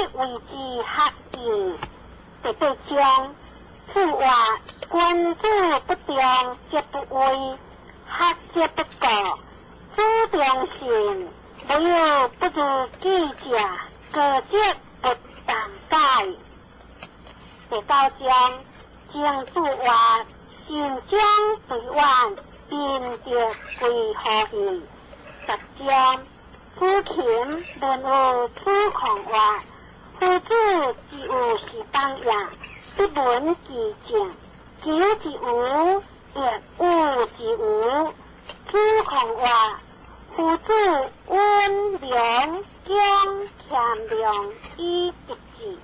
謂之學義。第八章，子曰：君子不重則不威，學則不固。子中信，無有不如己者，過則不憚改。第九章，曾子曰：善將對遠，民德歸乎義。十章，子禽問於子貢曰：夫子之有是邦也，不聞其政，求之無，亦惡之無。子貢曰：夫子溫良恭儉讓以得志。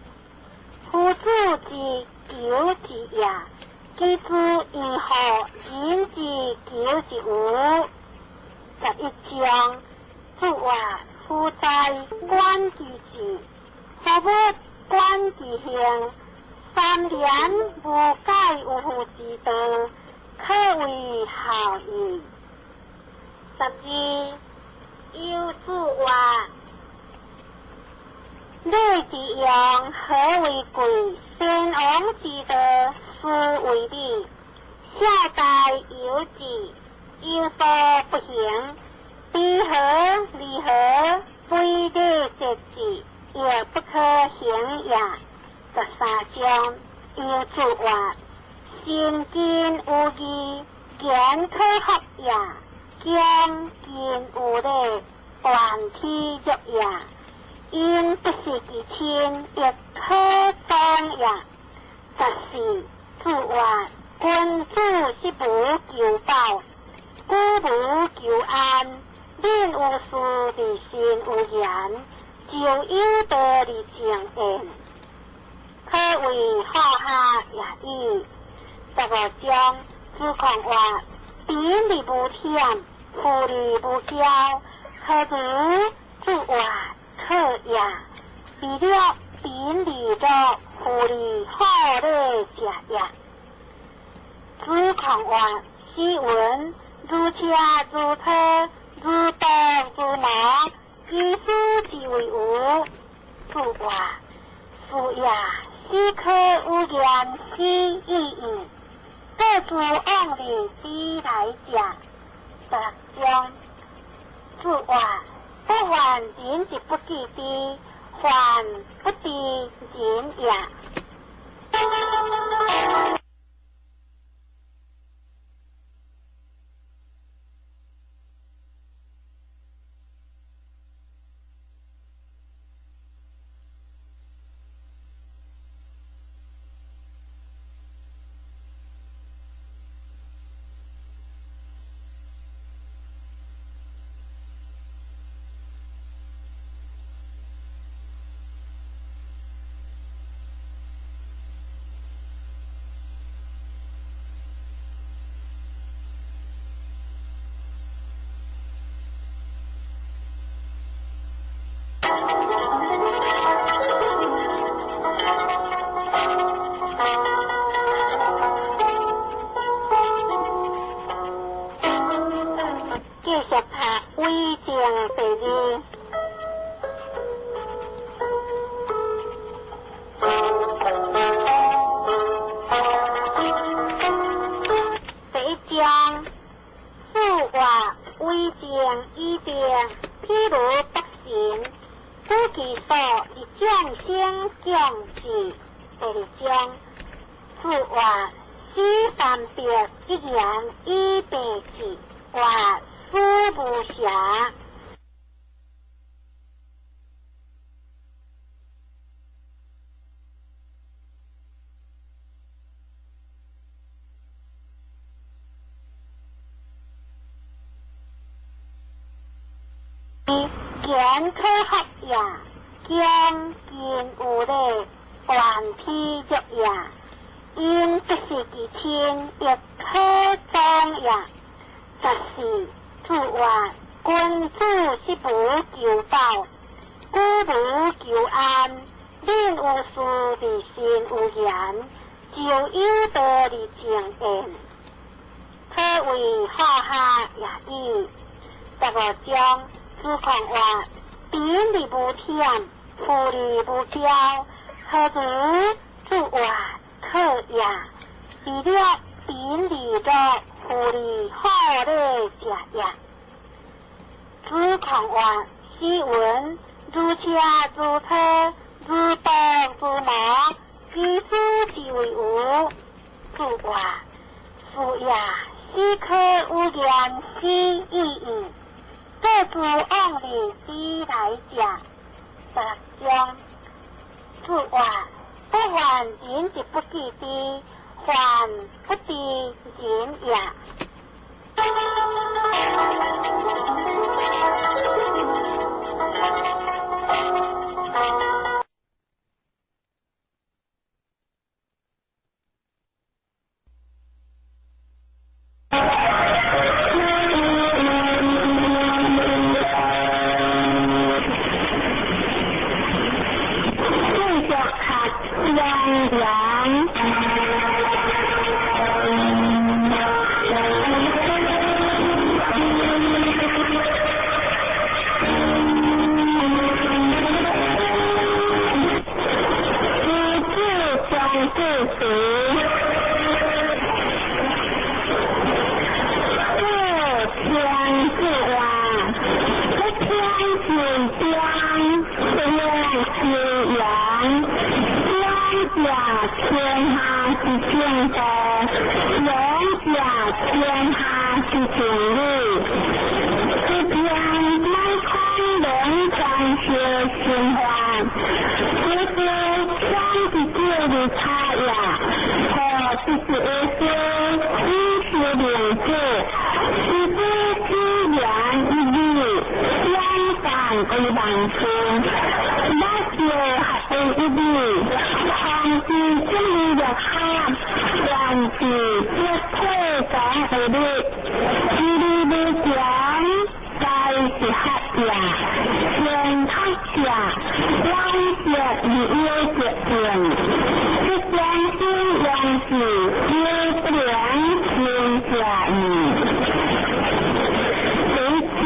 夫子之求之也，其之以何人之求之無？11章，子曰：夫哉，觀其志！夫物觀其行，三年無改有父之道，可謂孝矣。12，有子曰：禮之用，和為貴；先王之道，斯為禮。孝大有志，有所不行；彼何離何，非禮節制，亦不可行也。13章，有子曰：身近有義，言可學也；恭敬有禮，斷體育也。因不失其親，亦可忠也。14，子曰：君子十無求飽，久無求安，敏有事而身有言，就有道而靜焉，可謂好學也已。15章，子貢曰：貧而無諂，富而無驕，何如？子曰：可也。未了貧而樂，富而好禮者也。子貢曰：斯文如車如車，如刀如矛，其斯之謂無？子曰：是也。斯可有言斯已矣。各自往日之來者。16章，子曰：不患人之不己知，患不知人也。繼續讀偽證第二。第一章，子曰：為政以德，譬如北辰，居其所而眾星共峙。第二章，子曰：使三別一言以蔽之，曰思無暇。言可學也，恭敬有禮，斷體育也。因不失其親，亦可忠也。14，子曰：君子十無求飽，久無求安，敏有事而身有言，就有道而靜焉，可謂好學也已。15章，子貢曰：貧而無諂，富利無驕，何如自怨可也？為了貧利樂，富利好禮者也。子孔曰：斯文如車如車，如刀如矛，其斯之謂無？子曰：是也。斯可有言斯已矣。做諸往日之來者。十六章。子曰：不患人之不己知，患不知人也。繼續讀陽陽。子子將子時，子天子曰：不天之將，不言之陽。兩者天下之正道，兩者天下之正理。這篇乃看兩傳說神話，這是天之這的差呀，和這是一些知識領袖，是不自然一理，相反為萬春，那些合為一理，控制這裡的哈，還是這退講為理，這裡的講該是合呀，先合者，兩者是有決定，這相信兩是有不良先者義，這將。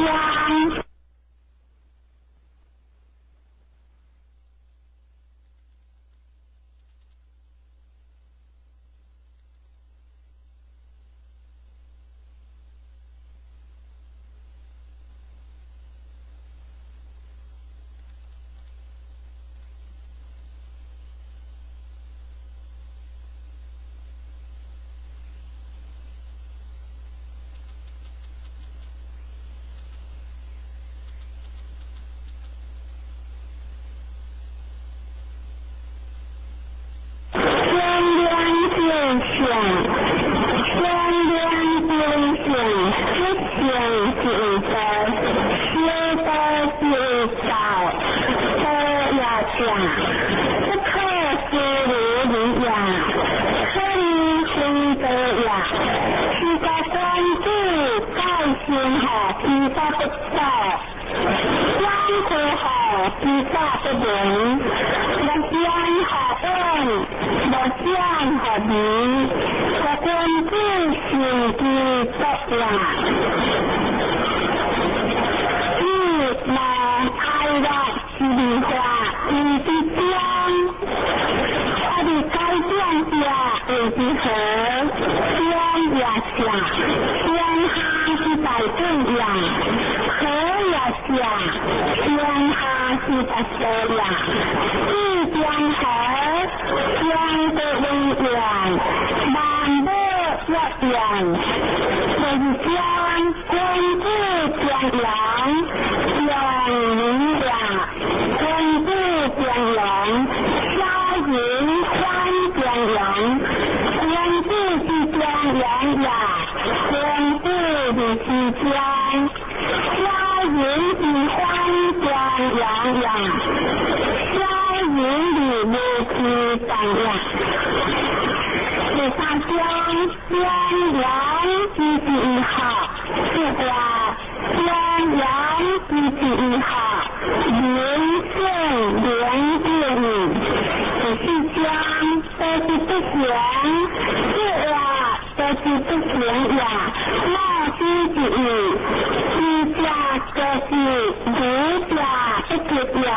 得也，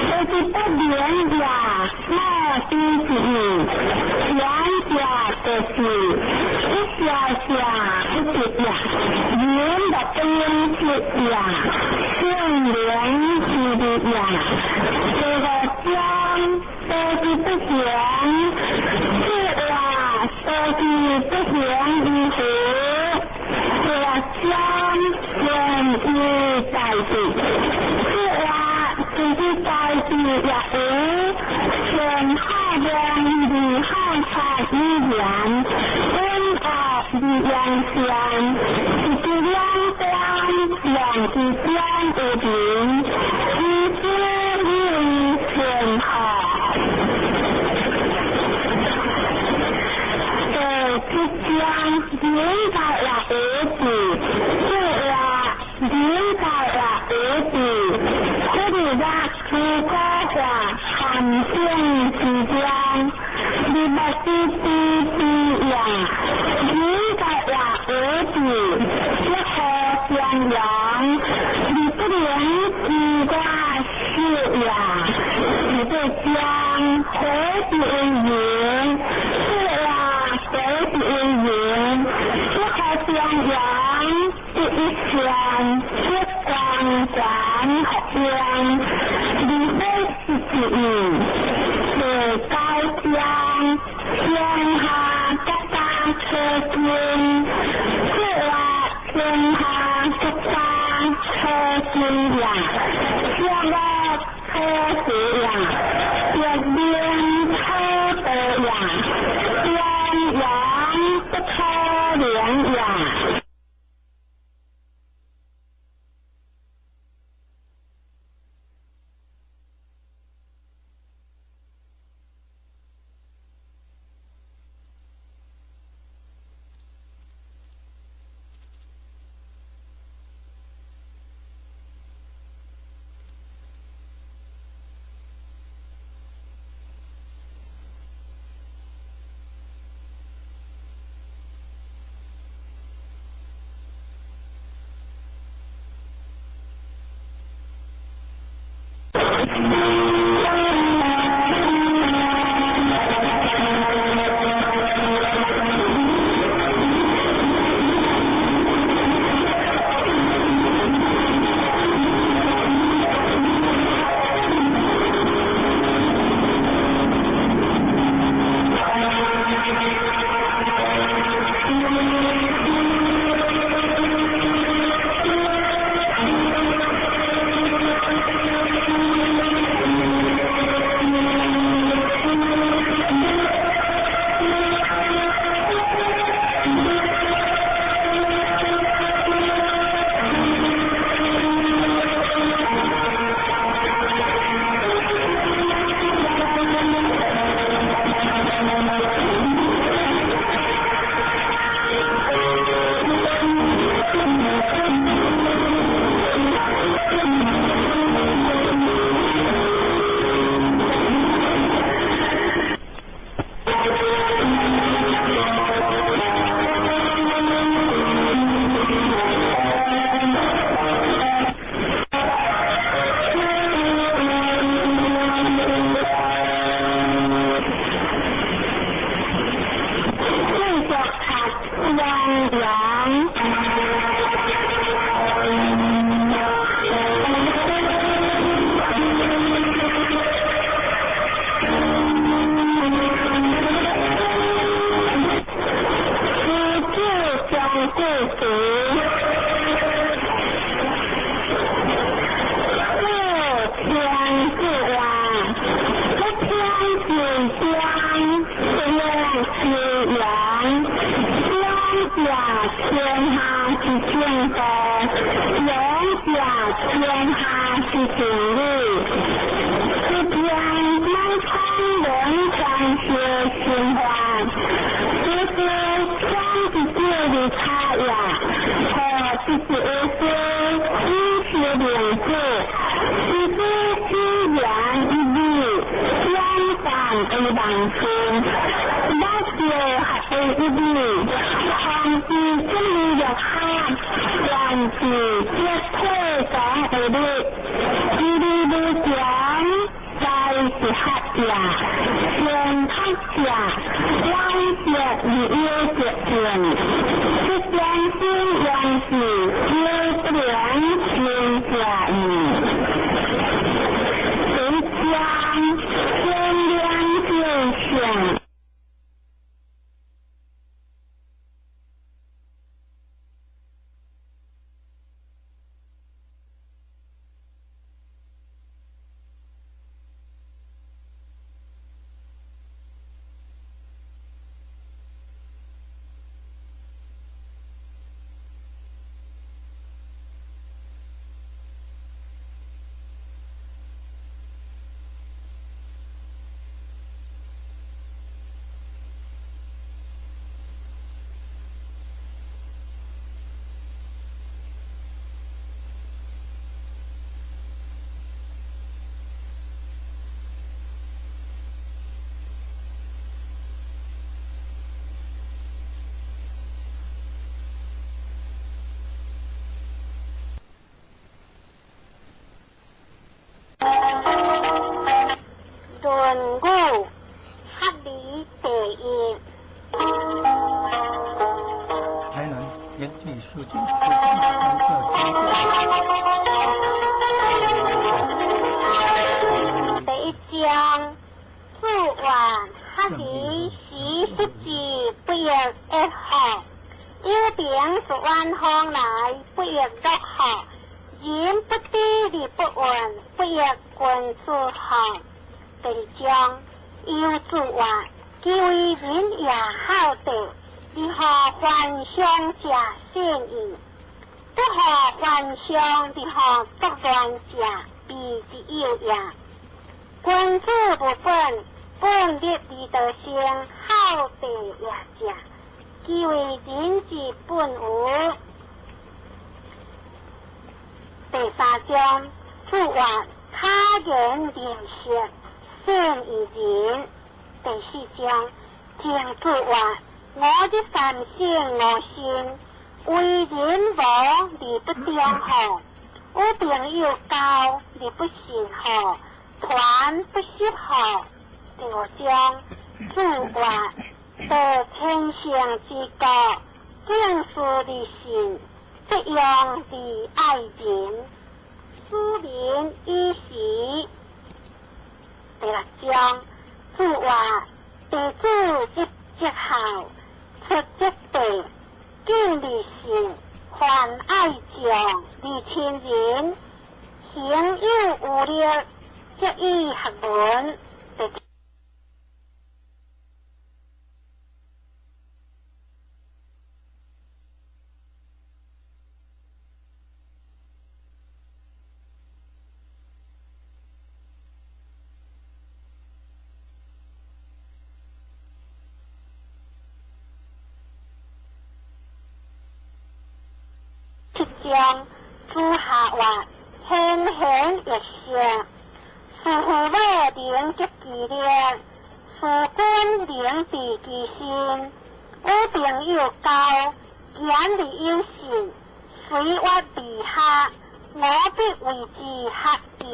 多是不明也，莫知是义。贤者就是一下下不得也，人的边是也，圣灵是的也，这个将都是不行，这话都是不行如何？这个将愿意在地，这话就是在地也有，前后两二汉差语言，温恶二样相，一支两端，两支两有平，一支以为前后。第七章应该也有字，这话应该也有字，这里个如果话含性之中，你莫知知知呀，应该也有字，一何相容，你不能自我是呀，你对将何之为言？这话何之为言？一何相容，这一相一光环合样，你非是之意，第九章天下国家车经，这话天下国家车经呀，下个车子呀，一边车的呀，两样不可怜呀。知理無窮，在是學者，善學者，廣德而有德行，不相信楊氏，有不良心者矣。第一章，天良天相。《論語》學而第一。台南原地書店附近宗教机构。第一章，子曰：學而時習之，不亦說乎？有朋自遠方來，不亦樂乎？人不知而不愠，不亦君子乎？第二章，有子曰：其為仁也孝道，如何凡上者善矣？不何凡上，如何作亂者，非之有也。君子務本，本立而道生，孝道也者，其為仁之本乎？第三章，子曰：巧言令色，勝於人。第四章，曾子曰：吾日三省吾身，為人無而不忠乎？與朋友交而不信乎？傳不習乎？第五章，子曰：得千乘之國，敬事而信，節用而愛人，使民以時。第六章，子曰：弟子入則孝，出則弟，敬而信，泛愛眾而親仁，行有餘力，則以學文。第七章，子夏曰：先賢益圣，事父母能得其力，事君能治其身。與朋友交，言而有信，隨悅而下，吾必為之學矣。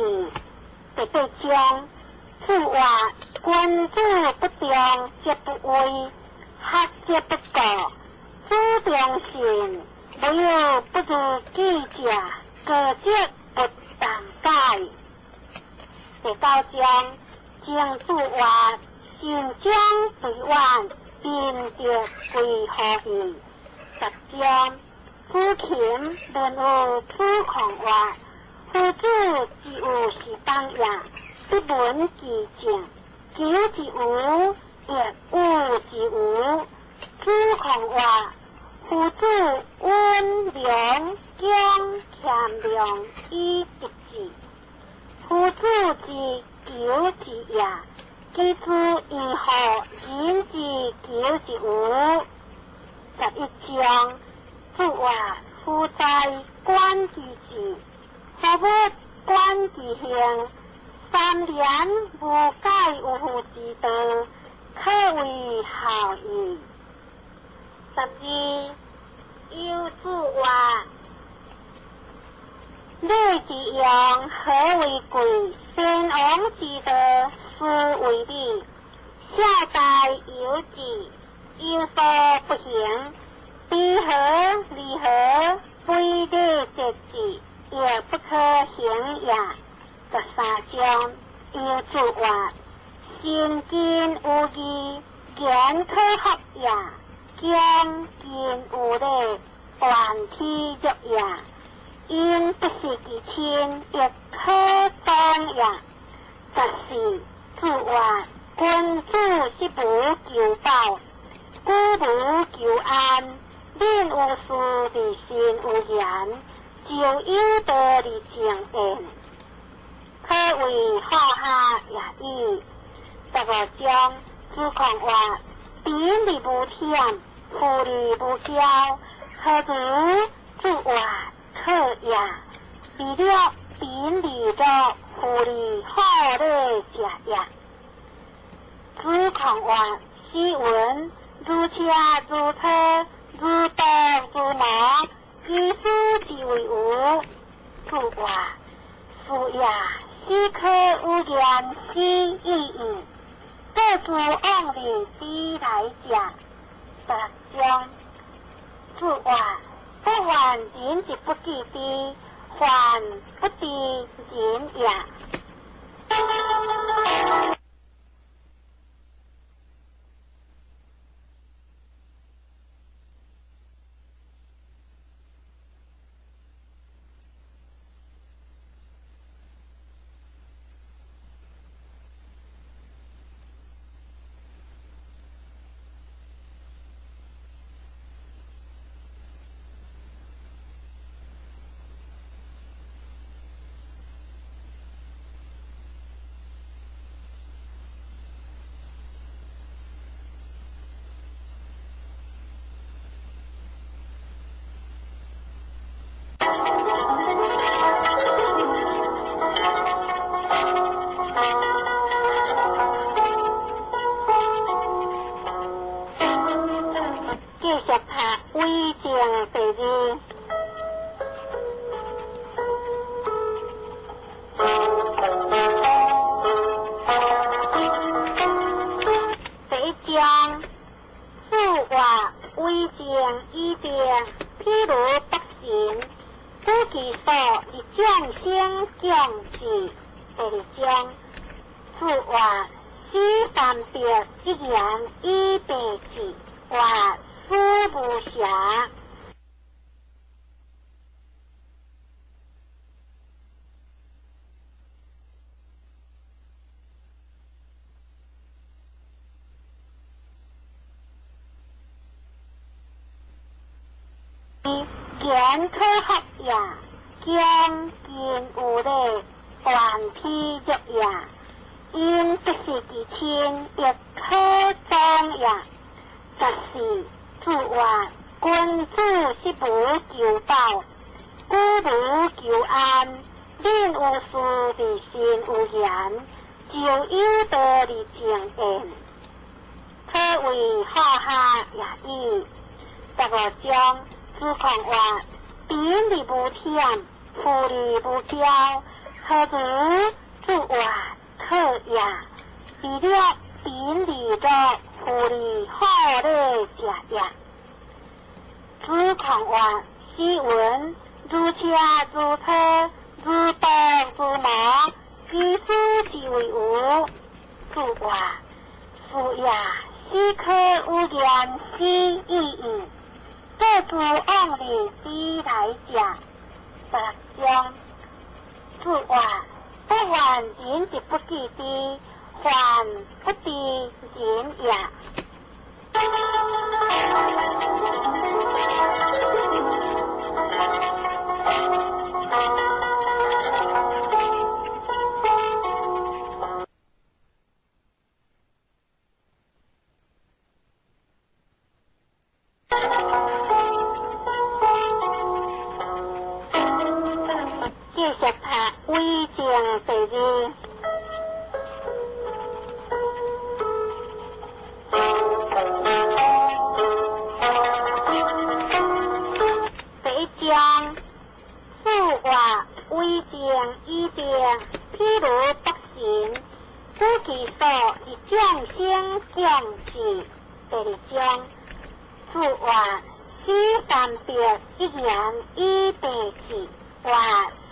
第八章，子曰：君子不重則不威，學則不過。子重信，無有不如己者，過則不當改。第九章，曾子曰：善將隨遠，民德歸乎義。十章，子禽問有子貢曰：夫子之有是邦也，不聞其政，求之無，亦惡之無。子貢曰：夫子溫良恭儉讓以得志。夫子之求之也，其知如何人之求之無？11章，子曰：夫在觀其志，夫物觀其行，三年無改有夫之道，可謂孝矣。12，有子曰：禮之用，何貴，先王之道，斯為美。孝大有志，有所不行。彼何離何，非禮節制，亦不可行也。13章，有子曰：身近有義，言可合也；恭敬有禮，願體育也。因不失其親，亦可忠也。14，子曰：君子十無求飽，久無求安。敏有事而身有言，就有道而靜焉，可謂好下也已。15章，子貢曰：貧而無諂，富而無驕，何如？子曰：可也。為樂貧而樂，富而好禮者也。子貢曰：斯文，如車如車，如刀如矛，其斯之謂無？子曰：是也，斯可與言斯已矣。各自往日之來者。16章，子曰：不患人之不己知，患不知人也。繼續讀偽證第二。第一章，子曰：為政以德，譬如北辰，居其所而眾星共峙。第二章，子曰：子三伯一言以蔽之，曰：思無暇。言可合也，恭敬有禮，願體育也。因不失其親，亦可忠也。14，子曰：君子十無求飽，久無求安。敏有事而身有言，就有道而靜焉，可謂好下也已。15章，子貢曰：貧而無諂，富而無驕，何如？子曰：可也。為樂貧而樂，富而好禮者也。子貢曰：斯文，如車如車，如刀如矛，其斯之謂無？子曰：是也，斯可與言斯已矣。各自往日之來者。16章，子曰：不患人之不己知，患不知人也。繼續讀偽證第二。眾生共濟。第二章，子曰：此三別一言以蔽之，曰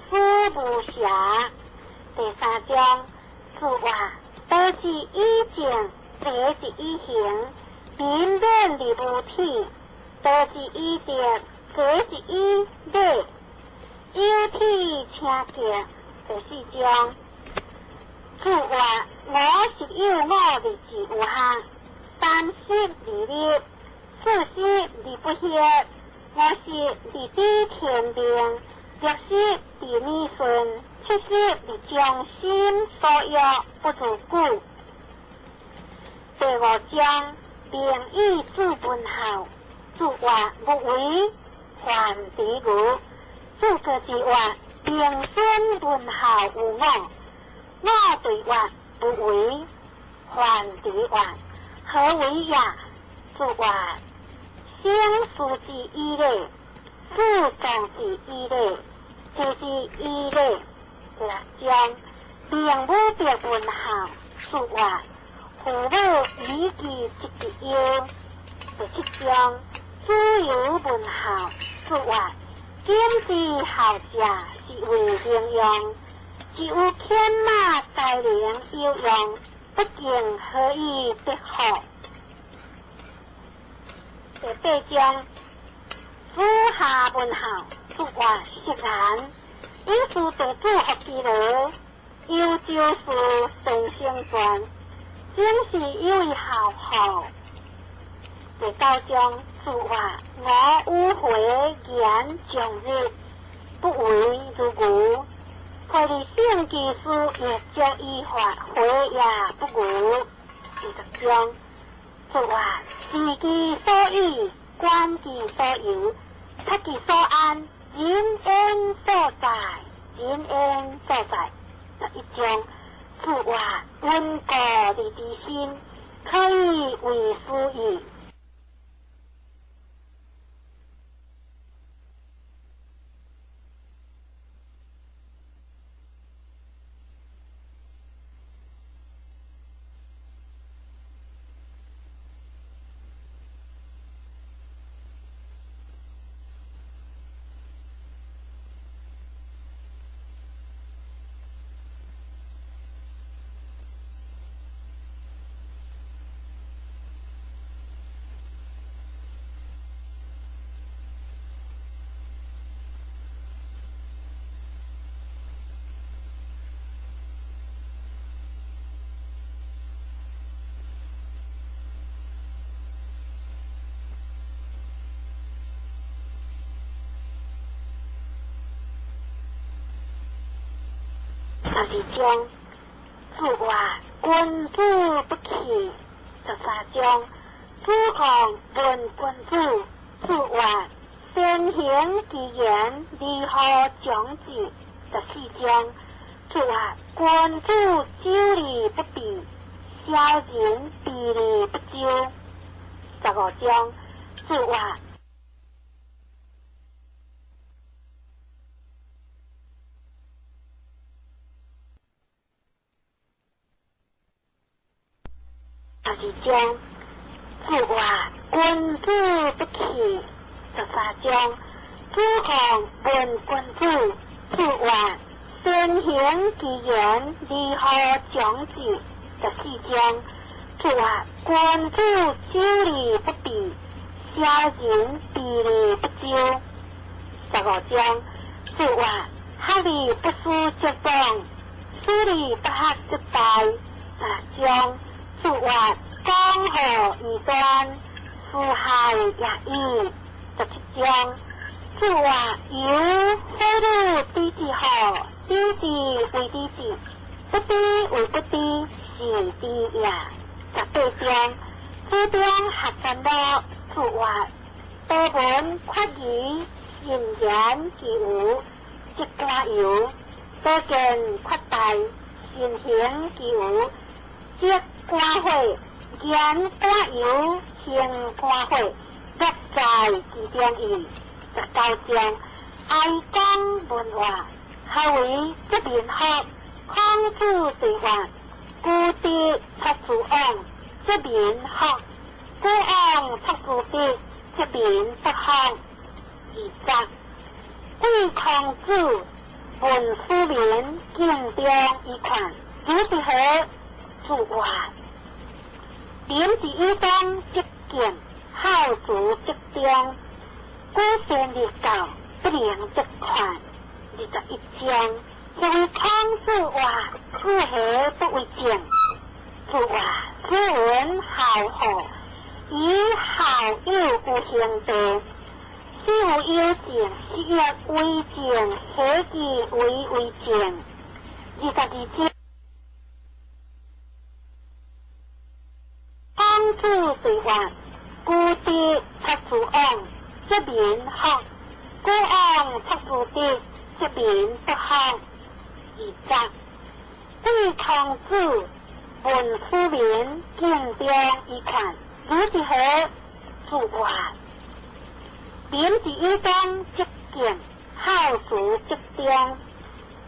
思無暇。第三章，子曰：道之以政，禮之以刑，民免而無恥；道之以德，齊之以禮，有體請敬。第四章，子曰：吾十有五而志於學，三十而立，四十而不惑，五十而知天命，六十而耳順，七十而將心所欲，不逾矩。第五章，明以子文孝。子曰：無為，患之愚。子歌之曰：平孫問孝有我。我對曰：不為。患之曰：何為也？子曰：生事之以禮，死葬之以禮，祭之以禮。第六章，明武別問孝。子曰：父母以其疾之憂。第七章，子游問孝。子曰：今之孝者，是謂平庸。只有犬馬才能有用，不敬何以得福？第八章，子夏問孝。子曰：昔然。以是弟子學之樂，幽州事先生傳，正是有以孝乎？第九章，子曰：我與回言長日，不為如愚。回日聖其事，欲將以法，回也不愚。第十章，子曰：知其所以，觀其所由，察其所安，人焉所在？人焉所在？十一章，子曰：溫故而知新，可以為師矣。十二章，子曰：君子不器。十三章，子貢問君子。子曰：先行其言，如何長之？十四章，子曰：君子久而不變，小人避而不周。十五章，子曰：十二章，子曰：君子不器。十三章，子貢問君子。子曰：先行其言，如何長之？十四章，子曰：君子久而不變，小人避而不周。十五章，子曰：學而不思則罔，思而不學則殆。十六章，子曰：江河以端，四害也已。十七章，子曰：由何如知之乎？知之為知之，不知為不知，是知也。十八章，子張學三樂。子曰：多聞誇義，信言其無，則寡尤；多見誇大，信行其無，則寡悔。言寡尤，行寡悔，樂在其中矣。十九章，哀公問曰：何為則民福？孔子對曰：古德出諸往，則民福；古往出諸德，則民不福。二十，貴孔子問庶民敬重伊看，如是何？子曰：仁之以忠則敬，孝慈則忠。古先立教，不能則勸。21章，是為孔子曰：子何不為政？子曰：子云孝乎？以孝友有兄弟，死有友政，是曰為政，何其為為政？22章，孔子對曰：古德出諸往，則民福；古往出諸德，則民不福。二十，貴孔子問庶民敬重伊看，如是何？子曰：仁之以忠則敬，孝慈則忠。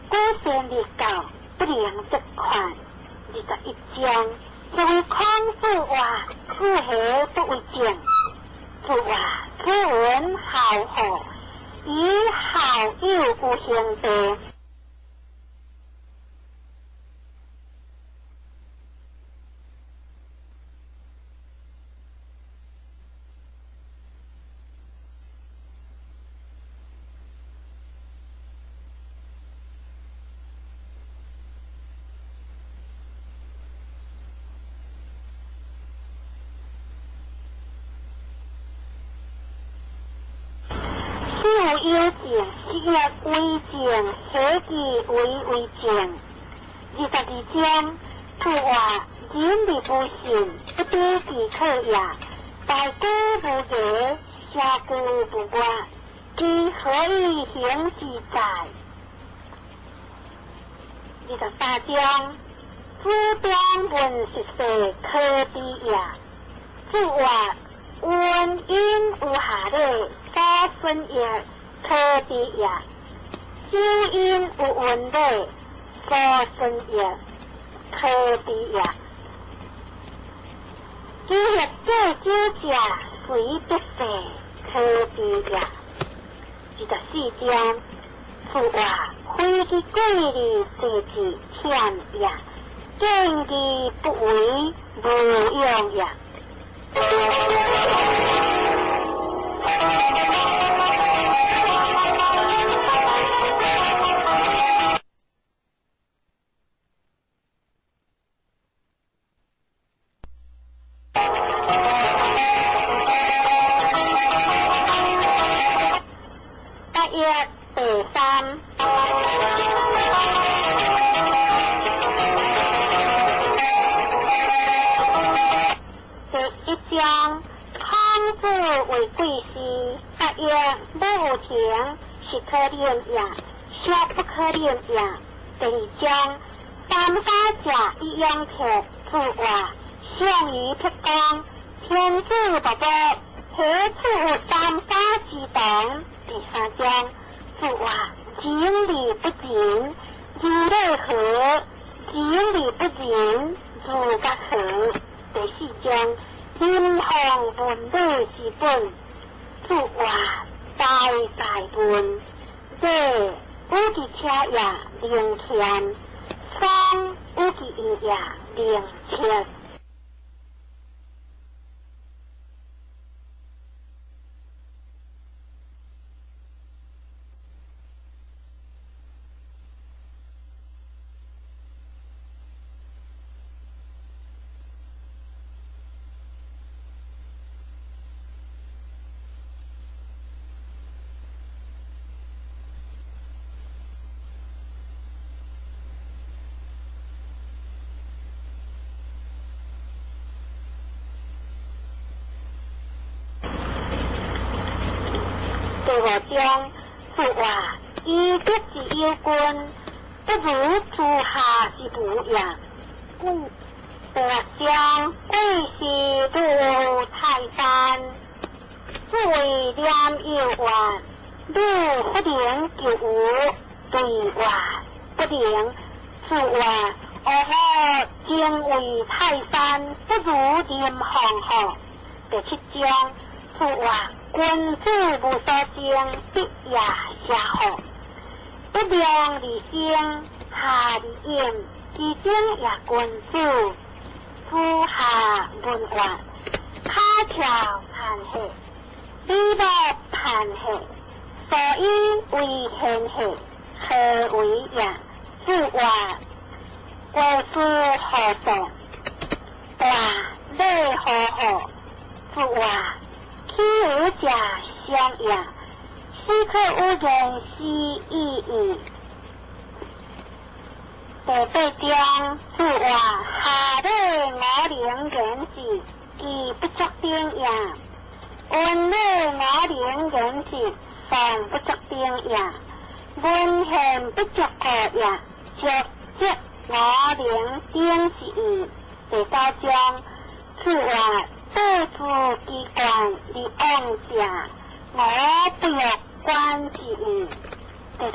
古先立教，不能則勸。21章，是為孔子曰：子何不為政？子曰：子云孝乎？以孝友有兄弟。死有友政，是曰為政，何其為為政？22章，子曰：仁而不信，不知其可也。大居無言，小居無我，其何以行之哉？23章，子張問食世可知也。子曰：恩因有下禮，所損益可知也；酒因有恩禮，所損益可知也。酒欲借酒者，隨必逝，可知也。24章，子曰：非其過而濟之忝也，見其不為，無用也。八月第三。第一章，孔子為貴師，八曰：母有情，是可憐也，孰不可憐也？第二章，三家者以養客。子曰：上於辟公，天子不伯，何處有三家之同？第三章，子曰：仁而不仁，如禮何？仁而不仁，如甲何？第四章，人行文禮之本。子曰：大哉問！禮，與其車也，能謙；喪，與其宴也，能徹。第五章，子曰：以德之有君，不如諸夏之無也。第六章，貴是如泰山。子謂廉有曰：汝不能求有？對曰：不能。子曰：我敬畏泰山，不如臨黃河。第七章，子曰：君子無所爭，必也邪乎？不量而生，下而飲，其爭也君子。子夏問曰：跤蹺彈血，履木彈血，所以為天下，何為也？子曰：國師何作？大禮何何？子曰：豈有者相也？斯可有言斯已矣。第八章，子曰：下禮五能言事，其不足頂也；文禮五能言事，尚不足頂也；文獻不足顧也。足則五能頂是矣。第九章，子曰：對之其冠而往者，我不欲觀之矣。第十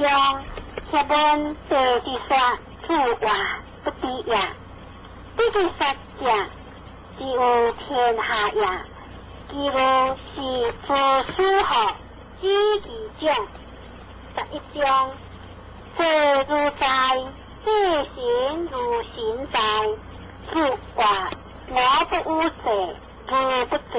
章，學問地之說，子曰：不知也。不知說者，之有天下也。其如是諸師學，知其長。11章，坐如在，祭神如神在。子曰：我不與坐，如不正。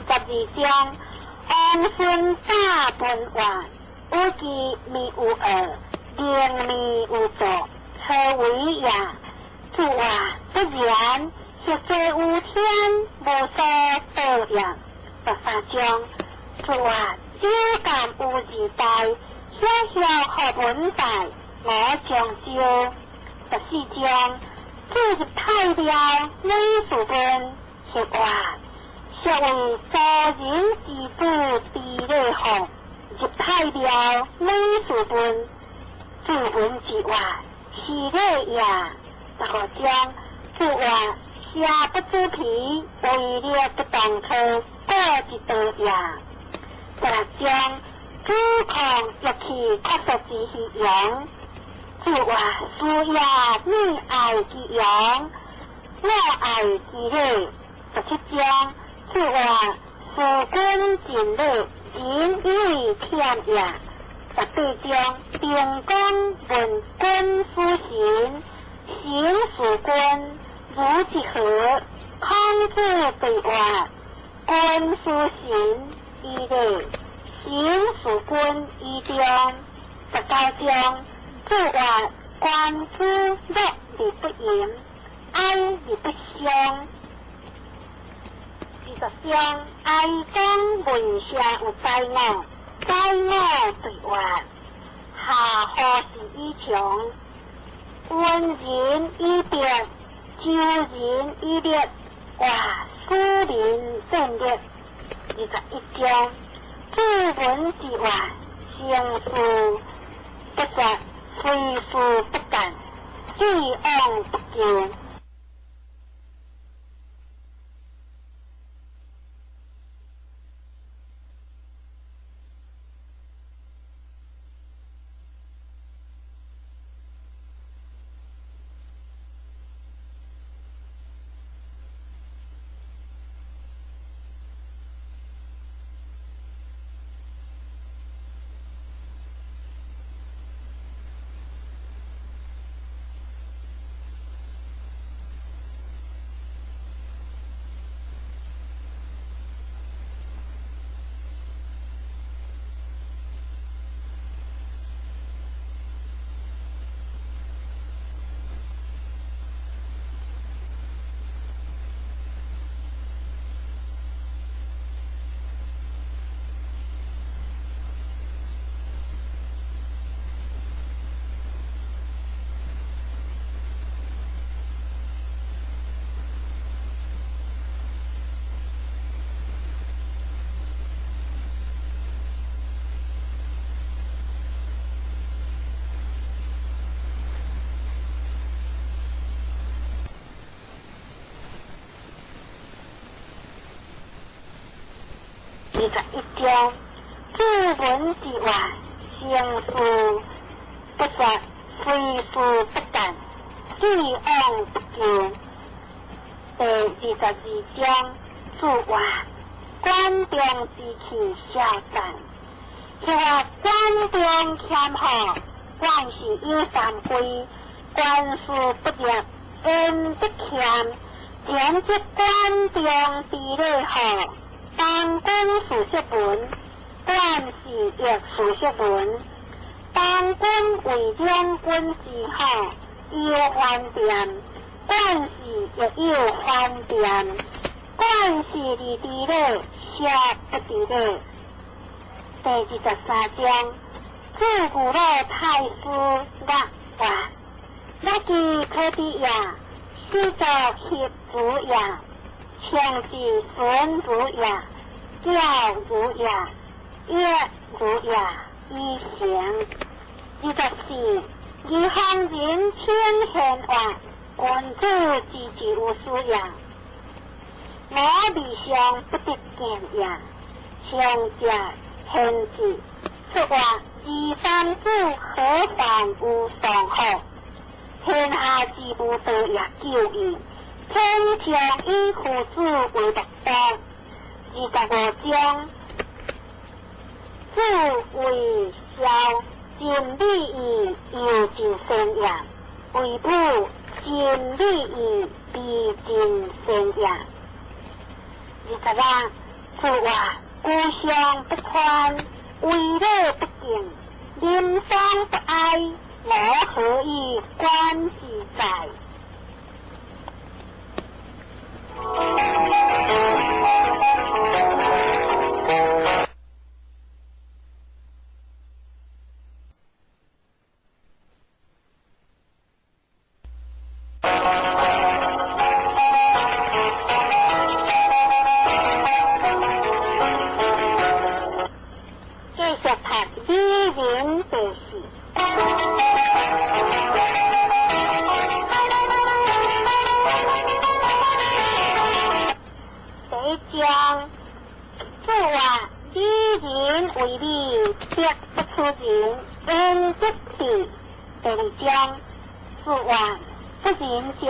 12章，王孫大問曰：有其面有惡，明面有作，何為也？子曰：不然，昔者有天，無所道也。13章，子曰：酒干有二代，曉曉何文在，我將招。14章，子入太廟，女事問，學曰：學為周人之子之禮乎？入太廟，女事問，子問之曰：是禮也。15章，子曰：邪不知疲，為力不當科，故之道也。16章，子況欲去確實之虛陽。子曰：是也，你愛其陽，我愛其禮。17章，子曰：事君盡禮，仁以為忝也。18章，平公問君師神，神事君，如之何？孔子對曰：君師神以禮，神事君以忠。19章，子曰：君子樂而不淫，哀而不傷。20章，哀公問下有宰我，宰我對曰：下何事以窮？溫人以德，周人以禮，哇，斯民正力。21章，子聞之曰：成事不絕，隨事不干，既往不咎。21章，注文之话，成事不绝，随事不断，既往不咎。第22章，注话，管中之气消散。是话管中谦和，管事有三规，官事不入，言不谦，前则管中之礼好，当君事实文，管事亦事实文。当君为两军之好，有翻变，管事亦有翻变。管事而知礼，邪不知礼。第23章，自古老太师乐话，乐其可比也，始作协主也，强是孙如也，教如也，乐如也，以行。24，二方人称贤话，君子之之有师也。我未上不得见也，上者贤智，出话二三子何妨有上好？天下之无道也久矣。天将以夫子为目的。25章，子为孝，尽礼义，犹尽善也；为母，尽礼义，必尽善也。26，子话：居上不宽，为乐不敬，临丧不哀，我何以观之哉？继续读拟人第四。第一章，子话：拟人为美，德不出人，言则闭。第二章，子话：不仁者，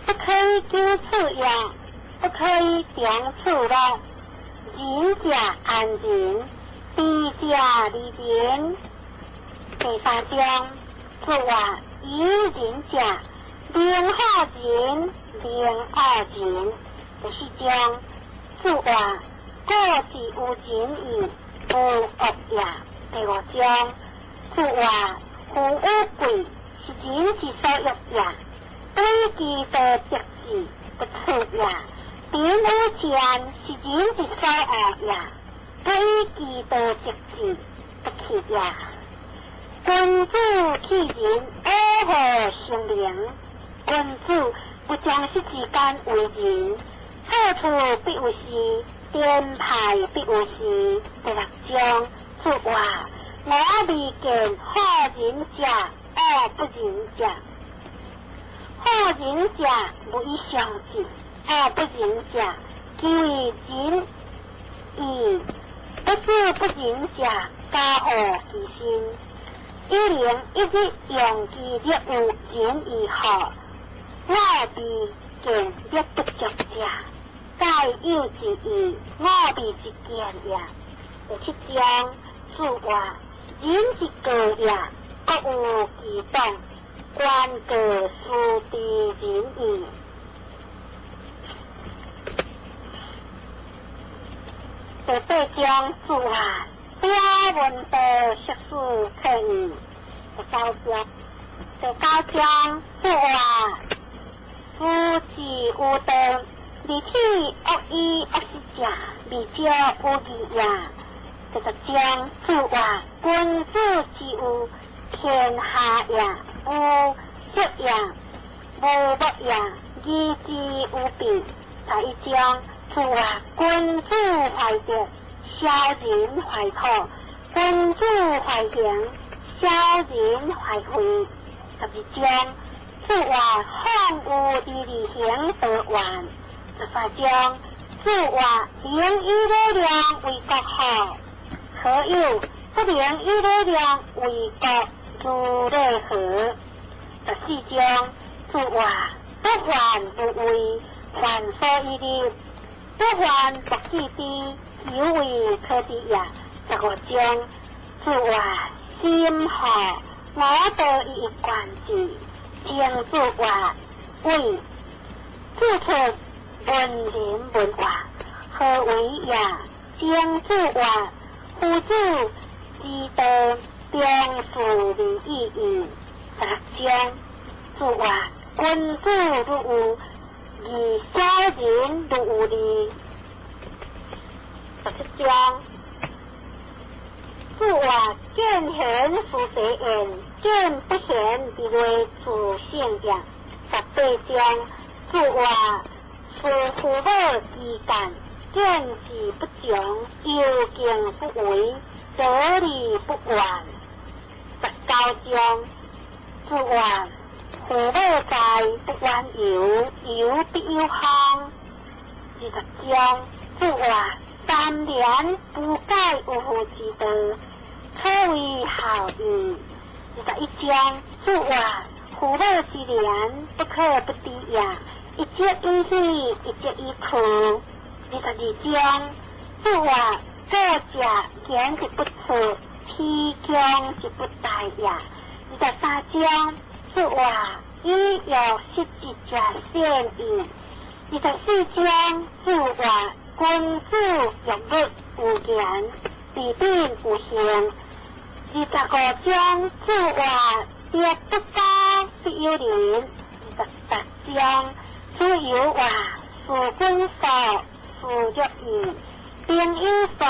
不可以久处也，不可以长处乐。仁者安仁，智者利人。第三章，子话：以仁者，能好仁，能恶仁。第四章，子话：古之有仁义，无恶也。第五章，子话：富与贵，是人之所欲也；对其道德志，不处也。贫与贱，是人之所恶也；对其道德志，不去也。君子去仁，爱护生灵。君子不将失之间为仁，错处必有时，颠派必有时。第六章，子话：我未见好仁者，恶不仁者。好仁者无以相济，恶不仁者，其为仁义。不知不仁者，加祸其身。一零一日用其略有仁义好，我未见略不足者，盖有之义，我未之见也。第七章，子话：仁之过也，各有其党，观过斯知仁义。第八章，子话：表文道，实事可义。第九章，第九章，子话：夫之有道，立体恶以恶之者，未少有义也。第十章，子话：君子之有天下也，无色也，无物也，义之有备。第一章，子话：君子怀德，小人怀土；君子怀行，小人怀惠。12章，子话：放有离离行得完。13章，子注話能以禮量為國何？何有不能以禮量為國如禮何？十四章注話不患無位，凡所一立；不患不記知，猶為可知也。十五章注話心何我道一以貫之，正注話為指出文人文化何為也？正注話夫子之道，中事而已矣。十六章注話君子如有義，小人如有利。十七章注話見賢思齊焉，見不賢而為自省也。十八章注話事父母之干，見志不強，猶敬不為，得理不怨。十九章注話父母在，不遠遊，遊必有方。二十章注話三年不改有父之道，可謂孝義。二十一章注話父母之言，不可不知也。一則以喜，一則以憂。二十二章注話過者言之不出，其強之不殆也。二十三章注話以欲失之者善矣。二十四章注話君子欲欲有言，治品有行。二十五章注話德不交，必有鄰。二十八章子游話事君素，事若義；朋友素，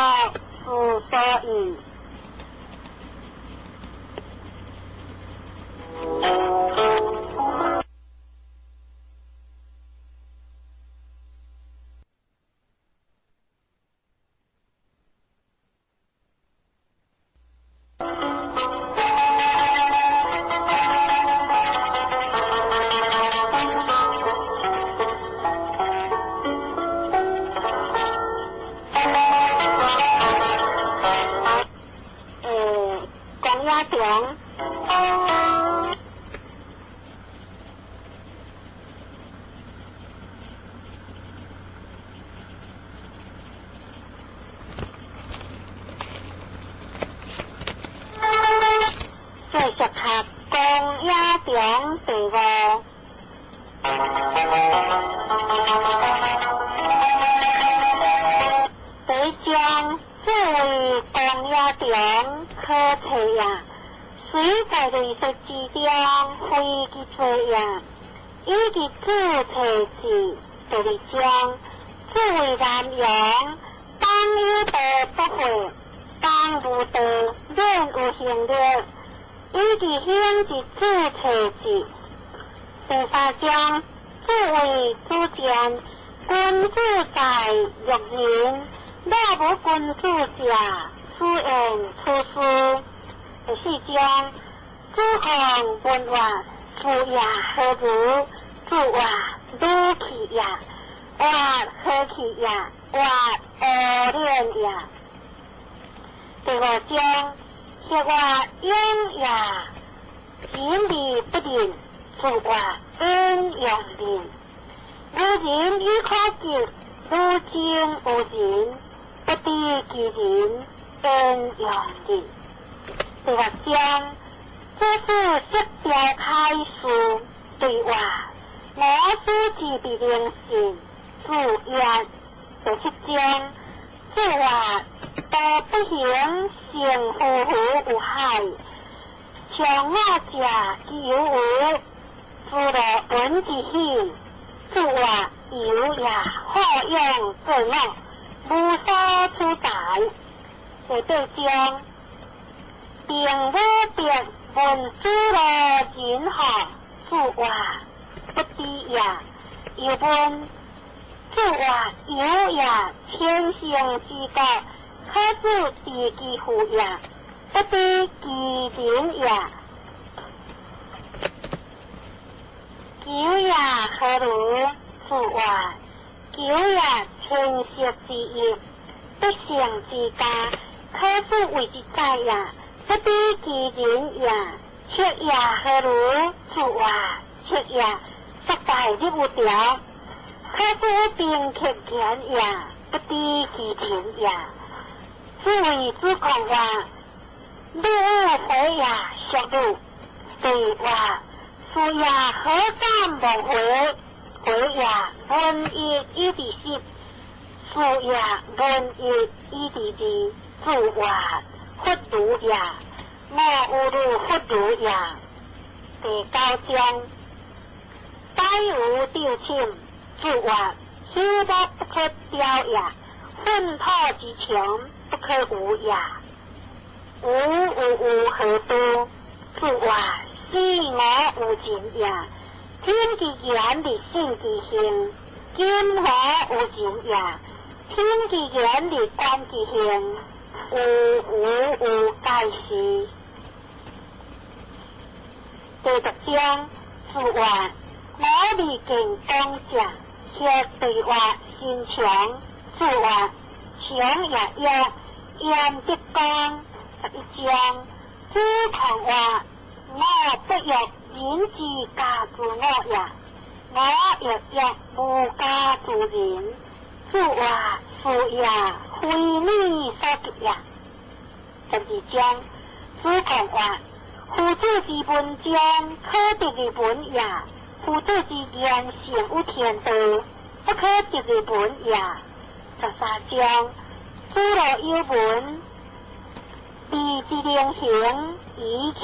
事疏義。江野中。继续读江野中第五。第一章作为江野中可提也，随在类说之中，非其做也，以其主提示。第二章作为南阳，当有道不悔，当无道免有行力，以其行之主提示。第三章作为主见，君子在育人，若无君子者，此言此事。第四章子贡问曰：事也何如？子曰：汝去也，或何去也，或恶念也。第五章或曰勇也，仁而不仁。子曰：阴阳仁。无仁以可及，无情无仁，不知其仁，阴阳仁。第六章这是释调开示对话，我师之必灵性，子曰。第七章子曰：道不行，成夫妇有害。常我者其有无？自乐闻之喜。子曰：有也，好勇作恶，无所取材。第八章并无别问子乐仁何？子曰：不知也。又问子曰：有也，天生之国，可知知其父也，不知其人也。求也何如？子曰：求也清晰之意，不成之家，可是為之在也，不知其人也。切也何如？主啊，切也，實在你有條。可是並客言也，不知其人也。此為子貢話，你有回也，俗語對話，是也何敢忘回？回也，文一以第十，是也文一以第二，主话佛如也，我有如佛如也。第九章，百无丢寝，主话修木不可雕也，粪土之穷不可无也。无有无何多？主话死我无尽也。天之言而性之行，金火无尽也。天之言而观之行，有无有解释。第六章，主话我未见讲者，或对话心强，主话强也约，言得讲。11章，子贡话我不欲人之家之我也，我亦欲无家之人。主话是也，非你所及也。12章，子贡话夫子之文章，可得而闻也；夫子之言胜于天道，不可得而闻也。13章，子路有闻，彼之能行，以强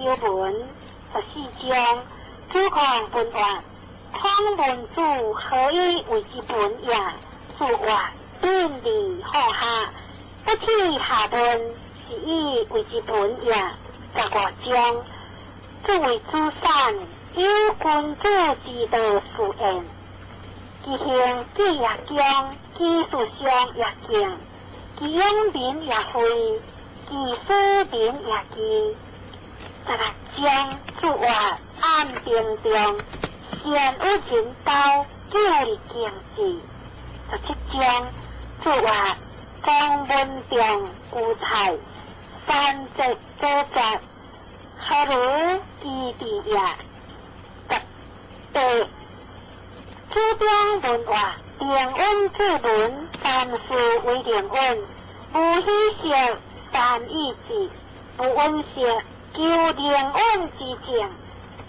有闻。14章，子贡问话：孔文子何以为之文也？子话：敦礼好下，不耻下问，是以为之文也。15章，作为子产，有君子之道是焉。其行己也恭，其事上也敬，其养民也惠，其使民也义。16章，子话暗平中，善与人交，久而敬之。17章，子话公文中有菜，三节所节，何如其地也？18，子张问话：灵允之文，三事为灵允，无喜色，三意志，无温色，求灵允之境。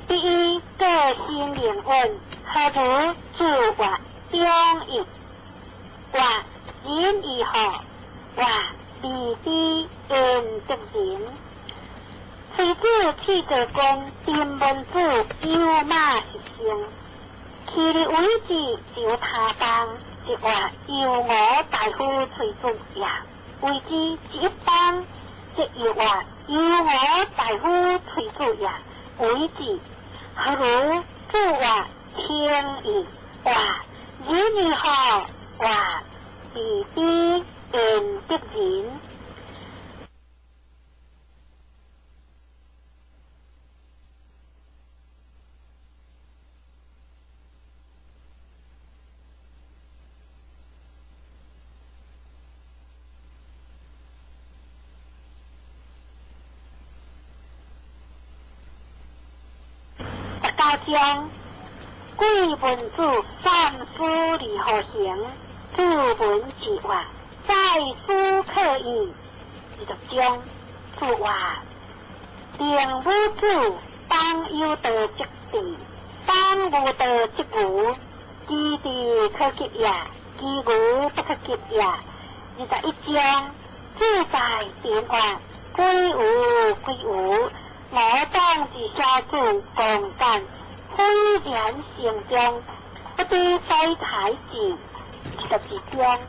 第一个心灵允，何如自话中义？话仁义好，话未知言得仁。随子去做工，丁文子有马一生，去的位置就他方，即话由我大夫随子也。位置一方，即又话由我大夫随子也。位置何如自话天意？话仁义好，话未知言得仁。19章，贵文子三思而后行，自文自话，在思可矣。20章，子话：定武子当有道则智，当无道则愚。其智可及也，其愚不可及也。21章，志在田话，归无归无，我当之小子共干。非然成中，不知该才智。22章。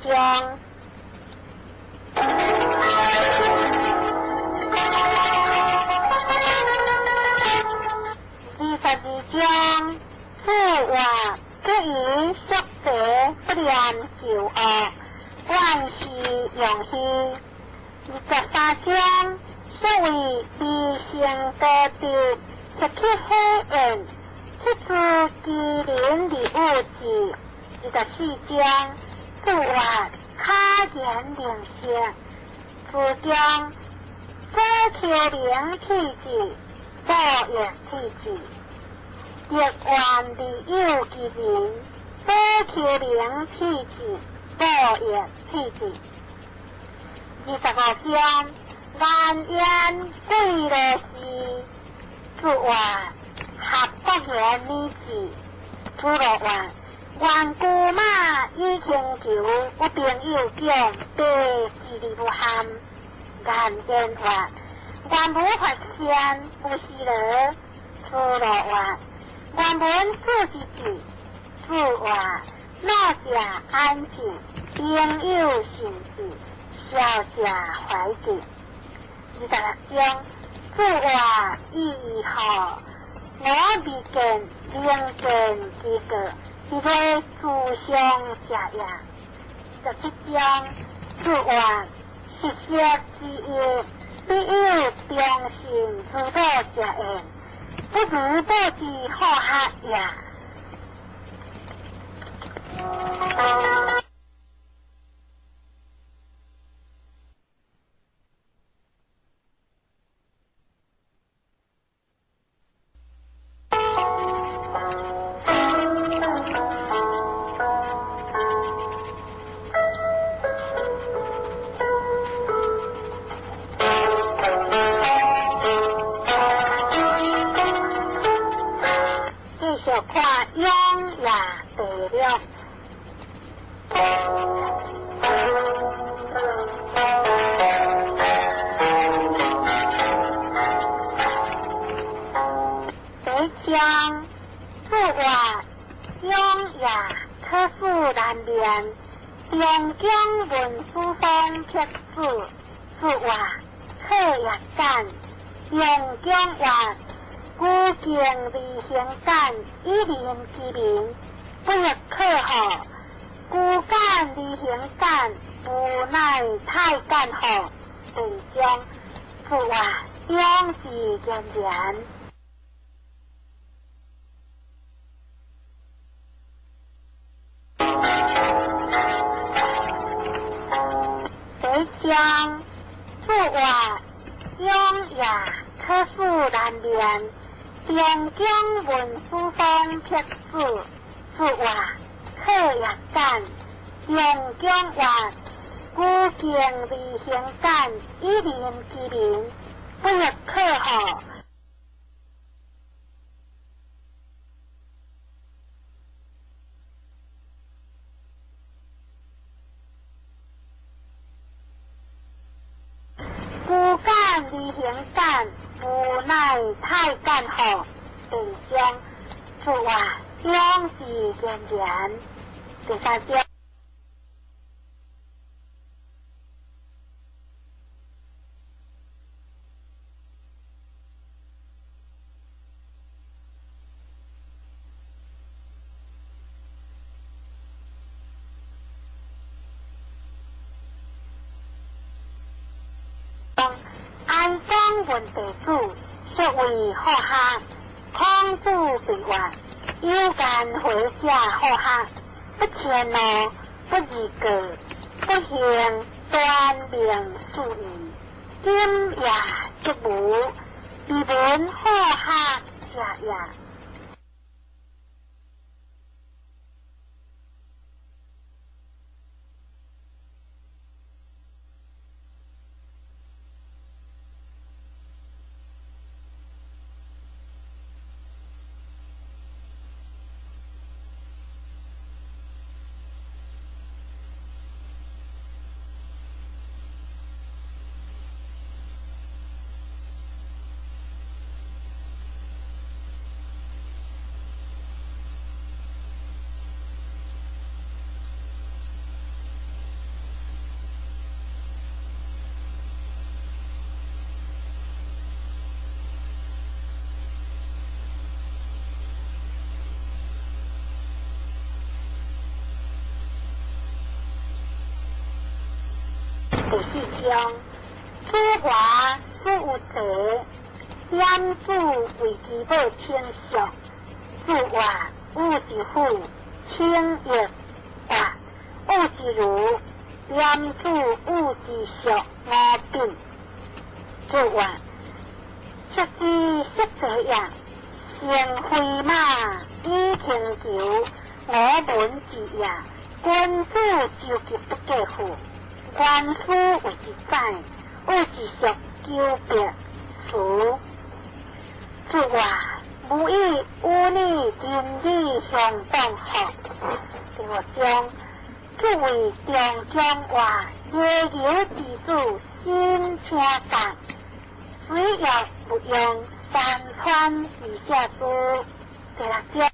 章。22章，注话不以速者不念旧恶，万事用虚。23章，所谓微生高德，十七火焰，七诸机灵而有智。24章，注话卡言灵色，注中左丘明体质，左翼体质。得愿利有其人，左丘明体质，左翼体质。25章，万言贵乐事，注话合国言理智，主乐话愿姑妈以请求，有朋友讲白之而无憾。愿言话愿无发现无失落，主乐话愿闻自之智，注话老者安静，朋友信智，小者怀志。26章，注话意义好，我未见灵见之过，是个思想者也。27章，注话实色之意，必有忠心之道者焉，不如报之好学也。继续看永夜第六。第一章，注话永夜可事难辨，中经文书方撇子，注话可业感，中经话古经离行感，以人之名，不亦可好？古感离行感，无奈太感好。第二章，注话两字严严。第一章，注话永夜可事难辨，中经文书方撇子，注话可业感，中经话古经离行感，以人之名，不亦可好？古感离行感，无奈太感好。第二章，注话两字严严。第三章，安讲问地主，所谓好学，孔子对话，有间回者好学，不迁怒，不自过，不行端明事义，今夜则无，未闻好学者也。四章，子华子有才，点子为其母称颂。子曰：有一夫，称曰达；有一儒，点子有之属五品。子曰：色之色者也，乘飞马以轻裘，我闻之也。君子周急不过户，原夫为之宰，有之属久别辞。子曰：无以与你仁义相当乎？第五章，作为中将话，礼仪之子，心请达，水也不用山川以下之。第六章。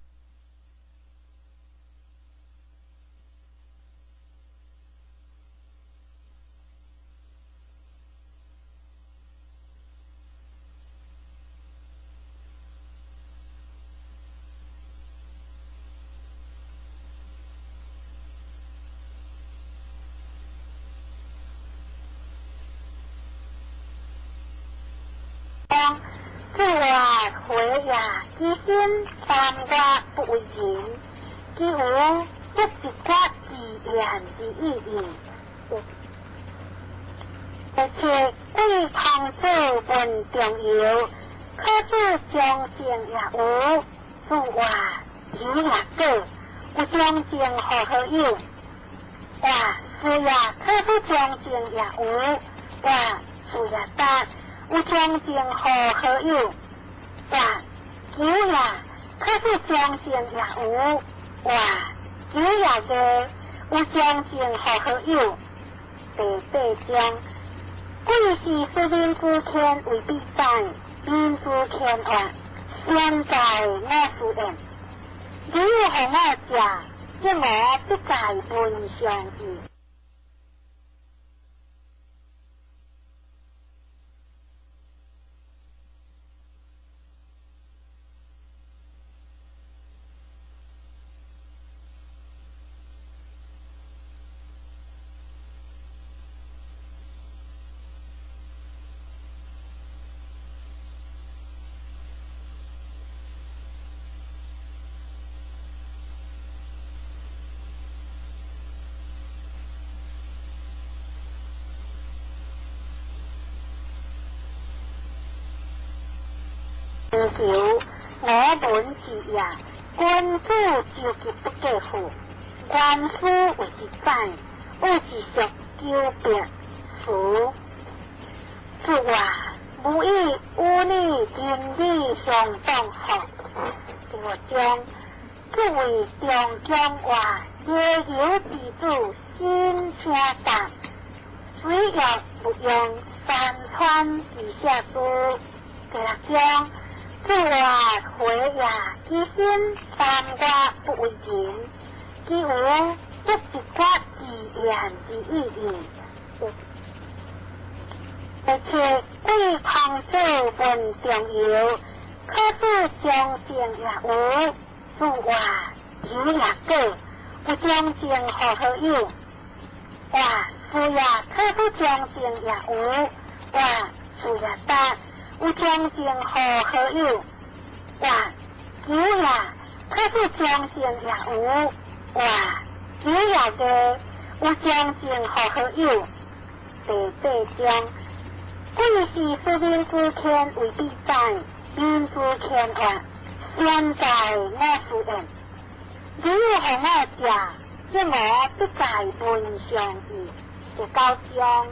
子曰：回也，其心三月不为人，其无不一决自然之意义。而且贵孔子问中游，可知将正也无？子曰：有也果，有将正何何有？曰：是也，可知将正也无？曰：是也达，有将正何何有？曰：有也，可知将正也无？曰：有也个，有将正何何有？第八章，贵是说民之天为必在，民之天曰：现在我思言，你予我食，则我必在文上矣。求我闻之也，君子周急不过户，原夫为之宰，有之属久别辞。子曰：无以与你仁义相当乎？第五章，作为中将话，礼仪之子，心请达，水也不用山川以下之。第六章，子曰：回也，其心三月不为人，其无不一决自然之意义。而且贵孔子问中游，可知将正也无？子曰：有也果，有将正何何有？曰：是也，可知将正也无？曰：是也达，有将正何何有？曰：有也，可知将正也无？曰：有也个，有将正何何有？第八章，贵是说民之天为必在，民之天曰：现在我思言，你予我食，则我必在文上矣。第九章。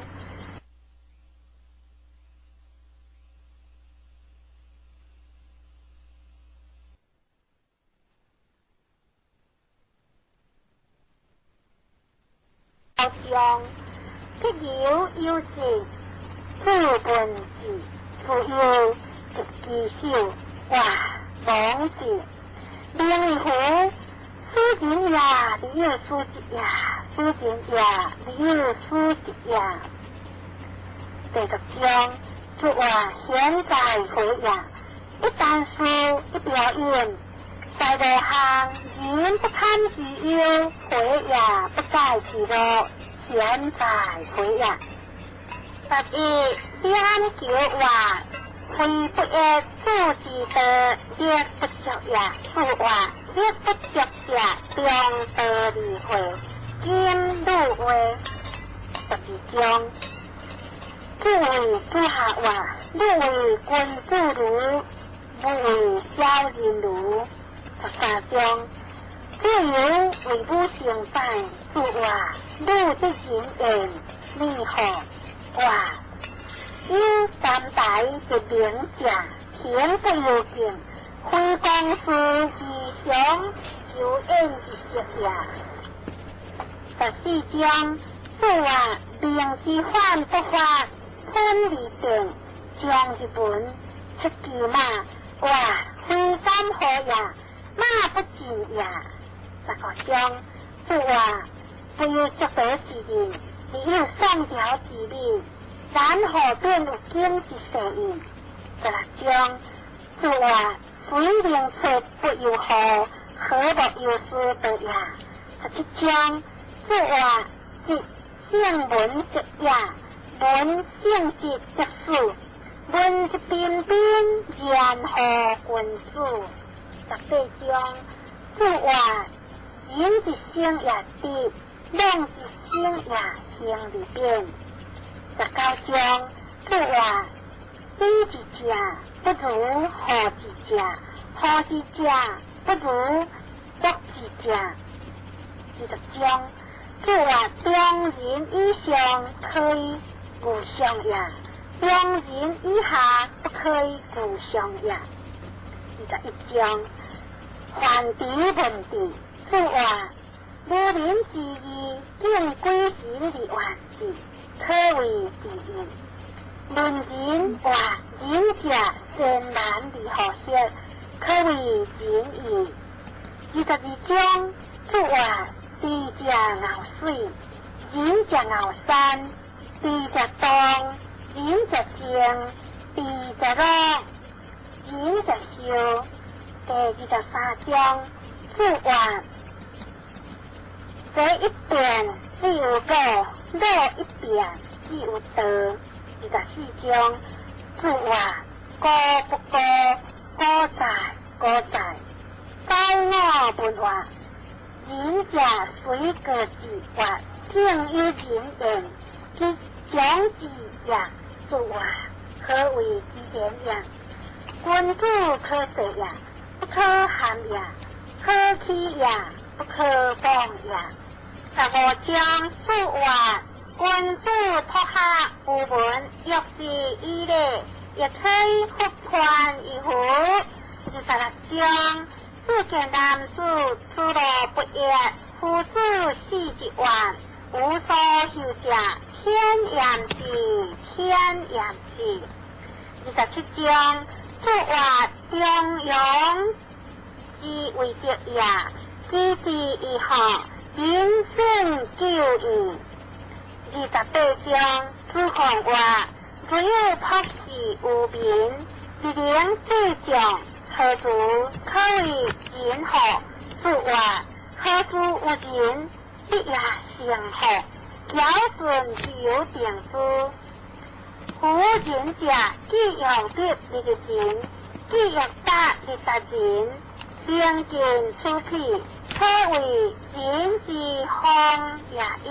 章，必有有志，子问之，子曰：执其手，曰：忘之。明乎？斯人也，必有斯质也；斯人也，必有斯质也。第六章，子曰：贤在乎也。一旦事，一表演，在路行，人不堪其忧，回也不在其乐，贤在乎也。十一兩橋話，非不欲主之道，力不足也。主話力不足者，中道而會。今汝話十二章，子謂子夏話：汝為君子如，吾為小人如。十三章，子游為母成敗。子話：汝得仁言，你何？話有三代之明者，行不由徑，非公事而常求焉之色也。十四章，子話明之反不發，吞而定，將之文，出其馬。話非敢何也，馬不進也。十五章，子話不有足道之人，而有喪條之美，然後便有景之勢矣。十六章，子話非明出不由何，何莫由斯得也。十七章，子話即聖文則也，文聖節則死，文之彬彬，然何君子？十八章，子話仁之生也直，妄之生也行而變。十九章，子話彼之正不如何之正，何之正不如卜之正。二十章，子話中人以上可以故上也，中人以下不可以故上也。二十一章，范池問治，子話無民之義，敬鬼神而遠之，可謂治矣。問仁話仁者善難而好色，可謂仁矣。二十二章，子話智者熬水，仁者熬山，智者動，仁者靜，智者樂，仁者壽。第二十三章，子話這一變只有果，樂一變只有道。二十四章，子話高不高，高在高在。高我問話，仁者隨過之話，聽有仁言，其將之也。子話何謂其言也？君子可恕也，不可陷也；可欺也，不可謗也。十五章，子話君子托下無聞，若是以禮，亦可以復還於乎？二十六章，子見男子出路不悦，夫子死之怨，無所求者，天焉之，天焉之。二十七章，子話中庸之為德也，知之以學，人生久矣。二十八章，子貢話如有朴氏無名，日能至將，何如？可謂仁乎？子話何事無仁？必也成乎？堯舜之有定之。夫仁者，既用德而仁，既欲達而達仁，明鏡處僻，可謂仁之風也已。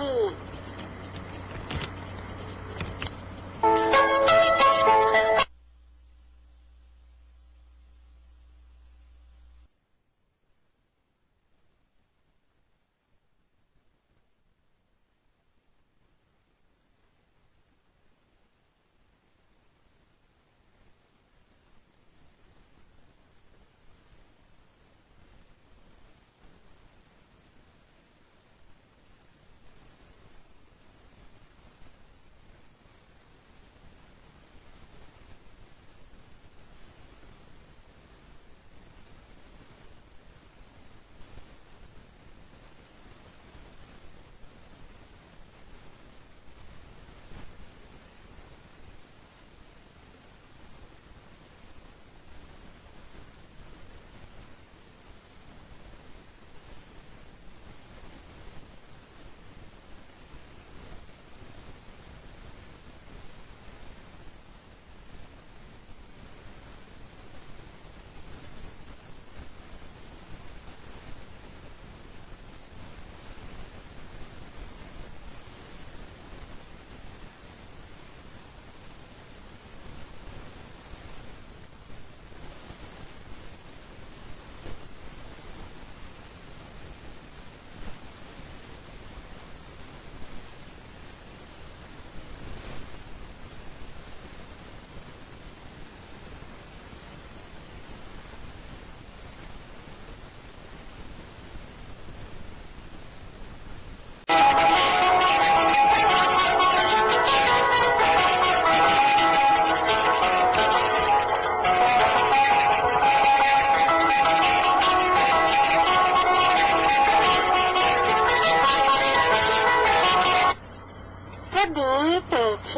律理第七。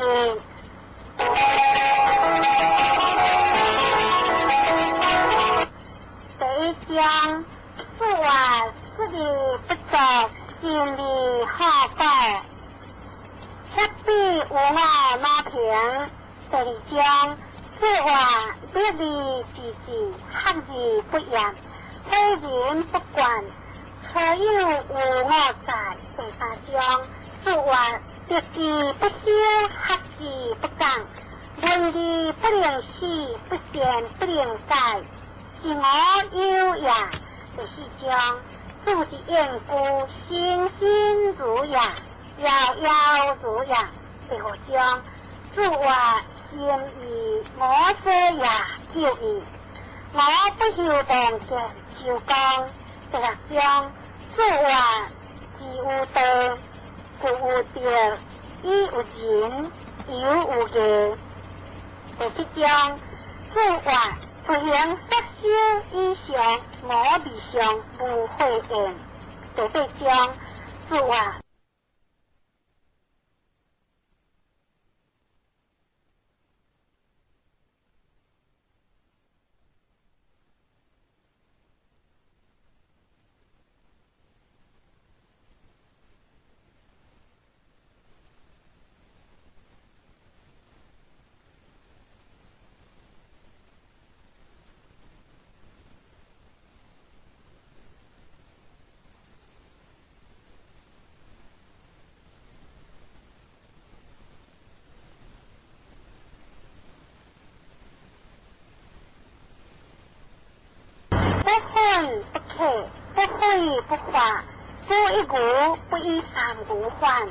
第一章，自我实力不足，心理好过，切比有我马平。第二章，自我律理之志，学而不厌，诲人不倦，何有有我在？第三章，自我得之不修，学之不讲，文字不能死，不善不能改，是我有也。第四章，自之厌故，心心如也，遥遥如也。第五章，自我心意我所也，就义。我不修动见就讲。第六章，自我自有道，故有德，以有仁，有有义。第七章，自我不行杀修以上，我未上无悔怨。第八章，自我。不悔不克，不悔不发，不一无不以三无还，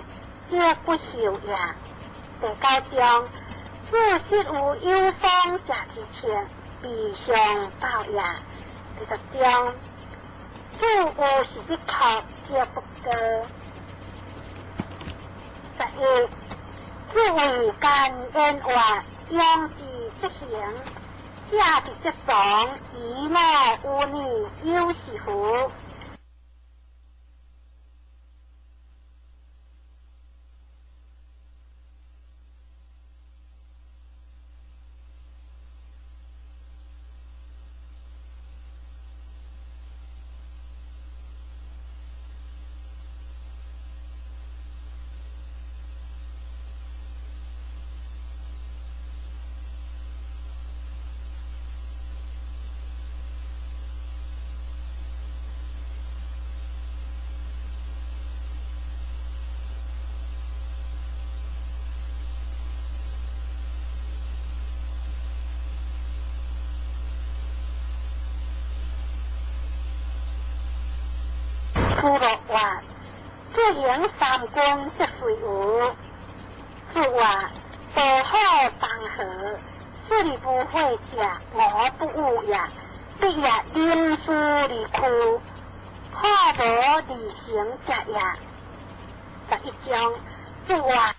这不修也。第九章，自实有忧伤者之情，必相报也。第十章，自有是之靠，这不过。十一，自为甘恩话，养之则行。下之则爽，以我无你有是乎？苏落话，自行三军则随无。自话道好当和，势力不会者，我不悟也。必也临事而屈，好无而行者也。十一章，自话。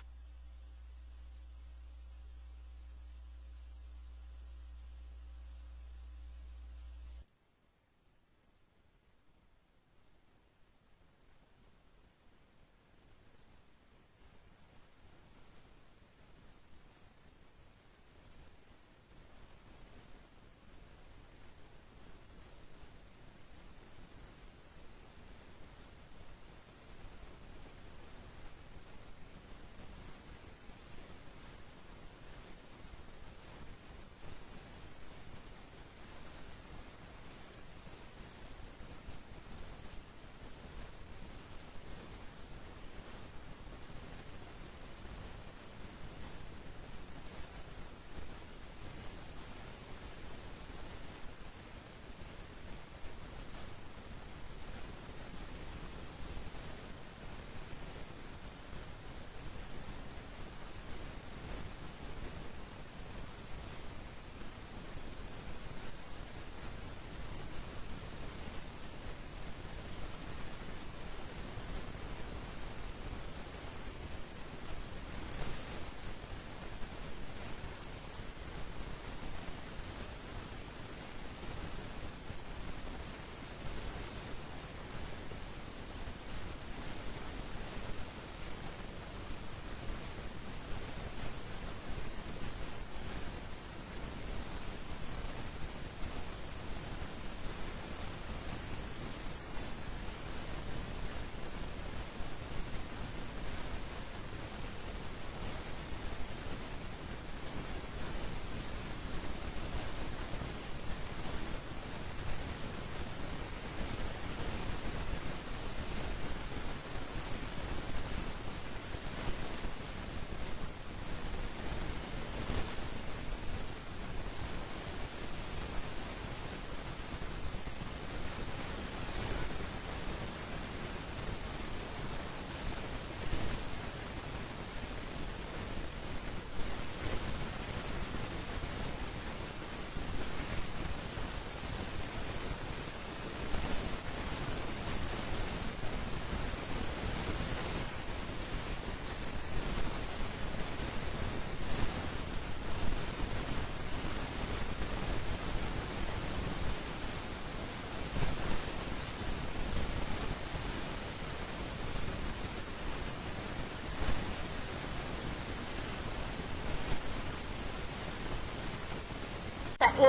一，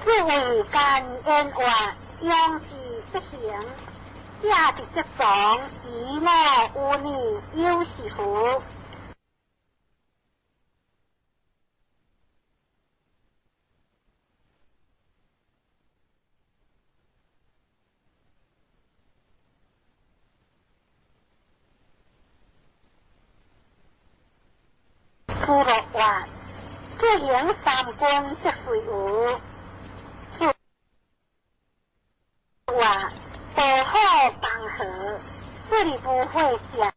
自為間緣話，養之不行，下之則藏，以我有你有是乎？夫樂話，自行三軍則隨有。夫話，大好邦河，這裡不會下，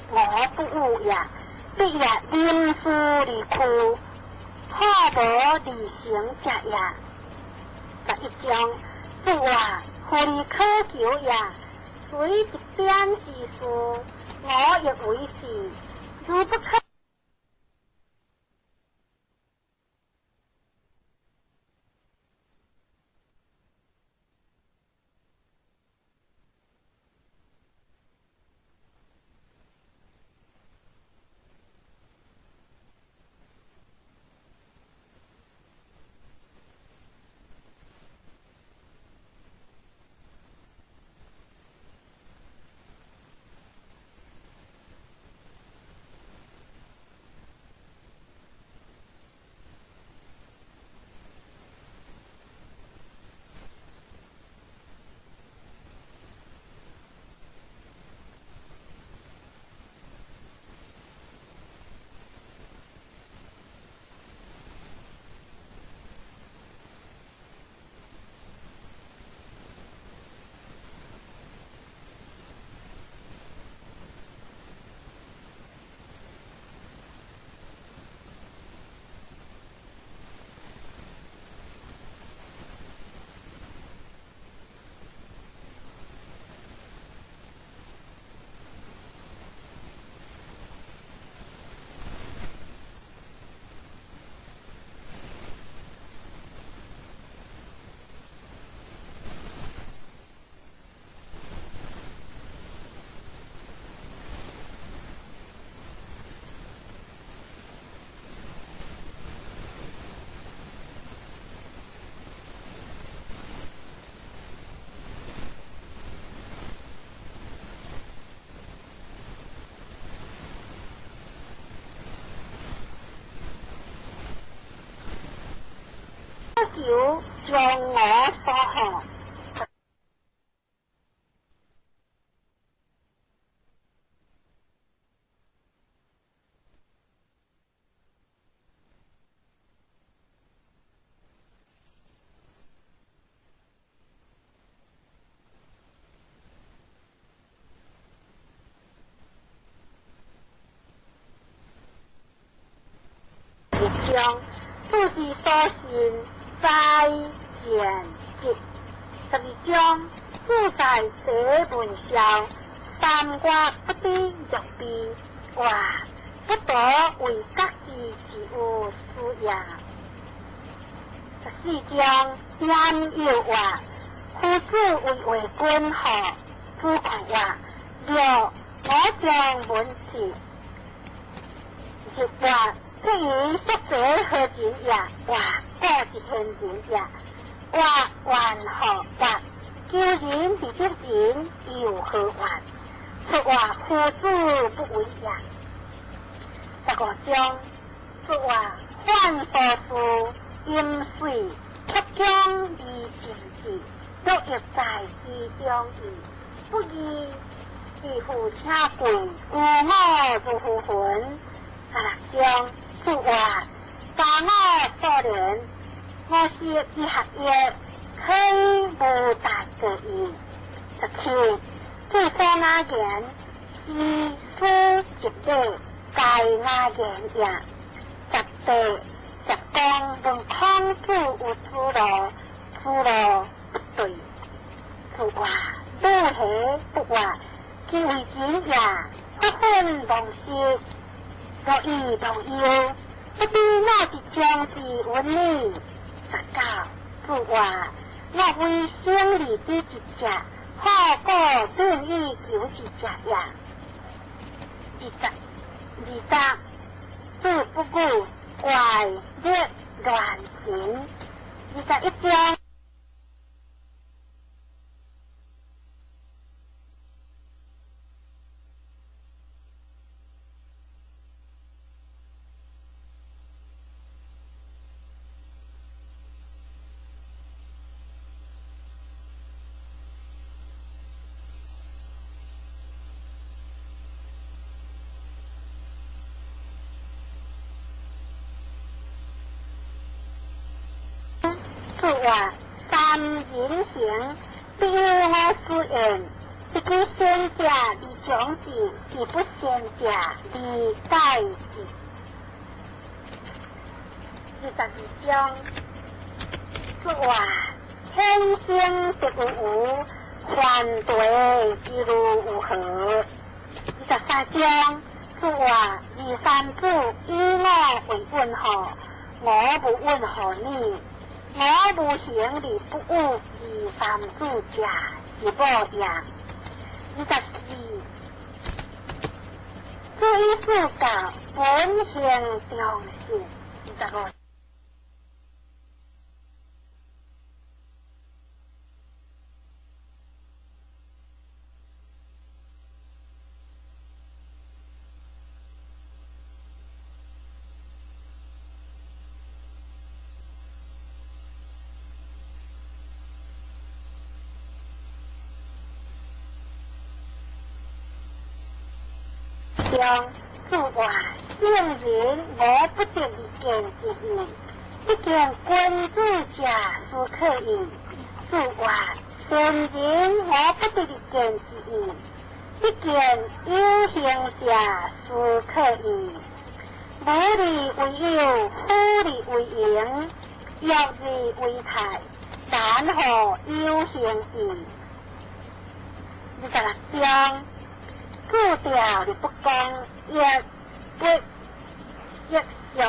我不有也。必也臨事而屈，好無而成者也。11章，夫話，夫而可求也，雖一點之事，我亦為是，如不可。求將我所學。將自己所信在見即，12章自在這文上，三月不得入鼻，哇，不得為家己之有事也。14章言有話，夫子為話君何？子貢話：六，我將問之。就話。至於作者何人也？哇，我是賢人也。哇，還何話？求人而得人，又何怨？說話夫子不為也。15章，說話犯多事，飲水，出疆而盡志，若欲在其中矣。不義，而父請跪，故我如乎魂。16章，說話大我所憐，我是之學業，可以無大過矣。17，至所雅言，是書一禮，該雅言也。18，十公問孔子有此路，此路不對。說話不何不話，其為人也，不分忘失。若以忘憂，不知哪一將是文呢？19，說話我為生利之一者，好過變以求之者也。20，子不語怪力亂亂神。21章。主曰：三人行，必有我師焉。不知先者而長進，其不先者而改進。22章。主曰：天生得有無，凡地之如有何？23章。主曰：二三子以我為問號，我無問號你。我無行而不與二三子者，是無也。24，主以四教，本行中信。25。章，主曰：聖人無不得而見之義，不見君子者斯可矣。主曰：聖人無不得而見之義，不見有行者斯可矣。無利為有，虎利為盈，欲利為泰，然何有行矣？26章。注定而不講，亦不亦俗。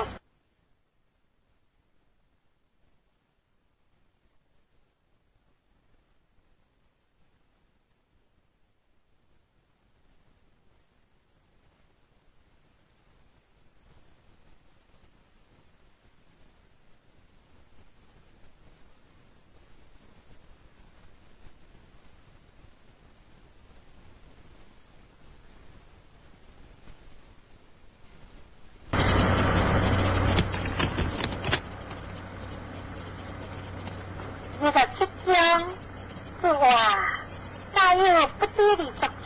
27章，主曰：大有不得而作之。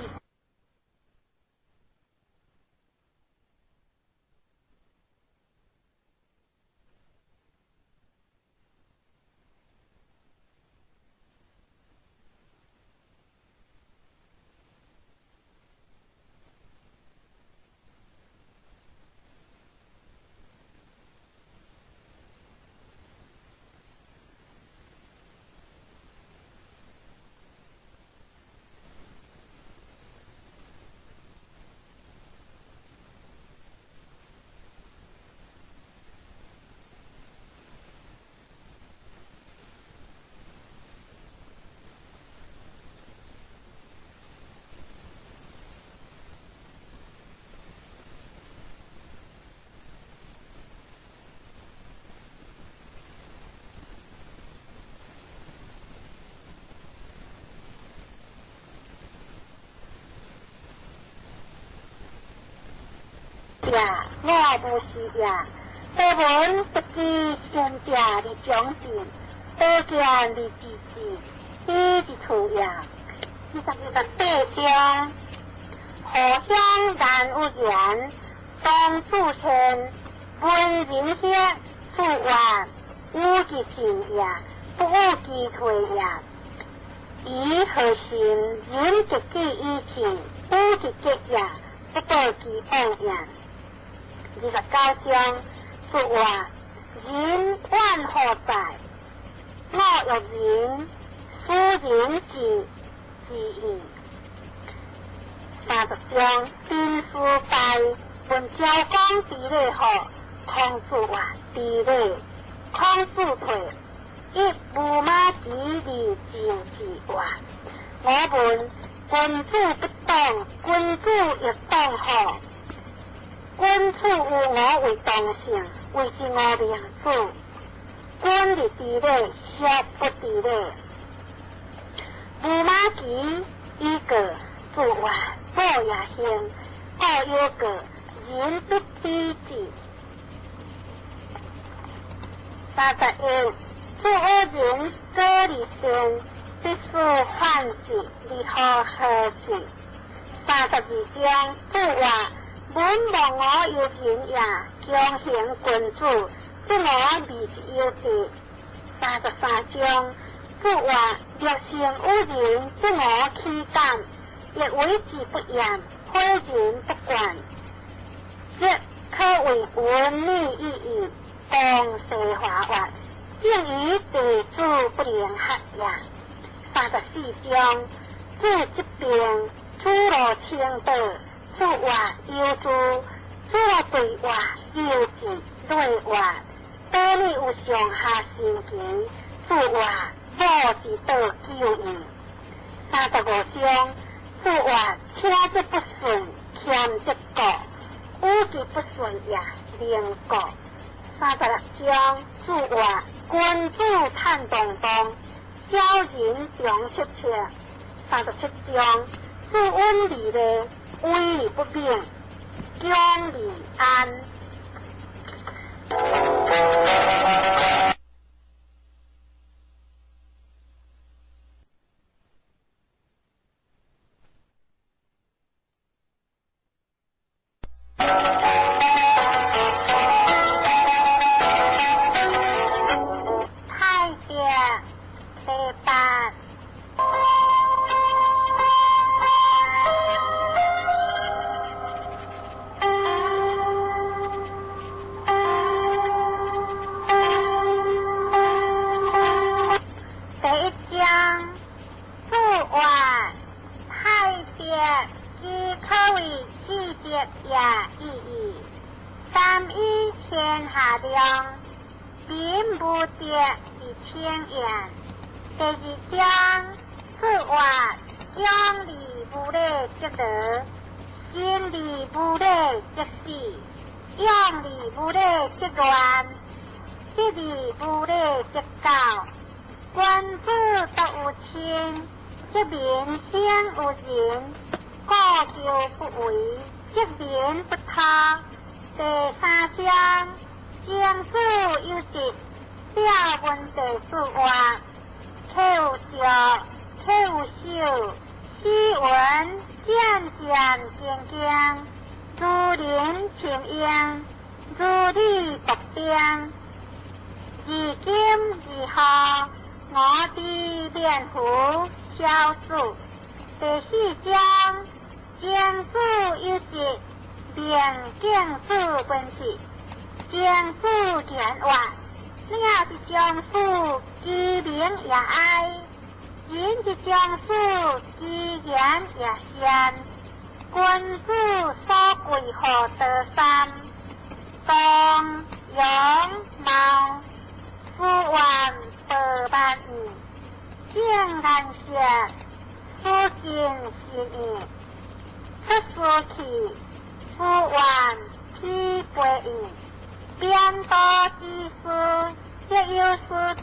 也，我無是也。多聞不知先者而長進，多見而知之，彼之處也。28章，何鄉難有言，當主前，問人者，主曰：有其進也，不有其退也。以何心？人得之以情，有其結也，不得其往也。29章，主曰：人怨何在？我欲仁，斯仁之之矣。30章，兵书败，问昭公知礼何？孔子曰：知礼。孔子退，以无马之而上之曰：我问君子不党，君子欲党何？君子有我為同性，謂之我明子。君而知禮，色不知禮。无马其以过，自曰报也幸，故有过，人不知之。31，自有人做而善，必须反之，如何何之？32章，子曰：文望我有仁也，强行君子，则我未之有地。33章，子曰：略胜于人，则我岂敢？亦为之不言，诲人不倦，则可谓文理意义，光西华曰：正于地主不能合也。34章，子疾病，子路称道，子曰：有之。子路对曰：有之。对曰：道理有上下神奇。子曰：母之道久矣。35章，子曰：车则不顺，谦则过，与其不顺也，宁过。36章，子曰：君子坦荡荡，小人长戚戚。37章，子温而礼，威而不勉，恭而安。太德第八。第一章，子曰：太德之可谓至德也已矣。三以天下量，民无德而称焉。第二章，子曰：将而无礼则劳，行而无礼则死，勇而无礼则乱，节而无礼则教。君子独有亲，则民生有仁；故旧不为，则民不托。第三章，曾子有疾，表问弟子曰：客有少，客有寿，斯文渐渐坚坚，如临清英，如履薄冰。而今如何？我之免乎小子。第四章，曾子有疾，命敬子问事。曾子言曰：鸟之将死，其鸣也哀；人之将死，其言也善。君子所贵乎多三：动、容、貌。夫万百万亿，正颜色，夫尽心意，出师去，夫万披背翼，变多之师，则有师存。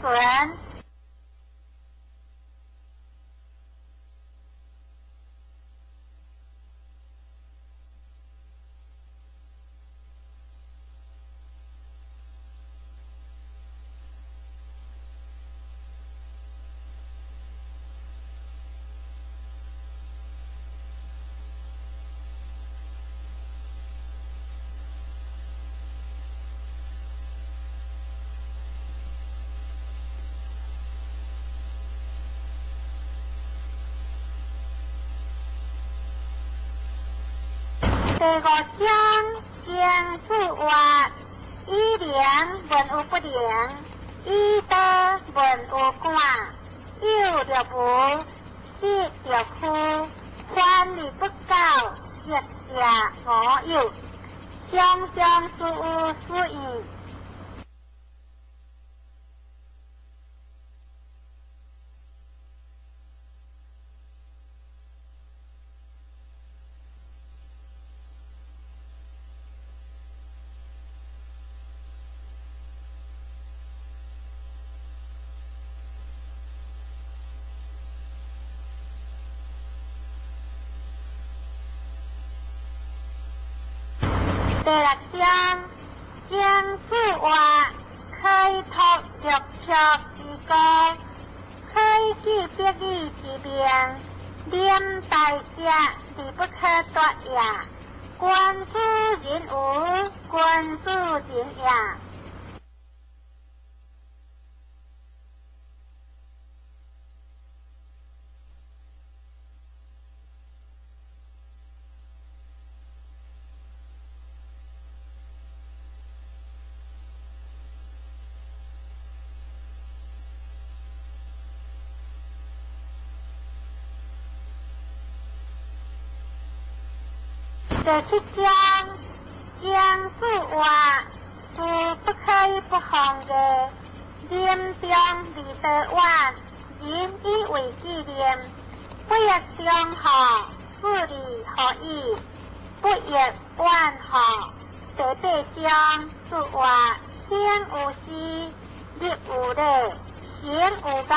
第五章，曾子曰：以灵问有不灵，以道问有感，有若无，实若虚，反而不教，则邪我有。常常思有思义。第六章，将子话开拓六尺之高，开启别义之名，念大者而不可夺也。君子人无，君子仁也。第七章，将子话是不可以不防的。临终而得远，人以为纪念。不欲中何，自利何以？不欲远何？第八章，子话天有时，日有礼，行有乐。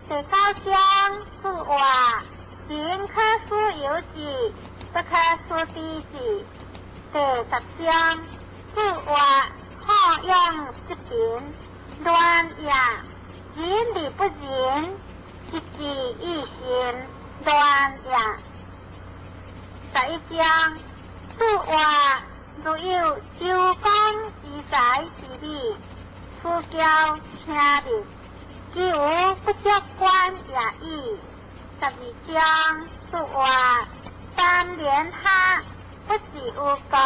第九章，子话人可使由己，不可使知己。第十章，子话好养积贫，乱也；仁而不仁，积之以心，乱也。十一章，子话如有周公之才之美，此教听令，其无不足观也已。十二章，子话三连下，不是有国，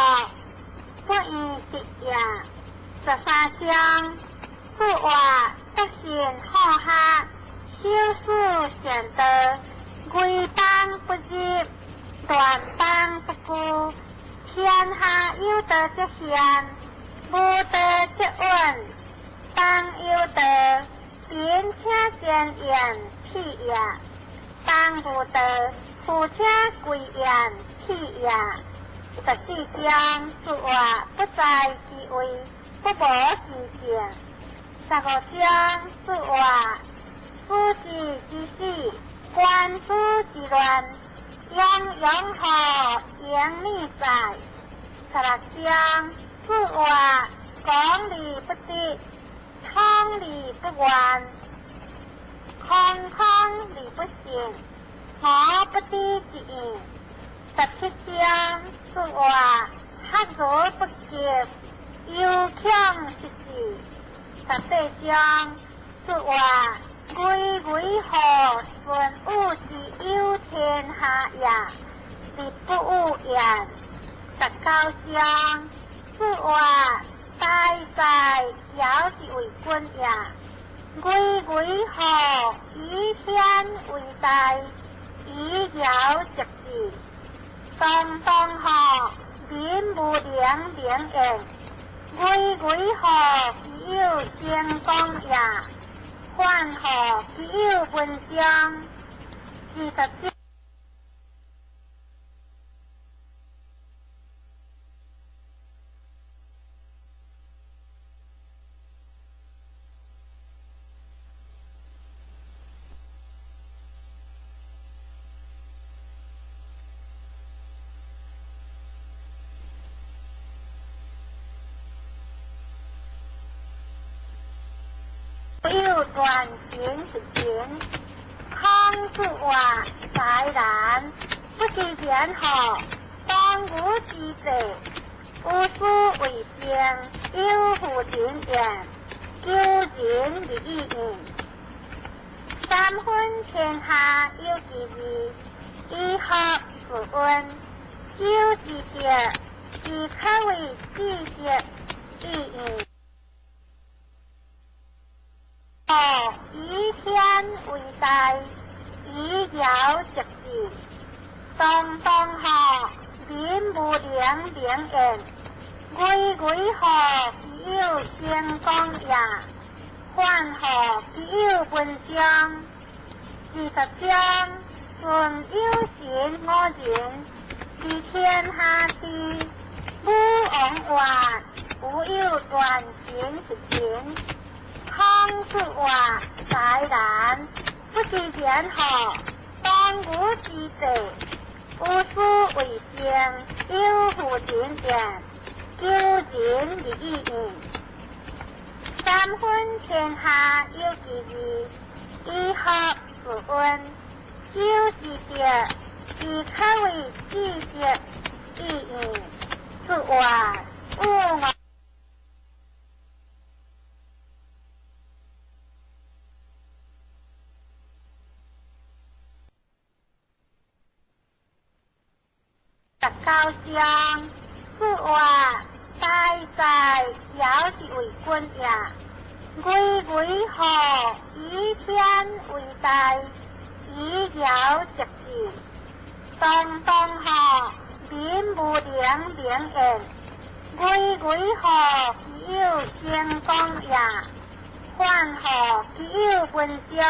不以得也。十三章，子话德善好下，修士善道，危邦不入，乱邦不居。天下有道则贤，无道则隐。当有道，贫且贱言屁也；当无道，富且贵言屁也。十四章，子话不在其位，不谋其政。十五章，子话夫子之死，君子之乱，泱泱何盈利在。十六章，子话讲而不得，通而不圆，空空而不信，何不知之义。十七章，子话学而不及，犹强失志。十八章，子话巍巍何顺物之有天下也，而不有言。十九章，子话大在尧之为君也，巍巍何以天为大，以尧直志。当当何民无能明言，巍巍何其有成功也，反何其有文章。二十章。有断情是情，孔子话才难，不知言何，当务之际，无所为政，有负人言，求仁而义义。三分天下有其二，以学自温，修之德，是可谓知识意义。以天为大，以尧直志。当当何民无能明言，巍巍何其有成功也，反何其有文章。二十章，顺有神我仁，治天下事，武王话，无有断情是情。孔子话才难，不知言何，当务之际，无所为政，有负人言，求仁而已矣。三分天下有其二，以学自温，修之德，其可谓至德已矣。子曰：吾59章，子曰：大哉，尧之为君也！巍巍乎以天为大，以尧执之。当当乎民无能名焉。巍巍乎其有成功也，反乎其有文章。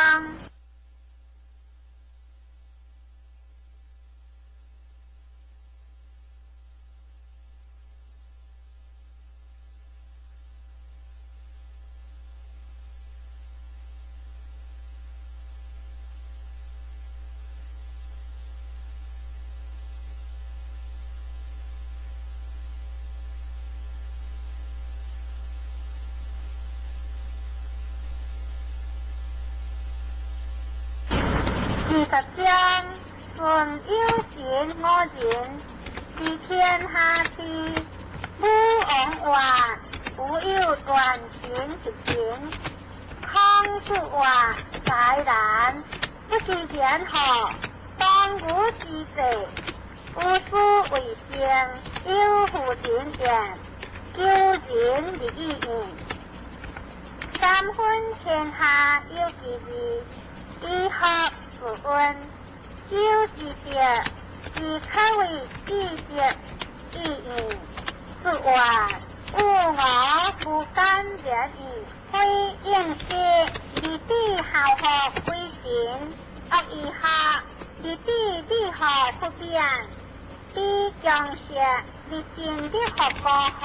20章，舜有神我仁，治天下事。武王曰：吾有断行之情。孔子曰：哉然！不知言何？当务之际，无师为圣，有负人言，求仁而已矣。三分天下有其二，以学自温，修之德，其可谓至德已矣。子曰：吾我不敢言矣。非应时，立地孝学归神，恶以下，立地立学不变。彼将学，立真的学高学，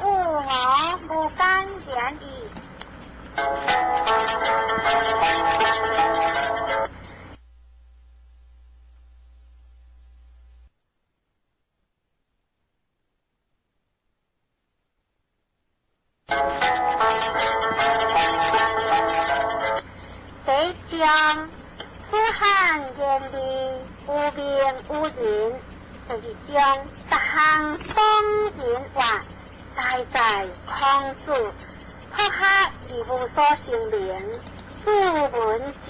吾我不敢言矣。第一章，楚汉严厉，无名无人。第二章，十项当人话，哉哉孔子，学学而无所成名，子闻之。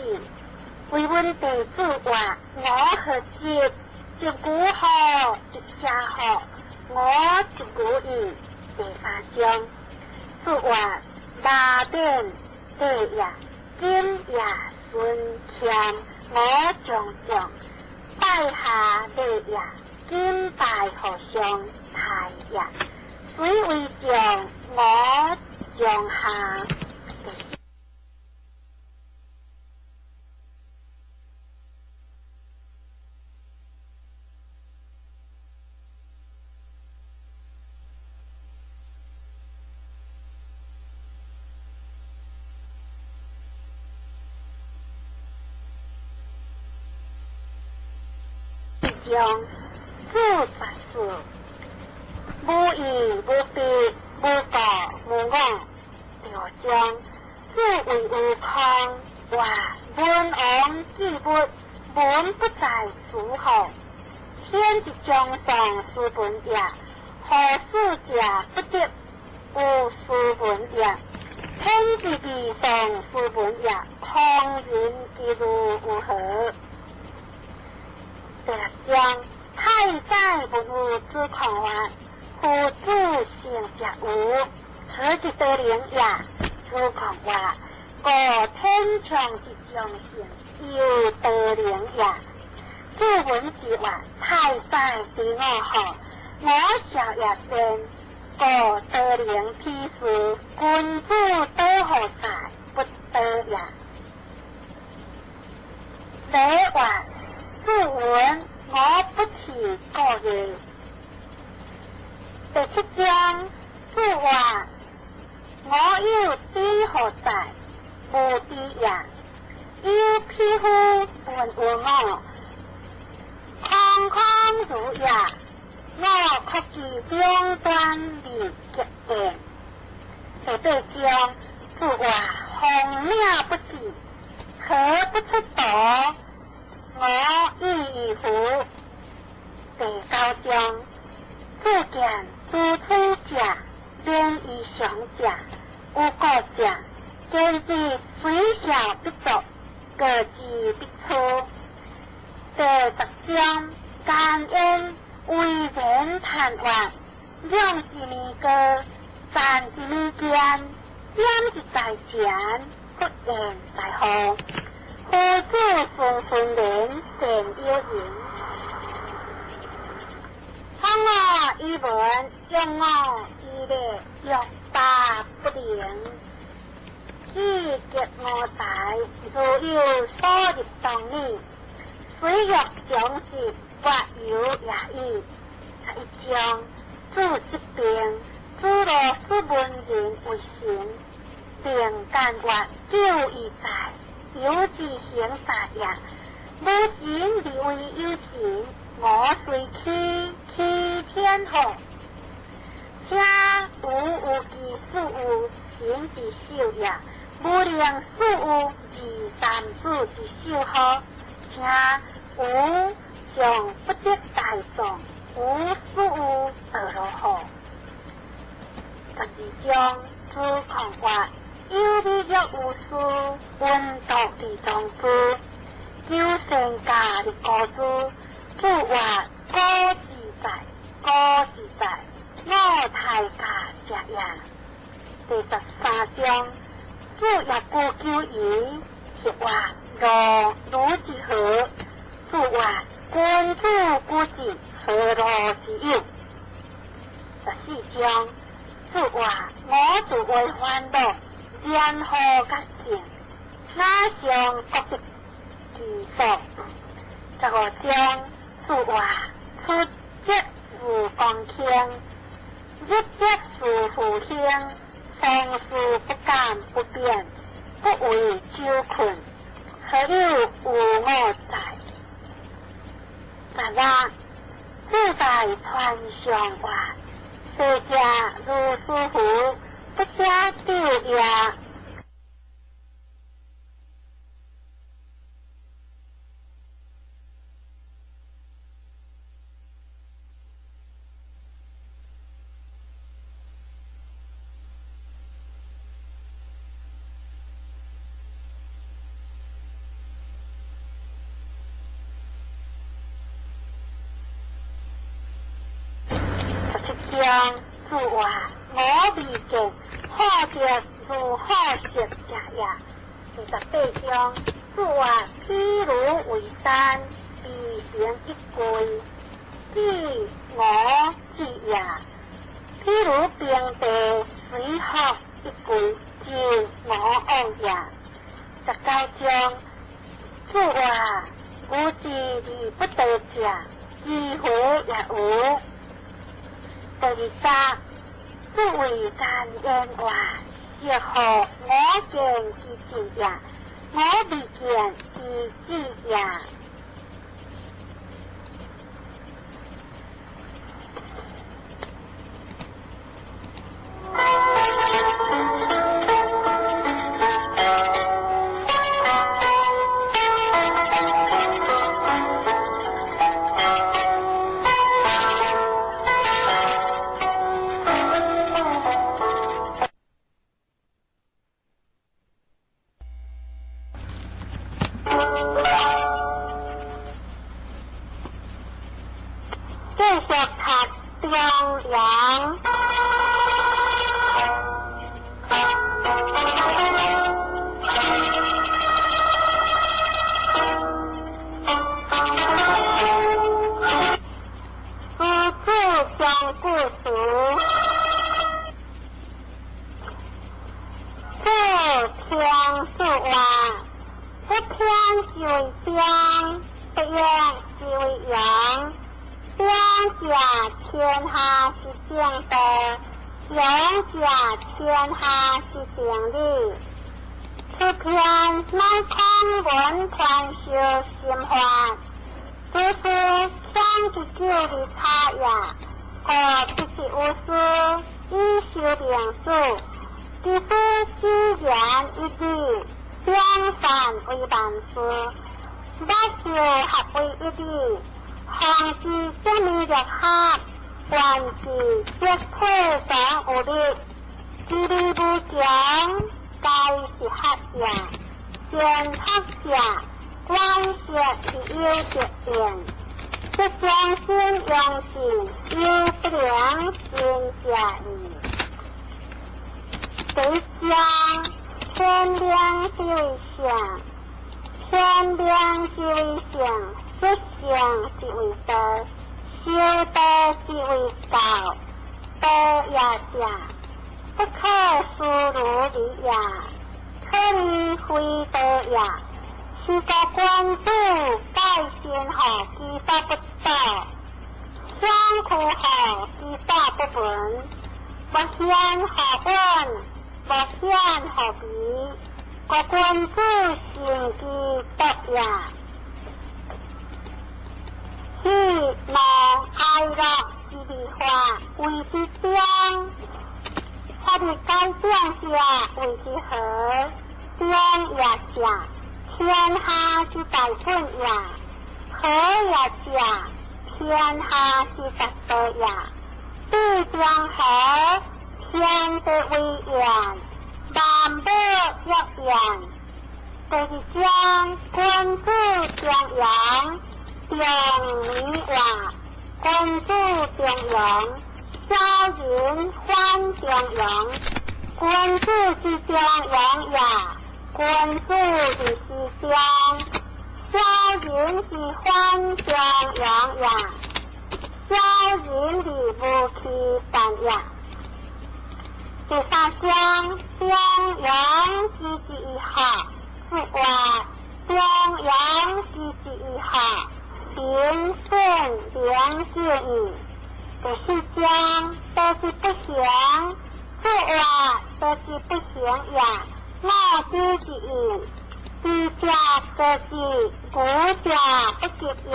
为阮弟子曰：我何执？执古何？执下何？我执古矣。第三章，子曰：马典地也，今也孙谦，我将将，拜下礼也，今拜和尚太也。虽为将，我将下。将子十四，无义无别，无告无我。第五章，子谓无康曰：文王之物，文不在诸侯。天之将丧斯文也，何事者不得无斯文也？天之未丧斯文也，匡人之如有何？第六章，太宰文武子孔曰：夫子性者无，此之得灵也。子孔曰：故天长之将性，犹得灵也。子闻之曰：太宰对我好，我孝也先。故得灵之事，君子得何在？不得也。礼曰：子闻，我不辞过也。第七章，子曰：我有知何在？无知也。有匹夫问于我，空空如也。我空托其兩端而極變。第八章，注話風領不至，河不出圖，我意欲乎？第九章，注見諸取者，免於常者，有故者，堅持水小必作，過之必出。第十章，甘煙為人談話，兩一暝高，站一暝堅，點一在前，不言在後。夫子順順人，善有人。通我以文，用我以禮，欲罷不能。氣極五才，如有所入當理。水欲將時，或有也已。十一章，注疾病，諸羅斯文人為行，並干月久以在，有之行殺也。無神而為有神，我隨欺欺天後。聽無有其事有神之秀也，無能事有二三子之秀何？聽無將不得大眾，無事有得落好。十二章，主控法，有理若有事，溫道地中之，求善教的高知，主話高自在，高自在，我太教者也。第十三章，主也古求言，是話路如之何？主話君子古之何路之有？十四章，主話我自為煩惱，然後覺醒，哪上各得其所。十五章，主話出則是公卿，入則是復興，凡事不敢不變，不為酒困，何有有我在？十六，自在傳上話，世者如師傅，不者丟也。十七章，主話我未見，好者如好色者也。第十八章，主話譬如為山，必行一歸，彼我之也。譬如平地，隨福一歸，之我往也。十九章，主話吾知而不得者，機會也無。第二十，主為甘煙話，適合我見之智也，我未見之智也。繼續讀中陽。夫子講故事，主聽說話，不偏是為邊，不言是為陽。兩者天下是正道，兩者天下是正理。此篇乃孔文傳授心法，只是講之久的差也。講故必是有事以修明此，其夫只言一语，两善為萬事，萬事合為一理，方知什麼力合，萬事皆體總有力，其理無窮，皆是合也。善合者，觀色是有得變，則將心用盡，猶不能盡者矣。第一章，天良之為上，天良之為上，德性之為道，修道之為道，道也者，不可思如理也，可以非道也。是故君子戒慎乎其所不睹，相去乎其所不聞，莫顯乎隱，莫顯乎微。故君子慎其獨也。喜怒哀樂之變化謂之中，法律改變者謂之和，中也者，天下之大本也；和也者，天下之大道也。對中和，天地為言，萬物若然。第二章，君子中庸，中明話，君子中庸，小人反中庸。君子之中庸也，君子之中，小人之反中庸也，小人之無其但也。第三章，中庸之之好，是話中庸之之好，平順良善矣。第四章，道之不行，是話道之不行也，老之之義，知者得之，愚者不及也。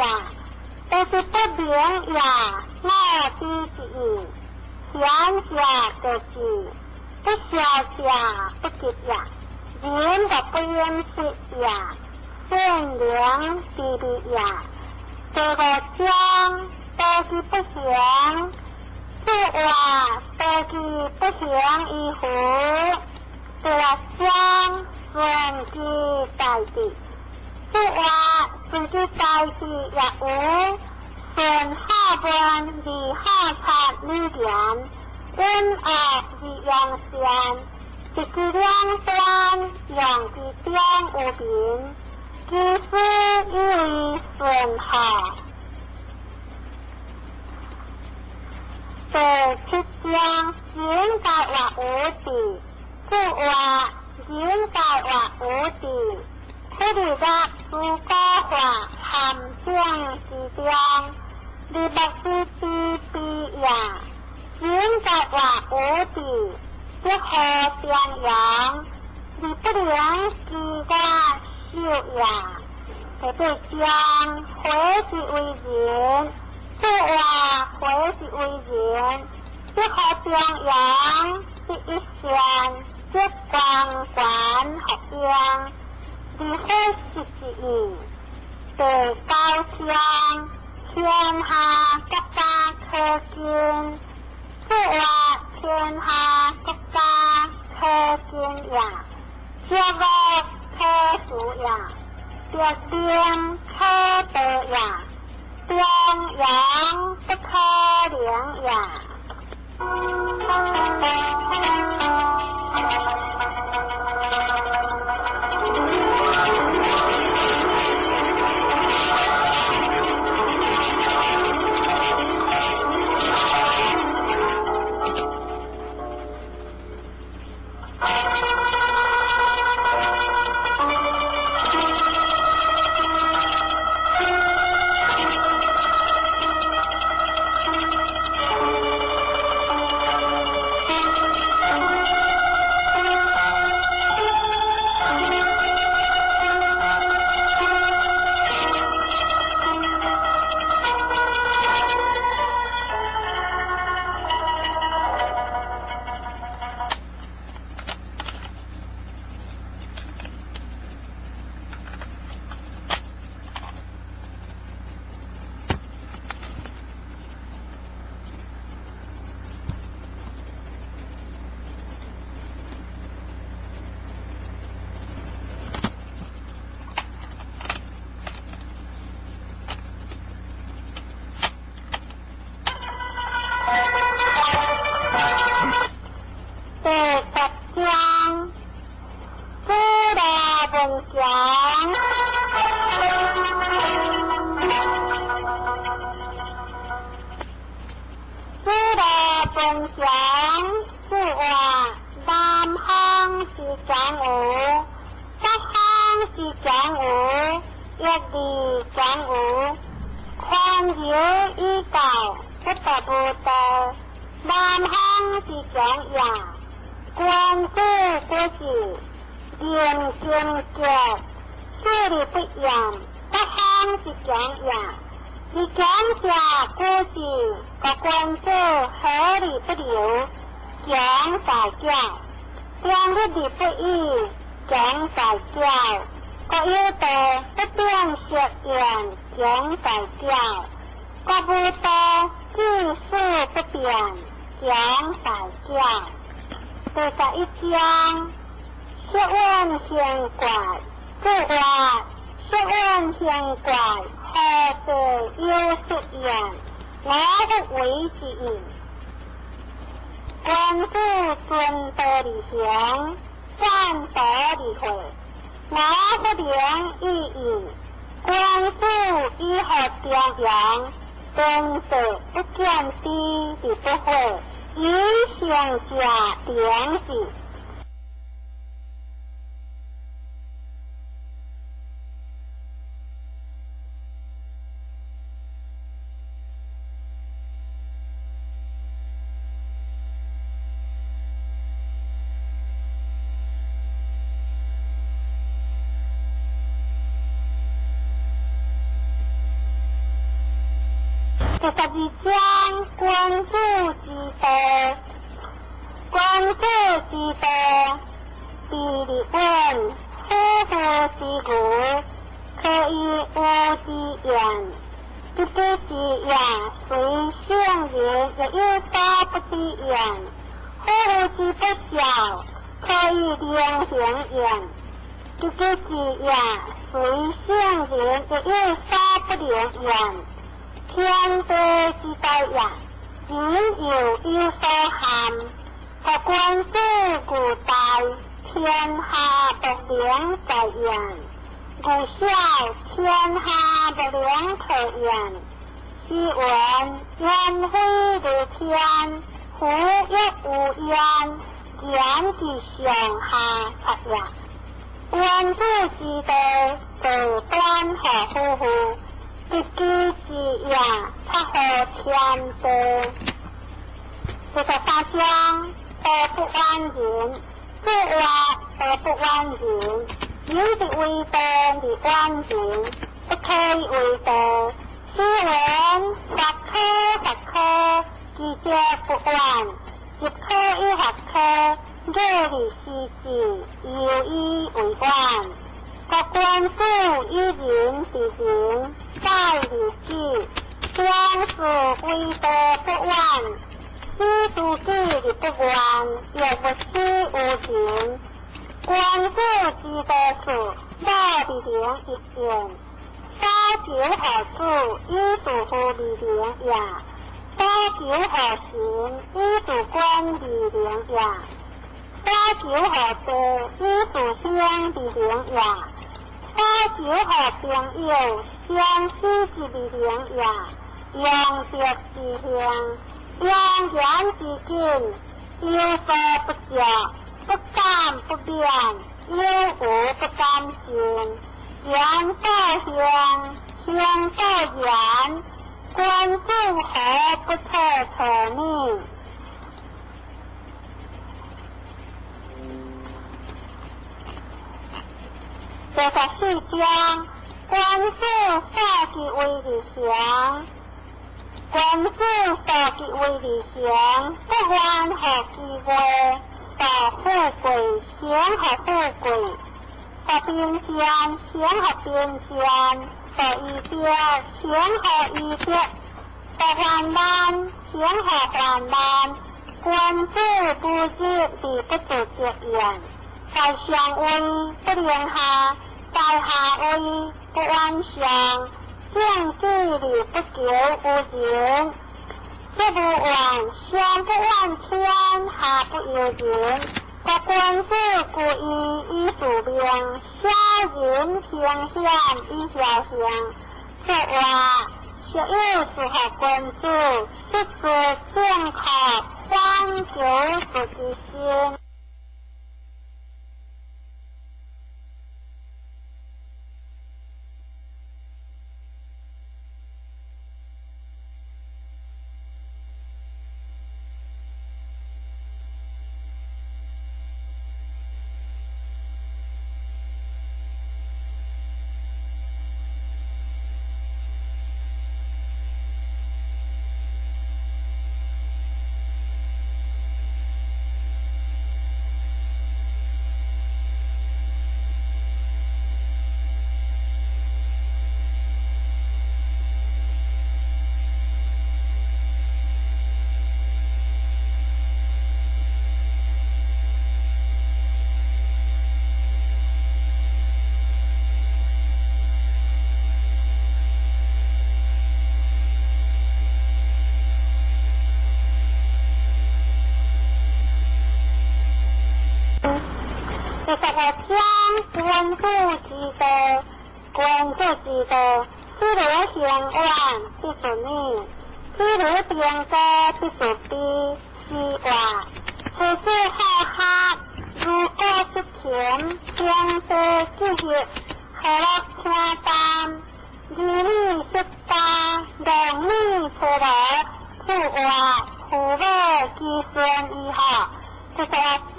道之不明也，老之之義，賢者得之，不肖者不及也。人若不掩飾也，善良之理也。第五章，道之不行，是話道之不行於乎？第六章，順之大地，是話順之大地也有，順好問而好察理言，隱惡而揚善，一舉兩端，用之中有民，其師以為順好。第七章，人界或無智，是話人界或無智，此日樂諸古化陷阱之中，而莫知之非也。人界或無智，則何中庸，而不能知我受也。第八章，火之為人，是話火之為人，則何中庸，則一善，則光環合應，而火失之矣。第九章，天下國家可敬，是話天下國家可敬也，邪惡可恕也，德明可道也，中庸不可能也。現強。紫羅分強，注話南方之講有，北方之講有，一字講有，寬饒以教，不得無道。南方之講也，君子不治，言行節，勢利不厭，北方之講也。你講者古事，個君子何理不留？講在教，兩日而不語，講在教。國有道不變色言，講在教。國無道志事不變，講在教。第11章，釋怨形怪，注話釋怨形怪，何地有出言？我不為之應。君子遵道而行，贊道而會。我不能以應。君子以何中庸？天地不見知而不悔，以行者定之。第12章，君子之道。君子之道，必立穩，夫婦之義，可以無之言。不知之言，雖聖人，亦有所不知焉。夫婦之不孝，可以令行焉。不知之言，雖聖人，亦有所不能焉。天地之大也，人又有所憾。故君子固大，天下不能在焉；故小，天下不能克焉。是云：言非如天，夫亦无焉，言之上下策也。君子之道，道端何夫妇？不知之也，察乎天地。第13章，道不远人，注話道不遠人，人之為道而遠人，不可以為道。是云：法可法可，其者不遠；入可以法可，義而思之，犹以為遠。故君子以仁治人，孝而己，将是為道不遠。知自己而不怨，亦不知有仁。君子之道是，莫而能一言。所求何子，以自乎而能也；所求何神，以自官而能也；所求何地，以自乡而能也；所求何朋友，相思之而能也。用德之行，用言之谨，有所不教，不敢不变，有无不敢信。言道行，行道言，君子何不可可呢？第14章，君子所以为而行，君子所以为而行，不愿乎其位，道富贵，行乎富贵；道贫贱，行乎贫贱；道义德，行乎义德；道患难，行乎患难。君子不日而不自得焉，在上位不能下，在下位不远上。正己而不求无人，这不怨，上不怨天，下不尤人。國君子固義以自明，小人行險以僥倖。說話學有祝福君子，出自正確反求諸己心。第十五章君子之道，君子之道，知如行遠，必自勉；知如平高，必自卑。是話，夫子好學，如果出勤，平地之業，何樂聽淡？兒女出家，郎女出羅，此話父母子孫以後。第十六章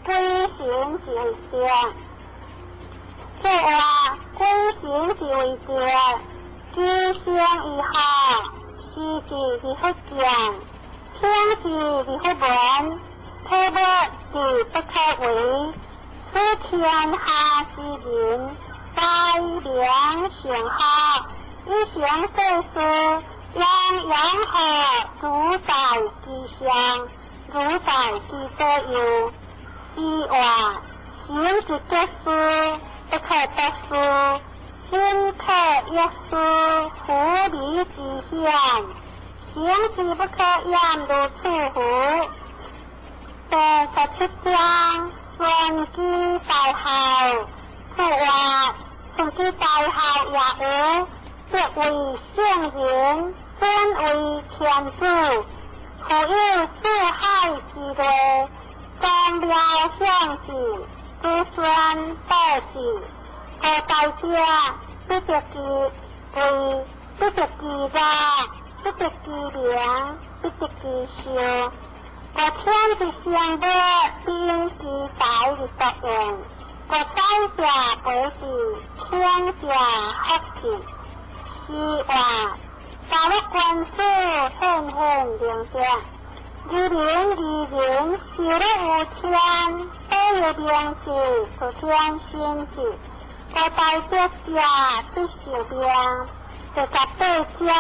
鬼神之為上，這話鬼神之為上，知生以後，時事而不見，天事而不聞，體物而不可為，此天下之人，皆明成學，以成世事，洋洋河主宰之上。主宰之左右，是話心之結事，不可得失；心可一失，狐狸之險。行之不可言如此乎？第十七章尊居大孝，此話尊居大孝也有，即為聖人，尊為天子。富有四海之內，宗廟相繼，子孫道之。古代者，不得其貴，不得其樂，不得其名，不得其壽。故天之生物，秉其才而作用；故宰者卑之，天者福之。是話。大樂君子顯顯明者，二零二零受樂有天，保佑名字，出天心智，古大德者必受命。第十八章，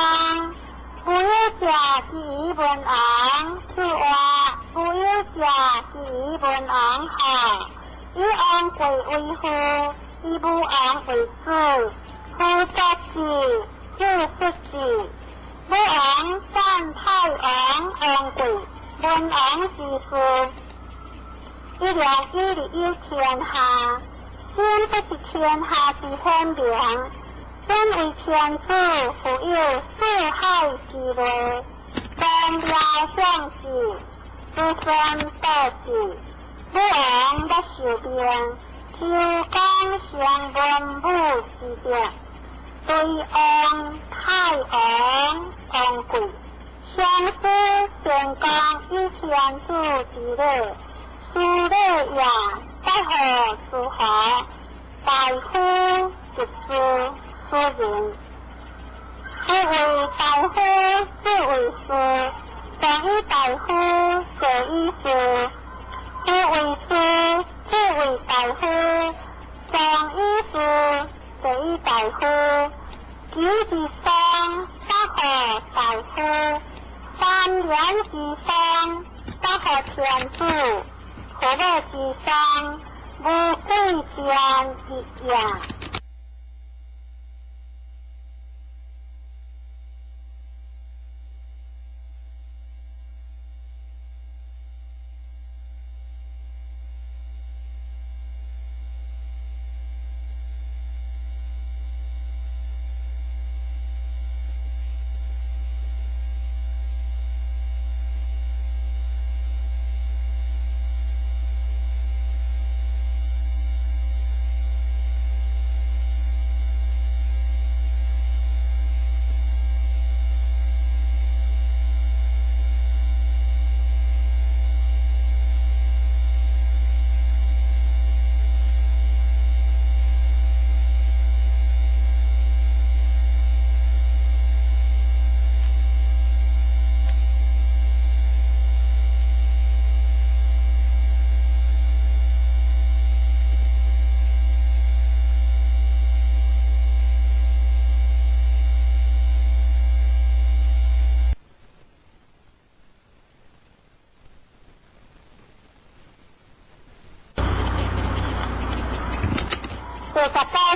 無有者之以文王，此話無有者之以文王好，以王貴為父，以武王為子，父作子。子失子，武王贊太王王貴，文王之事，一良以利有天下，先不是天下之顯明，身為天子，富有四海之內，宗廟相繼，子孫道之，武王欲受命，求講成文武之德。對王、太王、王貴，相師先講以天子之禮，書禮也，百何諸侯，大夫執事庶人。夫為大夫，子為士，上以大夫，下以士。夫為士，子為大夫，上以士。第一大夫，九之上，百何大夫，三年之上，百何天子，父母之上，無貴賤之也。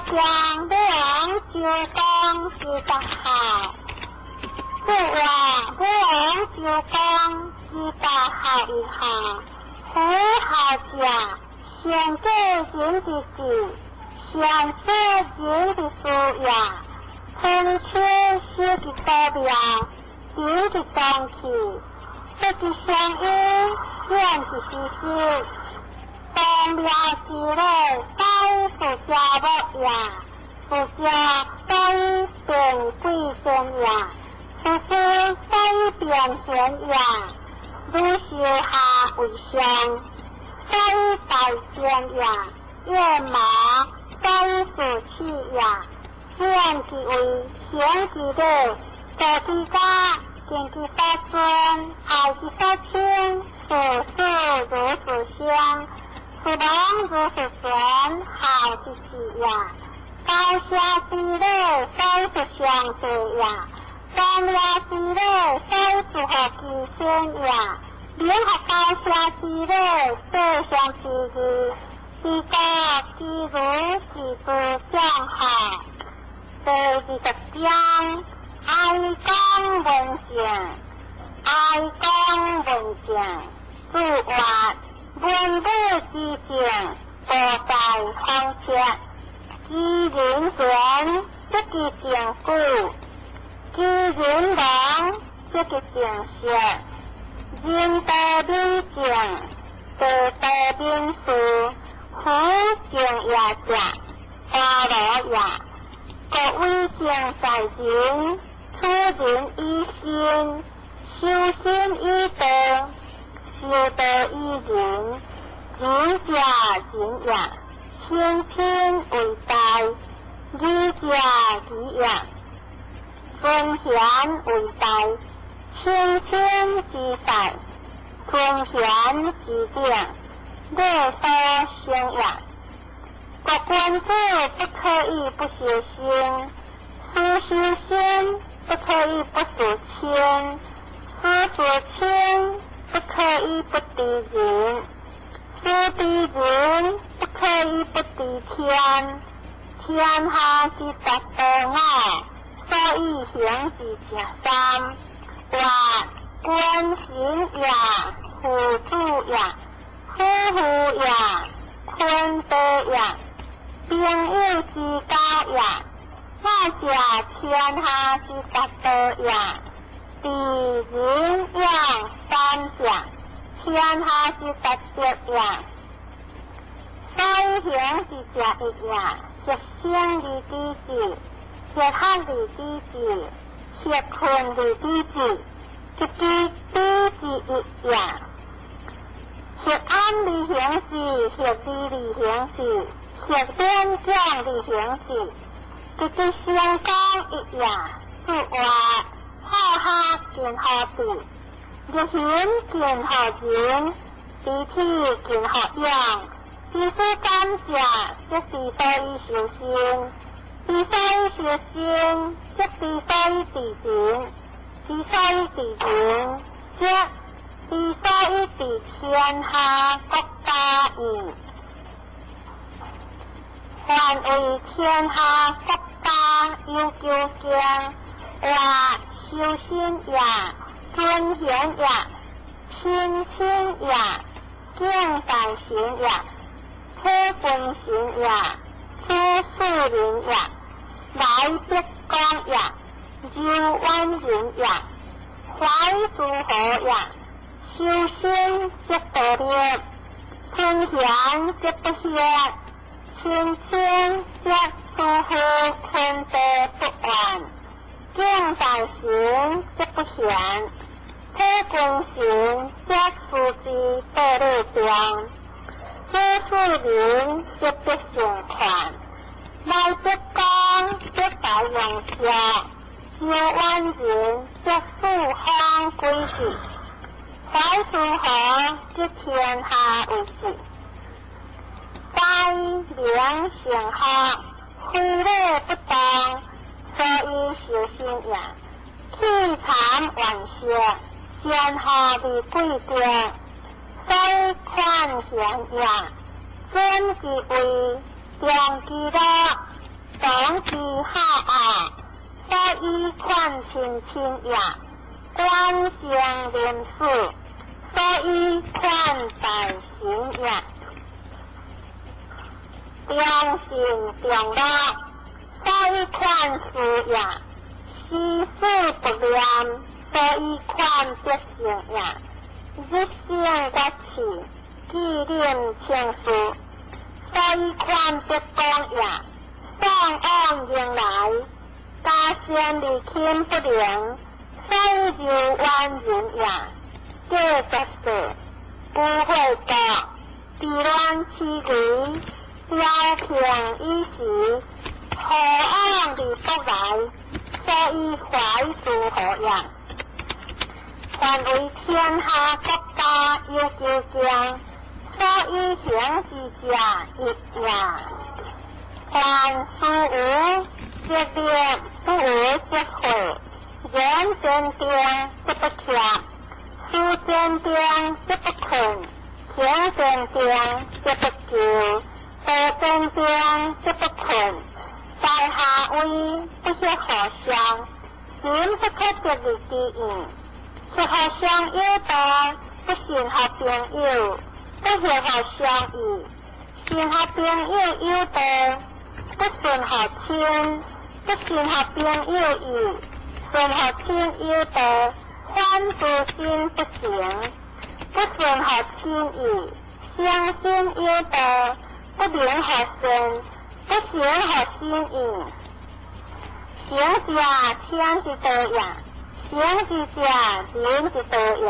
將武王周公之十孝，注曰：武王周公之十孝一孝，夫孝者，善過人之志，善說人之事也。春秋修之道妙，仁之宗氣，得之相應，遠之失失。宗廟之禮，在士家木也；士家在變貴賤也；士師在變賢也。汝修下為上，在大賤也；雁馬在士氣也。顯其威，行其禮，道其家，敬其所尊，愛其所親，事事如是相，事王如是全，孝之至也。高下之禮，在是相對也；宗廟之禮，在是合其先也。聯合高下之禮，對相之義，之國之儒是之將孝。第20章，哀公問政，哀公問政，注曰：文武之政，多在方策。知人權，則知政久；知人亡，則知政息。人道民政，地道民事，夫政也者，大羅也。國為政在人，處人以信，修身以德，修德以仁，仁者仁也，清貧為大，義者義也，尊賢為大，清貧之大，尊賢之頂，樂所生也。國君子不可以不修身，事修身不可以不事親，事事親不可以不知人，事知人不可以不知天。天下之達道我，所以行之者三。曰：君臣也，父子也，夫婦也，坤道也。朋友之交也，我者天下之達道也。知仁勇三者，天下之達德也。所以行之者一也，協生而知志，協學而知志，協困而知志，及其知之一也。協安而行之，協利而行之。協勉獎而行之，及其成功一也。注曰：好學近乎智，日行近乎仁，知體近乎勇。知所感者，則知所以修身；知所以修身，則知所以治人；知所以治人，則知所以治天下國家矣。凡為天下國家有求敬，曰修身也，尊賢也，親親也，敬大臣也，體君臣也，處庶人也，來北公也，柔遠人也，懷諸侯也。修身則道立，尊賢則不歇。親親則夫婦坤道不怨，敬大臣則不嫌，體君臣則事之道理中，處庶人則不成權。來北公則大用孝，柔遠人則四方歸志，懷諸侯則天下為治。在明成學，非禮不動，所以修身也。棄讒怨色，先後而貴德，所以寬賢也。尊其位，重其樂，當之下惡，所以勸親親也；觀生臨死，所以勸大行也。忠信重樂，所以勸事也；時事不念，所以勸德性也。日省月事，紀念青事，所以勸德廣也。送往迎來，加善而親不能，所以柔婉人也。過十歲，不會國，治亂其危，調平以時，何往而不來？所以懷殊何也。凡為天下國家有求將，所以行之者一也。凡事無則滅，不為則廢。言堅定則不怯，事堅定則不困，行堅定則不疚，道堅定則不困。在下位不許互相，心不可得而知應。是互相有道，不信合朋友，不協和相義。信合朋友有道，不信合親，不信合朋友義。信合親有道，反之心不成。不信合親義，相信有道，不明合善，不行合心意。行者天之道也，行之者人之道也。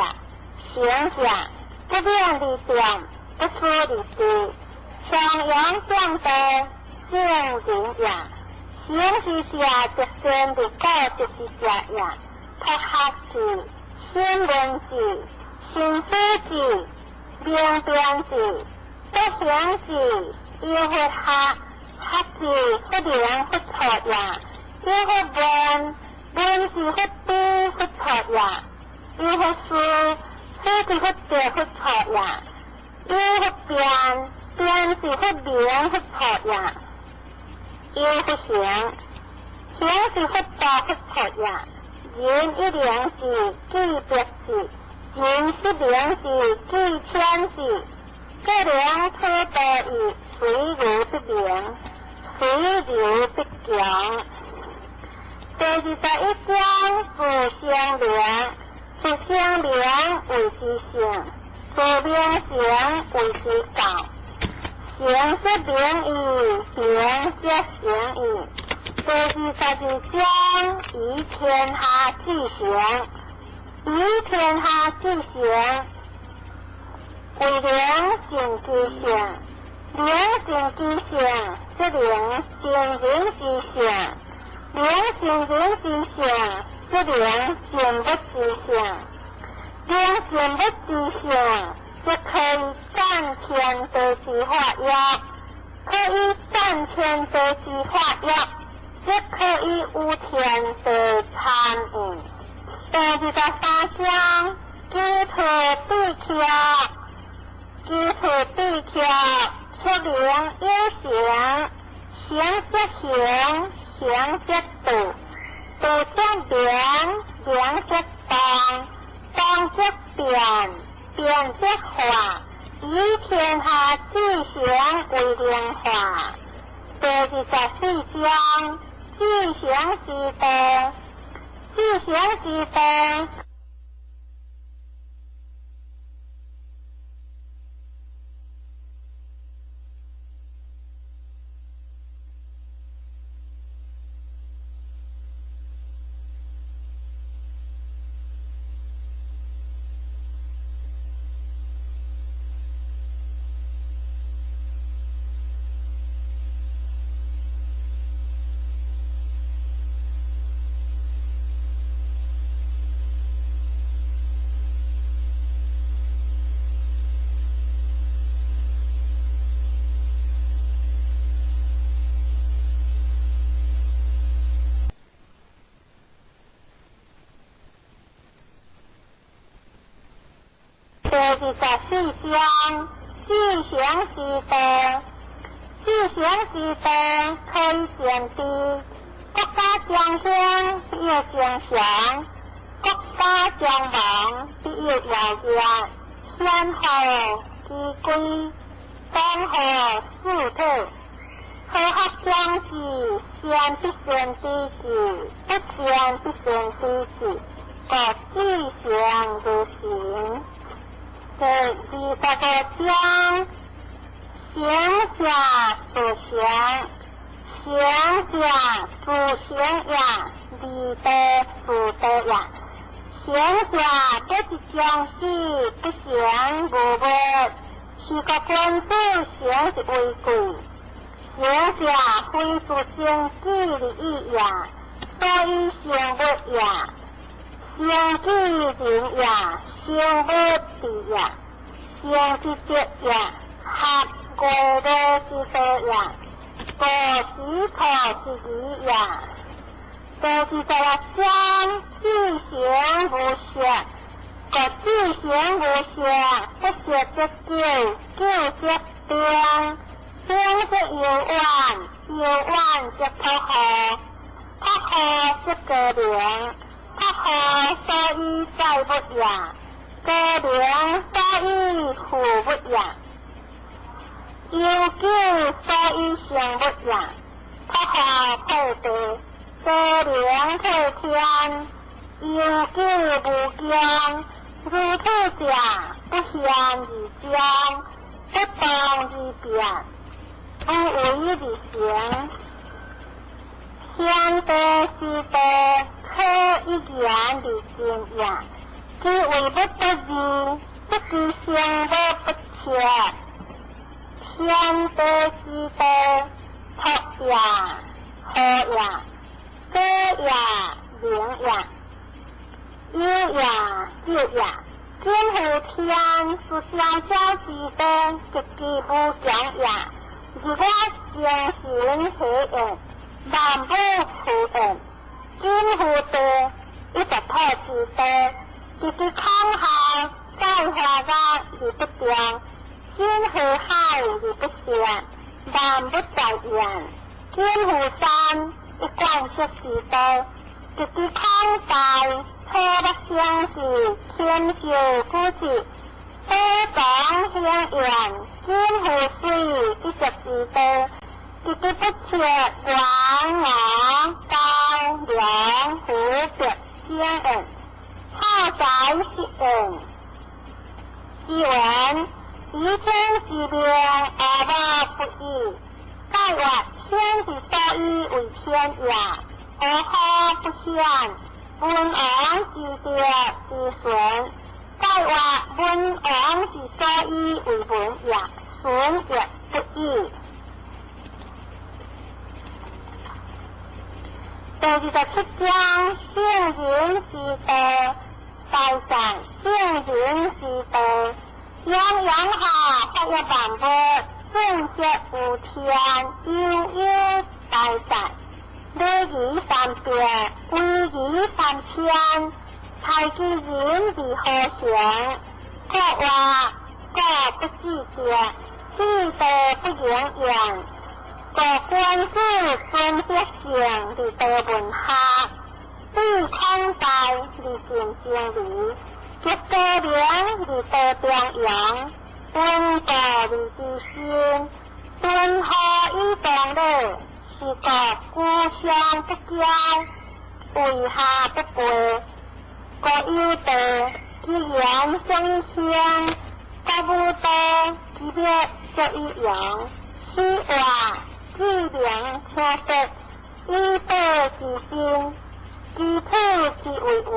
行者不免而掂，不思而知。上陽正道，正人也。行之者則善而古德之者也。朴學智、新聞智、新思智、明辨智、德行智，有佛學，學之不明不錯也；有佛問，問之不知不錯也；有佛思，思之不得不錯也；有佛辨，辨之不明不錯也；有佛行，行之不道不錯也。人一兩字，記百字；人十兩字，記千字。這兩處道義，隨流不明，隨流不強。第21章自相明，自相明謂之性，自明行謂之道。行則明義，明則行義。第22章以天下之行，以天下之行，為明性之性，明性之性，則明聖人之性；明聖人之性，則明聖物之性；明聖物之性，則可以贊天地之法也，可以贊天地之法也，則可以有天地參應。第23章舉頭對翹，舉頭對翹，出名有形，形則形，形則道，道則明，明則動，動則變，變則化，以天下之形為靈化。第24章知行之道，知行之道。第24章知行之道，知至行之道，可以見知。國家將興，必有將強；國家將亡，必有妖孽。先後之規，當何四體？和合相知，善必善知之，不善必善知之。各自行如行。第25章，行者自行，行者自行也，離道自道也。行者不是將死，不行無物，是個君子行是為貴。行者非自生己而已也，所以生物也。生己人也，生物地也，生之德也，合五樂之道也，五時土之義也。第26章，志行無色，個志行無色，不色則久，久則定，定則悠遠，悠遠則朴厚，朴厚則高明，朴厚所以載物也，高明所以賦物也，悠久所以生物也，朴厚破地，高明破天，悠久無窮，如此者不現而彰，不動而變，無為而成。天地之道，可以言而盡也。其為不得已，不知生物不切。天地之道，朴也，和也，德也，明也，有也，久也。天乎天，是小小之道，極其無窮也。自我精神體驗，萬物互應。天乎地，一石土之地，直其空海，在化而而不定；深乎海而不泄，萬物在焉。天乎山，一貫色之道，直其空大，土木相似，天秀古迹，寶藏興焉。天乎水，一石之道，直其不切，王敖高梁湖北相應，浩哉適應。其文，以天之命，而物不已。蓋曰天之所以為天也，而何不顯？文王之德之順。蓋曰文王之所以為文也，順亦不已。第27章，聖人之道，大善。聖人之道，洋洋下發一萬物，正則無天，悠悠大善。禮儀三變，威儀三千，太極人而何行？國話國不自見，至道不言言。國君子尊德性而道文學，對空大而盡真理，極高明而道中庸，敦道而知心，敦厚以當禮，是國故鄉不驕，為下不貴。國有道，其言將以興；國無道，其滅則以亡。此話至明聽說，以道之心，其體之為無。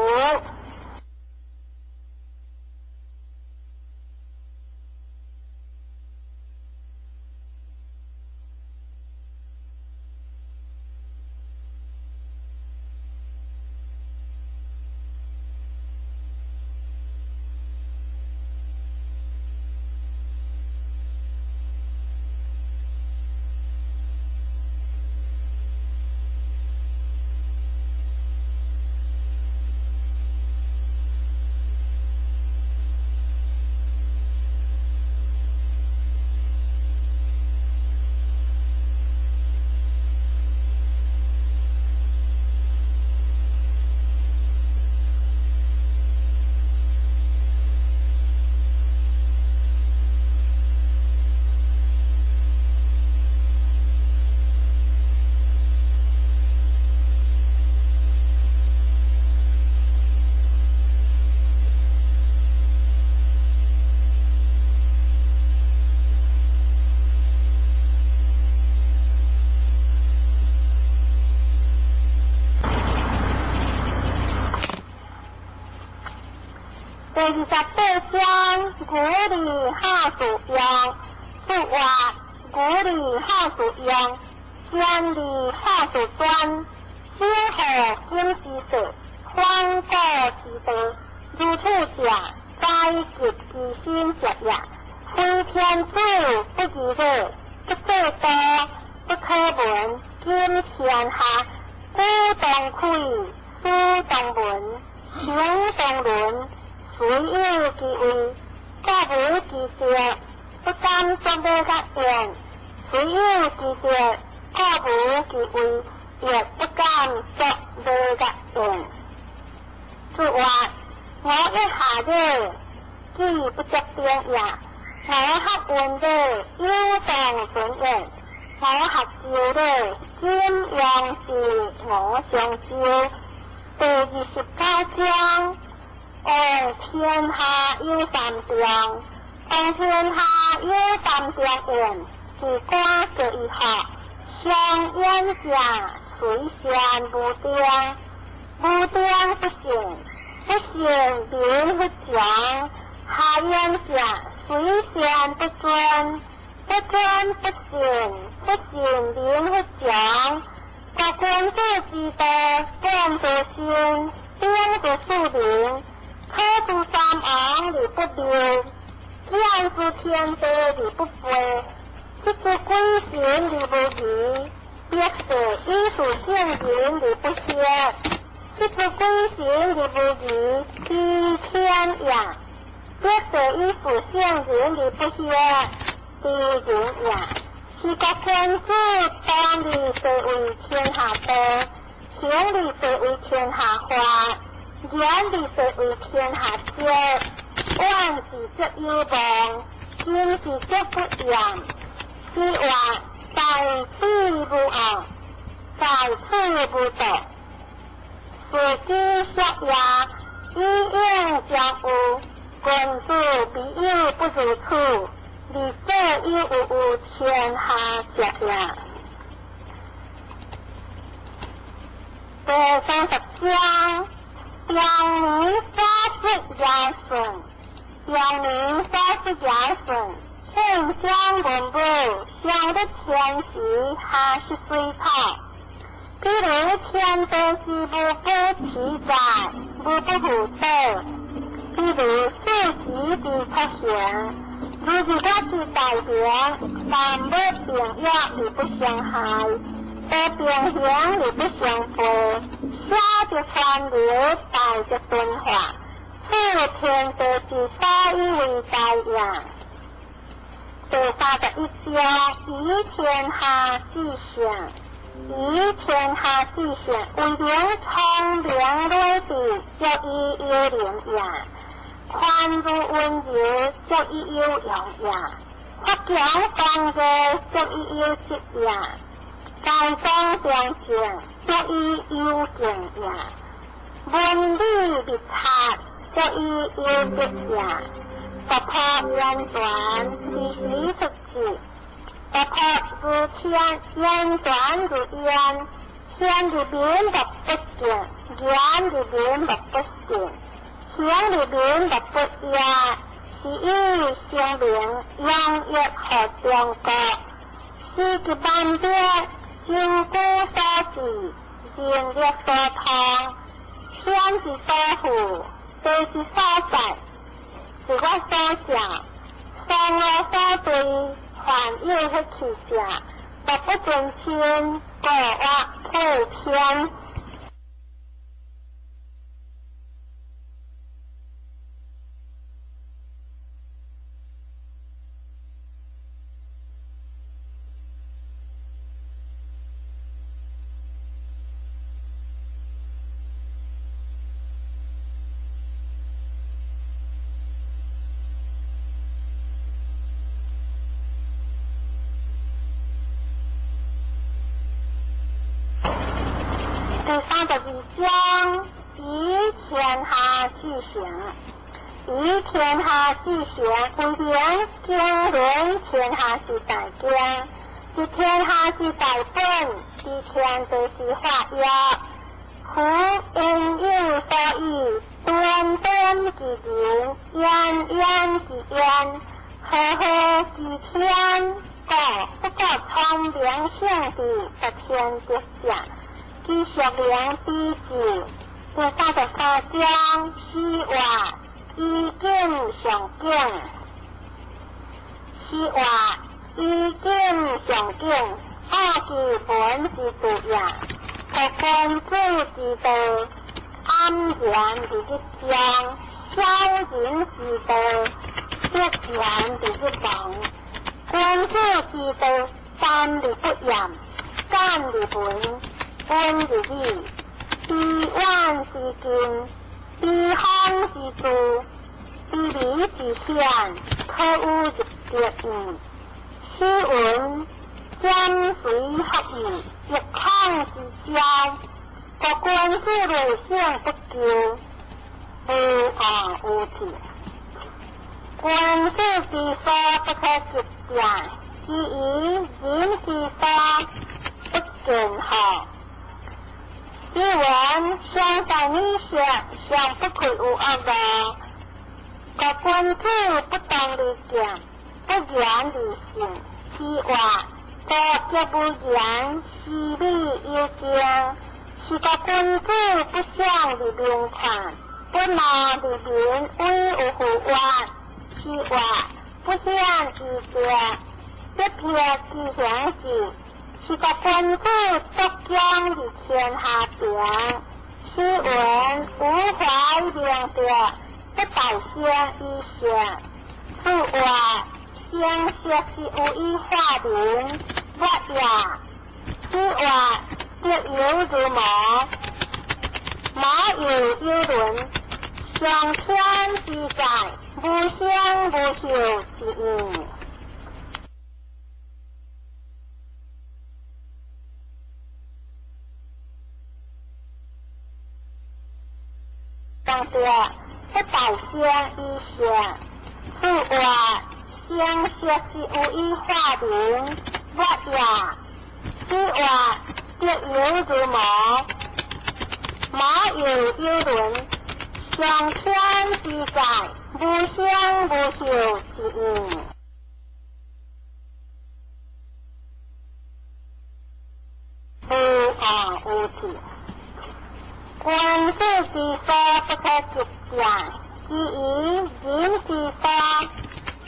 第28章，古里好事用，不话古里好事用，千里好事专，先后经之道，方古之道，如此者，宰及其心者也。非天子不义者，不做道，不可闻，今天下，古当开，书当文，行当伦，虽有其位，国无其德，不敢作无觉言；虽有其德，国无其位，亦不敢作无觉言。注话：我一下者，既不足定也；我学文者，有当存言；我学周者，今阳是我上周。第29章。王天下有三长，王天下有三长言，是官叫伊学。上远者，随善无定，无定不信，不信民不强。下远者，随善不专，不专不信，不信民不强。国君子之道，本乎心，定乎庶民。可知三王而不谬，见之天地而不悖，知之鬼神而无疑，必是以事圣人而不惑，知之鬼神而无疑，知天也；必是以事圣人而不惑，知人也。是国天子当而地为天下道，行而地为天下法。言而地为天下知，往事则有望，今事则不厌。是话在此无傲，在此无道。是之学也，以应将有，君子必有不如此，而所有有天下者也。第30章。阳明三十尧舜，阳明三十尧舜，圣相文武，上得天时，下是水草。比如天地之无不其在，无不如道；比如四时之出现，如日月之大明，万物并育而不相害，得平衡而不相悖。小则川流，大则敦化，此天地之所以为大也。第31章，以天下之上，以天下之上，为明聪明睿智，足以有能也；宽如温柔，足以有用也；发强刚弱，足以有德也；高中良正，足以有敬也；文理密察，足以有德也；突破言传，时时出智；突破如天，言传如烟，天如民莫不敬，言如民莫不信，行如民莫不也。是以声名扬溢予中国，是其万变。经古所至，人力所通，天之所赋，地之所在，自我所想，双我所对，凡有彼去者，莫不尊亲，故我普天。第32章，以天下之行，以天下之行，为明经纶天下之大经，知天下之大本，知天地之法也。夫应有所以，端端之人，焉焉之焉，呵呵之天，故不过聰明聖智，得天得者，其淑能之智。第34章，四話以景上景，四話以景上景，奧其本之道也，國君子之道。安然佇日中，小人之道，必然佇日亡。君子之道，三而不厭，簡而文，溫而理，知遠之近，知方之助，知微之顯，可有入德矣。斯文兼隨福義，抑恐之驕。國君子類性不究，無惡無悌。君子之所不可及者，其於人之所不見乎？斯文相待女色，尚不愧有惡惡。國君子不當而見，不言而信。此話國則無言，斯美有情。是個君子不想而明看，不罵而明威有乎怨。此話不顯而正，不撇其形志。是個君子獨將而天下平。斯文無懷明德，不待先以善。此話聲色是有以化民，我也。此話德猶如毛，毛猶有倫，上天之在，無聲無息之音。當德不待先以善，此話聲色是有以化民，我也。此話德猶如毛，毛猶有倫，上天之在，無聲無息之音。無惡無悌。君子之所不可及者，其於人之所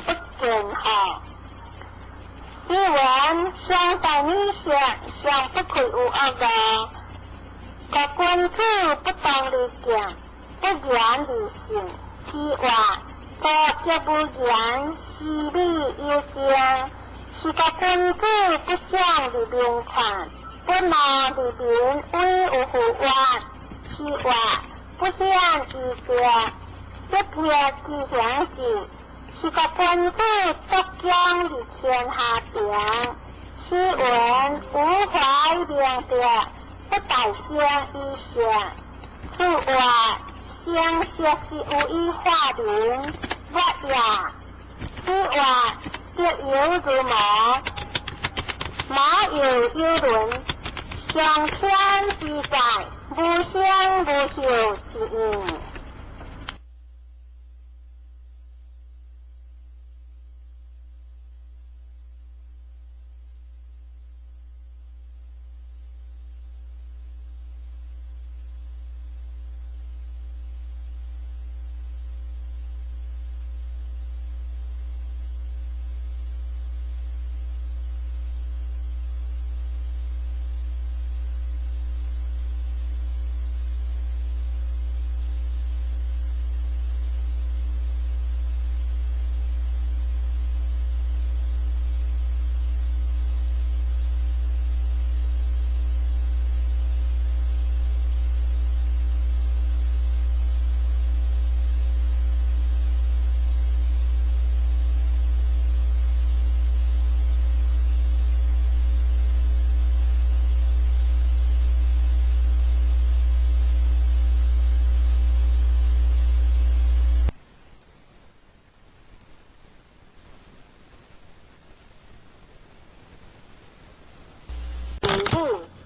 不見乎？斯文相待女色，尚不愧有惡惡。國君子不當而見，不言而信。此話國則無言，斯美有情。是個君子不想而明看，不罵而明威有乎怨。此話不顯而正，不撇其形志。是個君子獨將而天下平。斯文無懷明德，不待先以善。此話聲色是有以化民，我也。此話德猶如毛，毛猶有倫，上天之在，無聲無息之音。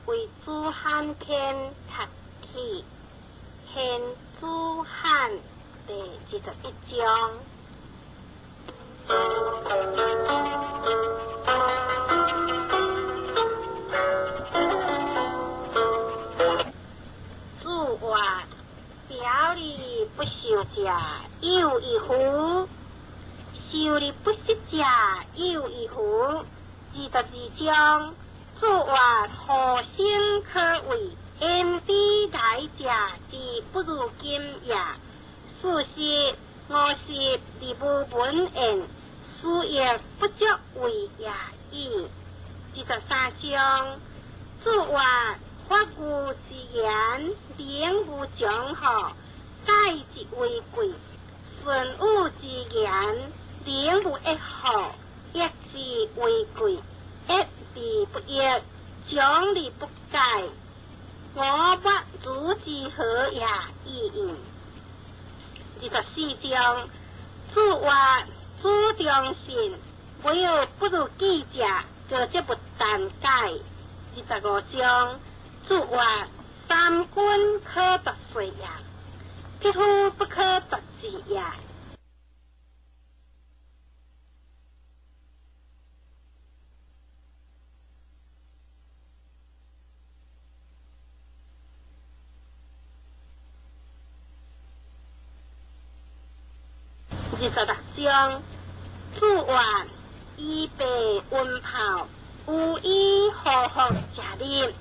為子罕牽讀起，賢子罕。21章。子曰：表而不受者，有矣乎？受而不习者，有矣乎？22章。子曰：何生可畏？焉知来者之不如今也？40、50而无闻焉，斯亦不足畏也已。23章。子曰：发吾之言，名无常何？待之为贵。顺吾之言，名无益何？益之为贵。益而不益，长而不戒，我不如之何也已矣。24章。子曰：子中信，无有不如己者，过则不难解。25章。子曰：三军可夺势也，匹夫不可夺志也。26章。子曰：衣被温泡，无以何福者立，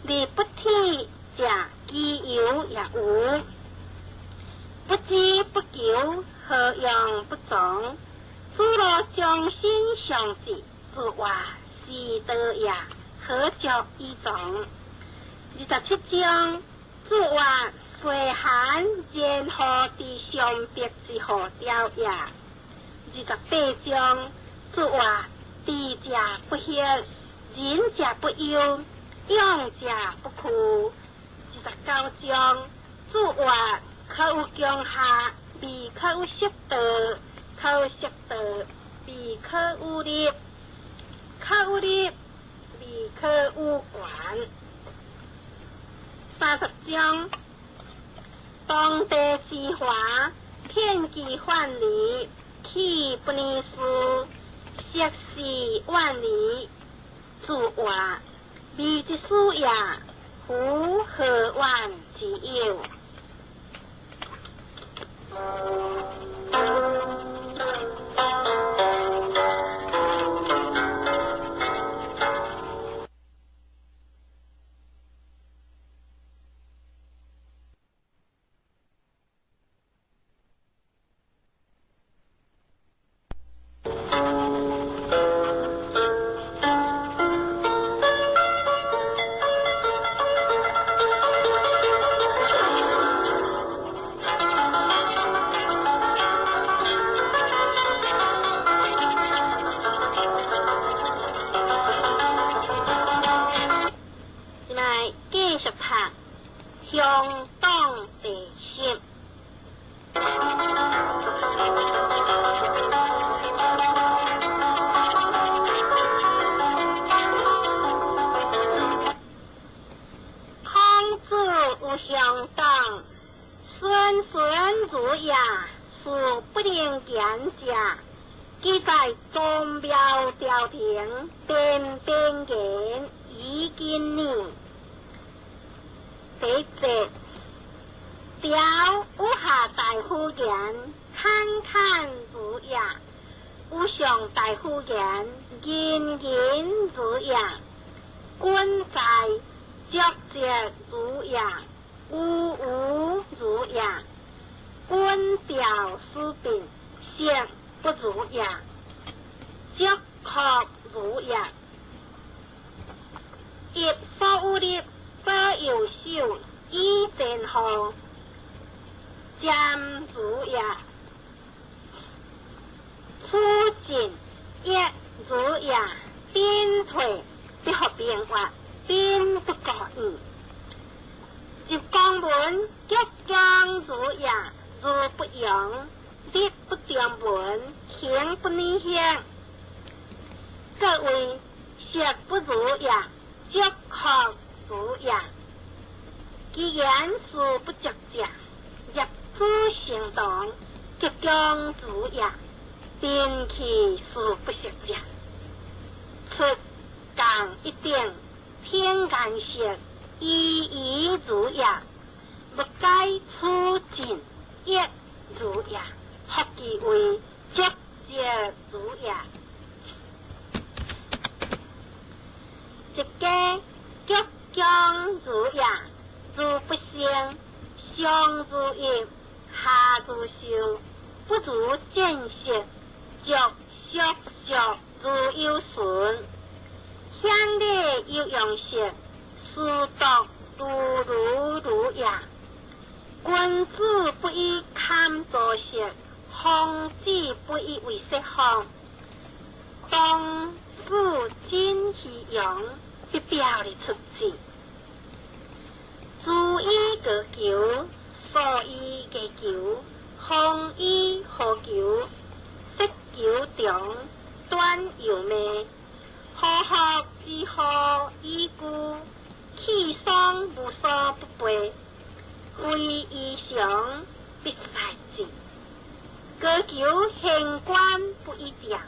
立不体者，其犹也无。不知不求，何用不从？子若将心相志，子曰：是道也，何足以从？27章。子曰：岁寒，然何之相别之何调也？28章。子曰：智者不惑，仁者不忧，勇者不惧。29章。子曰：可有强下，未可有失道；可有失道，未可有立；可有立，未可有权。30章。当地之华，天机万里，岂不能思？惜时万里。子曰：未之思也，夫何怨之有？继续读乡党第十。孔子有乡党，孙孙如也，是不能言者。记在宗庙朝廷，边边言以今年。第一节，朝有下大夫言，侃侃如也；有上大夫言，仁仁如也；君在，灼灼如也；无无如也；君调思变，色不如也；灼确如也。一所有力，保右手，以前后，瞻如也。处进一如也，进退不合变化，变不过意。入江门，吉江如也，如不扬，立不中门，行不逆向。各位色不如也，灼确如也。其言事不足者，入此行动，吉祥如也，兵器是不识者。出共一等，天颜色，依依如也，欲解处尽，亦如也，福其为足节如也。一家吉祥如也，如不胜，上如意，下如寿，不如见识，足俗俗如有顺，乡里有用色，书读如如如也。君子不以堪作色，方子不以为色方。当子真虚荣，必表的出子。注意个求，所以个求，风以何求？色求长，短又命。何福之何以故？气爽无所不备，非异常必赛之。高求县官不一调，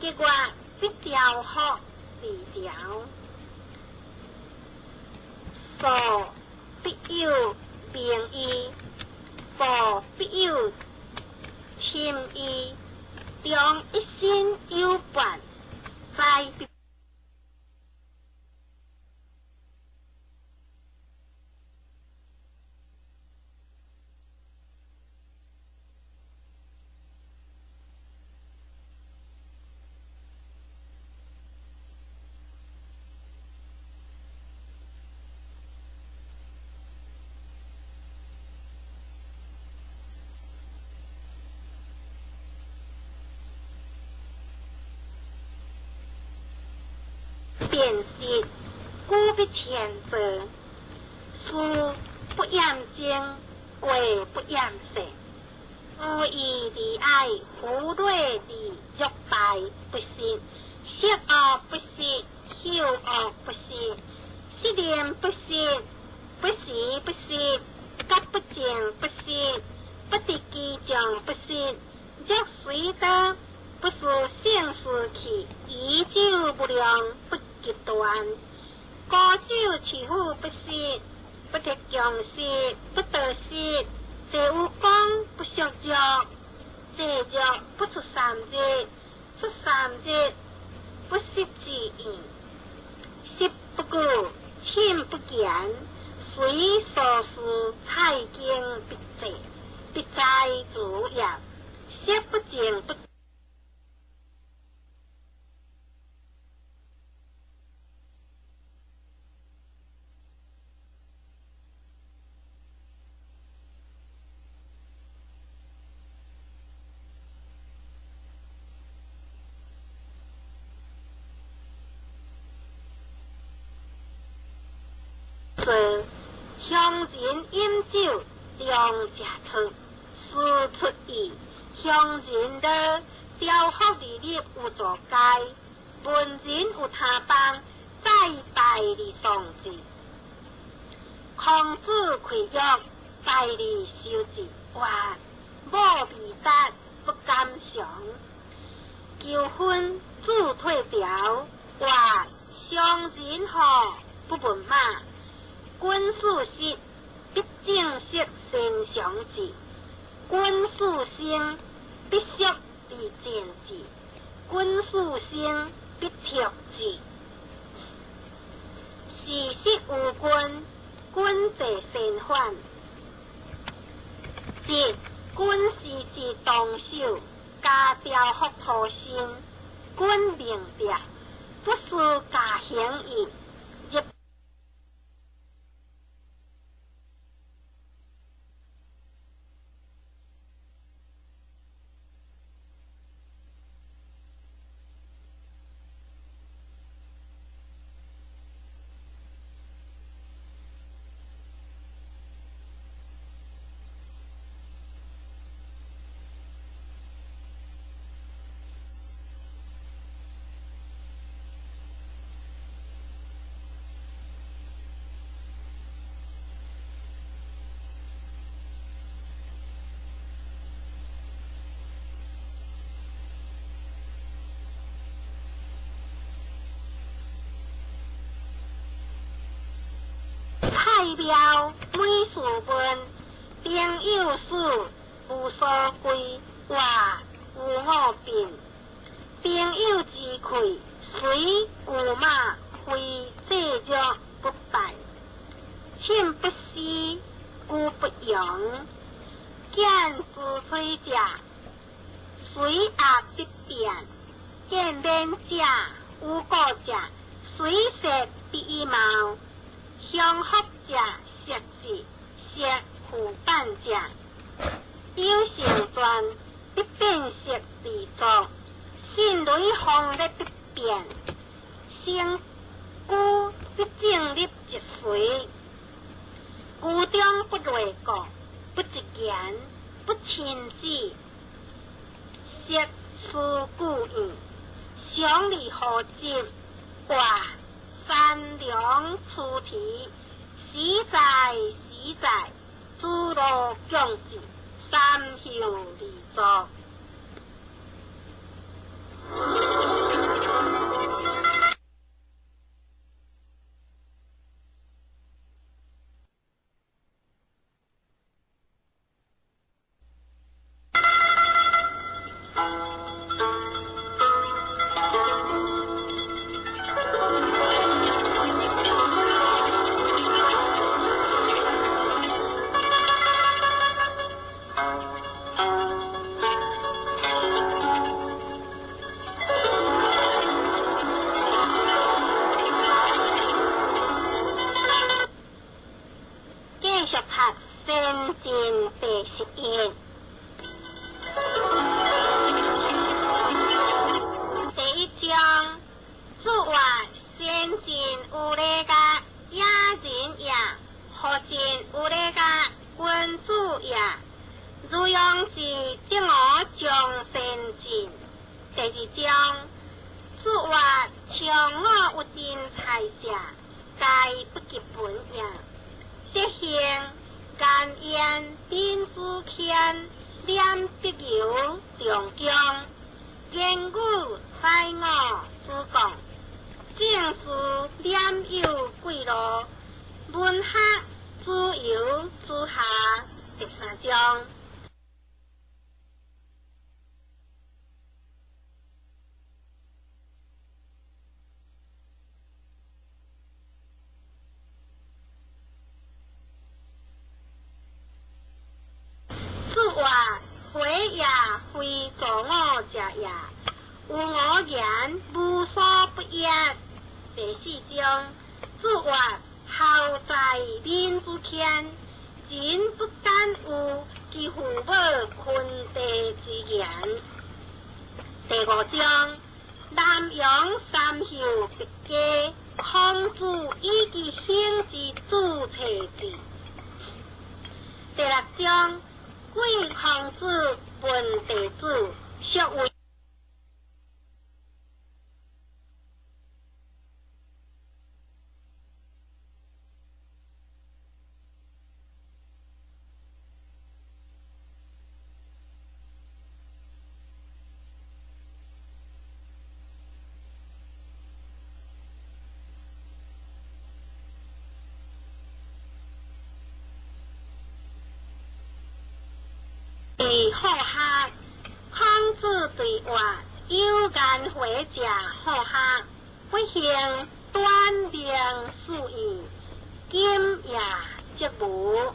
结果必调福未调。所必有名义，所必有亲义，中一心有伴，在必。辨识，故必前做，事不厌精，过不厌细。无义而爱，胡略而欲败不失，色恶不失，嗅恶不失，失念不失，不时不失，觉不净不失，不得其将不失，若随得，不是性事去，依旧无量不极端。高手持虎不失，不得强势，不得失。这有讲不属弱，这弱不出三日，出三日不失之意。食不顾，寝不见，随所事财经必济，必在主业，食不净不。乡人饮酒，常食醋，事出意。乡人的雕福利日有座街，文人有他帮，再拜而丧志。孔子开玉，拜而修治，哇，母未达，不敢尝。求婚自退调，哇，乡人吼不问马。君子实，必正色身常志；君子生，必惜而战之；君子生，必克之。事实无君，君必先反。一，君是之动手，家雕福土身，君明白，不思家行义。廟每事問，朋友死無所歸，活有我病。朋友之氣，隨舊馬非濟弱不敗。寢不思，居不揚。見之取者，隨壓必變；見免者，無過者，隨色必以貌。相福者，色智；色負板者，有成全，必變色而作。信雷風的必變，成居必正立一隨。居中不內國，不直言，不親子，色思故意，常利何接？卦三良出题，实在实在，诸罗共济，三休而作。繼續讀《先進》第11。第一章，主話先進有禮甲野人也，何進有禮甲君子也。如樣是正我將先進。第二章，主話長我有真才者，皆不及本也。德行甘言丁子谦，念必由长江，言语猜我主讲，政治念有贵路，文学自由之下。第三章。主話回也非助我者也，有我言無所不言。第四章，主話孝在民之謙，人不敢有其父母坤地之言。第五章，南陽三休別家，孔子以其行之主冊之。第六章，貴孔子問弟子，俗為。好學，孔子對話有言回者好學，不幸短命數矣，今也則無。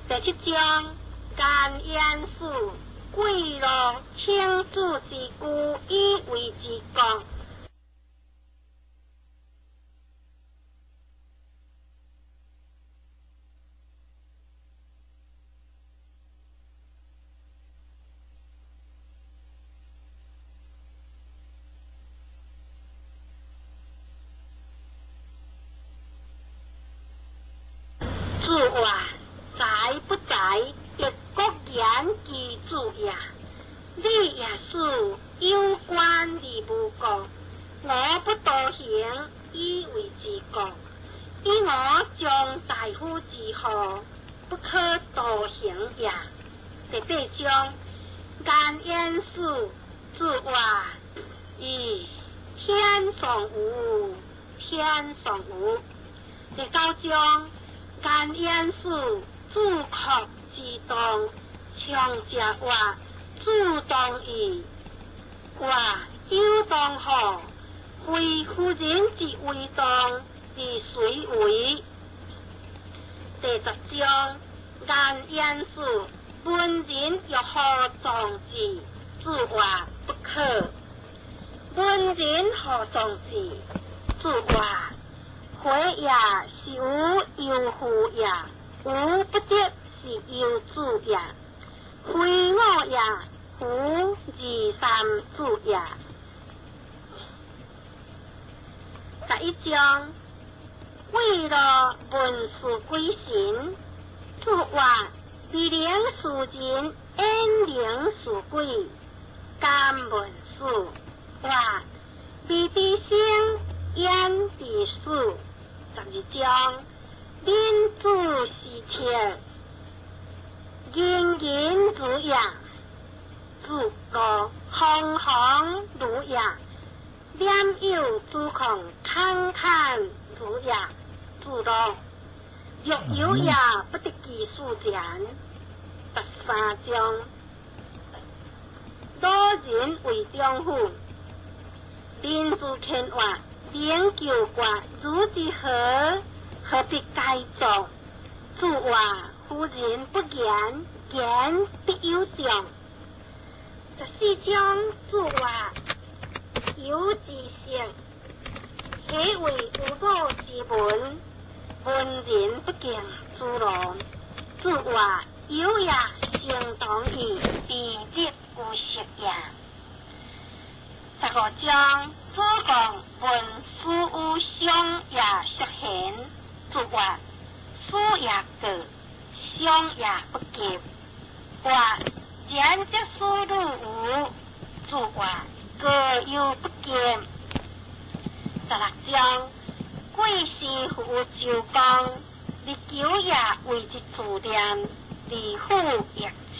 第七章，顏淵死，貴樂請子之居以為之國。子話在不在，一國言其子也。你也是有關而無國，我不多行，以為之國。以我將大夫之後，不可多行也。第八章，顏淵死，子話以天上無，天上無。第九章，颜延嗣主阔之当，常者曰主当义，曰有当何？非夫人之为当，而谁为？第十章，颜延嗣文人欲何壮志？子曰不可。文人何壮志？子曰：回也是吾忧乎也，吾不得是忧子也。非我也，吾二三子也。11章，为了文殊鬼神，子曰：未能事人，焉能事鬼？敢问师，曰：未知生，焉知死？12章，民主是切，人人如也，子路行行如也，念有诸孔堪堪如也。子路若有也，不得其事前。13章，老人为中府，民自天活，灵求官，如之何？何必该做？子曰：夫人不言，言必有重。14章，子曰：有之色，何为有母之文？文人不敬子路。子曰：有也，诚当义，彼日有食也。15章，子贡问师有相也淑贤。子曰：师也过，相也不及。曰：然则师如无。子曰：过犹不及。16章，贵师父周公，日久也为之自念，而复易之。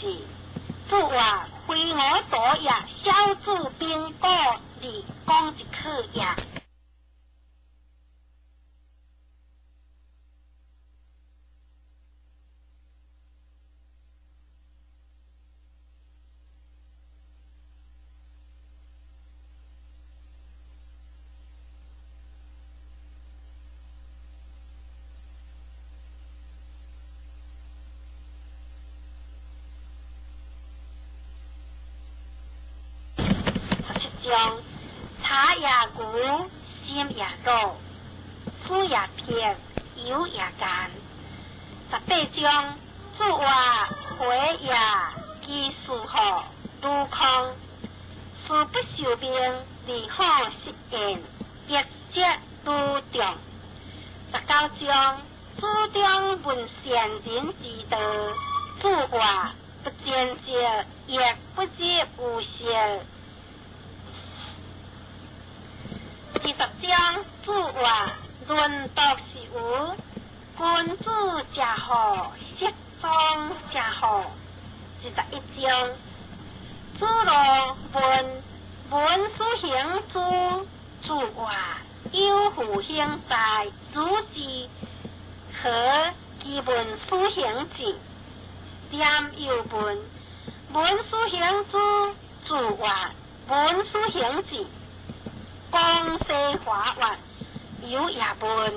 子曰：非我多也，小子兵果而讲之可也。17章，茶也久，心也老，思也偏，油也干。18章，子曰：回也，其事何？如空。事不受命，而好实言，亦则如众。19章，子张问善人之道。子曰：不见者，亦不知有善。20章，子曰：论道是无，君子者好，适中者好。21章，子路问文殊行诸。子曰：有复行在，如之何？其问殊行之。念又问文殊行诸。子曰：文殊行之。江西华曰：有也问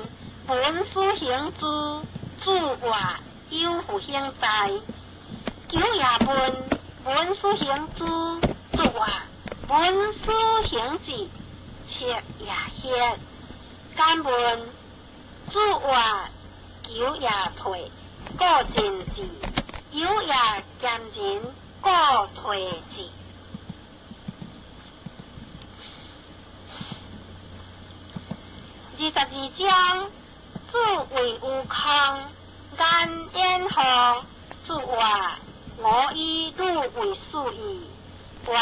文殊行诸。子曰：有复行在。久也问文殊行诸。子曰：文殊行之。切也歇。敢问。子曰：久也退，故进之；有也兼人，故退之。22章，子谓有空，颜焉何？子曰：我以汝为师矣。曰：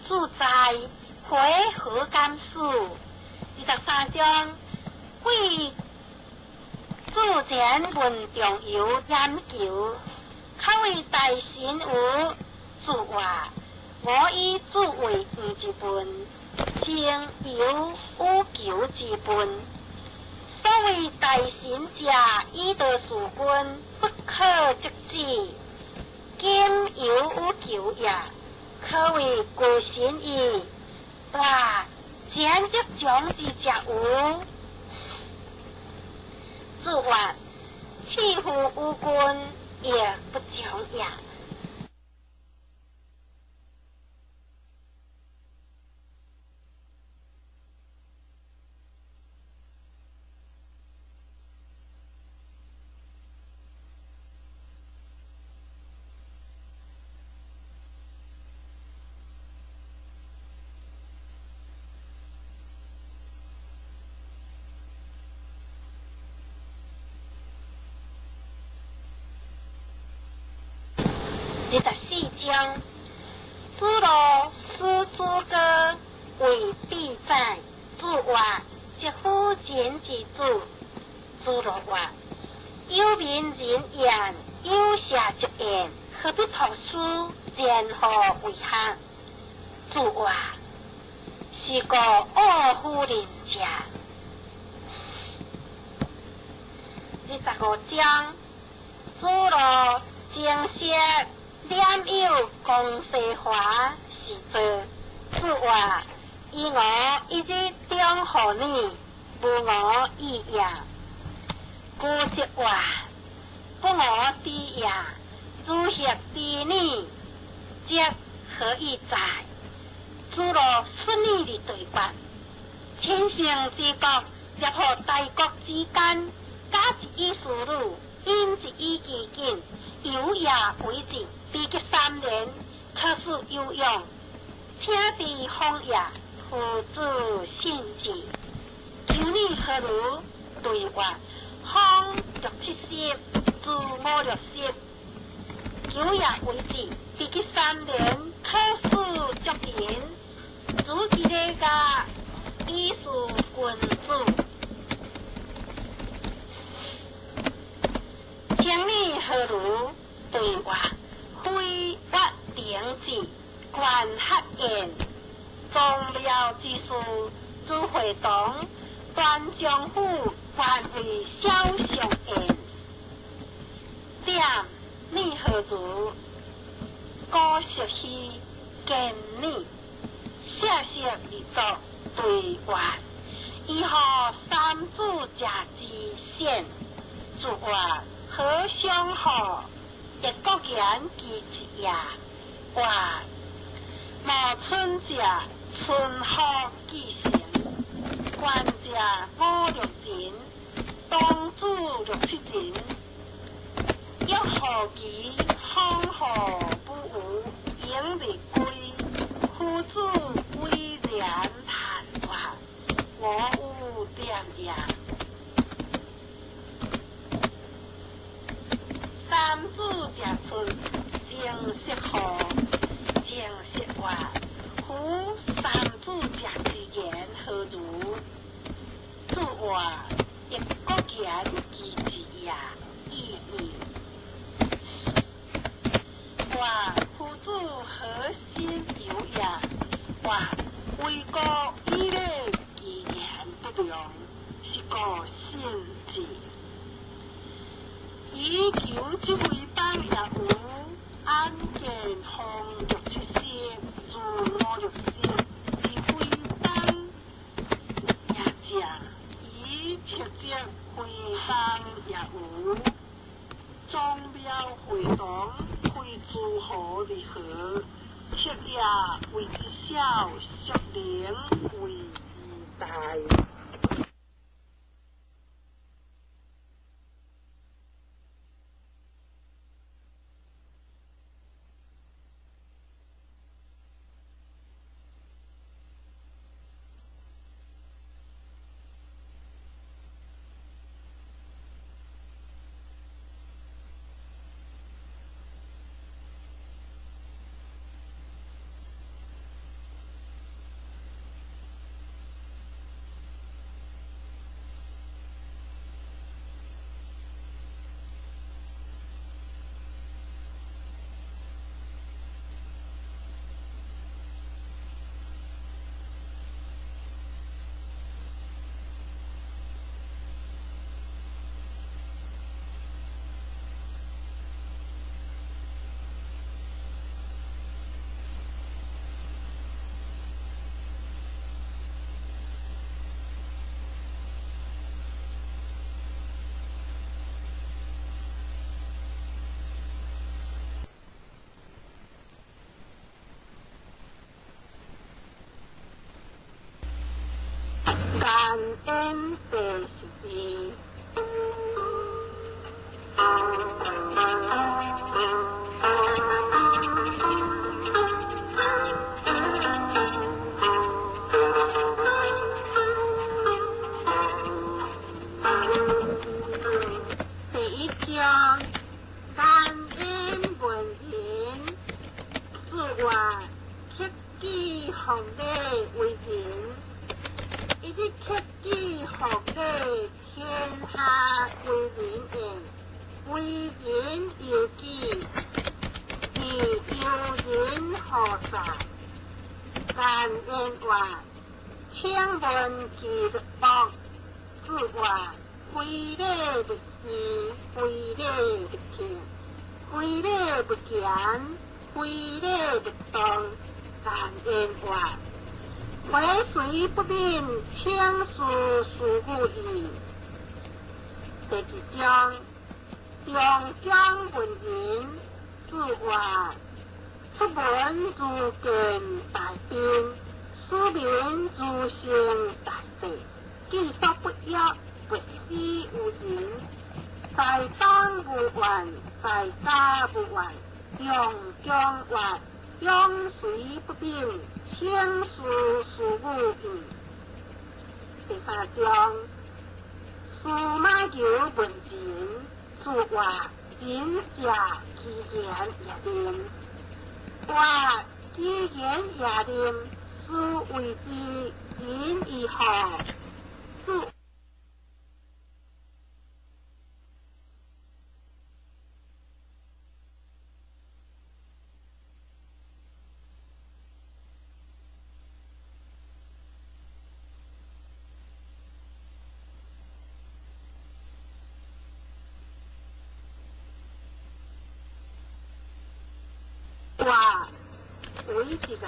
子哉，回何敢思？23章，贵子前问仲由研究，较为大神有。子曰：我以子为毋之问，称由有求之问。所謂大臣者，以德事君，不可則止。今猶有求也，可謂過臣矣。哇！簡直將之者無？子曰：棄乎於君，亦不將也。24章，子路使诸葛为敝宰。子曰：疾夫人之子。子路曰：有民人言，有社则言，何必托书？然何为学？子曰：是故恶夫人者。25章，子路精色念友公西华是做。子曰：以我一日中何你，无我意也。古则曰：不我知也。子协知你，则何以哉？子路顺利的对话。千乘之国，协和大国之间，假一以事女，因一以其境，有也为之。比及3年，可使有用。请伫荒野，夫子信之。求你何如？对曰：方六七十，子五六十。久也为之，比及三年，可使足人。子之礼家，以事君子。请你何如？对曰：非曰灵智，观学言，宗庙之事，诸会堂，端将府，官为小相言。点你何如？古色虚，见你，谢谢而作对曰：以何三子者之先？子曰：何相好？亦国言其一也。曰：莫春者，春何既成？官者五六人，当主六七人。欲何其风何不无，迎日归。夫子威然叹曰：我有点也。三子者出，正色何？正色曰：夫三子者之言何如？子曰：亦国言其一也。已矣。曰：夫子何心有也？曰：为国以礼，其言不良，是故信之。以求这位邦也无，安见方六七十，自五六十，是非邦也者，以七则非邦也无。宗庙会堂非诸侯而何？七也为之小，属灵为之大。言第12。第一章，感恩文人，自话克己奉礼为仁，一日克己奉礼，天下为人言，为人由己，而由人何在？感恩话，请问其乐，自话非礼勿视，非礼勿听，非礼勿言，非礼勿动。感恩话，为谁不敏，请示事故意。第二章，长江文人，自话出门如见大兵，使民如行大地，己所不欲，勿施于人。在邦无怨，在家无怨。长江话，永随不变，请示事故意。第三章，司马牛问仁，自话仁者其言也廉，话其言也廉，是谓之仁义何？自话为一人，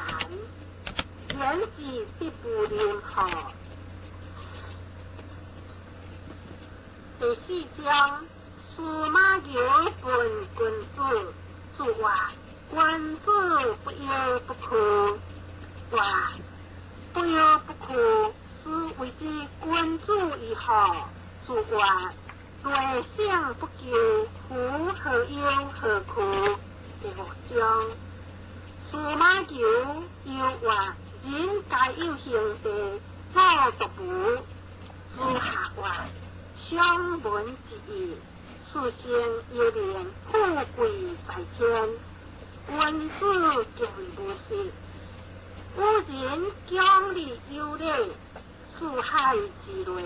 言之必不廉何？第四章，司马牛问君子，自话君子不忧不惧。话不忧不惧，是谓之君子以何？自话内省不疚，夫何忧何惧？第五章，司马牛又话人皆有兄弟，我独无。子夏话相闻之义，此生犹能富贵在天。君子敬无实，古人讲理有礼，四海之内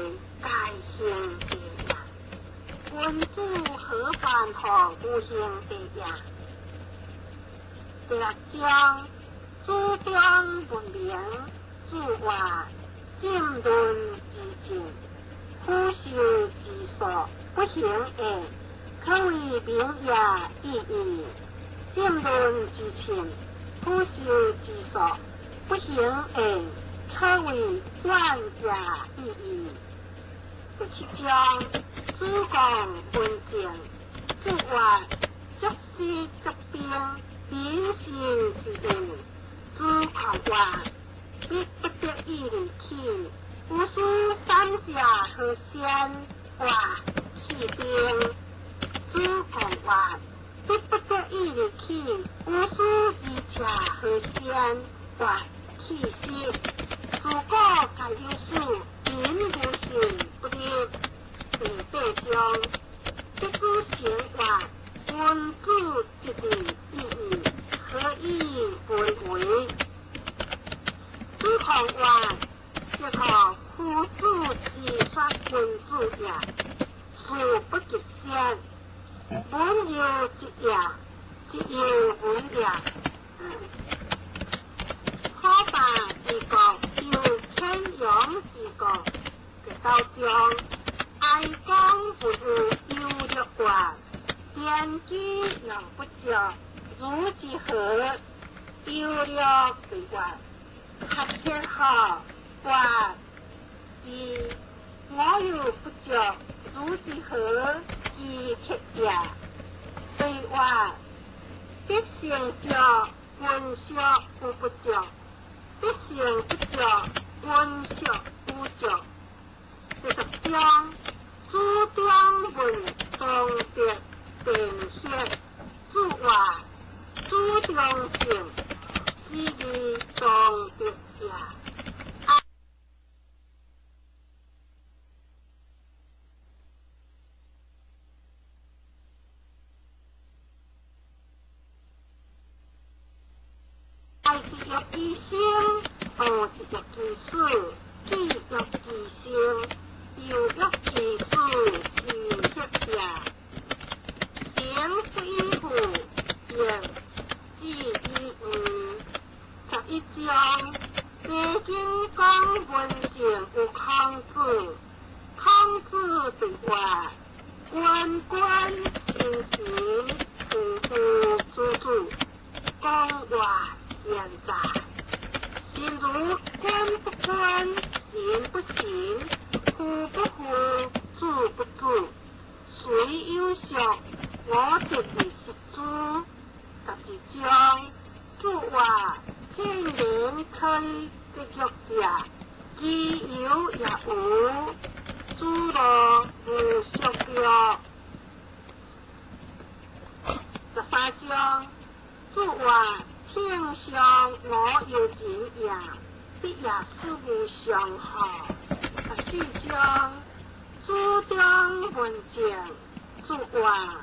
皆兄弟也。君子何患何无兄弟也？第六章，主张文明，自话浸润之境，苦修之所，不行也，可谓明也已矣。浸润之情，苦修之所，不行也，可谓断也已矣。第七章，主讲文静，自话足师足兵。人性之义，主狂话，必不得已而去。无须三者何先话弃兵？主狂话，必不得已而去。无须二者何先话弃师？如果皆有事，人无信不立。第八章，必须行话。君子之义意义，何以为为？子狂话，即可夫子之说君子也，事不及先。文有之也，即有文也。可大之国，有天养之国。第九章，哀公不如忧乐卦。天机犹不足，如之何？忧乐为卦，合天下卦之我有不足，如之何？其铁也。对话，必成足，君小有不足；必成不足，君小有足。章，主張問莊德辯學，主話主張性，是義莊德也。愛一欲之生，惡一欲之死，智欲之生，猶欲之死，之息也。行不以富，言智以愚。11章，礼经讲文静有孔子，孔子对话：君君臣臣，父父子子，讲话现在，心如君不君，行不行，父不父，子不子，谁有俗？我就是十诸。12章，主话天然可以得欲者，其有也无，诸罗无俗了。13章，主话天上我有情也，必也是无上好。14章，主张文静，主话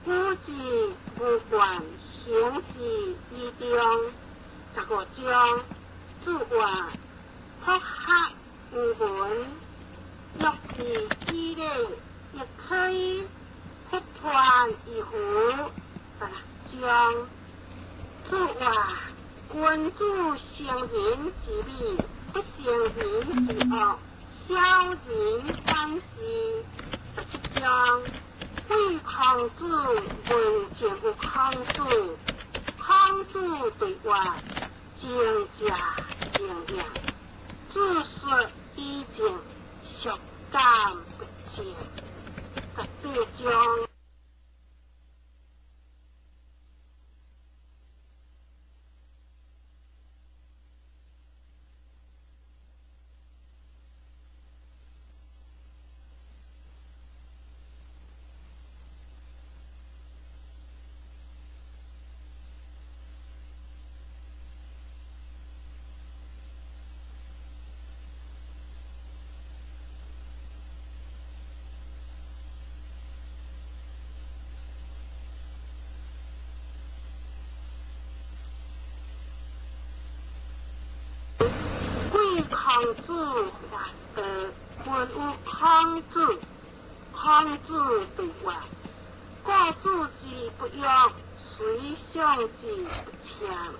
古之无惯，行之以中。15章，主话朴学无闻，欲知之理，亦可以复传以乎？16章，主话君子成人之美，不成人之恶，小人反之。17章，贵孔子问政有孔子，孔子对话：静者静也，自说以静，孰敢不静？18章。贵孔子发德，问有孔子，孔子对话：故子之不欲，随相之不强。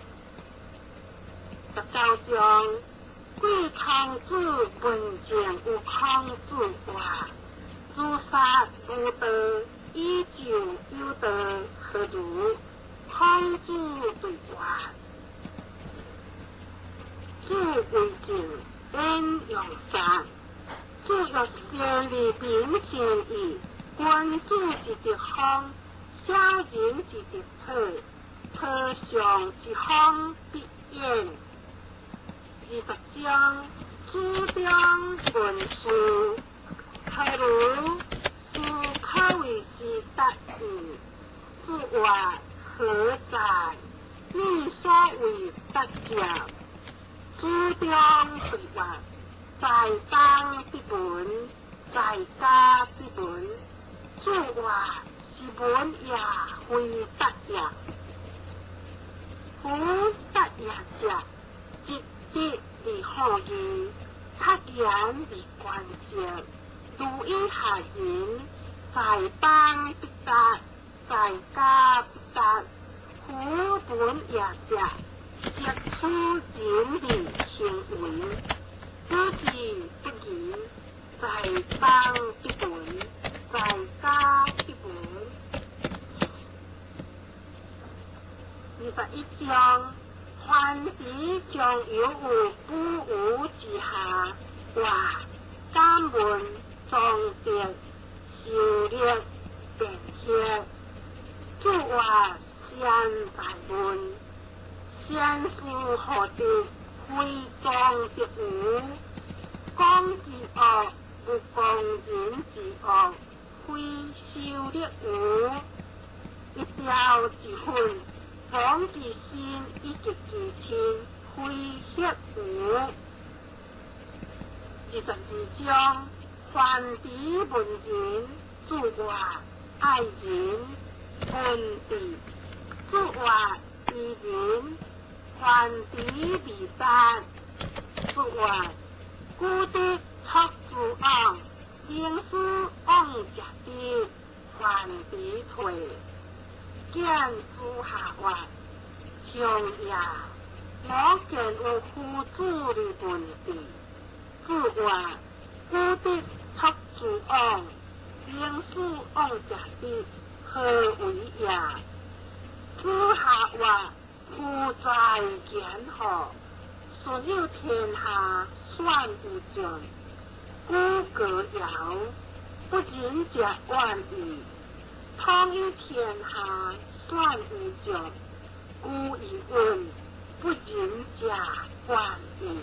19章，贵孔子问政有孔子话：如杀无道，以就有道，何如？孔子对话：主为政，焉用杀？主欲先立民先义，君子之德风，小人之德策，策上之风必偃。20章，主张文殊，何如？是可谓之达义。主话何在？你所谓达者？主张对话：在邦必文，在家必文。主话是文也，非达也。夫达也者，积德而好义，察言而观色，如以下人，在邦必达，在家必达。夫文也者，即处人的行为，不知不疑，在邦必文，在家必文。21章，凡之将有有不无之下，话敢问庄德修略辩学，主话先在问，先修何德，非庄德无？讲之恶，有狂人之惡，非修力無。一雕一訓，防其心以及其身，非協無。22章，凡彼文人，注曰愛人，文治，注曰伊人，凡彼未達，注曰古德出諸王，名师往食得，凡彼退，见诸下曰：上也，我见有夫子的文治，注曰古德出诸王，名师往食得，何为也？子夏曰：夫在贤何？顺有天下，选有将。古歌谣，不仁者远矣。统一天下，选有将。古以问，不仁者远矣。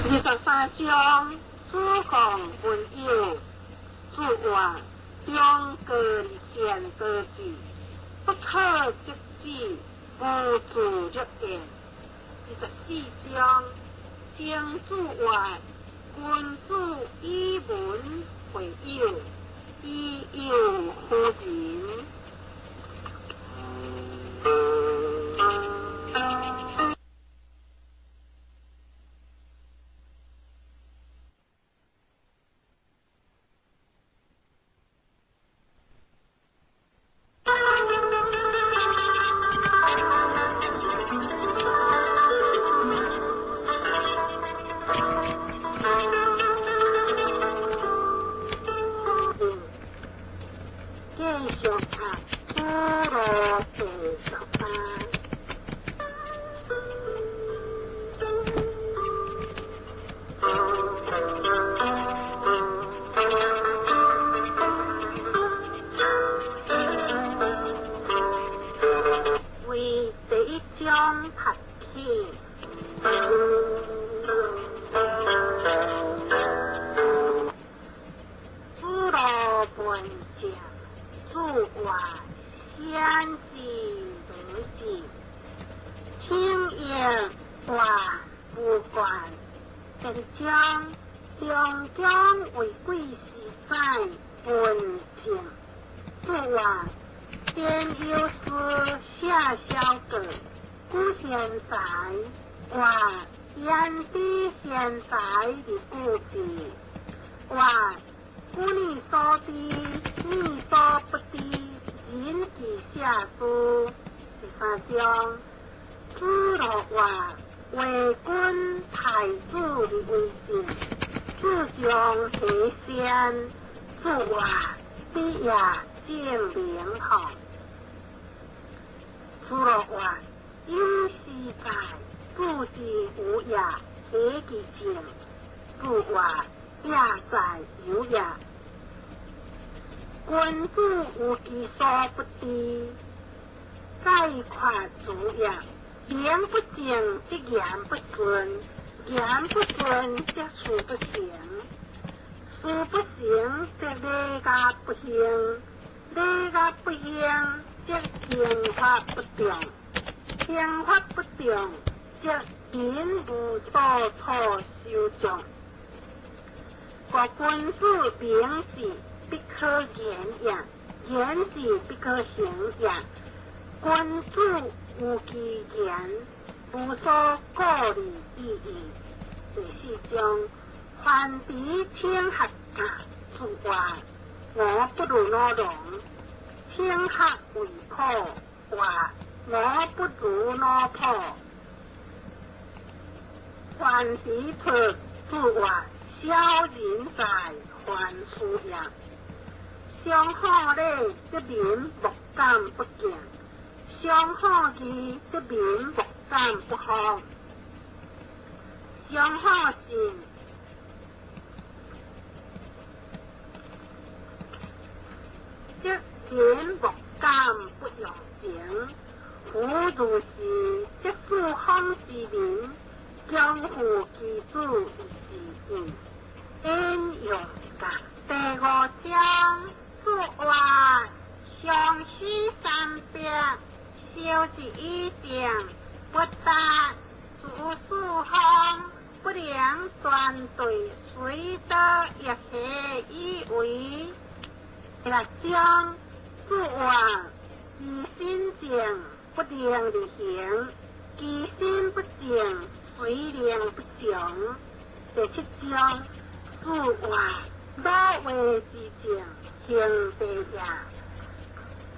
23章，子贡问友，注曰：中国贤德智，不可积之，无自若言。24章，曾子曰：君子以文会友，以友辅仁。继续读《子路》第18。为第一章读起。子路问政，注曰：先知无知，清言话无关。第二章，中将为贵时载问政，注曰：典有司下小阁，古贤才话言之贤才的故事，话古你所知，你所不知，人其下书。第三章，子路曰：为君太子的为政，子将何先？注曰：彼也正明行。子路曰：有时在，子之无也，何其政？注曰：也在有也。君子有其所不知，概括主也。名不正则言不顺，言不顺则事不成，事不成则礼乐不兴，礼乐不兴则刑法不重，刑法不重则民無所措受眾。國君子秉志，不可言也；言之不可行也。君子有其言，無所顧慮之意。第四章，凡彼請學教，自話我不如老龍；請學為普，話我不如老婆。凡彼出，自話小人在，凡事也。上好禮，則民莫敢不敬；上好義，則民莫敢不奉；上好信，則民莫敢不用情。夫如是，則四方之民，將負其子以事義。引用甲第五章，說話相思三百，小一以正，不達諸四方，不良全對，隨得一下以為。第六章，說話其心正，不能而行；其心不正，隨能不從。第七章，說話老話之正，行地也。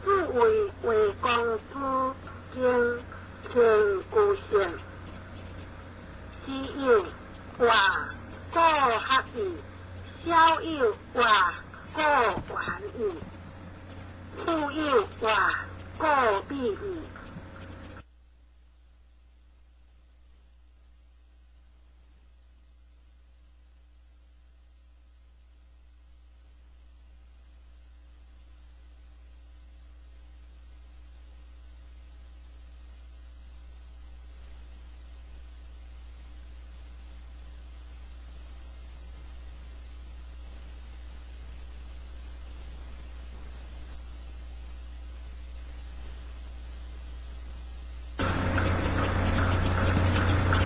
是為魏公子敬天古圣，是有话古学义，小有话古玩义，富有话古比义。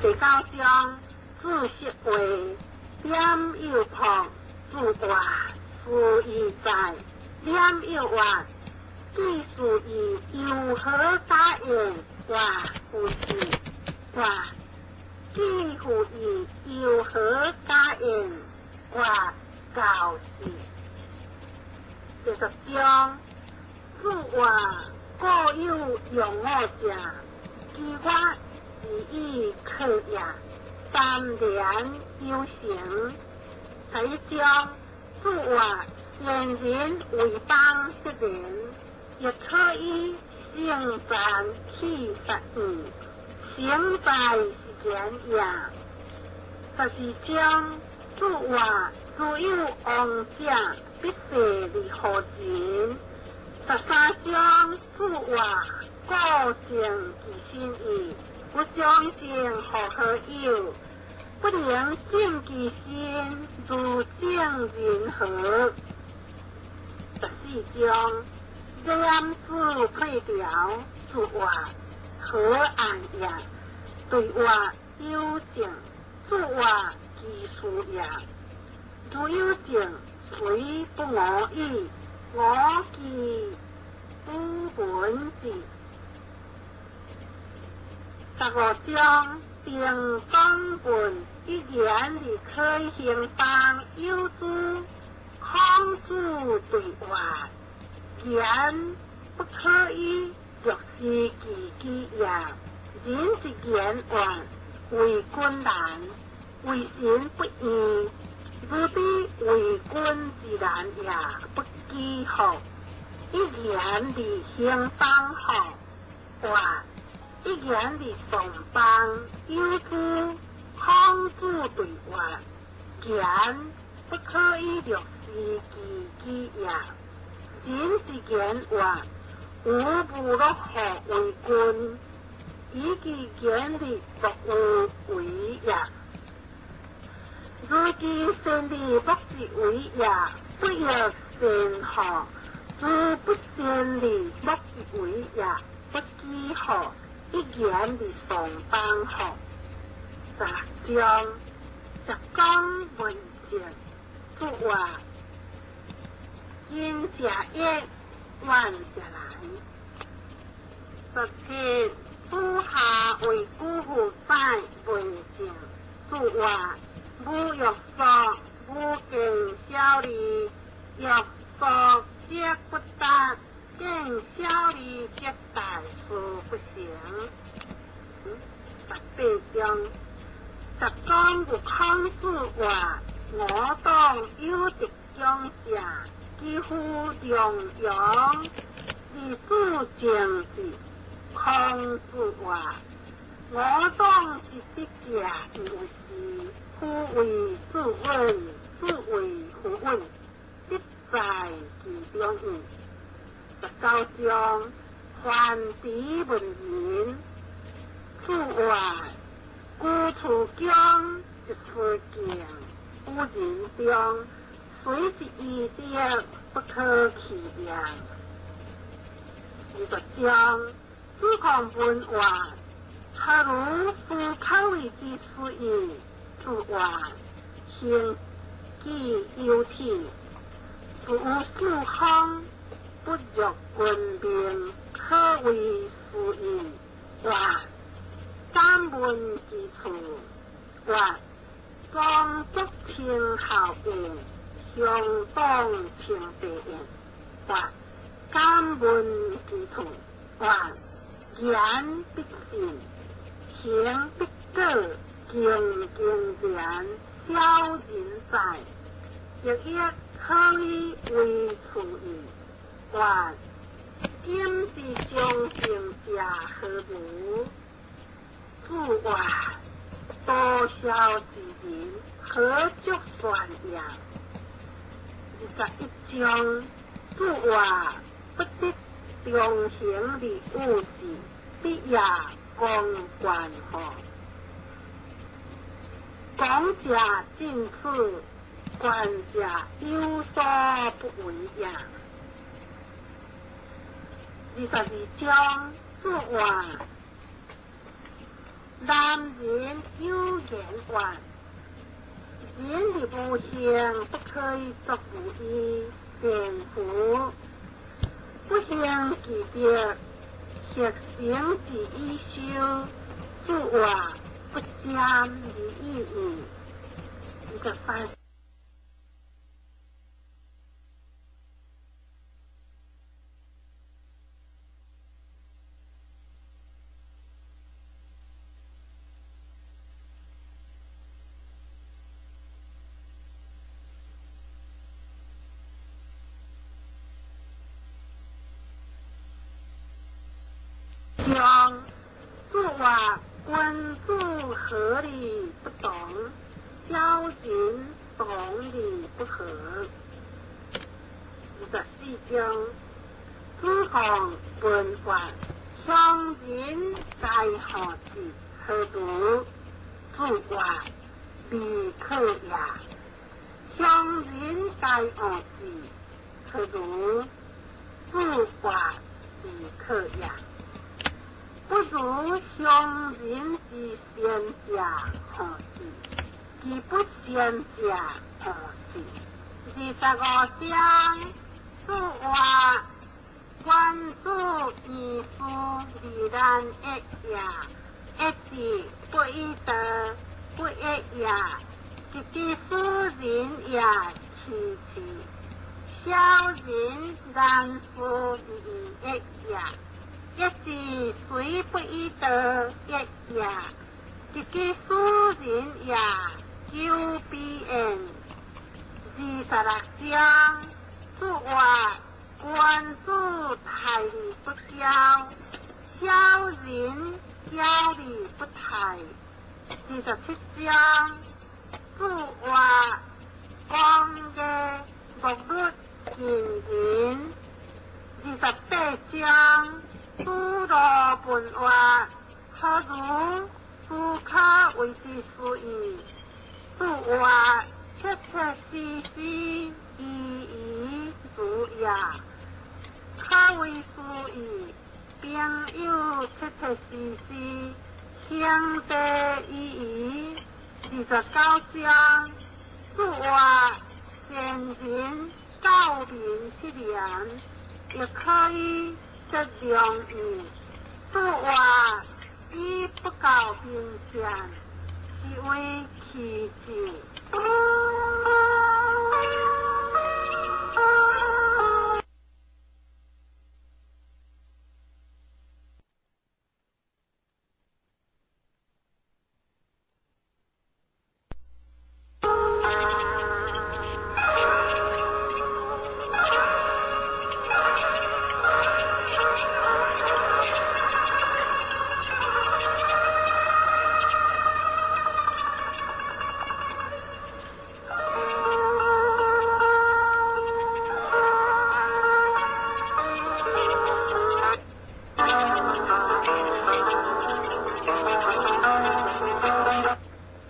第九章，知识话，点有破，自话是义在，点有话，既是义，有何假言？话不是话，既复义，有何假言？话教是。第十章，自话各有用我者，其我是以克也，三连有成。第一章，自话贤人为邦得人，亦可以成赞去杀义，成败是言也。十二章，自话只有王者，必势而何人？十三章，自话故正其心意，不将正何何有？不能正其心，如正人何？十四章，两子退调，自话何安也？对话有正，自话其事也。如有正，虽不我与，我其不闻之。十五章，定讲论一言而可兴邦，有诸孔子对话，言不可以若是其己也。人之言话，为君难，为神不义。如彼为君之难也，不知乎？一言而兴邦乎？话一言而丧邦，有诸孔子对话，言不可以略是其己也。人之言话，无不乐乎为君，以其言而不有为也。如其善而不是为也，不欲善乎？如不善而不是为也，不知乎？一言而丧邦乎？十六章，十讲文静，注话因者一，愿者来。17，主下为辜负在文静，注话无欲说，无见小利，欲说则不达，见小利则大事不成。18章，十讲有孔子话：我党有德讲者，几乎中庸，历史政治。孔子话：我党之德者，有是夫为子稳，子为夫稳，德在其中矣。19章，范池问仁。注话：居处中一处境，有人中，随是义德，不可弃量。20章，子贡问话：何如夫可为之事矣？注话：行己有体，不有四方，不欲君命，可为事矣。话感恩之处，话庄足称孝言，乡党称白言。话感恩之处，话言必信，行必果，敬敬廉，小人在，亦亦可以为处矣。话今之将成者何如？注话多孝之人，何足炫耀？21章，注话不得中行的物质，必也公关乎。讲者尽此，观者有所不为也。22章，注话男人有言话，人的无行不可以作无义，颠覆不行其德，学行之以修，注话不沾而已矣。23章，注话君子和而不同，小人同而不和。24章，子贡问话：乡人该何事？何如？注话未可也。乡人该何事？何如？注话未可也。不如乡人之先者何事？其不先者何事？25章，注话君子以事而难一也，一是不以道，不一也，及其使人也其次，小人难事而一也。一是虽不以道一也，及其使人也久必焉。26章，注话君子泰而不骄，小人骄而不泰。27章，注话讲嘅莫律近人。28章，主罗问话：何如夫可为之事矣？注话切切实实，依依如也，可为事矣。朋友切切实实，兄弟依依29章，主话先人教民失言，亦可以说良言。主话以不教兵线，是为奇迹。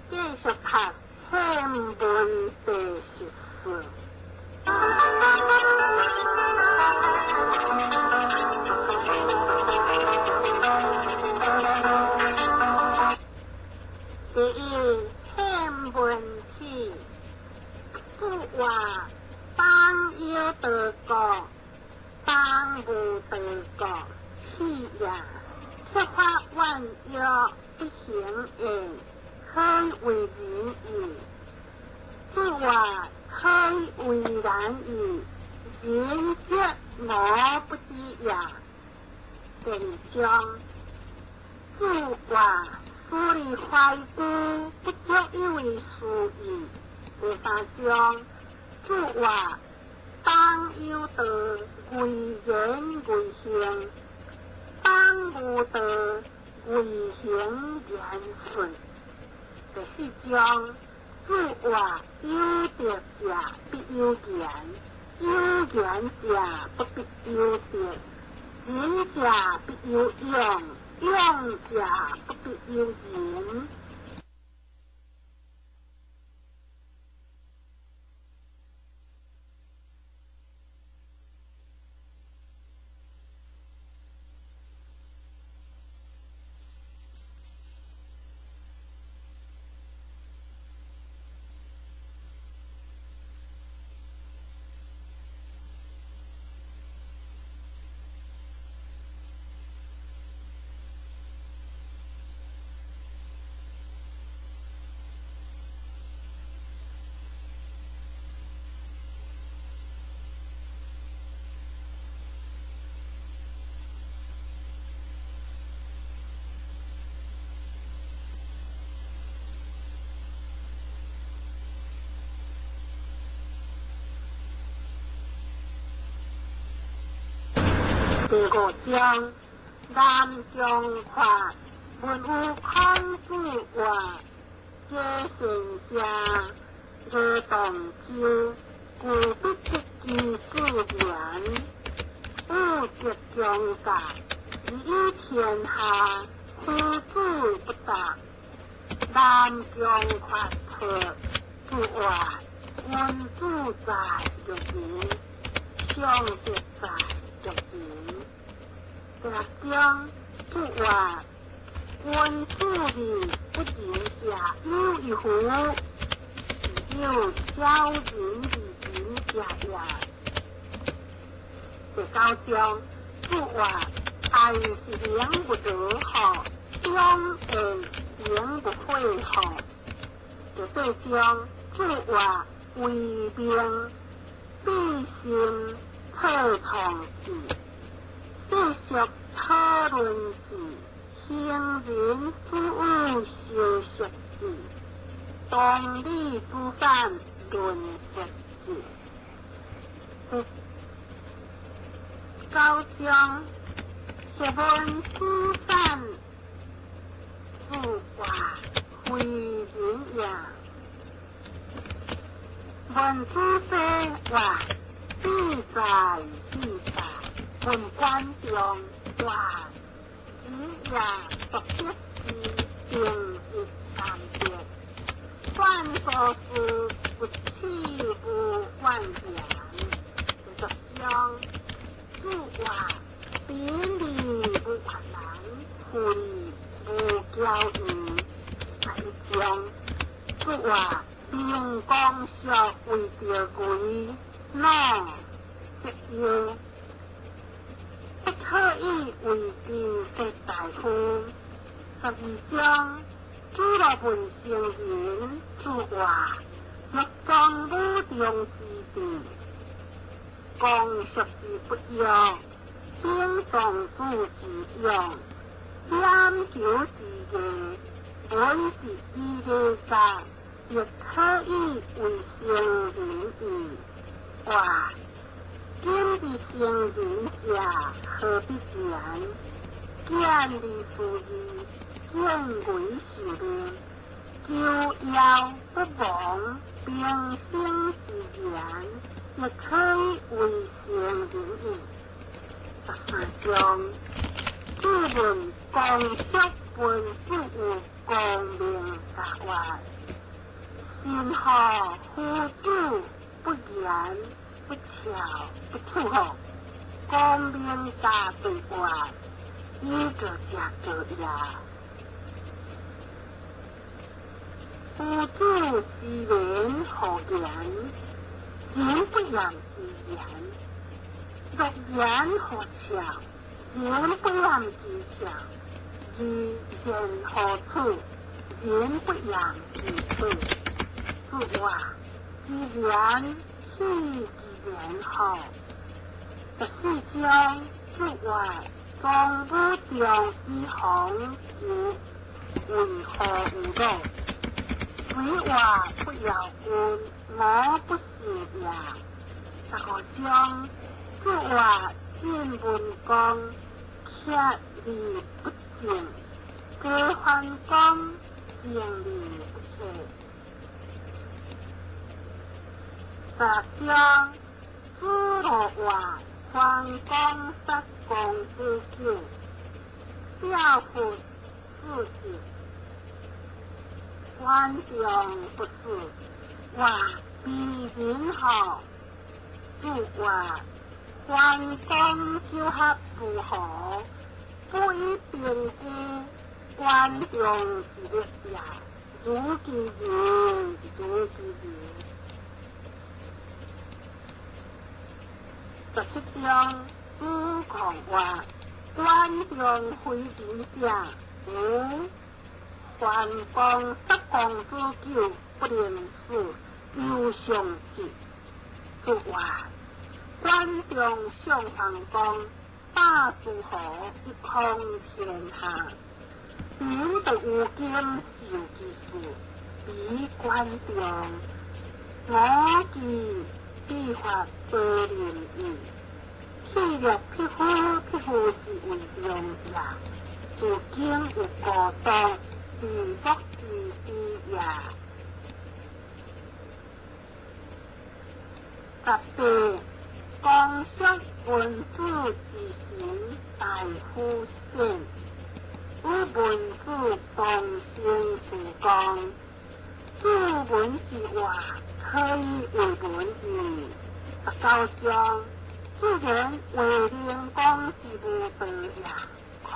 继续读宪文第14。第一，宪文起，主话邦有德国，邦无德国，是也。设法万约不行言，何为仁义？主话何为难义？仁者我不知也。第二章，主话私利怀古，不足以为事义。第三章，主话邦有道，为言为行；邦无道，为行言顺。第四章，主话有德者必有言，有言者不必有德；仁者必有勇，勇者不必有仁。第五章，南疆法文有孔子话，皆善者罗动洲，故不得其自然。有德强大，以天下，夫子不达。南疆法错，主话君子在育人，上德在育人。第六章，主话君子义不仁者有一乎？有小人而仁者也。第九章，主话爱是永不得好，勇会永不悔好。第八章，主话为命必先策创志，继续讨论志，行人之有修习志，同理之善论述志。第九章，学问之善，自挂非人也。问子非话，必在必在。问观众话，子也独得之定一三别。凡所事不弃无万言。第十章，主话兵力无困难，富无骄傲。第一章，主話兵公叔為著危，惱折腰，不可以為之說大夫。十二章，子路問聖人，子曰：若莊武中之治，公叔之不欲，秉莊子之勇，儼求之義，文之以禮節，亦可以為聖人矣。曰：今之聖人者，何必然？見利思義，見危受命，求夭不亡，平生之言，亦可以為聖人矣。十四章，子問公叔文子有光明大曰：臣何夫子不言不誚不處乎？光明大對曰：伊就食做也。夫子斯言何言？人不言之言。若言何誚？人不言之誚。而言何處？人不言之處。子曰：其言豈其言乎？十四章，子曰：莊武中以防有為何有魯？雖話不饒君，我不信也。十五章，子曰：晉文公，欹而不正；齐桓公，正而不欹。十章，子路曰：桓公殺公子糾，教父子子，管仲不死，曰：彼人乎？子曰：桓公修合諸侯，不以兵具，管仲之力也。如其人，如其人。十七章，子贡曰：管仲非人者，无。桓公殺公子糾，不能死，猶尚志。子曰：管仲相桓公，霸諸侯以匡天下。民得有今受其事，彼管仲，我其必發多仁矣。氣若匹夫，匹夫之為用也。自今有孤獨，自莫之知也。十八，公叔文子之行，大夫善。与文子同生事公，子文之话，可以为文矣。十九章，自然卫灵公之无道也。孔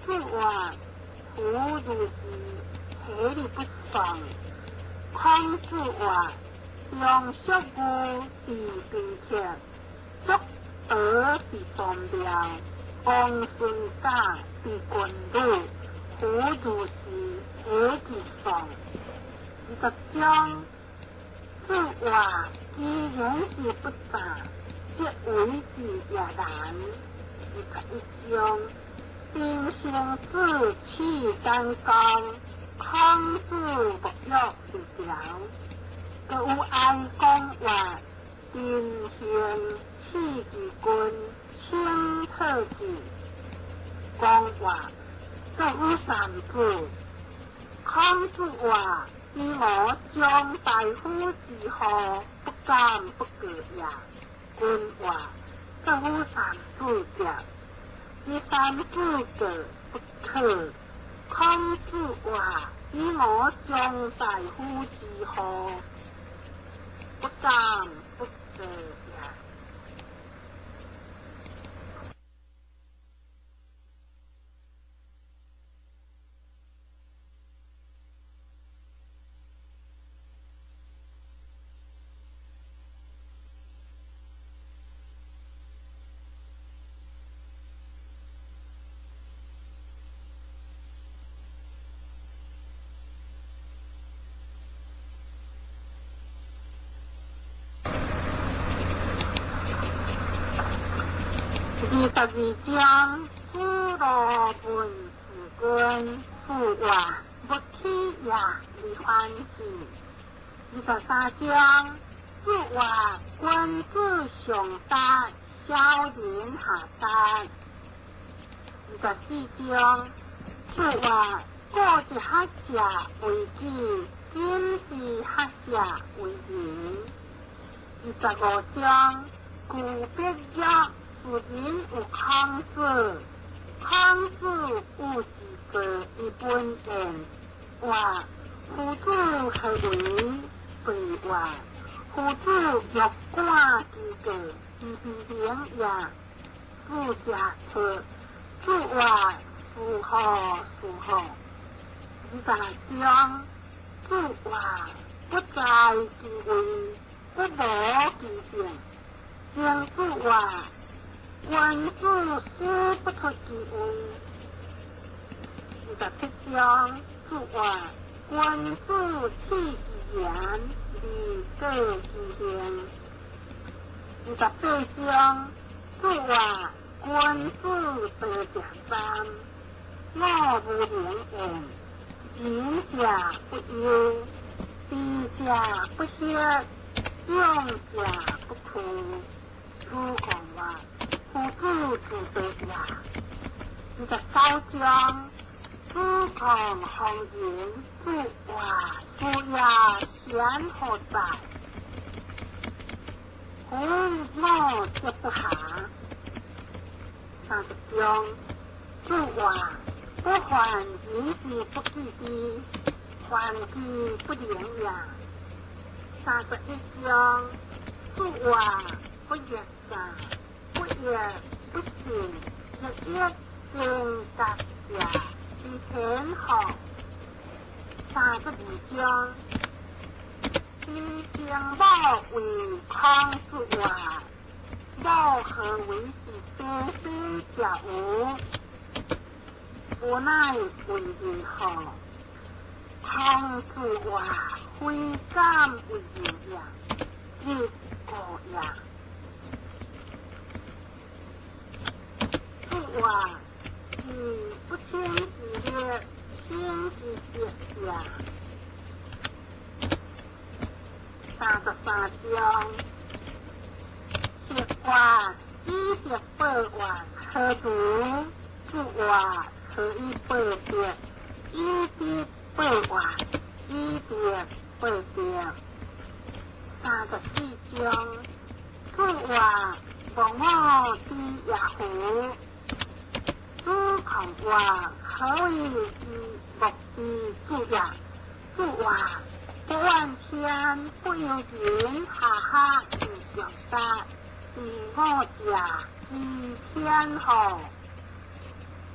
子曰：夫如是，何而不丧？孔子曰：中叔母之宾客，足德之宗庙，王孙贾之君主，夫如是，何而丧？二十章，子曰：其言之不察，则为之也难。二十一章，丁生子弃单公，孔子不欲为条。阁有哀公曰：丁兴弃其君，请特之。公曰：阁有三子。孔子曰：以我将大夫之后，不敢不过也。君曰：阁有三子者，以三子过不可。孔子曰：以我将大夫之后，不敢不过也。22章，子路問子君，子曰：勿起也，而反之。23章，子曰：君子上達，小人下達。24章，子曰：古之學者為己，今之學者為人。25章，具必若，是人有孔子，孔子有治國以本焉。曰：夫子何為？對曰：夫子若管其過，其必明也。子者出，子曰：是乎是乎。26章，子曰：不在其位，不謀其政。曾子曰：君子思不出其位。27章，子曰：君子恥其言，而過其行。28章，子曰：君子道者三，我無能焉。仁者不憂，智者不惑，勇者不懼。子貢曰：夫子之道也。29章，子貢弘仁，子曰：夫也贤何在？夫我則不暇。30章，子曰：不患人之不己知，患其不能也。31章，子曰：不欲者，不欲不信，日月正達者，其天何？32章，子敬母謂孔子曰：母何為是非非者無？吾乃問仁何？孔子曰：非敢為仁也，亦故也。子曰：其不稱其力，稱其德也。33章，學卦以德報怨，何如？子曰：何以報德？以德報怨，以德報德。34章，子曰：忘我之也乎？子貢曰：何謂之莫之子也？子曰：不怨天，不尤人，哈哈之上達，知我者知天何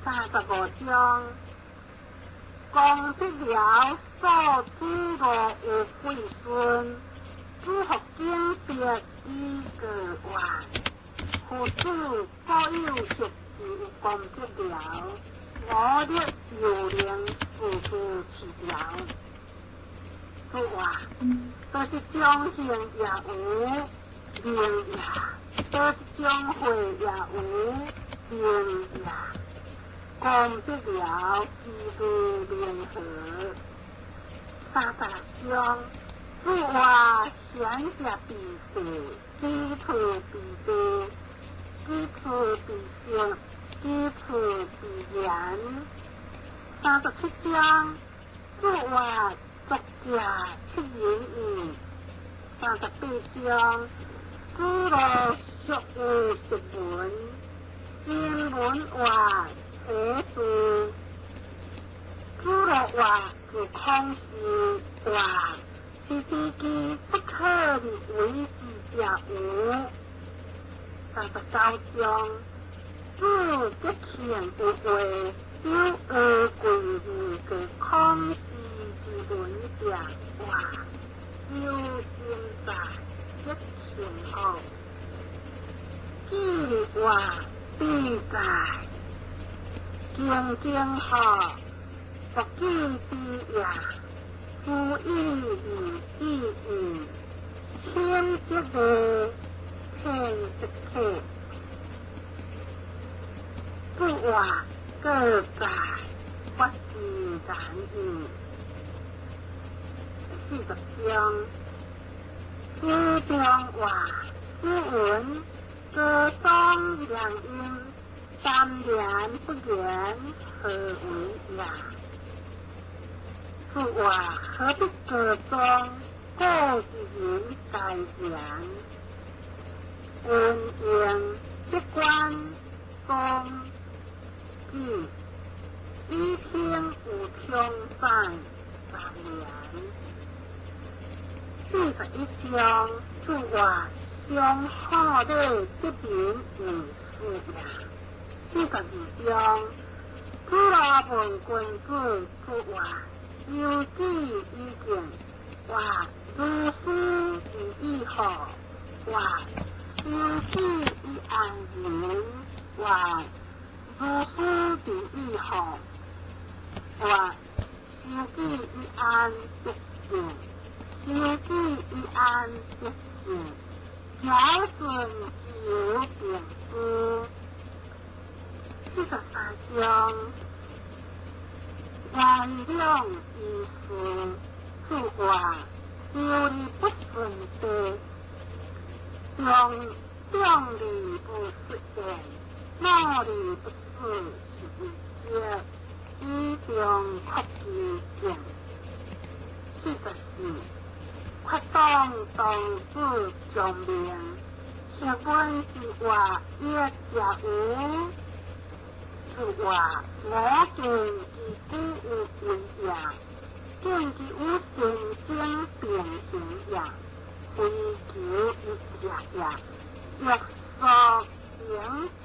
？35章，公必了所子路有貴孫，子服經別以過怨。夫子古有學之公必了，我力猶能自知其了。子曰：都是將行也無明也，都是將會也無明也。公必了其如明何？36章，子曰：賢者必勢，知處必地，知處必勝，知處必言。37章，子曰：作者出言矣。38章，子路學有學文，先文曰：何事？子路曰：自孔氏曰：是知其不可為之者無？39章，子則慶有話，有惡貴而過孔氏之文者，曰：有心在，則慶好。子曰：必在。經經號，不記之也。夫以義以義，天則利，天則體。话各在不自然义。40章，书中话诗文歌颂良音，三言不言，何为也？此话何必歌颂？故一人该言。文言一关公记，一天有强在三年。41章，此话上好的这边为事也。42章，子罗问君子，此话有志以见，话如是以义好，话有志以安人，话如是以义好，话修志以安得性，修志以安得性，调顺自有定知。43章，原谅意思，此话有理不顺的，中中理不实现，哪里不是是一节，以中确之见。44，发当当子将命，学问之话也食无。此话我见其古有为也，见其有神经病形也，非求一食也，欲索行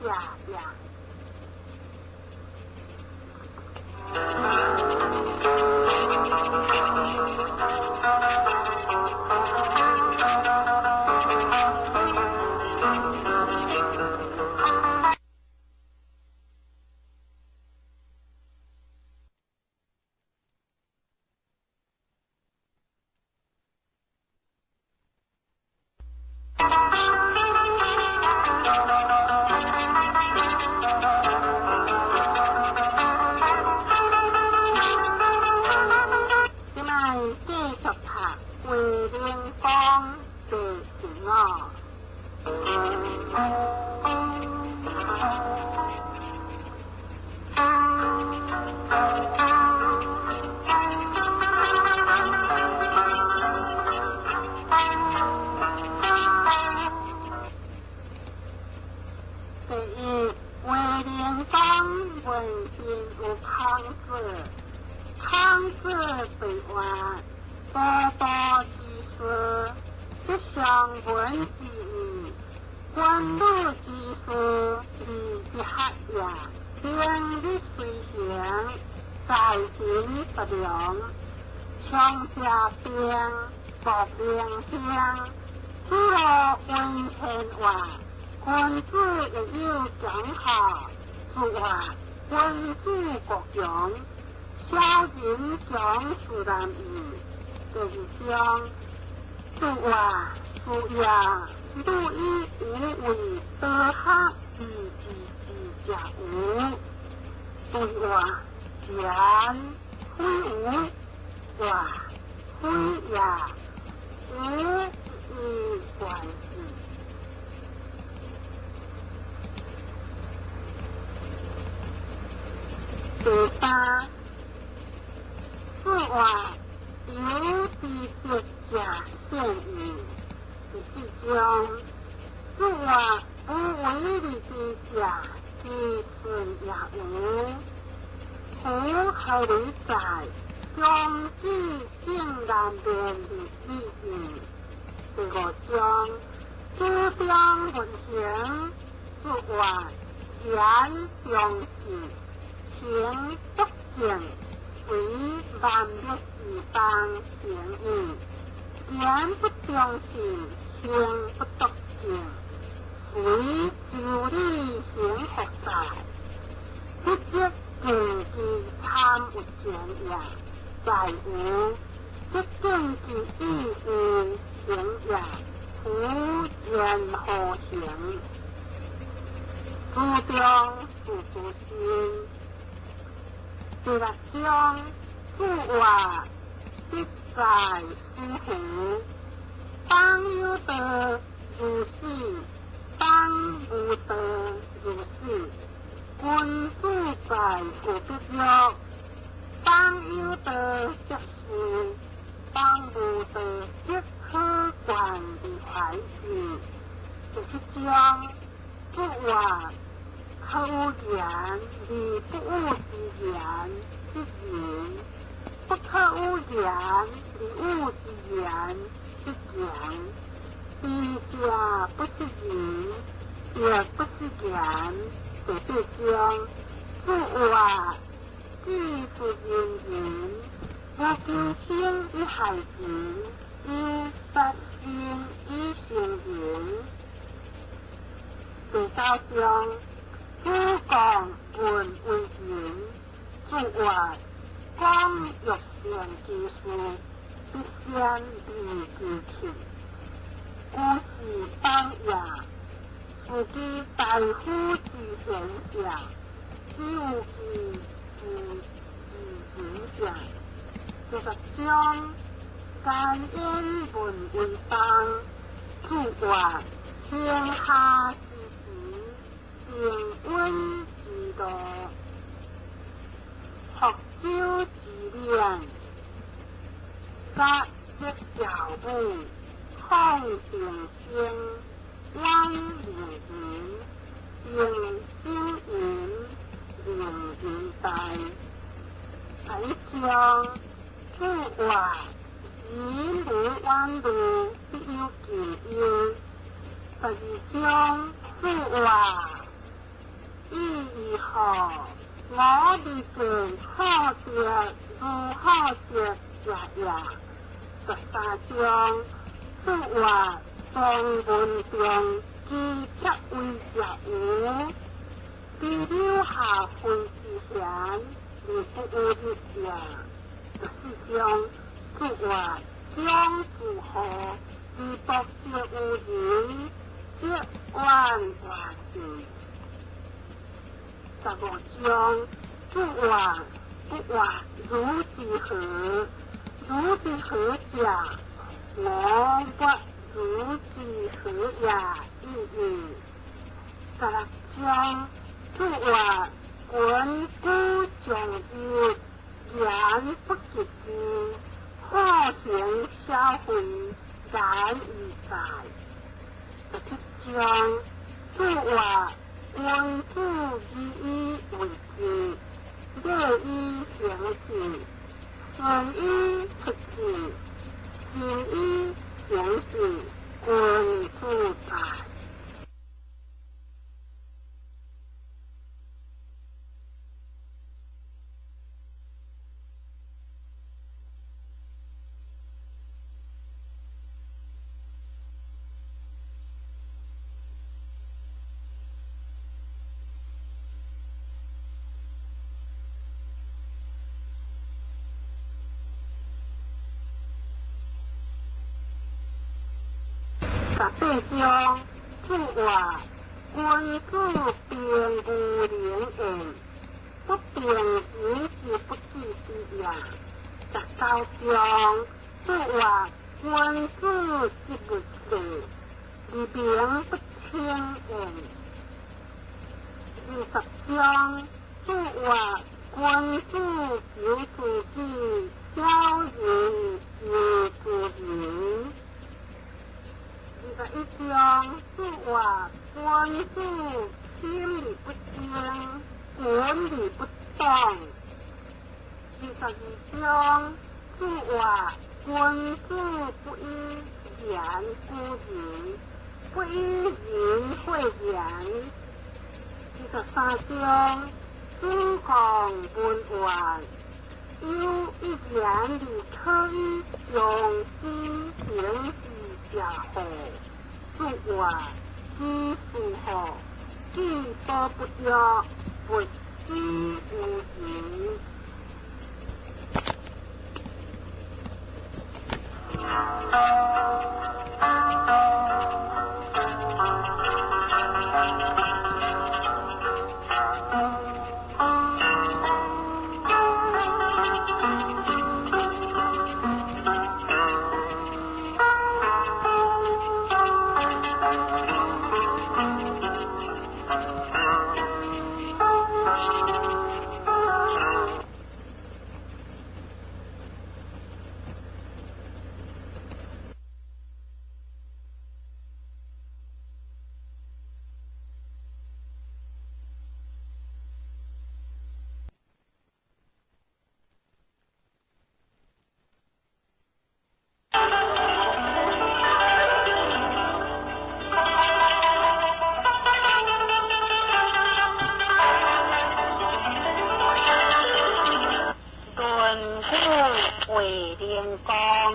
者也。这摆继续读《卫灵公》第15。第一，卫灵公问边有孔子，孔子对话多多之事，吉祥文之义，官禄之事，礼之学也，平日随行，在行不良，强者兵，薄兵乡，子罗问天话，君子亦有讲好，此话君子国强，小人强自然义。第二章，此话是也，欲以无为德学而治之者无？对话贤非无，话非也，无以观之。第三，此话有之德者善矣。第四章，此话不为利之者，其顺也无。夫何理在？将之正难辨的意义。第五章，主张运行，此话言中事，行不正，为万物之邦行矣。言不中信，行不笃正，为就理行福在，不则政治参有权也，在无；则政治义有行也，无言何行？主张是不行，第六章，主话必在斯乎？邦有道如是，邦无道如是。君子在故不欲，邦有道则仕，邦无道则可观而怀之。第七章，主话可有言而不有之言，则仁；不可有言而有之言，则强。知者不是仁，亦不是言。第八章，主话智不仁仁，无求生以害仁，有杀生以成仁。第九章，主讲文为仁，主话讲欲善之事，必先利其器。故是邦也，是居大夫之贤者，只有其之之仁者。第十章，甘言文为邦，主话天下之时，平稳之道，福州之廉，甲则小武，放定生，远明仁，用精银，明仁大。第一章，主话人无远虑，必有近忧。第二章，主话意如何？我未见好德如好德者也。第三章，主话庄文中知切为者无，知柳下惠之贤而不有日者。第四章，主话将自何而不知有人，则万万事。十五章，主话不话如之何？如之何者？我不如之何也？已矣。十六章，主话君子将日，言不及义，好行小惠，难以在。十七章，主话君子以以为治，乐以行之，顺以出之，仁以行之，君子在。十八章，主话君子并无能言，不并言之不智之也。十九章，主话君子之不礼，而名不称言。二十章，主话君子求自己，小人而自仁。二十一章，主话君子亲而不争，远而不动。二十二章，主话君子不以言孤人，不以人会言。二十三章，主讲文话有一言而可以将之行之者何？主话知是何？智多不约，不知无言。章。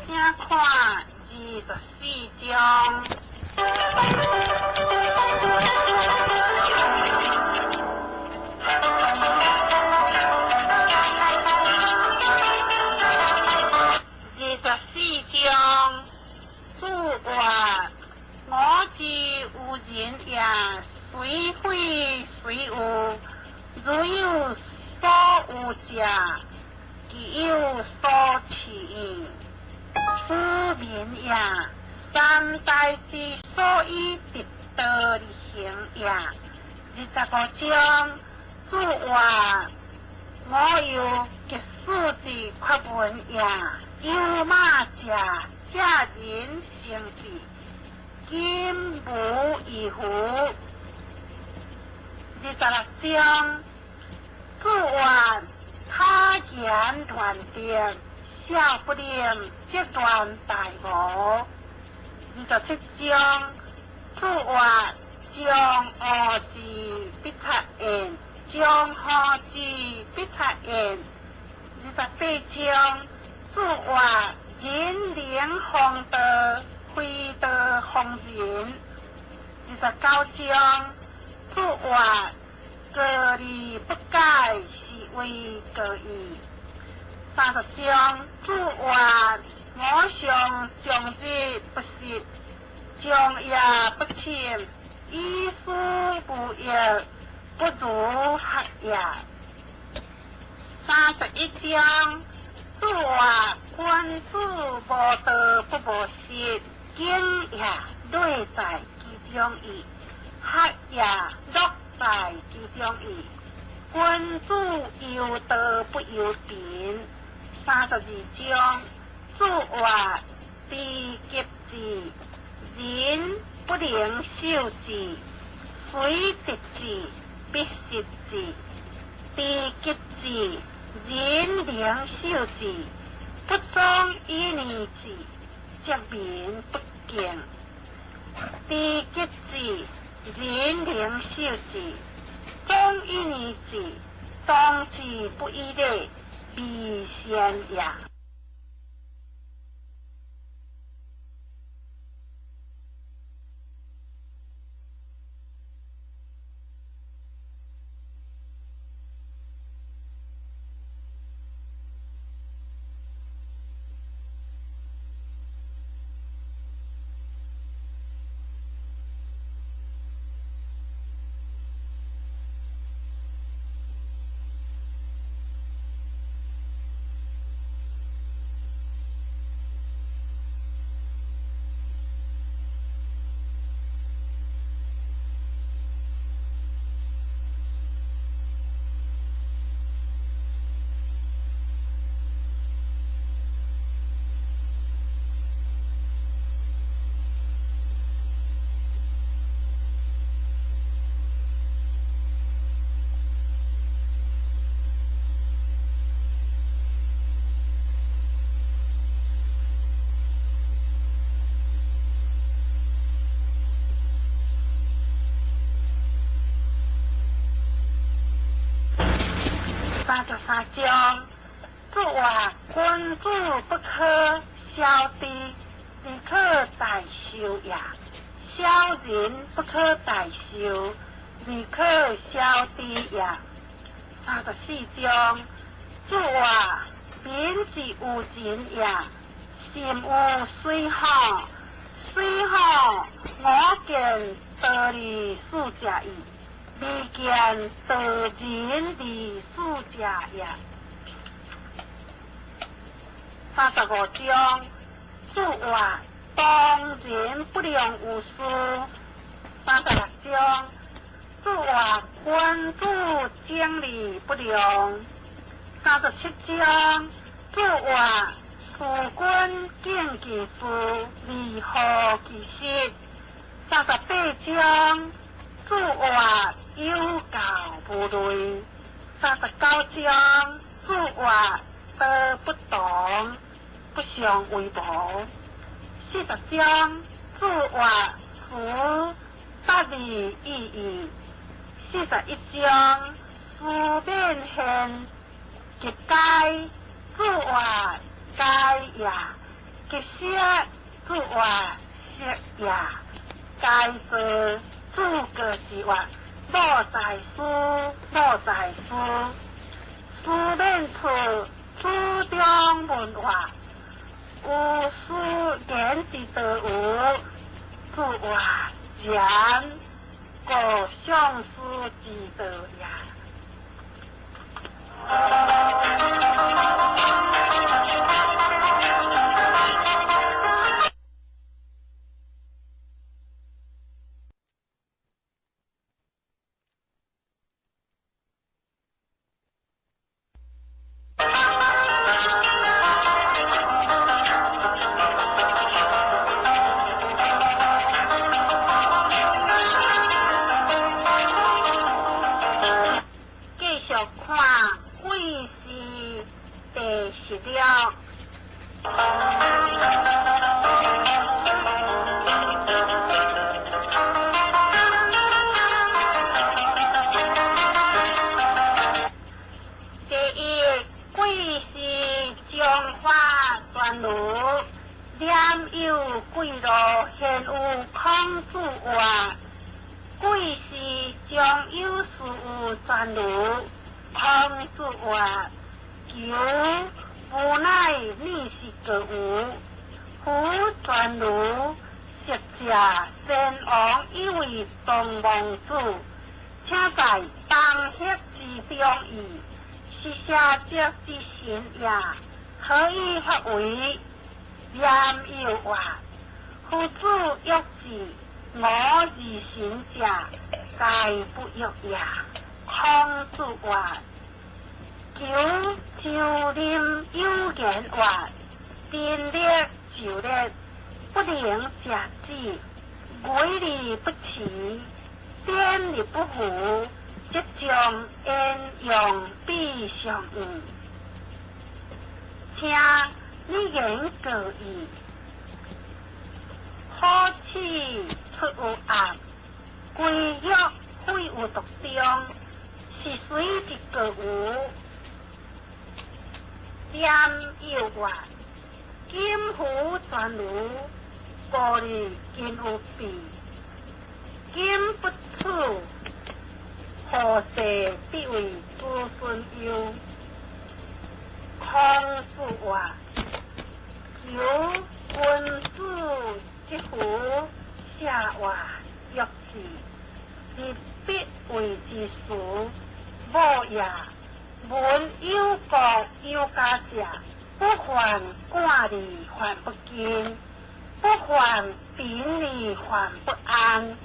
请看24章。24章，主曰：我之有人也，随非随有，如有所有者，其有所持。此民也，三代之所以得道而行也。25章，主曰：我有极事之缺文也，有马者，这人成之，今无异乎？26章，主曰：他言乱定，小不能则乱大无。27章，主曰：将恶之必察言，将好之必察言。28章，主曰：人能弘道，非道弘人。29章，主曰：过而不改，是谓过矣。30章，主曰：我常终日不息，终夜不寝，以思无益，不如学也。31章，主曰：君子无道不无实，敬也乐在其中矣，学也乐在其中矣。君子忧道不忧贫。32章，主曰：知急之，人不能受之，虽得之，必失之。知急之，人能受之，不忠以年之，则民不敬。知急之，人能受之，忠以年之，当之不以礼，必先也。33章，主曰：君子不可小知，而可大受也；小人不可大受，而可小知也。34章，主曰：民之有情也，心有水吼，水吼，我见道而事者矣。未见道人而事者也。35章，主曰：当人不良有事。36章，主曰：君子精力不良。37章，主曰：事君敬其事，而好其实。38章，主曰：有教无类。39章，主曰：道不同，不相为谋。40章，主曰：夫八字意义。41章，书免现，及该主话该也，及色主话色也，该做主过之话，莫在书，莫在书，书免出，主中文话，有书言之道有，主话言。故上师之道也。继续看鬼师第16。第一，鬼师将法传如，念有贵路，现有孔子话。鬼师将有事有传如，孔子话：求无奈你是个无，夫传如，实者先王以为东王子，请在当协之中矣，是下者之神也，何以发为？念有话，夫子欲治，我而神者，该不欲也。孔子话：求就林有言话，尽力就力，不能食子，为而不齐，典而不符，则将焉用彼上矣。请你言过矣。好齿出有鸭，归约非有独中，是谁一个有？念有话，金符传如，故里今有变，今不处，何世必为子孙忧？孔子话：求君子之福，下话欲治，而必为之事，无也。闻有国有家者，不患寡而患不均，不患贫而患不安。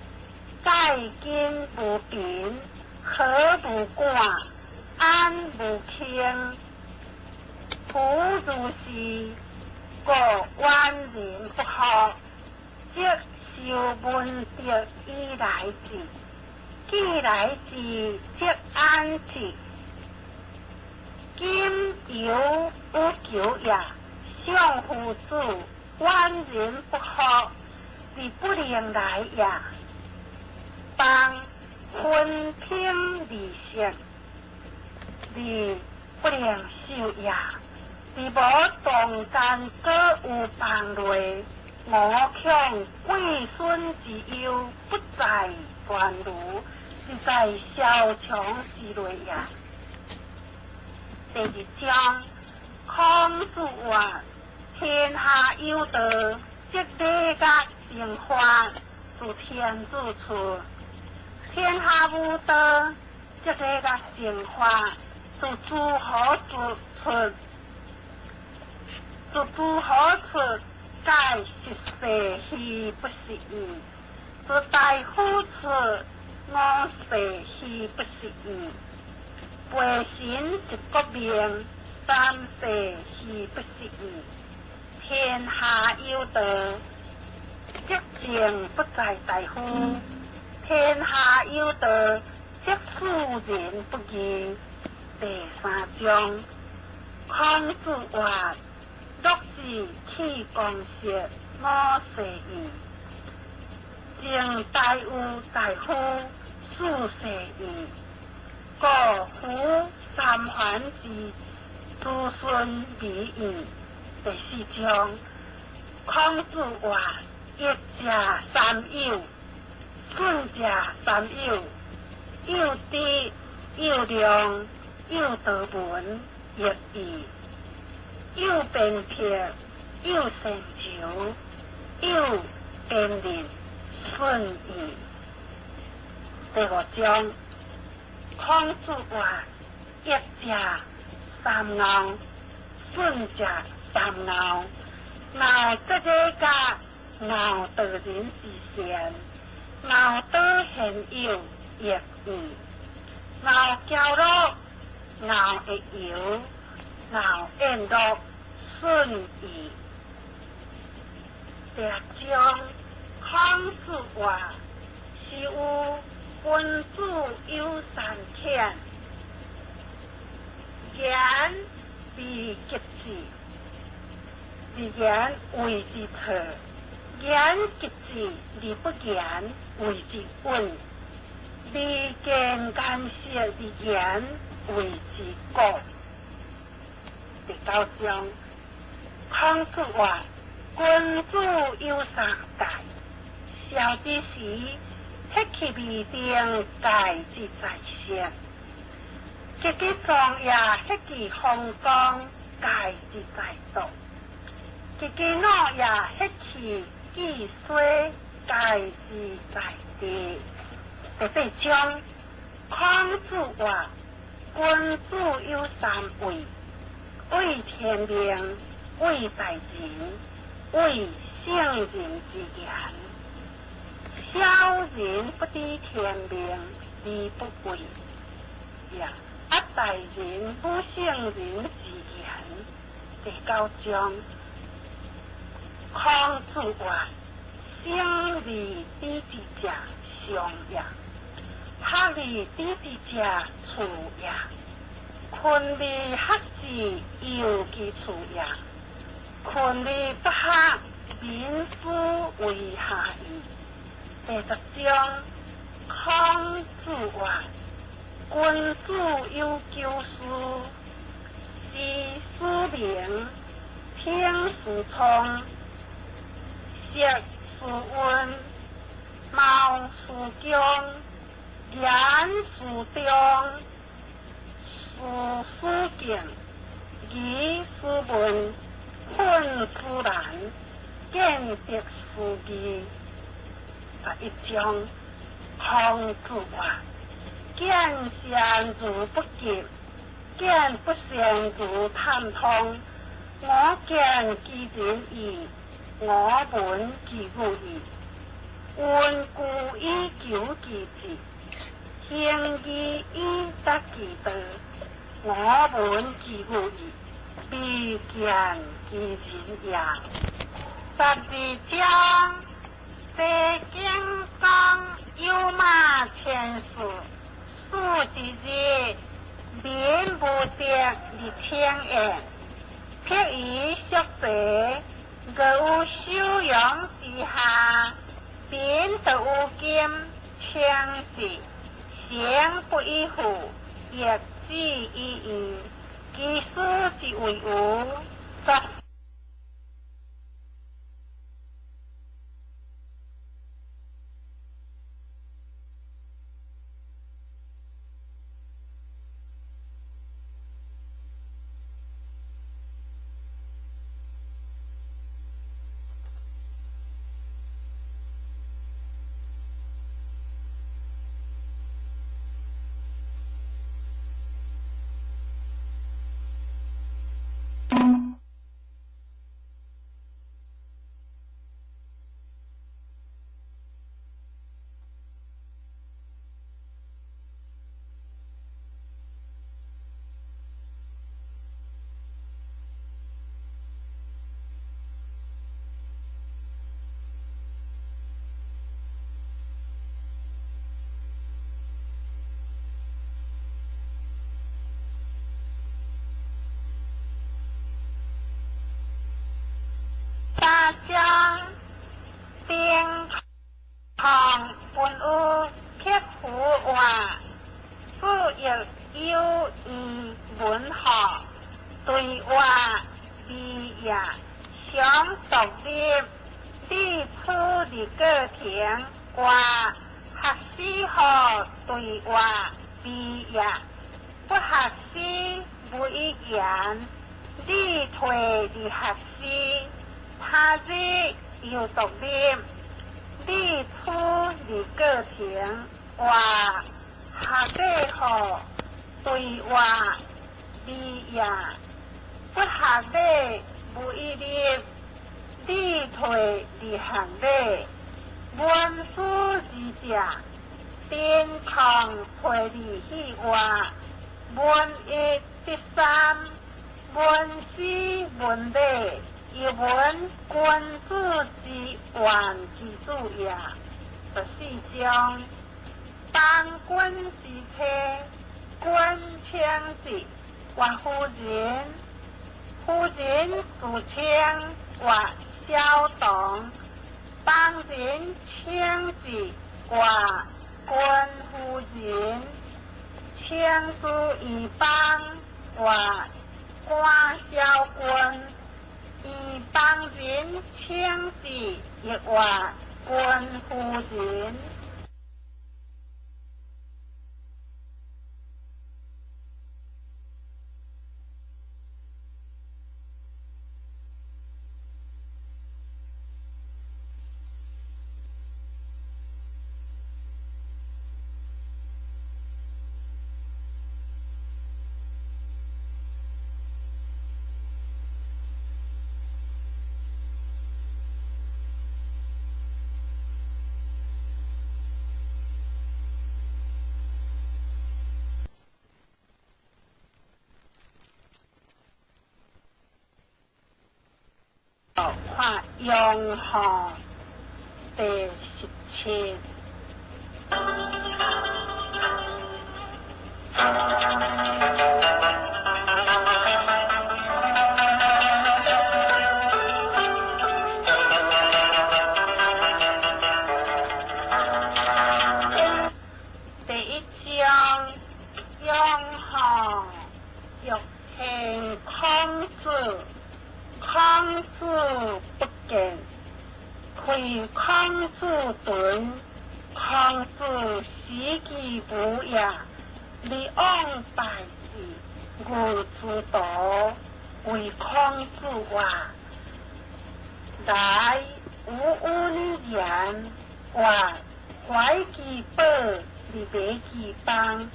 盖今无贫，何无寡，安无轻？夫如是，故远人不学，则修文德以来之；既来之，则安之。今犹有求也，相夫子远人不学，而不能来也。邦分平而食，而不能受也。而无动间阁有邦内，我恐贵孙之忧不在传如，是在萧墙之内也。第二章，孔子话：天下有道，则礼乐成法，自天子出；天下无道，则礼乐成法，自诸侯出。自诸侯出，盖十世而不是矣；自大夫出，五世而不是矣。背神一国命，三世而不是矣。天下有道，则政不在大夫；天下有道，则庶人不议。第三章，孔子话：乐子去公室，我世矣。正大有大夫，事世义，故夫三桓之子孙而义。第四章，孔子话：一者三友，信者三友，有知有量，有道闻，亦义，有辨别，有善求，有辨认，顺义。第五章，孔子话：一者三熬，信者三熬，熬这个甲熬道人之善，熬道贤友，亦义，熬骄乐，熬会游，熬宴乐，顺义。第六章，孔子话：是有君子有三遣，言必极致，而言谓之错；言极致而不言，谓之稳；离间干涉而言，谓之过。第九章，孔子话：君子有三戒，少之时，撇去未定，戒之在色；极其壮也，撇去风光，戒之在道；极其老也，撇去记衰，戒之在地。第八章，孔子话：君子有三畏，畏天命，畏大人，畏圣人之言。小人不知天命而不畏，也；啊，大人不圣人之言。第九章，孔子话：生而知之者上也，学而知之者次也，群而学之尤其次也。群而不学，民斯为下矣。第十章，孔子话：君子有九思，知斯明，听斯聪，识斯温，谋斯强，言斯忠，事斯敬，疑斯文，愤斯难，见得斯义。十一章，孔子话：见善如不及，见不善如探通。我见其人矣，我闻其语矣。温故以求其志，行义以达其道。我闻其语矣，未见其人也。十二章，齐景公有马千驷，戍一日，民无得而请焉。譬以俗地，若有修养之下，民得有金，称之，行不以富，亦止以义。其师之为无，则話學師號對話比也，不學師無以言。禮退而學師，他日猶獨立。禮出而過庭，話學禮號對話比也，不學禮無以立。禮退而行禮，聞思而食，頂空退而去外，聞一得三，聞思聞禮，亦聞君子之願其子也。十四章，邦君之妻，君稱之，曰夫人，夫人自稱曰小童，邦人稱之曰君夫人，稱之以邦曰官小君，以邦人稱之亦曰君夫人。看陽號第17。第一章，陽號欲獻孔子，孔子不見，開孔子盾，孔子視其無也，禮往拜之，吾之道，為孔子曰：來，吾與你言，曰懷其寶而賣其邦，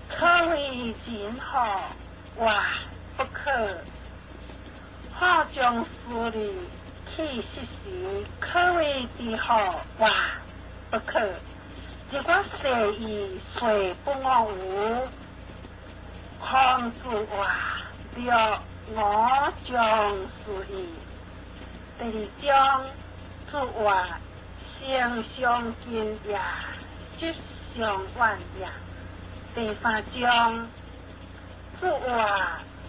可為仁乎？曰不可。好將私利去失時，可為智乎？曰不可。如果誓意遂不我無。孔子曰：若我將事矣。第二章，子曰：性相近也，習相遠也。第三章，子曰：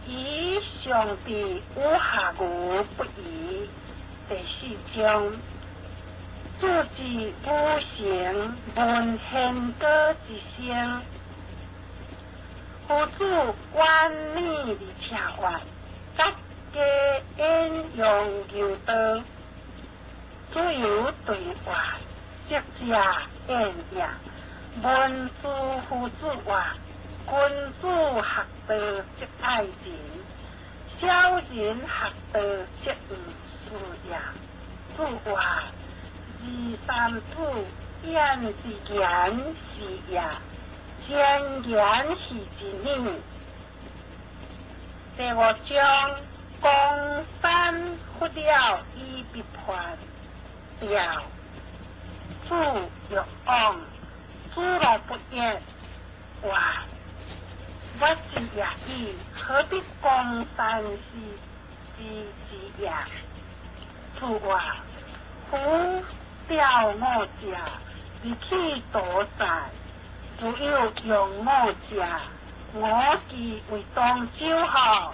以上智，有下吾不疑。第四章，子之无成，闻弦歌之声。夫子远躡而车曰：甲家演扬牛刀。子游对曰：昔者焉也。闻诸夫子曰：君子学道则爱人，小人学道则毋事也。子曰：二三子言之言是也，前言是之理。第五章，公山弗了以必叛，调子欲往，子路不言。曰：我之也已，何必公山是之之也？子曰：夫调我者，而去多哉？如有用我者，我其為當酒乎？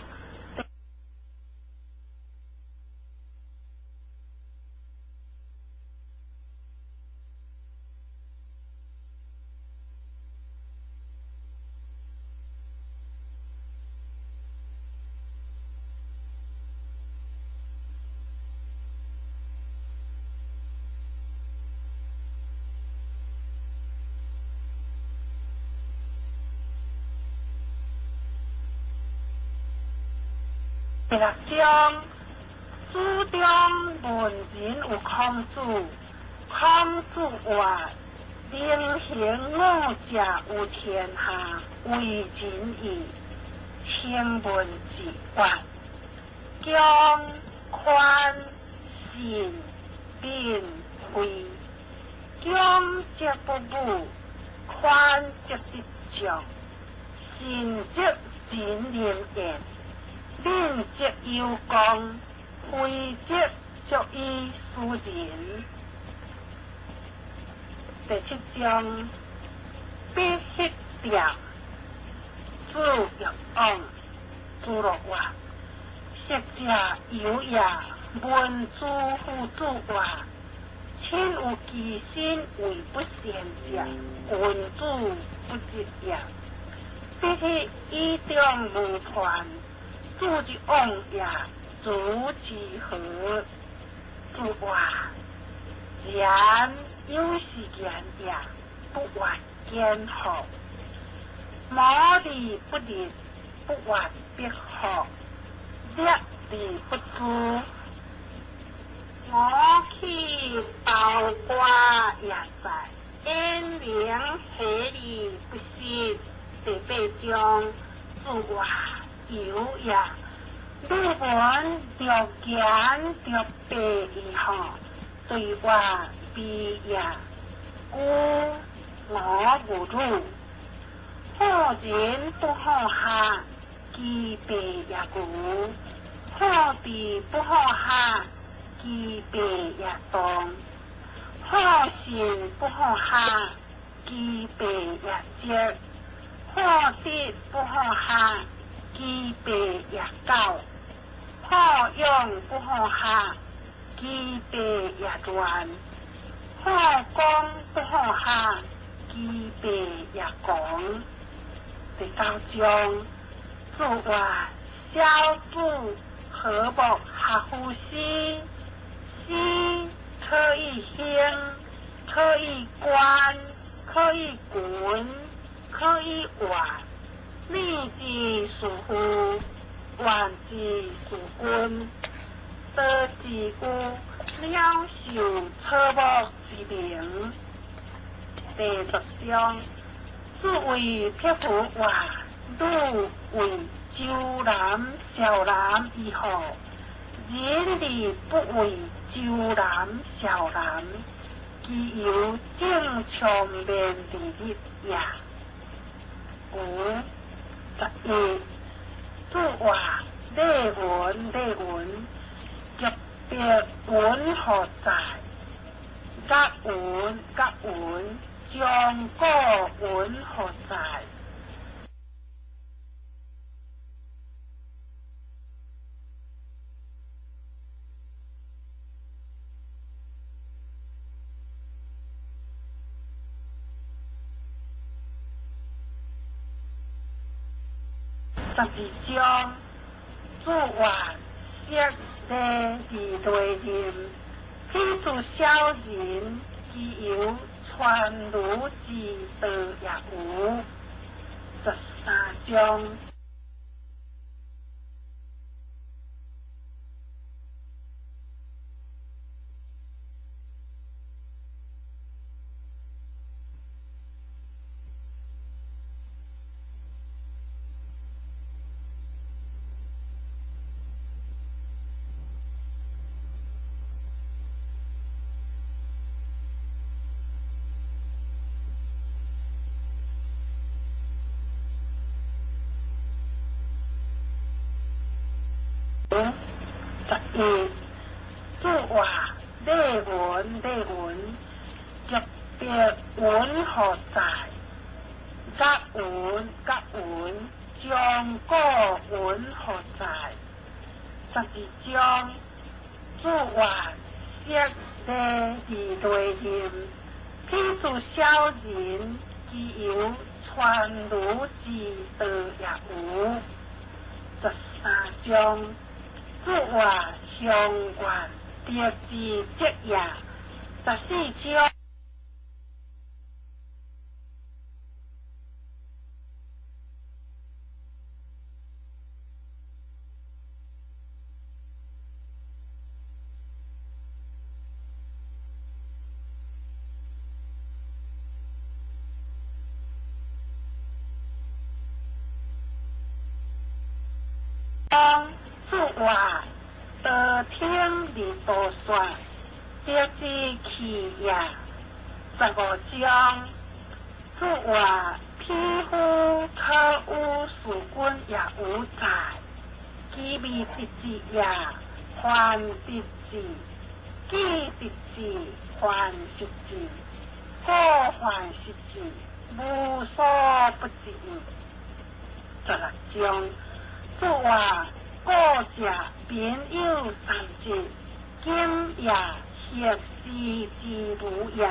第六章，書中問仁有孔子，孔子曰：能行五者有天下，為仁義。請問子曰：恭、寬、信、敏、惠。恭則不侮，寬則得眾，信則仁廉言，敏則有功，惠則足以使人。第七章，必彼店。子欲往，子路曰：昔者有也，聞諸夫子曰：親有其身為不善者，君子不及也。彼彼以中無傳，子之往也，如之何？子曰：然有是言也，不患俭乎？謀而不立，不患必乎？掠而不誅，我去包瓜也在，焉能下而不失？第八章，子曰：有也。汝聞著言著白矣吼，對曰：非也。故我無汝。好人不好下，其病也無；好地不好下，其病也動；好心不好下，其病也積；好德不好下，其病也久；好勇不好下，其病也亂；好功不好下，其病也狂。第九章，子曰：小子何莫学乎诗？诗可以兴，可以观，可以群，可以怨。命之属乎，怨之属君。道之有鸟兽草木之名。第十章，子谓匹夫曰：汝为周南、少南以后，人而不为周南、少南，其犹正常面而立也。五十一，子曰：礼文，礼文，極別文何在？甲文，甲文，將古文何在？十二章，子曰：昔礼而内任，彼诸小人，其犹传儒之道也无？十三章。十一，子曰：禮文，禮文，極別文何在？甲文，甲文，將古文何在？十二章，子曰：昔禮而內任，彼諸小人，其猶傳儒之道也無？十三章，子曰：鄉願，德之積也。十四章。章注話道聽離多說，得知去也。15章注話匹夫可與事君也無在，其未得志也，還得志；既得志，還失志；過還失志，無所不至。16章注話過者貧有三節，今也學士之無也。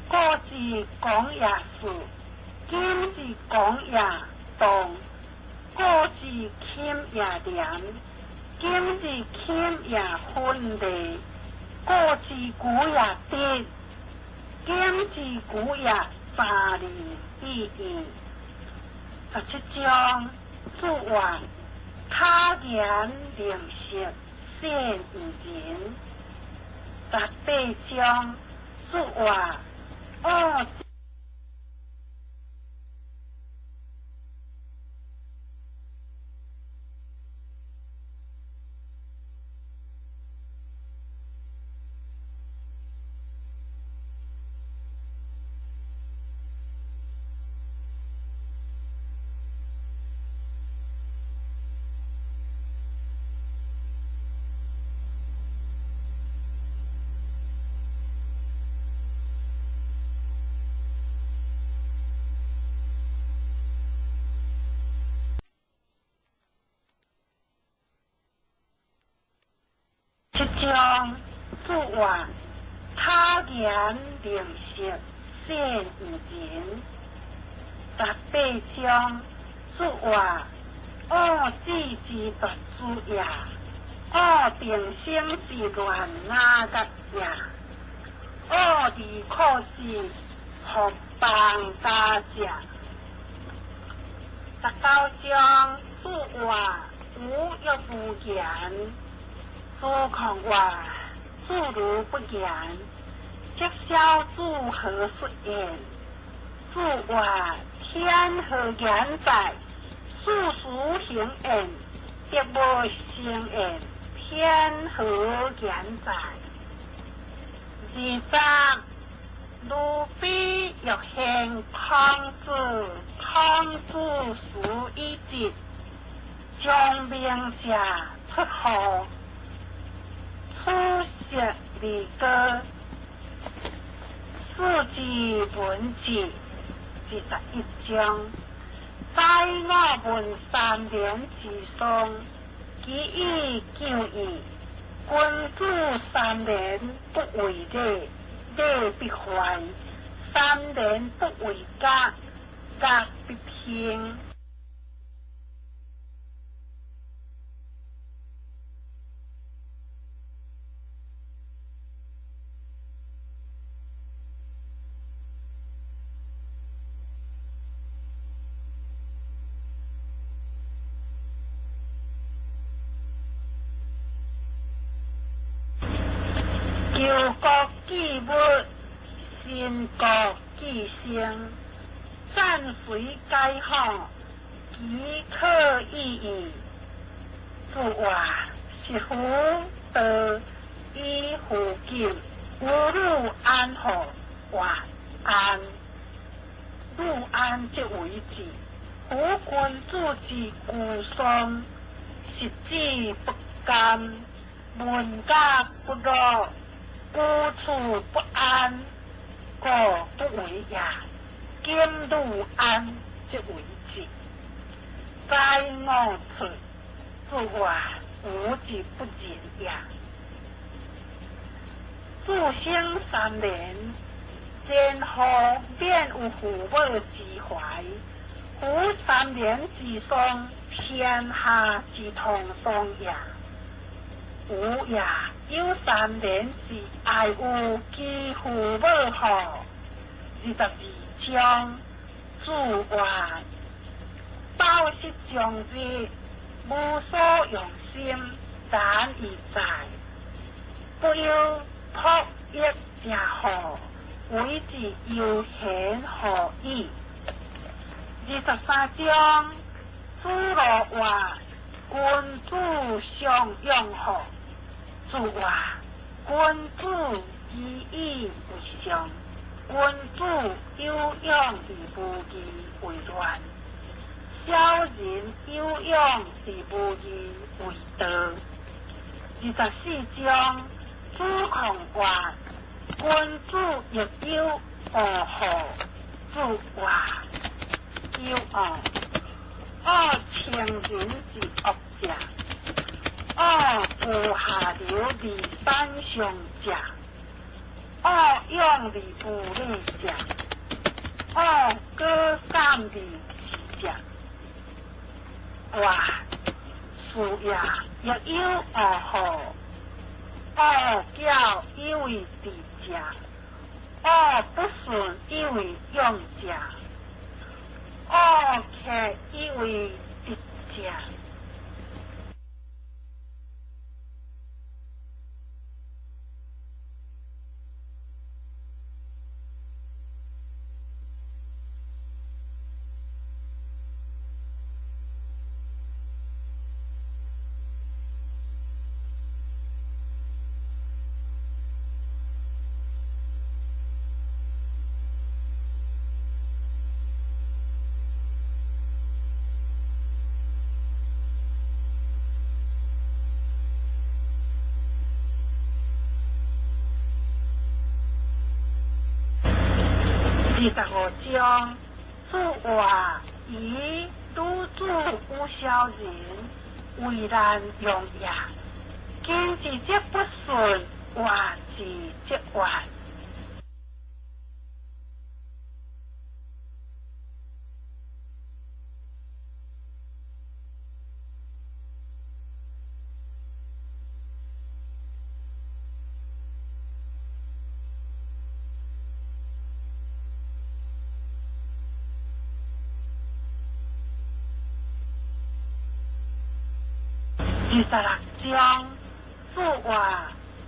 過之講也士，今之講也當。過之謙也廉，今之謙也分利。過之古也得，今之古也三利意義。17章注話巧言令色，鮮於人。18章注話惡。7章注話巧言令色，鮮於人。18章注話惡智之獨主也，惡定生之亂雅吉也，惡利可之福邦大者。19章注話無欲無言。子況話子如不言，則蕭子何述言？子話天何言哉？事事行言，得無成言，天何言哉？20如彼欲獻孔子，孔子辞以疾，將明者出乎？初識離歌，四之文字，21章。在我問三年之喪，其以久矣。君子三年不為禮，禮必壞；三年不為家，家必興。求國記物，新國記聲，戰隨解放，其可已矣。注話是夫道以乎今，吾汝安乎？話安，汝安則為治。夫君子之居喪，食之不甘，聞甲不樂。居處不安，故不為也。今汝安，則為治。在我出，注話無之不仁也。子生三年，前後免有父母之懷。夫三年之喪，天下之通喪也。有也，有三年之愛有其父母乎？22章注話飽食終日，無所用心，難以在。不憂朴益者乎？為之悠閒何矣？23章子路話：君子相养护，子曰：君子以义为上，君子有勇而无义为乱，小人有勇而无义为道。24章，子贡曰：君子亦有恶乎？子曰：有恶。恶情人之恶者，恶无下流而反上者，恶勇而无礼者，恶果敢而智者。曰：是也，亦有恶乎？恶教以为智者，恶不顺以为勇者，恶客以为智者。25章，子曰：以女子与小人，为难容也。今之则不顺，怨之则怨。26章，子曰：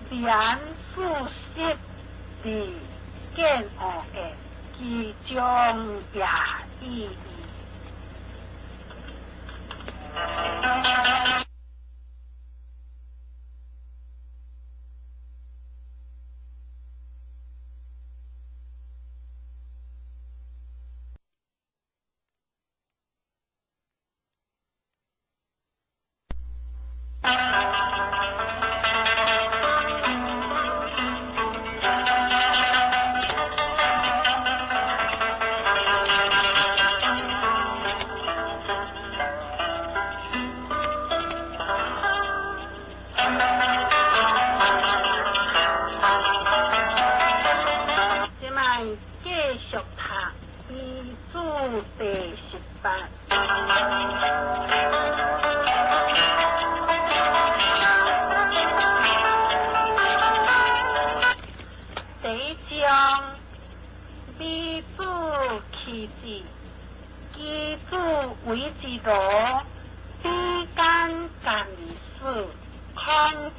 廉素色而见恶也，其将也已矣。这摆继续读《遗嘱》第18。第一章，美子弃子，其子为之奴，比干干而死。孔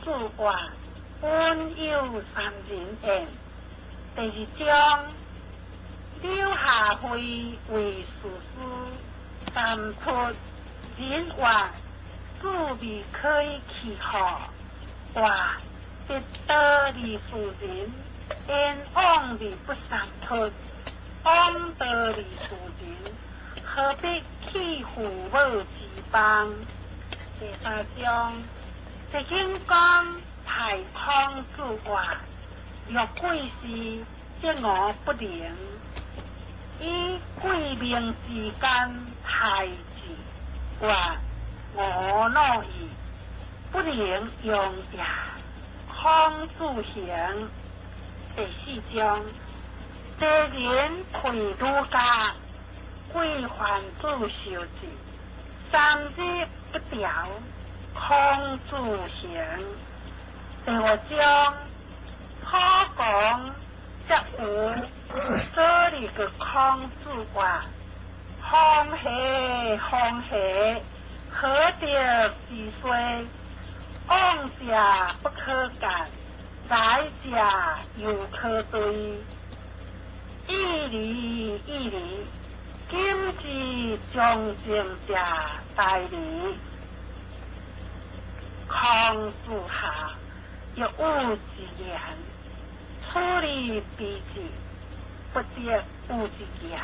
子曰：本有三人焉。第二章，柳下惠为士师，三出人曰：子未可以弃乎？曰：得道而事人，焉往而不三出？往道而事人，何必弃父母之邦？第三章，齐景公派孔子曰：若贵事，则我不能。以贵民之间待之，曰：我乐矣，不能用也。孔子行。第四章，齐人退儒家，规范子受制，3日不调。孔子行。第五章，楚公则有这里个孔子曰：风喜风喜，何得之衰？往者不可干，来者犹可追。义理义理，今之将进者大利。孔子下，欲有之言，处理彼之，不得有之言。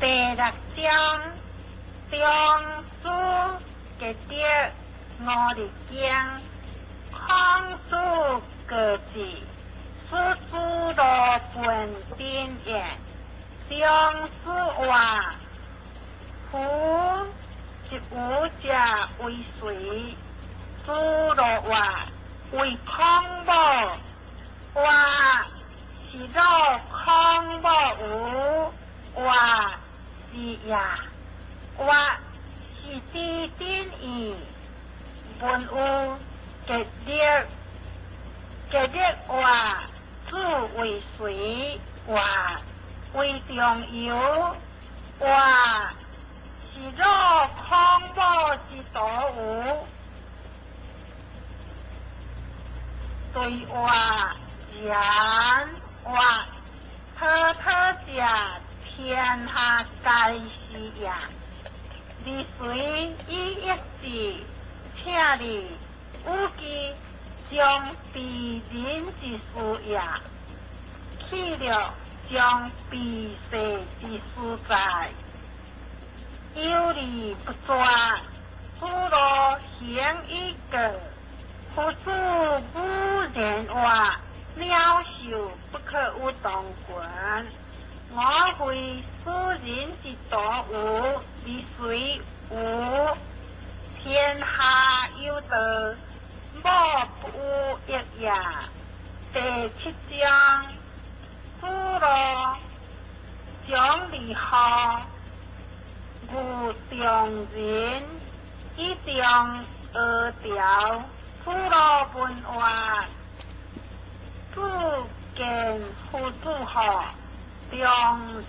第六章，中子结德五日经，孔子告之，使子路问鼎言。中子话：夫一无者为谁？子路话：为孔母。话是若孔母无？话是也，话是知真义，问有结德，结德话子为谁？话为中游，话是若孔母之徒无？对话言话，滔滔者。天下皆是也。你随以一字，请你有其将鄙人之事也，去了将鄙世之事在，有理不绝，子路行以告，夫子无言话，鸟兽不可与同群。我非斯人之徒无，而谁无？天下有道，莫不有益也。第七章，子路将离合，遇中人，以中阿条。子路问话，子见夫子乎？中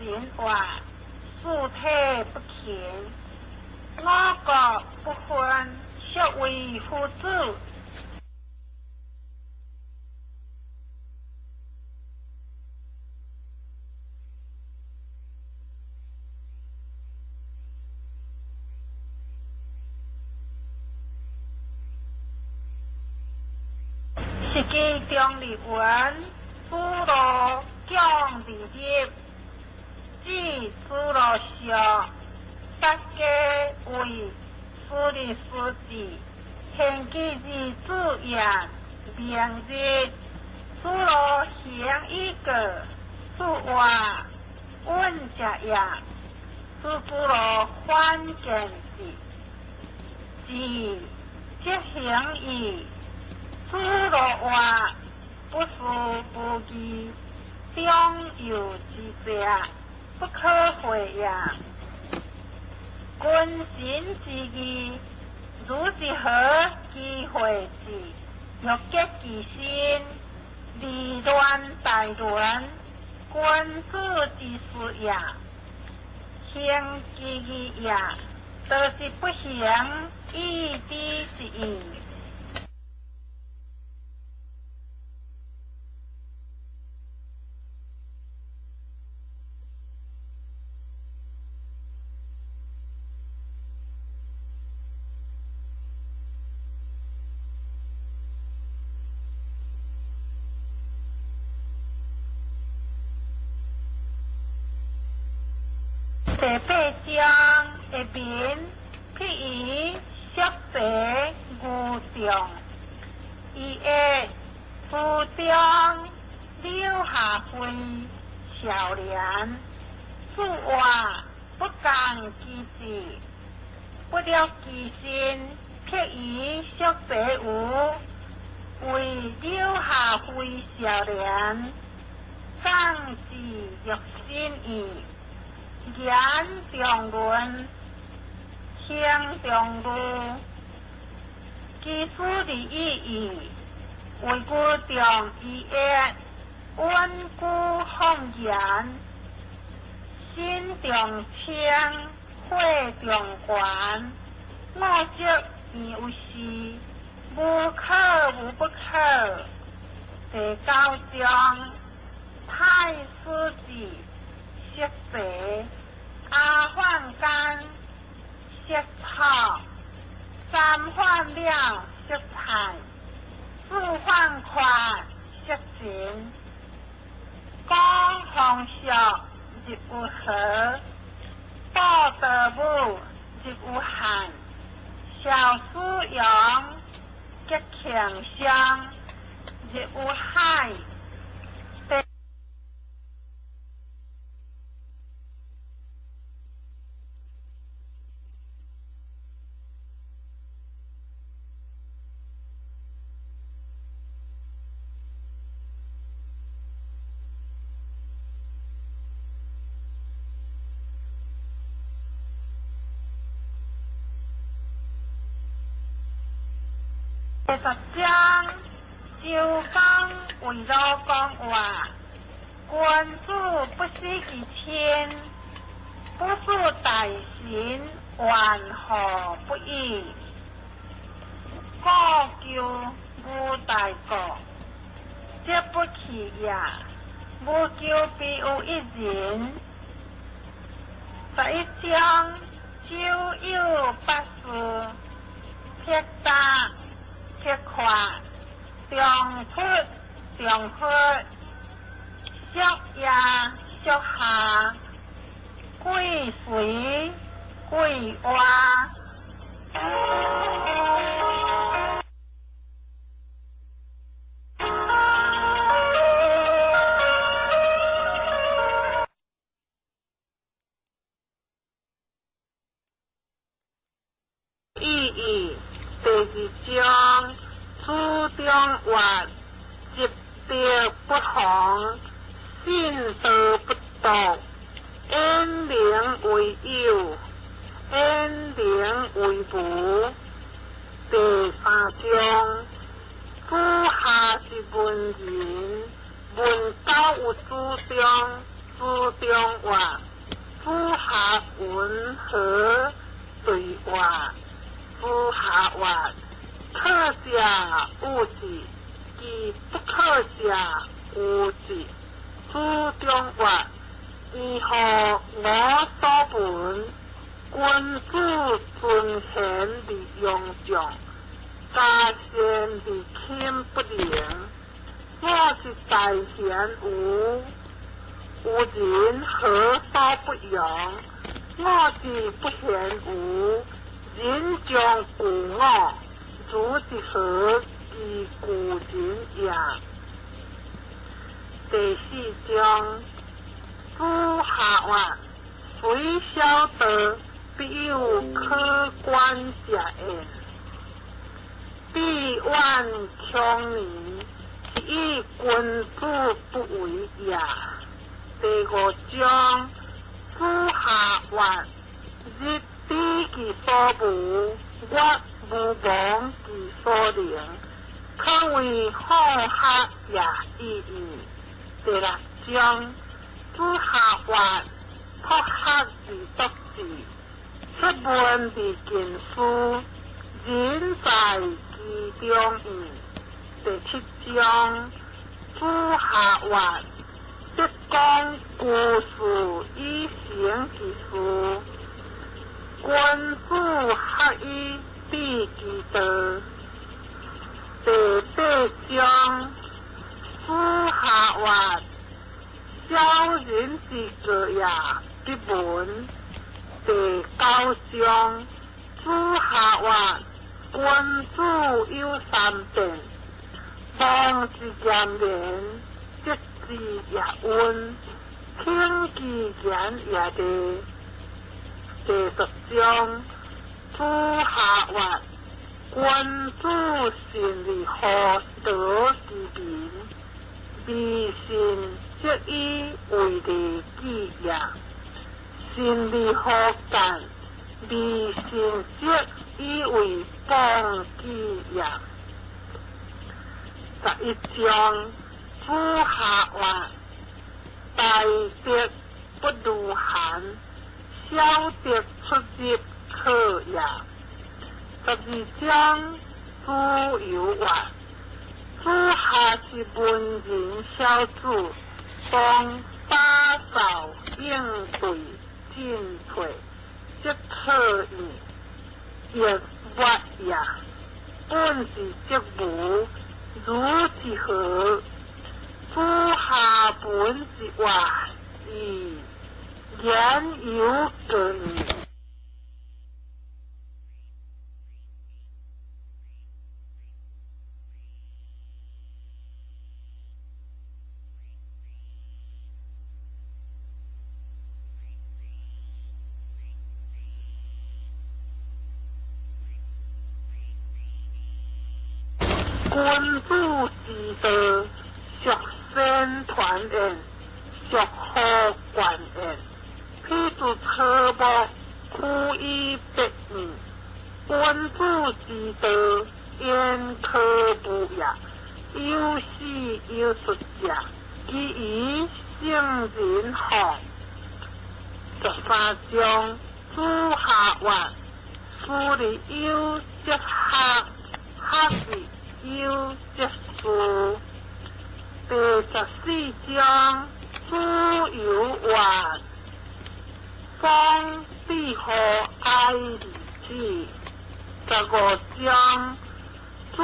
人话，四体不勤，我国不分，孰为夫子？是记中立文，子路讲离入。子子路上，大家为私立私字，天记日子言，明日子路行以告，子话问者也。子子路反见之，子即行矣。子路话不是无义，中有之者，不可废也。君臣之义，如之何其会之？欲结其心，离乱大伦，君子之事也。行其义也，道之不行，以知之义。第八章的民，譬如色泽牛众，伊的书中柳下惠少年，此话不共其志，不了其心，撇伊惜白有，为柳下惠少年，葬之育心院，言中论，行中路，其师而已矣。为居中以业，稳居放言，心中清，血中悬，五色焉有时，无可无不可。第九章，太师子释济，阿梵干释草，三梵了释菜，四梵宽释情，讲风俗入有河，报德母入有汉，小苏阳吉庆乡入有海。第十章，周公为鲁公话：君子不思其亲，不事大臣，怨何不已？故求无大国，则不去也；无求必有一人。11章，周有八事，撇答。撇宽，中出中佛，惜夜惜下，贵随贵蛙。意义第二章，子中曰：积德不妨，信道不堕，远明为有，远明为无。第三章，子夏是文人，问九有子中，子中曰：子夏云何对话？子夏曰：可者有之，其不可者有之。子中曰：以何我所闻？君子尊贤而用众，加善而亲不仁。我是大贤无，有人何所不用？我是不贤无，人将惧我，如是何其惧人也？第四章，子夏曰：虽小道，必有可观者焉。必远穷年，是以君子不为也。第五章，子夏曰：日知其所无，月无忘其所能，可谓好学也已矣。第六章，子夏曰：朴学而笃志，切问而近思，人在其中矣。第七章，子夏曰：德公居士以成其事，君子学以致其道。第八章，子夏曰：小人之过也，必闻。第九章，子夏曰：君子有三变，望之严明，得之也温，听其言也利。第十章，子夏曰：君子信而何得其民？未信則以為利己也。信而何干？未信則以為邦己也。11章，子夏曰：大德不如寒，小德出入可也。12章，子游曰：子夏是文人小子，当洒扫应对进退，则可矣。亦曰也。本是则无，如之何？子夏闻之曰：咦，言犹过矣。君子之道，孰先传焉？孰后冠焉？譬如草木，枯以别义。君子之道，焉可无也？有始有终者，其余圣人乎？13章，子夏曰：斯而优则学，学而优则仕。第14章，子游曰：风必何哀而止？15章，子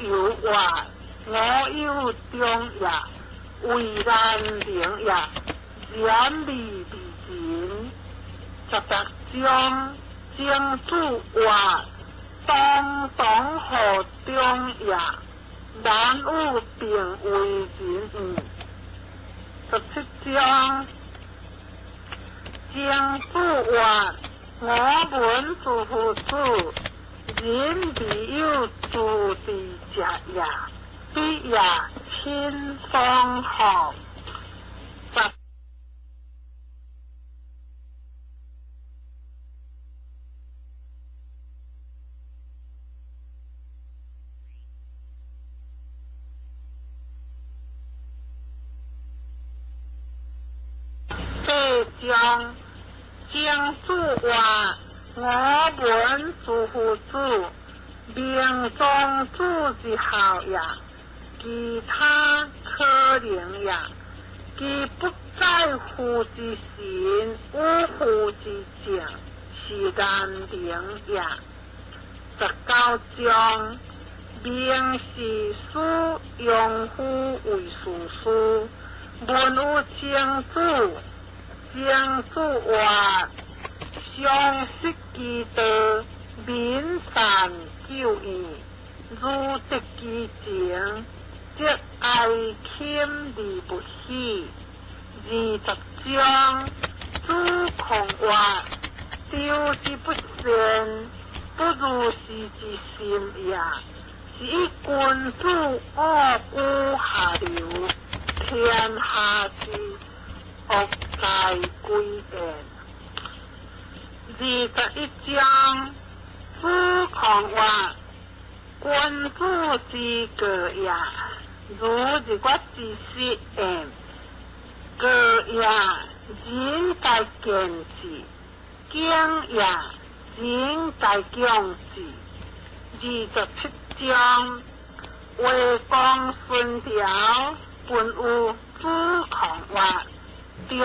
游曰：我有中也，为难能也，然而未人。18章，曾子曰：当当何中也，难有并为人矣。17章，曾子曰：我闻诸夫子，人未有自治者也，彼也亲风乎？18章，曾子曰：我闻诸夫子，明宗子之孝也，其他可能也。其不在乎之心，无乎之境，是难能也。19章，明是师，庸夫为事师。问有曾子，曾子曰：常失其道，民善久矣。如得其情，则哀钦而不喜。20章，子贡曰：求之不善，不如是之心也。是以君子恶居下流，天下之恶在归焉。21章，子贡曰：君子之过也，如日月之食焉。过也，人皆见之；敬也，人皆敬之。27章，卫公孙条问有子贡曰：中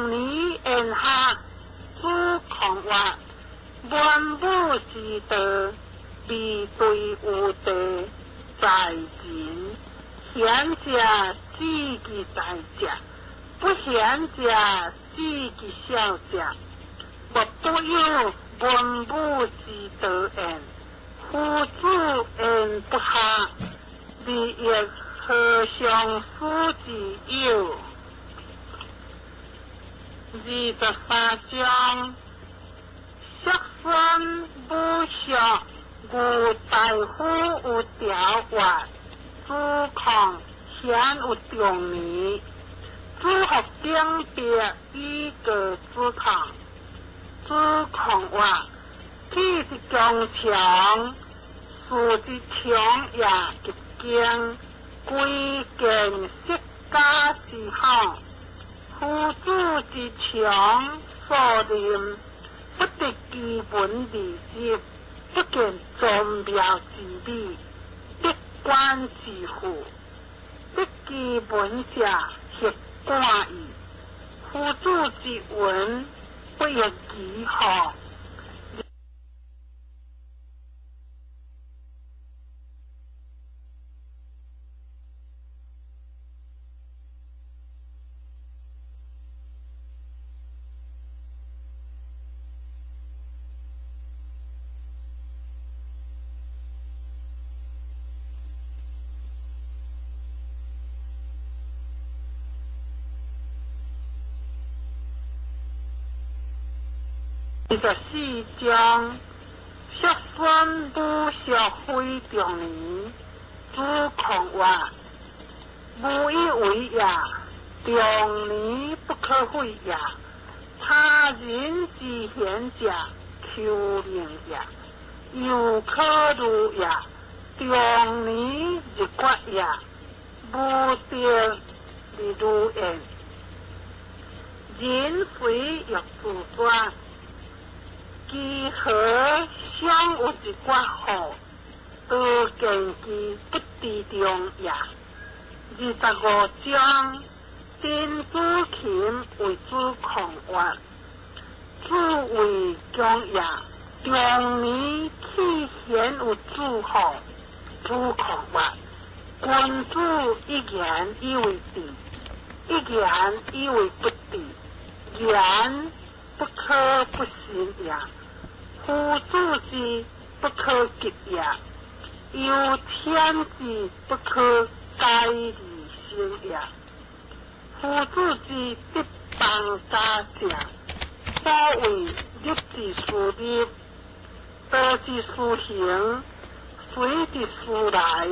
年焉学？子贡曰：文武之道，未对有地，在人。贤者智其大者，不贤者智其小者。莫不有文武之道焉。夫子焉不学，利益何相思之有？23章，叔孙武叔，牛大夫有条曰：子贡贤有长年。子服顶壁以告子贡。子贡曰：气之强强，事之长也极经，贵贱色家之好。夫子之长所任，不得其文而入，不见宗庙之美，必观之富，得其文者，协冠矣。夫子之文，不亦其好。24章，叔孙武叔非长年。子贡曰：无以为也，长年不可废也。他人之贤者，丘陵也；犹可虑也，长年日决也。无德而如焉。人非欲自专。其何尚有一决乎？多见其不知中也。25章，丁子禽为子贡曰：子为强也，长年岂鲜有子乎？子贡曰：君子一言以为治，一言以为不治。言不可不信也。夫子之不可及也，犹天之不可改而行也。夫子之必邦家者，所谓日之事日，道之事行，水之事来，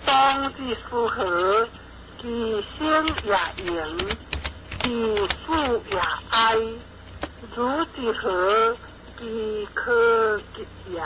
动之事和，其生也盈，其死也哀。如之何，其可及也。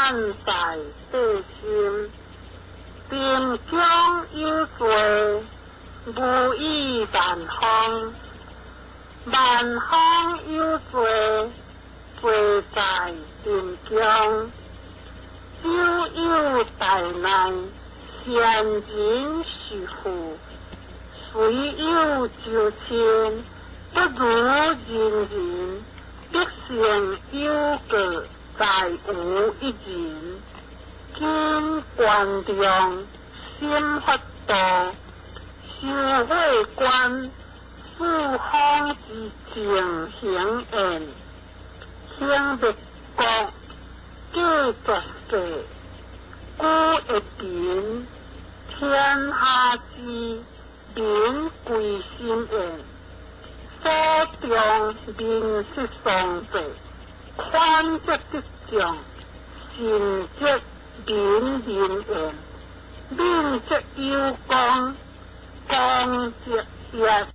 万在帝心。定中有罪，无以万方；万方有罪，罪在定中。久有大难，贤人是富；虽有周亲，不如仁人。百姓有过，在无一人。今观众心法度，修慧观，四方之净行愿，兴灭国，过绝世，古一贫，天下之民归心愿。所重民失丧者，宽则得众，信则民仁愿，敏则有功，功则业。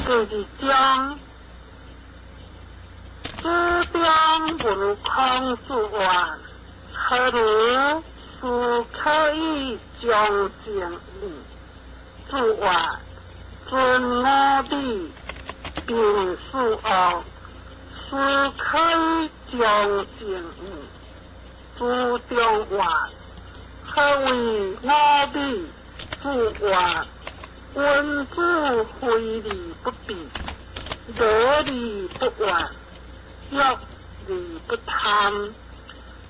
第二章，子中闻孔子曰：“何如斯可以将正义？”子曰：“尊五礼，并四恶，斯可以将正义。”子中曰：“何谓五礼？”子曰：君子非而不闭，乐而不怨，欲而不贪，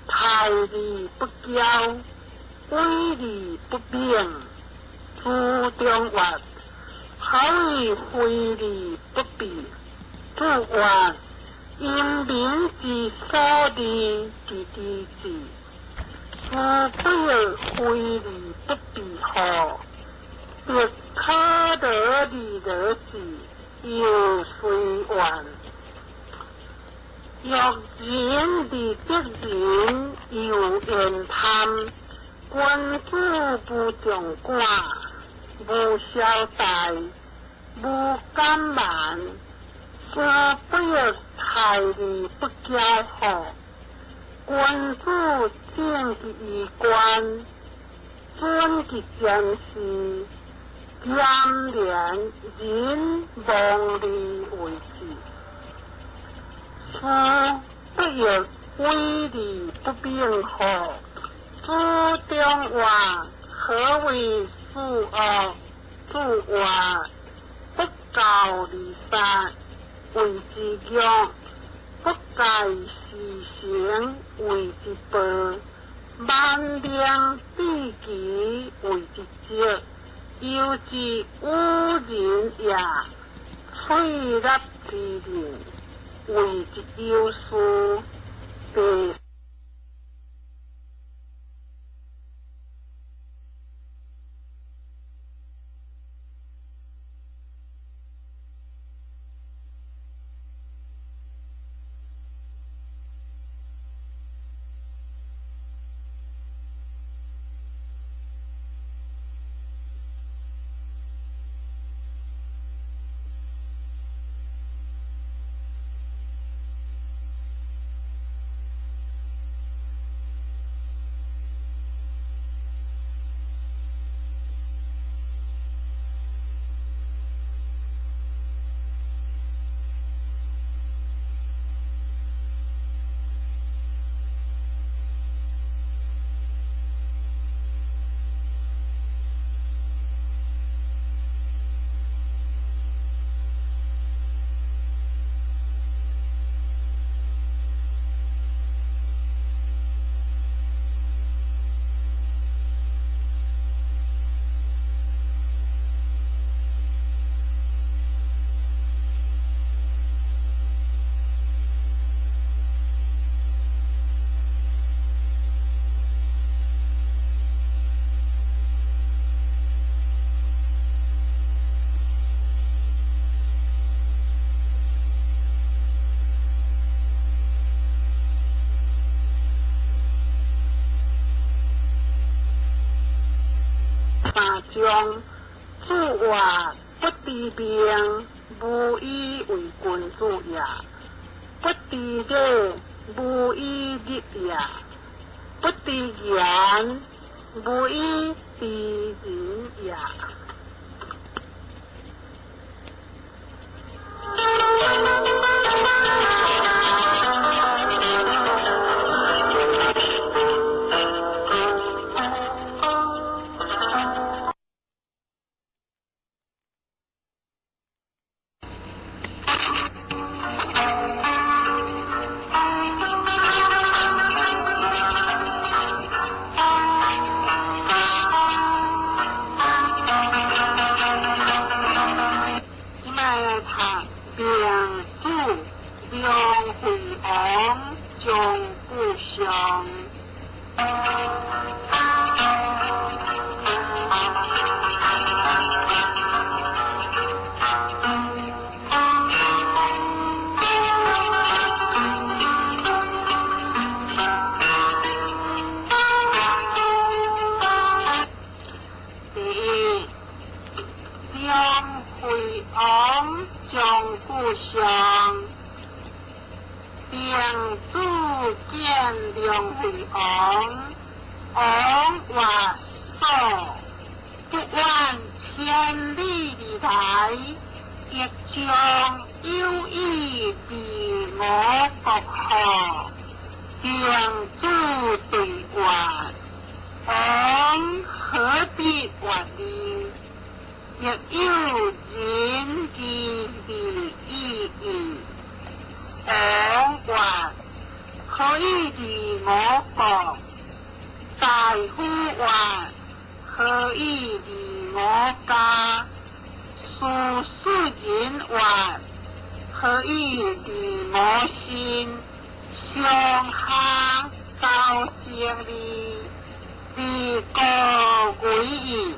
泰而不骄，威而不勉。子中曰：何谓非而不闭？子曰：因民之所利而知之，斯不亦非而不闭乎？欲可乐而乐之，犹随愿。欲仁而得仁，犹焉贪。君子无长寡，无小大，无敢慢，斯不亦泰而不骄乎？君子正其衣冠，尊其前事，俭廉仁望而为之。斯不亦威而不勉乎？子中曰：何谓四恶？子曰：不教而杀，谓之虐；不戒时行，谓之暴；蛮命必其，谓之直。犹之与人也，翠纳之人，谓之有事。第三章，子曰：不知命，无以为君子也；不知礼，无以立也；不知言，无以知人也。这摆来读明主梁惠王张句上。第一，梁惠王张句上，明主见梁惠王，王曰：所不远千里而来，亦将有意伫我国何？明主对曰：王何必愿意？亦有仁义礼义矣。王曰：何以离我国？大夫曰：何以离我家？事世人曰：何以离我身？上下交情义，离国为义。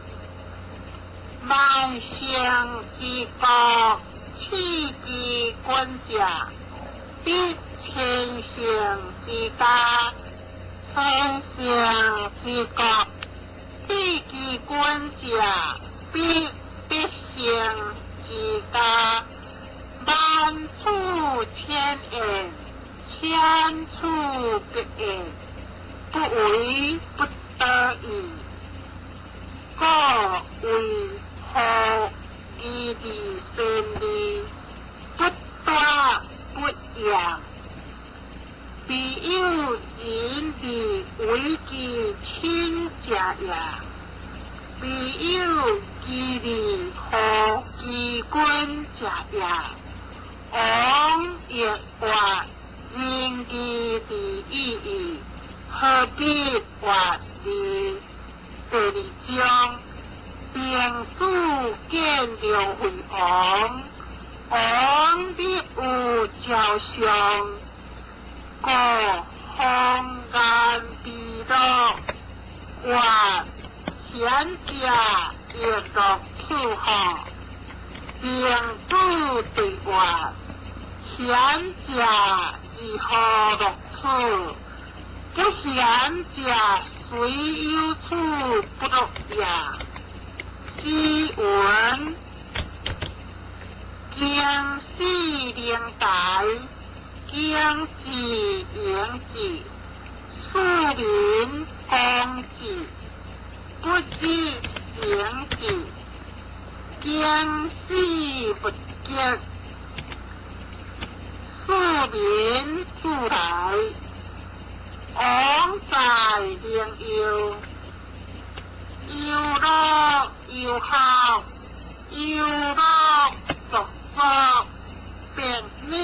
万乘之国，弃其君者，必千乘之家；千乘之国，弃其君者，必百乘之家。万处千言，千处百言，不为不得已。故为何义利善利，不惰不厌，必有仁义为其亲者也；必有义利护其君者也。王亦曰：仁义礼义矣，何必曰利？第二章，明主见梁惠王，王必有朝相，故风言毕乐，曰：贤者亦乐此何？明主对曰：贤者如何乐此？不贤者虽有处不乐也。诗云：经世灵台，经济营济，庶民公济，不知营济，经世不吉，庶民处台。王在灵佑，忧乐忧孝，忧乐作作，别鸟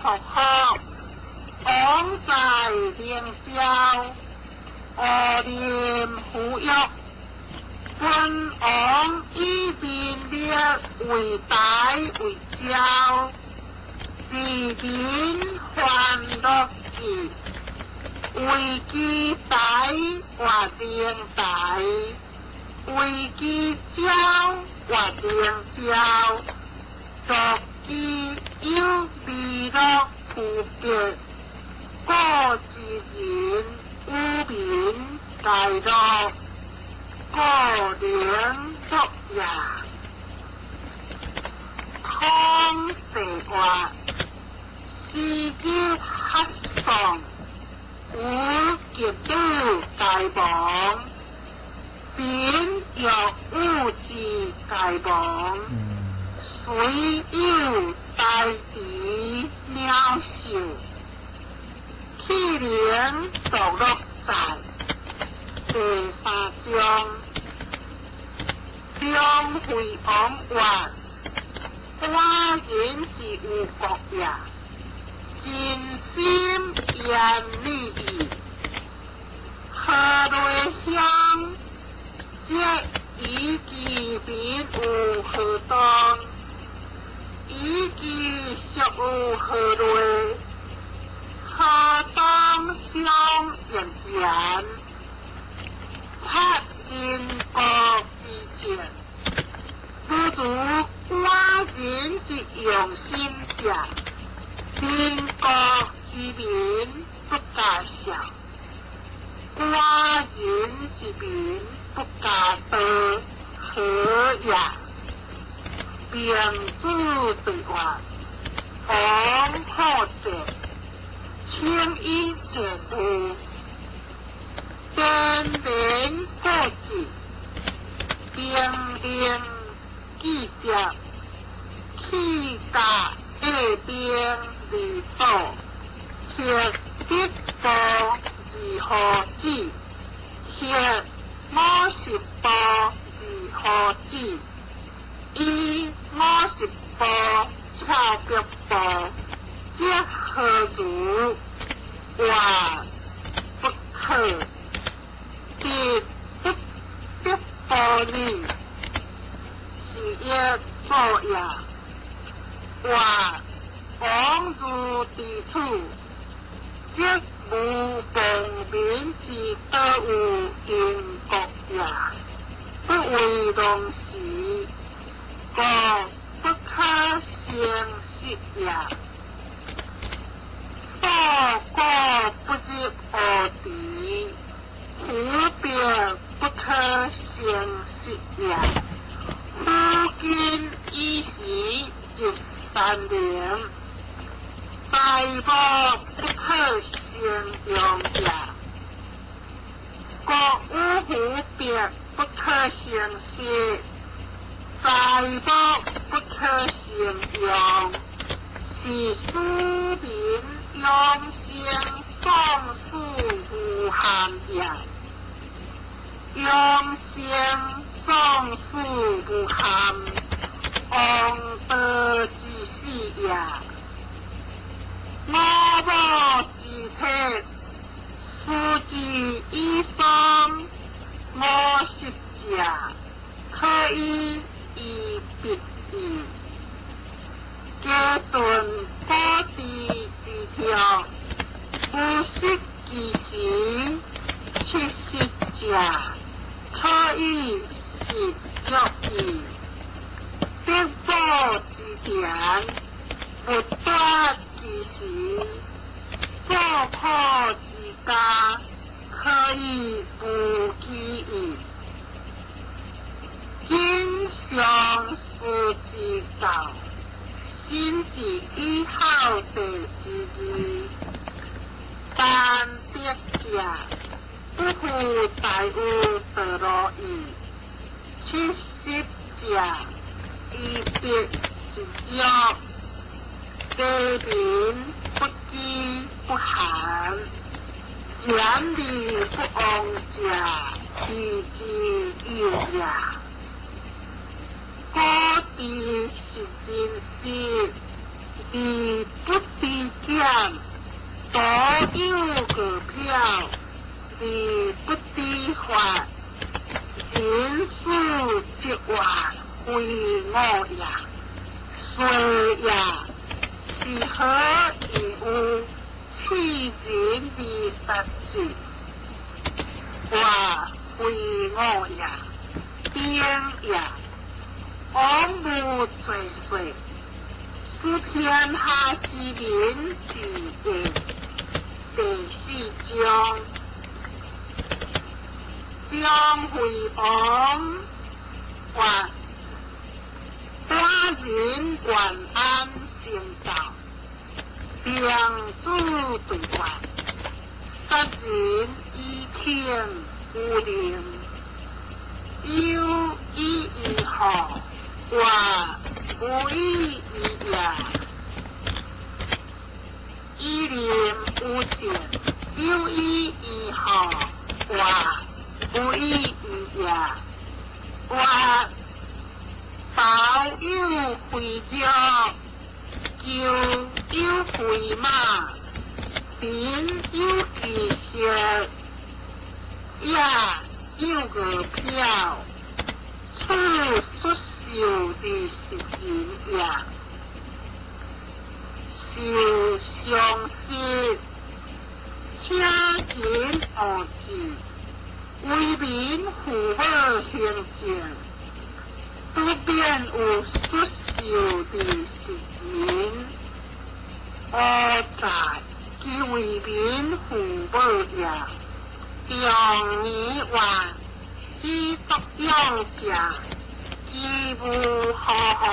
学学。王在灵霄，恶念扶育。君王以民力为台为焦，治民欢乐志。为其台或灵台，为其焦或灵焦，作其有弥乐区别，故之人与民皆乐。過能樂也。通地話，時日合喪，無吉女皆亡，貧弱物之皆亡，雖有大池鳥獸，氣靈墮落在第三章，張惠王曰：寡人之有國也，盡心嚴禮義。何類鄉？則以其民有何當？以其屬有何類？何當相應前？察人國之政，不如寡人之用心者，民國之民不加孝，寡人之民不加道，何也？孟子對曰：王好戰，請以戰乎？天人過節，兵令記者，棄甲下兵而走，克一步而何止？克50步而何止？以50步超100步，則何如？曰不可。得不得步呢？是亦作也。曰王如治此，則無共民之得有因國也，不為農時，故不可成實也。所過不入烏池，虎壁不可成實也。夫今以時入山林，財物不可勝用也。國與虎壁不可成實，財物不可勝用，是使民養生喪死無限也。養生喪死無限，王道之始也。我母之體，思之以喪50者，可以以別矣。家頓古地之條，無失其時，70者，可以是足矣。得寶之田，不斷其時，作苦之家，可以無飢矣。今上師之教，心之以孝弟之義，但得者，不負大有道路矣。70者，以德是足，地民不飢不寒，俭而不王者，義之有也。古之是真實，而不知儉，多有個票，而不知法，人事之話非我也。誰也？是何以有棄人而達之？話非我也。兵也，王無罪稅，是天下之民之義。第四章，張惠王話寡人願安成就，平子對話，殺人以聽有靈，有以於何？話無以於也。以念有情，有以於何？話無以於也。話包有肥肉，勼有肥馬，貧有其色，野有鵝驃，此出受之食人也。受常識，請人學志，為民父母行政，不免有出受之食人。何在其為民父母也？長年話，始作俑者，其無何何？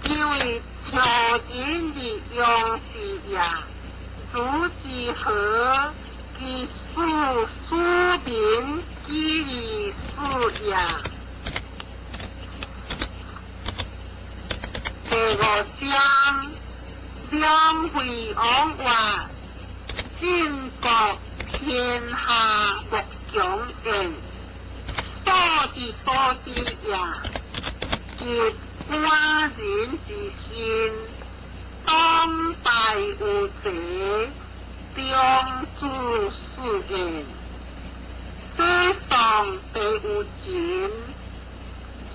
其為超人之勇士也。如之何？其使庶民幾於死也。第五章，梁惠王話：晉國天下莫強焉，所之所之也。及寡人之心，當敗有賊，中主事焉。世上必有情，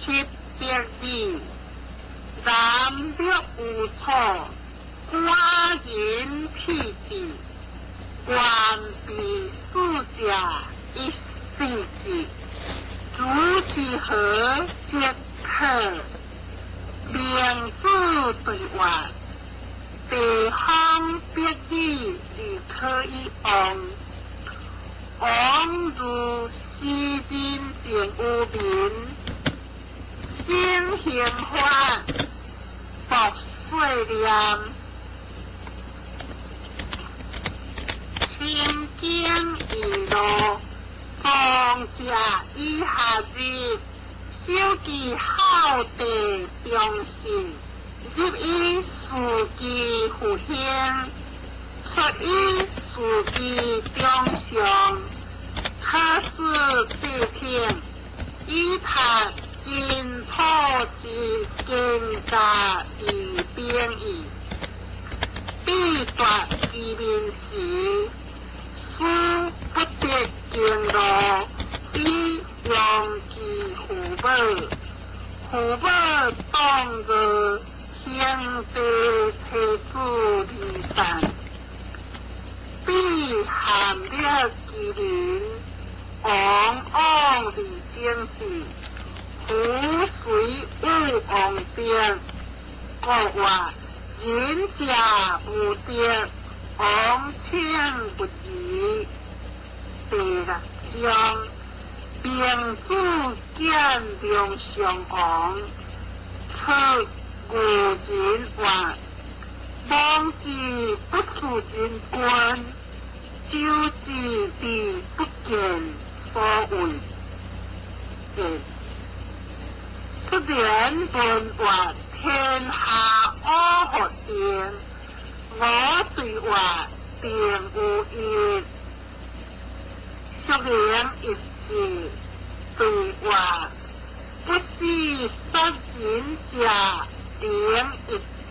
七百里，南北有楚，寡人辟地，願被使者以死之。如之何？即可。明子對話，地方別禮而可以王，王如施人政有民，省刑法，薄稅念，清經義路，王者以下日。守其孝弟忠信，入以事其父兄，出以事其長上，可使帝聽，以察真土之堅甲而兵矣。必奪其民時，使不得經路，以養其父母，父母當作兄弟妻子離散，必陷掠其民，往往而爭治，夫隨有王德，國話仁者無德，王稱不義。第六章。平子見梁襄王，出牛人話：王之不事人君，周之而不見所為。出言問話，天下阿何定？我對話定有義，淑玲一致對話，不是殺人者靈一致，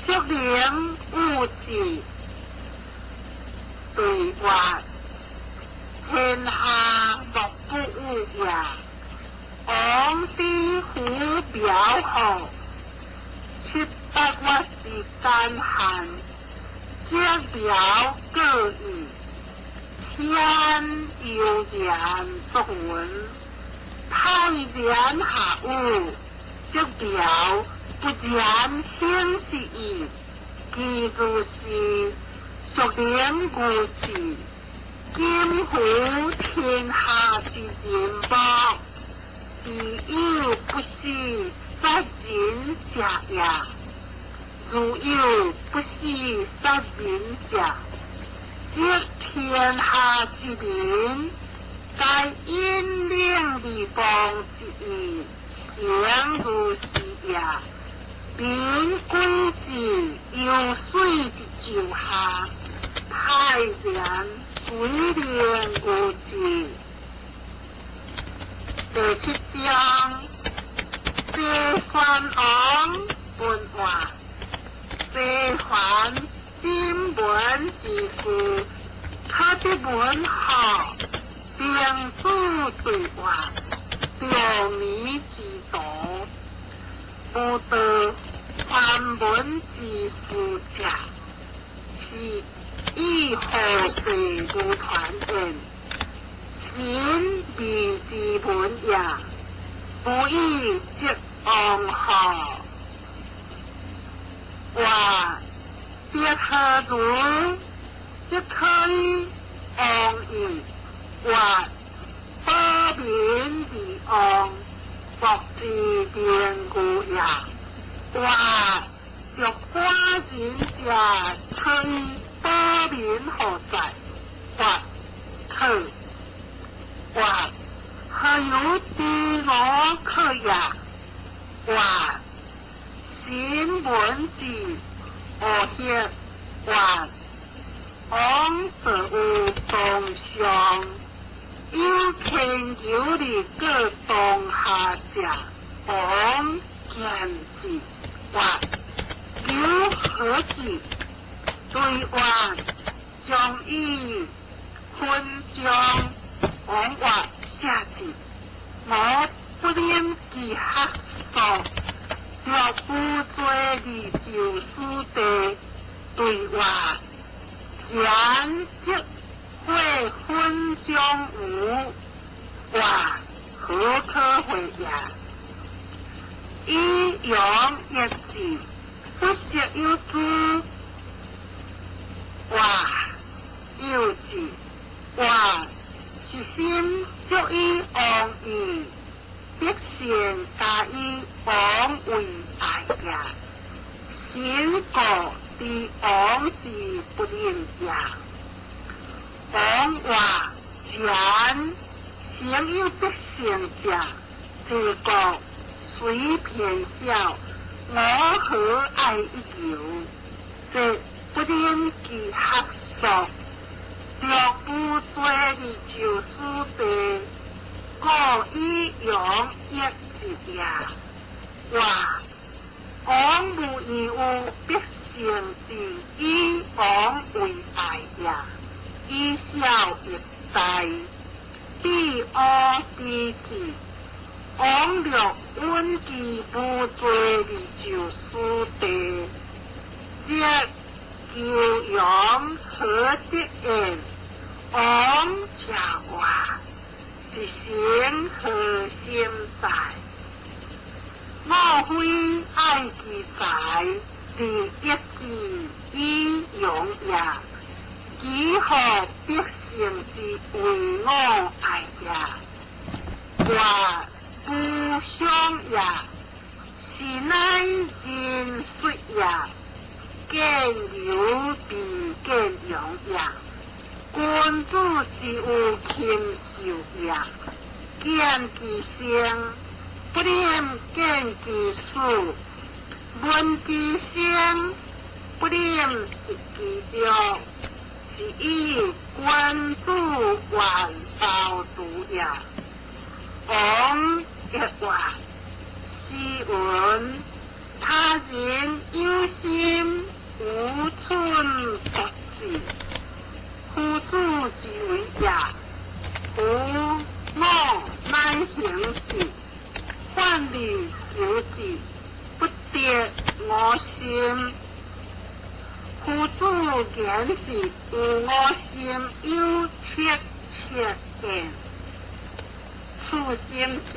淑玲有志對話，天下莫不有也。王之虎表號，七八月之干旱，這表各異。天悠然作雲，太然下雨，這表不然顯示意，其就是屬靈故事。今夫天下之人莫，必有不喜殺人者也。如有不喜殺人者，則天下之民，皆引領而邦之意，誠如是也。民歸之有水之就下，泰然水靈無之。第七章，齊桓王問話，齊桓今文之事，可得聞號，兵主對話，著迷之徒，無道繁文之事者，是以何世無傳言？神秘之文也，不以則王號。話則何如？則可以王矣。話保民而王，國之明故也。話若寡人者，可以保民何在？話可。話何有知我可也？話新聞之惡血，話王則有東上，有千求的過當下者，王見之。話有何之？對話將以分將王話下之，我不免其學說，若無罪的就輸地對話，前則會分將無話何可會也？以陽一字，不識有之。話有字，話是心足以王矣，必先加以王為愛也。心故之王之不能也。王話前，先有必勝者，這個雖偏小，我何愛一求？這不能其學說，若無罪的就輸地，故以陽一字也。話王無義有必勝之，以王為愛也。以小益大，必惡之至。王若穩其無罪的就輸地，則求陽何得言？王者話，一生何心在？我非愛其才，是一字以用也。其何必勝之為我愛也？話不相也，是乃人術也。見有必見陽也。君子之有禽獸也。見其生，不能見其死；聞其聲，不能食其肉。是以君子遠暴毒也。王一話，斯文，他人有心無寸不志，夫子之為也。夫我乃行事，反而求之，不得我心。夫子言是有我心有戚戚焉，此心是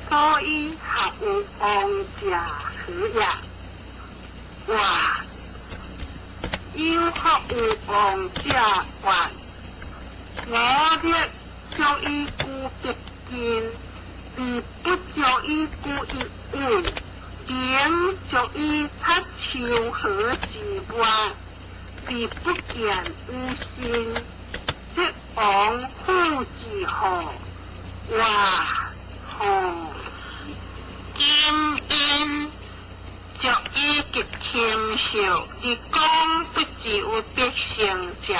所以合有王者何也？話有學有王者願，我力足以久百斤，而不足以久一吽；名足以出秋河之末，而不見有身。則王富之何？哇吼！今因足以極禽獸，而講不知有必勝者，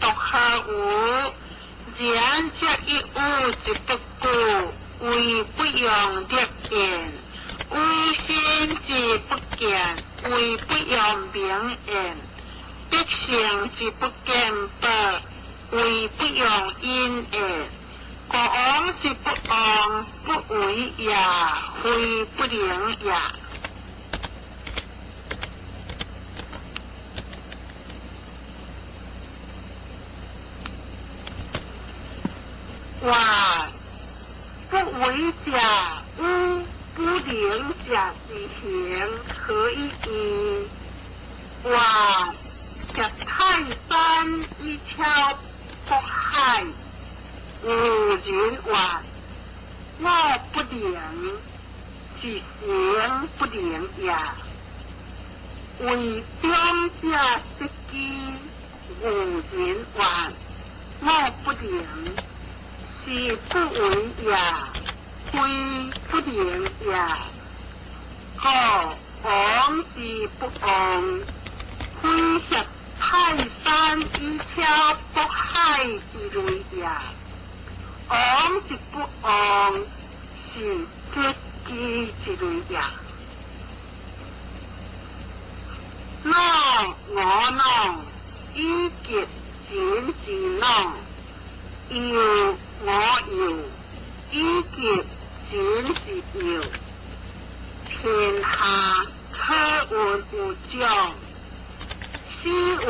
獨何有？然則一有之不久，為不用力言；有身之不見，為不用名言；必勝之不見報，為不用因言。國王之不王，不為也，非不能也。哇！不為者與不能者之行，何以異？哇！挾泰山以超渤海，有人曰：我不能，是行不能也。為中者失機，有人曰：我不能，是不為也，非不能也。故王之不王，非挾泰山以超渤海之類也。王之不王，是絕機之類也。塱我塱，以及人之塱；幼我幼，以及人之幼。天下可聞有長，斯文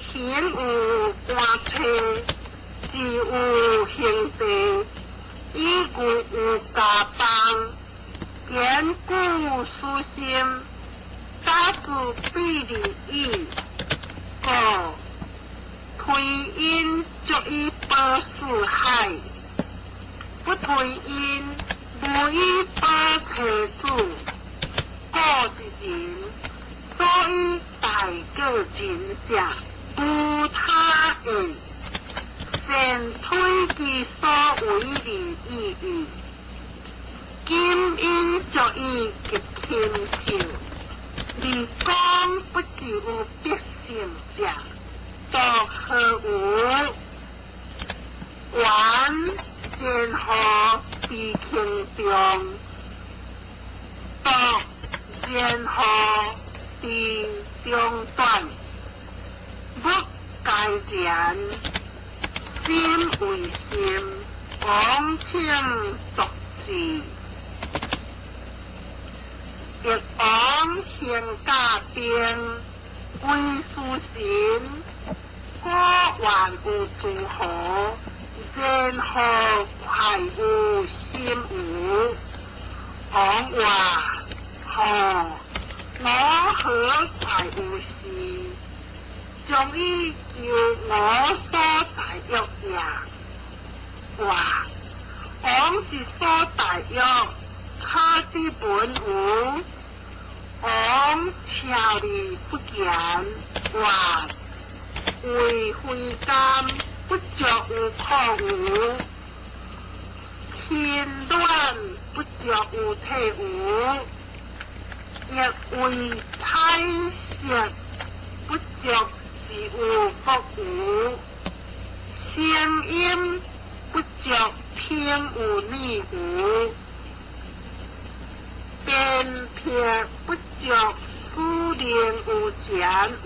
行有官車，智有兄弟，以故有家邦，堅固私心，打自比利矣。故推因足以保四海，不推因無以保妻子。故一人，所以大過仁者，無他言。善推其所為而已矣。今因足以極禽獸，而講不知有必勝者，獨何有？還善何之輕重？獨善何之長短？欲該然，心為心，王請獨治。欲王行甲兵，歸屬神，果還有諸侯，然後快有心無？王曰：吼！我何快有事？將以求我所大欲也。哇！王之所大欲，可知本無？王超而不言，哇！為非甘，不足有可無；貧暖不足有體無；亦為彩色，不足是有國無；聲音不足聽有耳無；辨別不足使令有前無。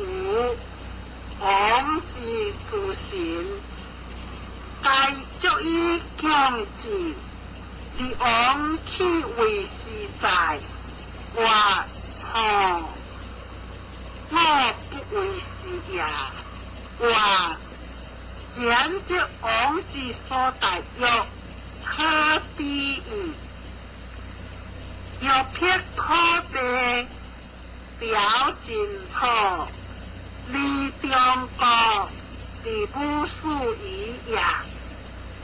王之諸神，皆足以強之。而王豈為是哉？哇吼！我不為是也。哇！然則王之所大欲，可比矣。欲辟可地，表盡土，離中國，而無數矣。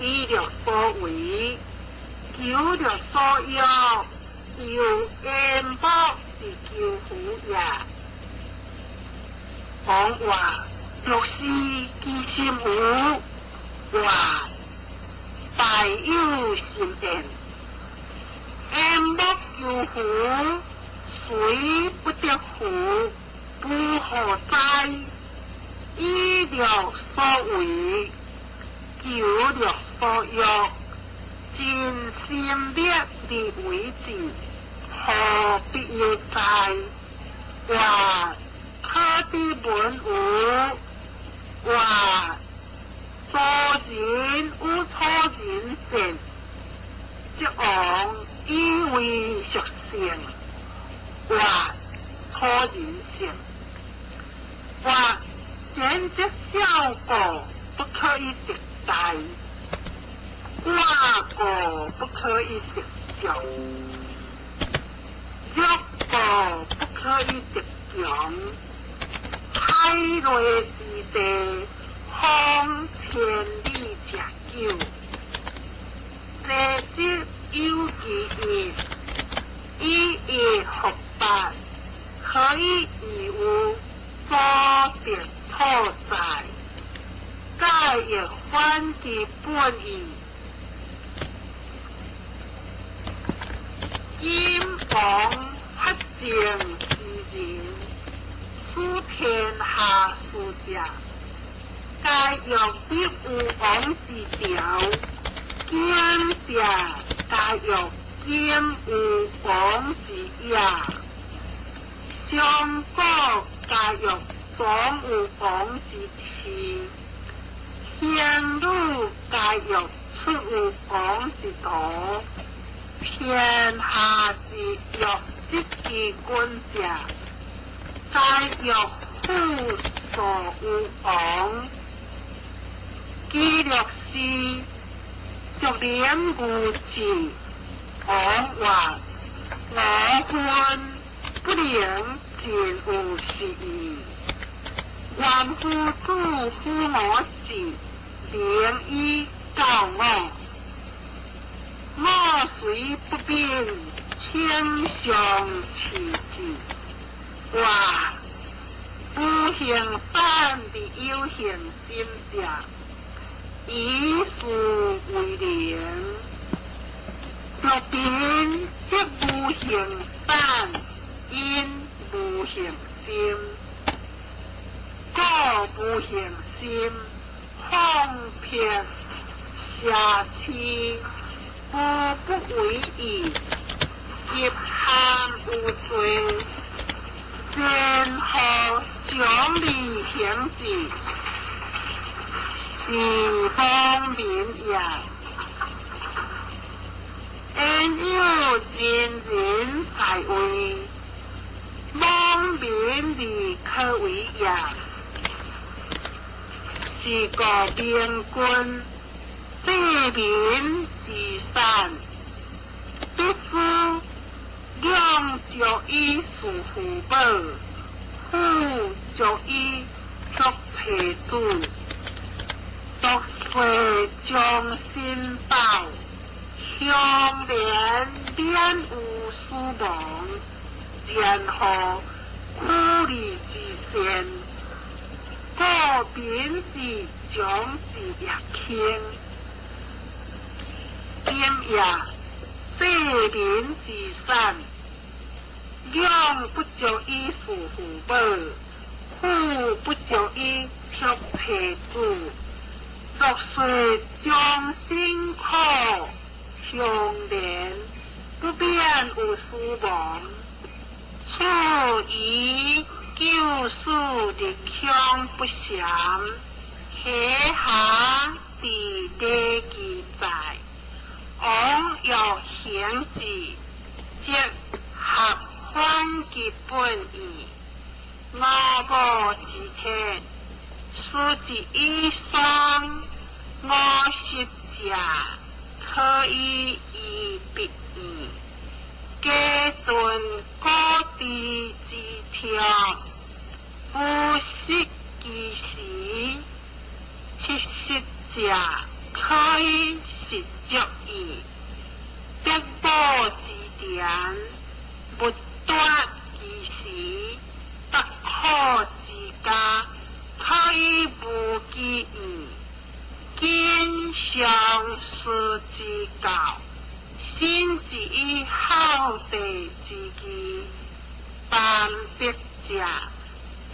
以樂所為，求樂所欲，猶閻魔之求福也。王曰：若是其心無，曰：大有心焉。閻魔求福，雖不得福，夫何哉？以樂所為，求樂所欲，盡心力而為之，何必有哉？曰：可知聞無？曰：粗人有粗人見，則王以為屬性。曰：粗人性。曰：賢則小過，不可以得大；寡過不可以得眾；弱過不可以得強。海內之地，方千里者久。濟則有其一，以一覆八，何以異有所得錯哉？蓋欲反其本意。今王發政之人，使天下事者，皆欲得有王之條，檢者皆欲檢有王之野，上古皆欲總有王之賜，鄉女皆欲出有王之徒，天下之欲得其君者，皆欲輔助有王。其樂是孰能御之？王曰：我恨不能盡有是意。願夫子輔我志，能以教我。我雖不敏，請相賜之。曰：無形散而有形心者，以是為能。若貧則無形散，因無形心。故無形心，放撇瑕疵，無不為意，入行有罪，前後獎勵行之，是方便也。焉有真人在位，罔民而可為也。是故明君，濟民之善，必須養足以事父母，撫足以作妻子，獨世將身報，鄉連免有死亡，然後苦利之善，故民之長之若輕。今也，濟民之善，養不足以事父母，撫不足以囑妻子。若說將辛苦，鄉連不免有死亡。此宜救死日鄉不詳，下下佇禮記載，王欲行之，則合反其本意。我無之鐵，此之以喪，50者，可以醫必義。加頓古地之條，不失其時。70者，開實足義，德寶之田，物奪其時，不可之家，可以無其義，經上師之教，信之以孝弟之義，辦別者，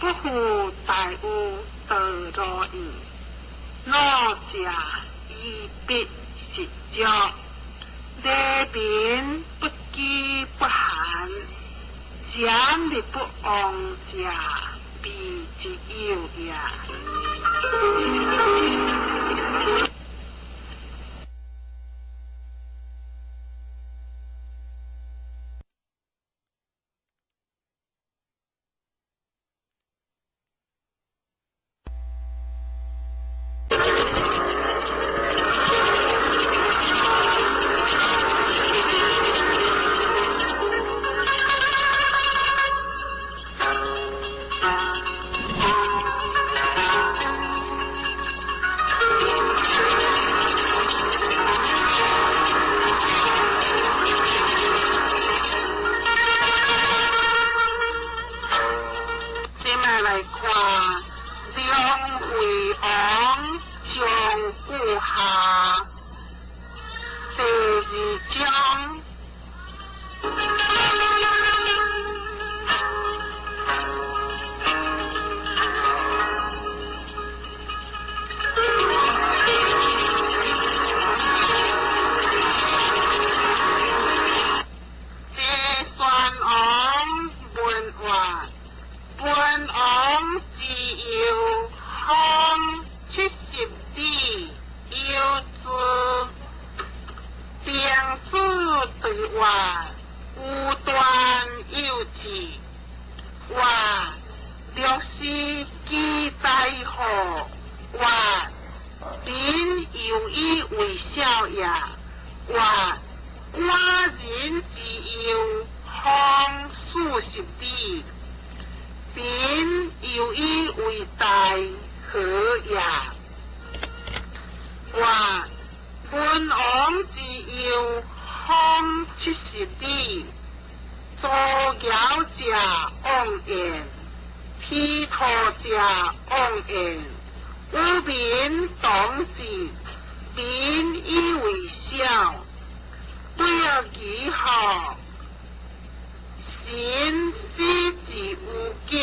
不負大有道路義，老者以必實足，禮民不飢不寒，儉力不亡者，謂之有也。這擺來看梁惠王將句下第二章。齊宣王問曰：文王之右，方70里，有之。平子對曰：無斷有之。曰：六十其在乎？曰：民猶以為小也。曰：寡人之右，方40里，民猶以為大，何也？曰：文王之右，方70里，足枵者往焉，披塗者往焉，與民同治，民以為小，不要疑乎？神死之無境，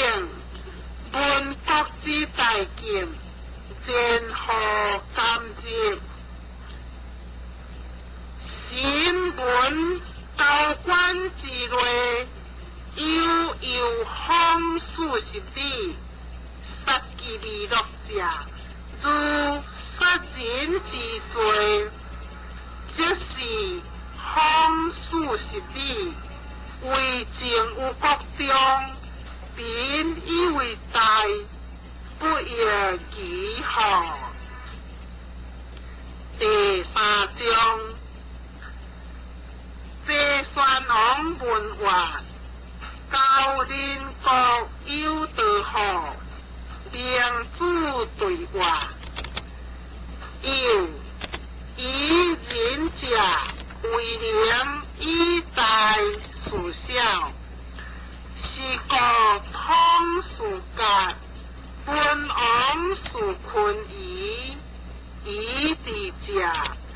文國之大境，前何甘之？神文高官之內，悠悠方40里，殺其未樂者，如殺人之罪，即是方40里，為政有國中，民以為大，不亦疑乎？第三章，齊宣王問曰：高人國有道乎？明子對曰：有。以仁者為能以大事小，是故統事甲，文王事坤儀，以智者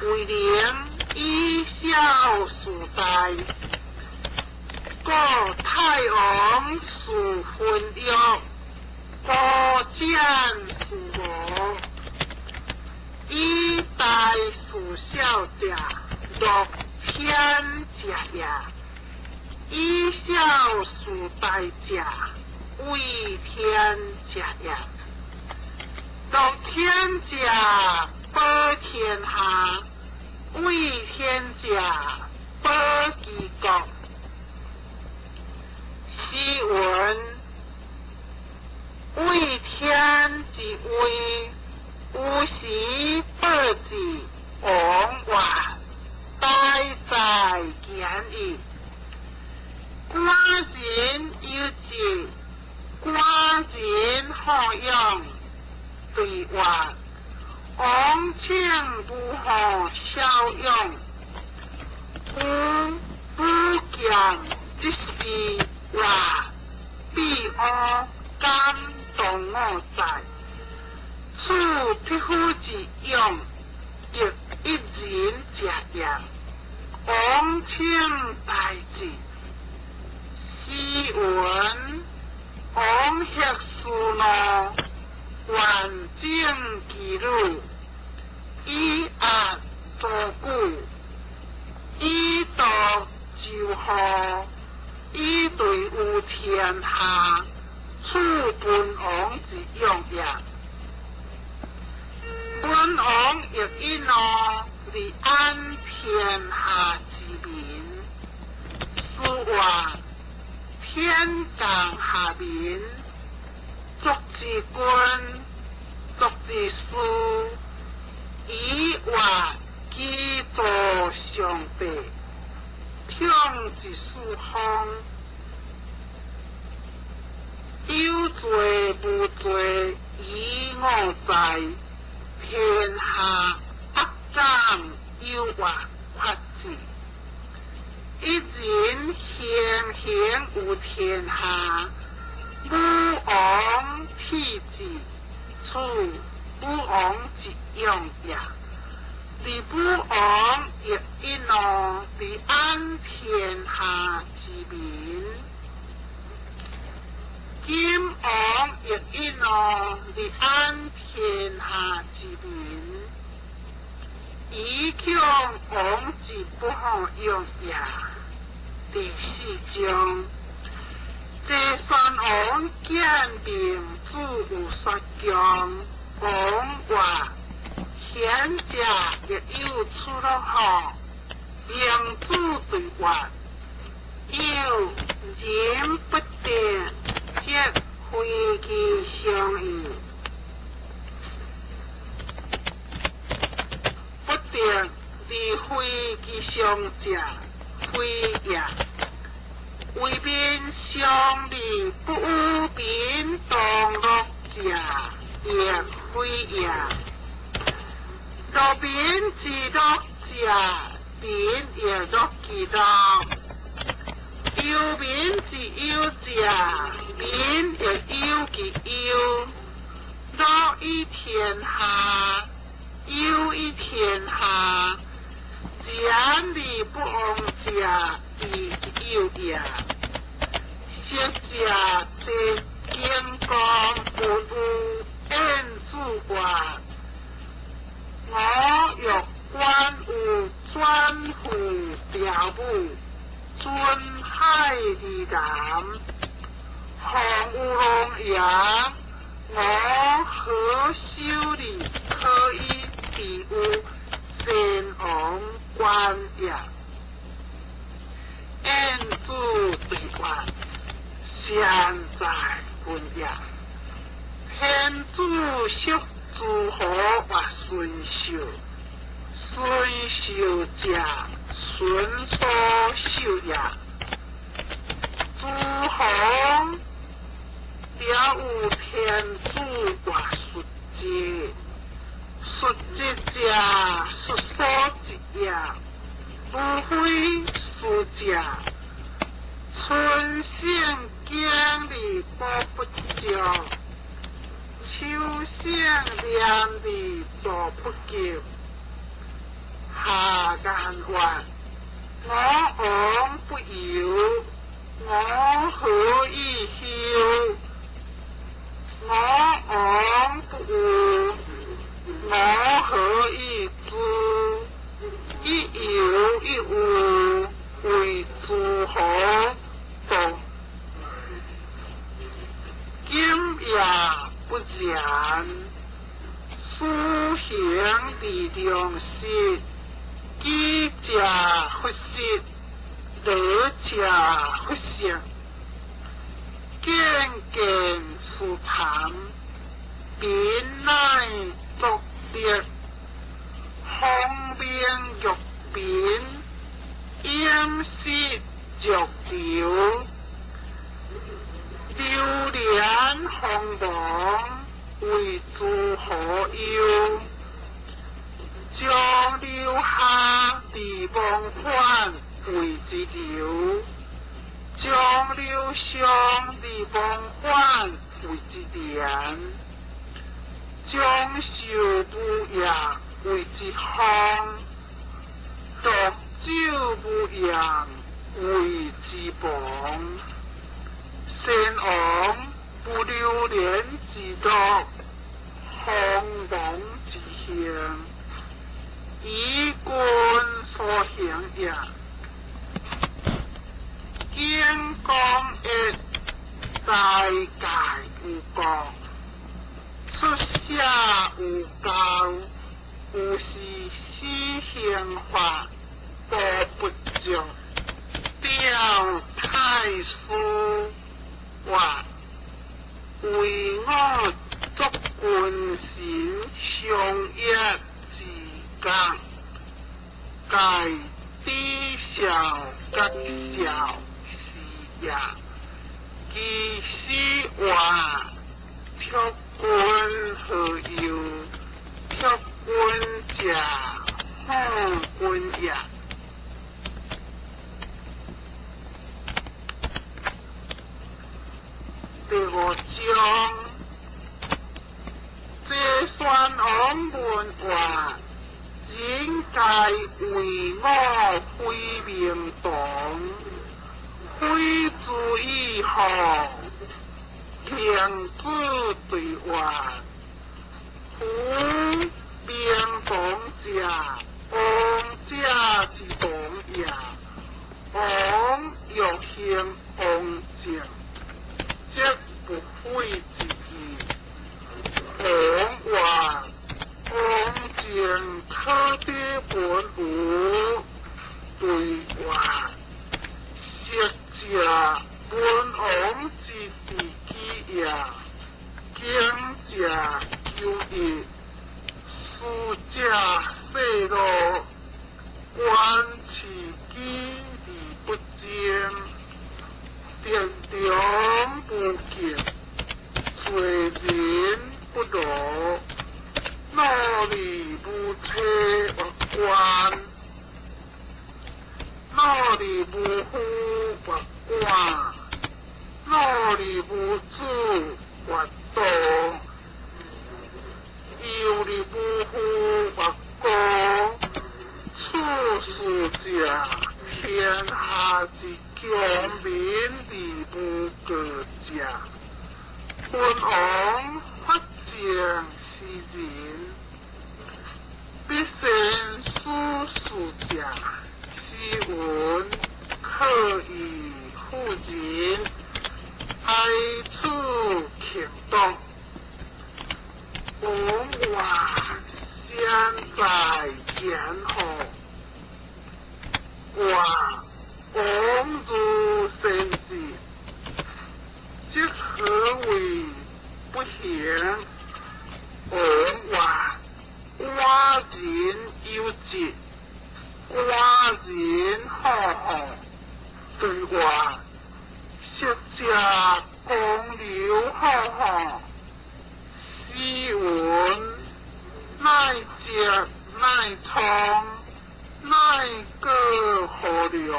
為能以小事大。故太王事昏欲，高湛事無，以大事小者，樂天者也；以小事大者，畏天者也。樂天者保天下，畏天者保其國。詩云：畏天之威，有時報之。王曰：大哉堅矣！寡人有志，寡人好勇。對曰：王王請武侯驍勇，有武劍之士活，比烏敢當我哉？此匹夫之勇，得一人者也。王請大志，詩云：王學思怒，願整其女，以壓諸舉，以度周賀，以對於天下，此文王之勇也。文王欲以怒而安天下之民，斯話天降下民，作之君，作之師，以活基座上帝，統治四方，有罪無罪，以我在。天下惡敢有活決之？一人行行有天下，武王體之，此武王之勇也。而武王欲以怒而安天下之民，今王欲以怒而安天下之民，以恐王之不可用也。第四章，齊宣王見明子有說強，王話：賢者亦有出樂乎？明子對曰：有人不得，則非其相矣。不得而非其相者，非也。為民相利不與民同樂者，亦非也。樂民之樂者，民亦樂其樂；憂民之憂者，民亦憂其憂。樂以天下，憂以天下，仁而不王者，亦有也。昔者齊景公問有晏子曰：我欲觀有轉乎表武，准海而南，況有龍也，我何修理可以比有先王觀也？晏子對曰：善哉問也！天子惜諸侯或孫秀，孫秀者，孫所秀也。諸侯表有天子或叔侄，叔侄者，叔所侄也。無非叔者，春省經而保不著，秋省廉而助不及。下言曰：我王不憂，我何以憂？我王不惡，我何以知？一憂一惡，為諸侯動。今也不然，思行而良實，己者弗失，樂者弗勝。見見思貪，民乃作德，方明欲民，飲食若流，流連鋒芒，為諸侯憂。將留下而忘返謂之流，將留上而忘返謂之連，將壽無掖謂之荒，濁酒無言謂之亡。先王不流連之樂，荒亡之行，以君所行也。景公一在界有國，出舍有教，有是死刑法，無不著。調太師曰：唯我作君臣相約之功，蓋知孝覺孝是也。其師曰：託君何憂？託君者，好君也。第五章，齊宣王問曰：人皆為我非明堂，非之以何？孟子對曰：夫明堂者，王者之堂也。王欲興王政，則不廢之義。王曰：王政可得文無？對曰：昔者文王之治己也，經者久矣，思者世樂，觀其己而不争，定中無見，罪人不勞，努力無車或官，努力無夫或官，努力無子或道，憂慮無父或孤。處事者，天下之強民而無過者。君王發政施人，必先思事者，斯文可以輔人，哀處強動。王曰：先在言何？曰：王如先知，即何為不行？王曰：寡人有疾，寡人好好。對曰：昔者公劉好好，斯文乃疾乃瘡，乃過河梁，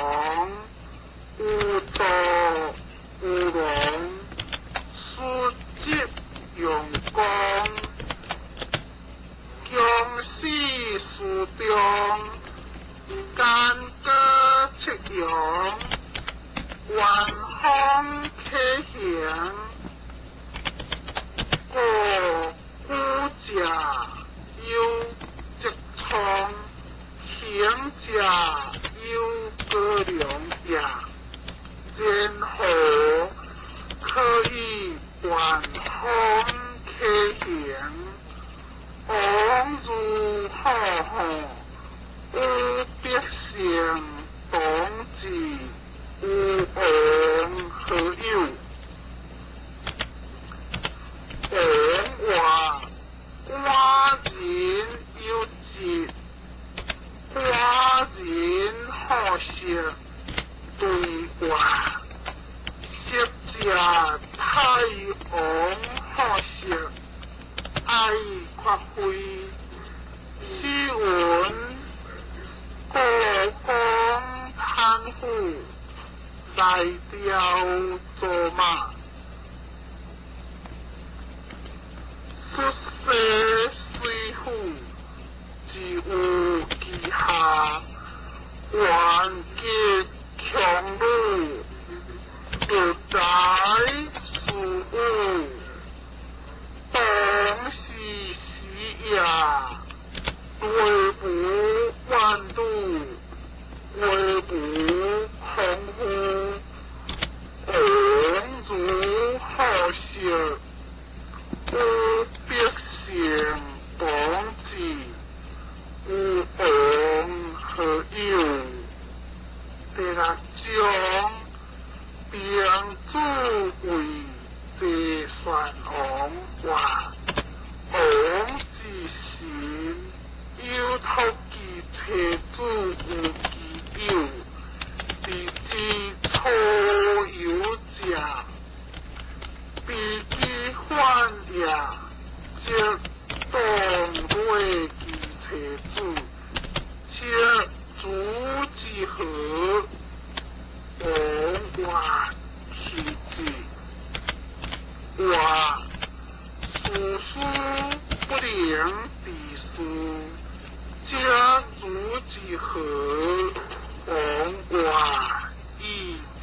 有道有容，斯則用功，強死事中，干戈七陽，元風啟行，故古者有疾瘡，行者有過梁也。然何可以元風啟行？王如好好，有百姓同治，有王何有？王曰：寡人有疾，寡人好色。對曰：昔者太王好色，愛發揮，斯文虎，來雕卓馬，出世水虎，自有其下，頑極強弩，獨在事武，當時時也，對無萬度，國無空乎，王如好色，有百姓邦子，有王何有？第六章，兵主為齊宣王話，王之心，有託其妻子有其友，佇之初有者，比其反也，則當掠其妻子，則主之何？王話其子，話事事不能治事，則主之何？王話以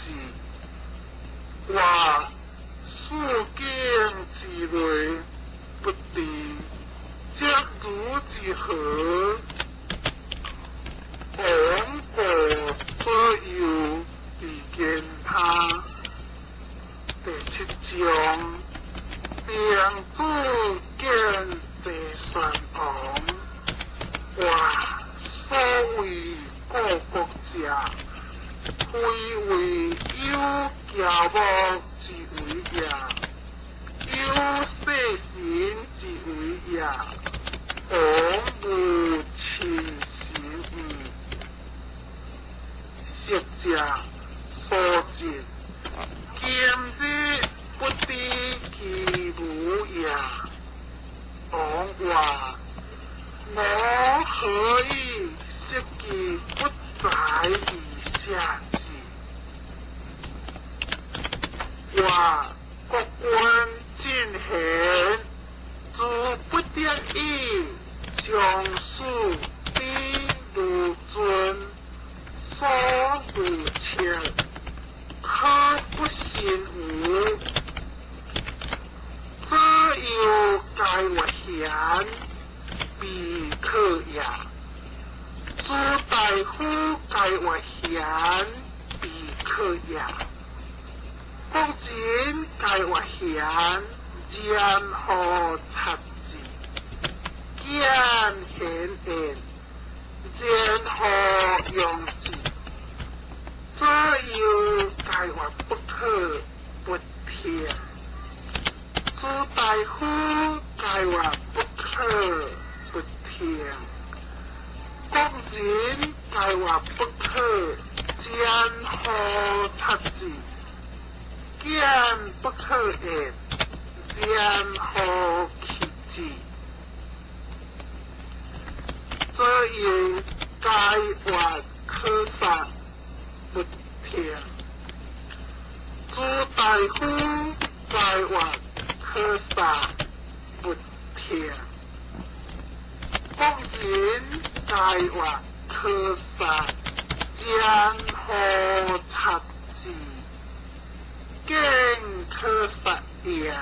之，話事境之內不治，則主之何？王過左右而見他。第七章，兵主見齊宣王，話所謂故國者，非為有驕目之為也，有細神之為也，王無親神毋？昔者所進，今日不知其如也。王話：我何以識其不在以下之？話國君進賢，自不得已，將事比如尊，所如切，可不信吾？左右皆曰賢，必可也。諸大夫皆曰賢，必可也。國人皆曰賢，然何察之？見賢言，然何用之？左右皆曰不可不聽。諸大夫皆曰不可不聽。國人皆曰不可，然何察之？見不可言，然何棄之？左右皆曰可殺，不聽。諸大夫皆曰可殺，不聽。國人皆曰可殺，然何察之？見可殺言，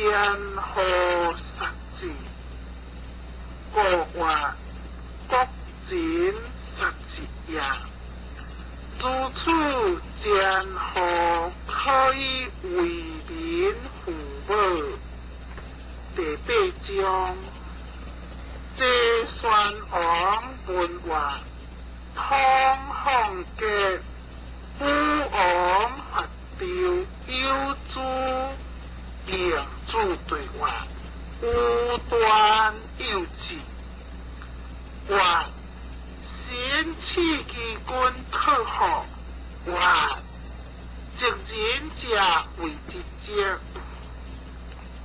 然何殺之？國曰國人殺之也。如此，然何可以為民父母？第八章，齊宣王問話，通放國，武王伐紂，有諸明主對話，無端有之。話先賜其君可乎？話直人者謂之直，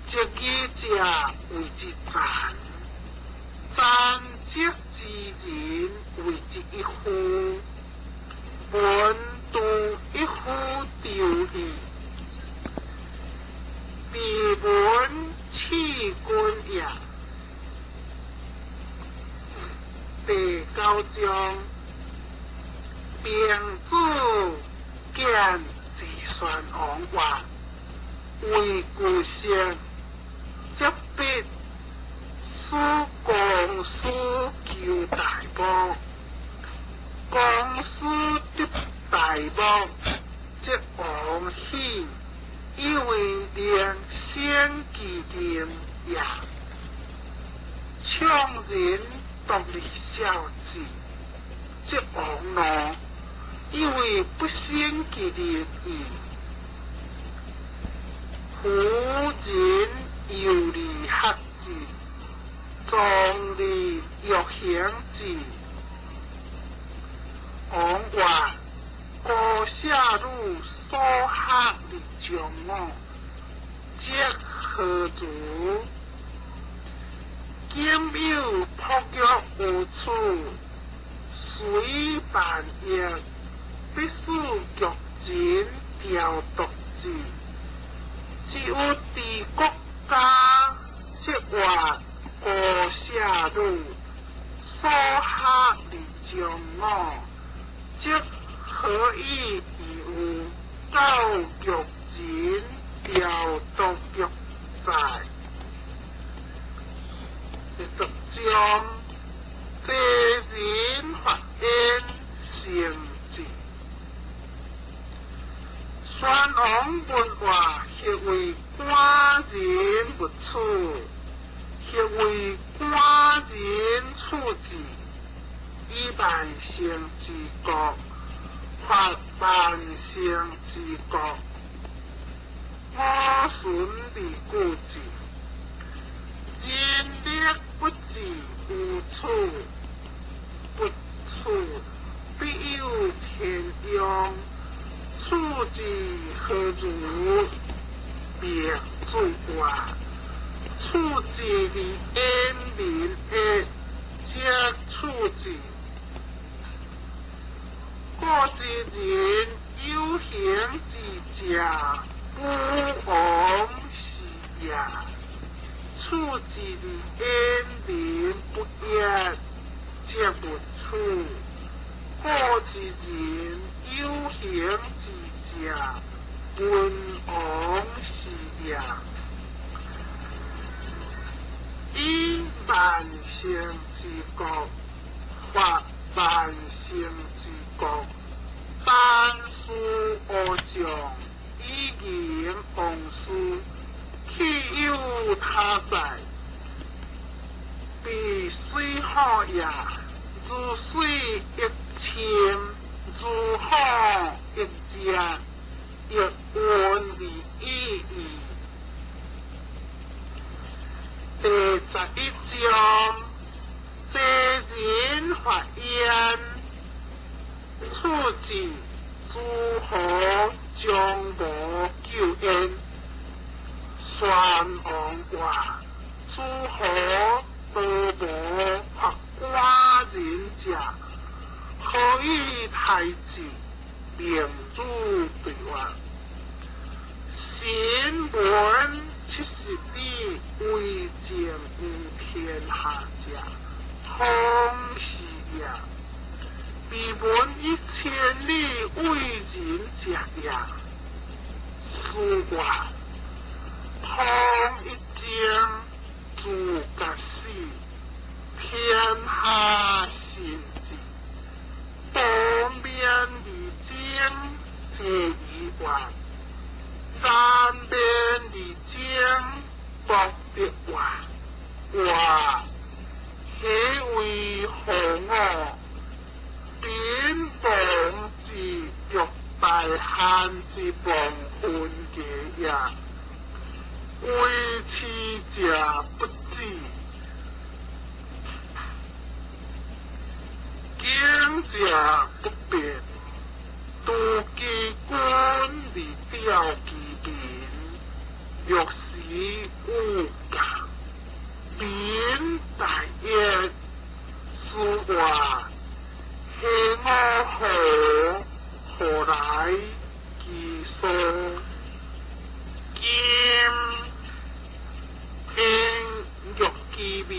直義者謂之殘，殘直之人謂之一夫。文度一夫丟矣。彼聞刺君也。第九章，平子見齊宣王曰：為故先，則必使公師求大木，公師得大木，則王喜，以為能先其任也。倡人獨立孝子，則王怒，以為不先其任矣。夫人猶利學之，壯利欲行之。王曰：高舍女所學而將我，則何如？今有璞玉有處，隨萬役，必使玉人雕琢之。只有治國家，則曰高舍女所學而將我，則何以而有教玉人雕琢玉哉？第十章，齊人發焉成治。宣王問話，何為寡人勿處？何為寡人處置？以萬乘之國，發萬乘之國。我孫而故之。人力不至無處，不處必有天用。處之何如？命主曰：處之而焉民厄，則處之。古之人有形之者，不王是也。處之而焉民不厄，則勿處。古之人有形之者，文王是也。以萬乘之國，發萬乘之國，班師阿將，以迎王師，豈有他哉？彼水火也，如水一清，如火一熱，亦溫而已矣。第11章，齊人發焉，處置諸侯將無救焉。宣王曰：諸侯多無發寡人者，何以太子？命主對曰：新聞70里，為政於天下者，方是也；彼聞1000里，為人者也。師曰：通一經，諸葛死，天下信之。東面而爭，這以曰；南面而爭，博得曰。曰：何為何我？彼王之欲大漢之亡分家也。為痴者不止，見者不辨，獨其君而吊其民，若是有教，民大悦。師曰：何我何何何來其所？今天欲其民，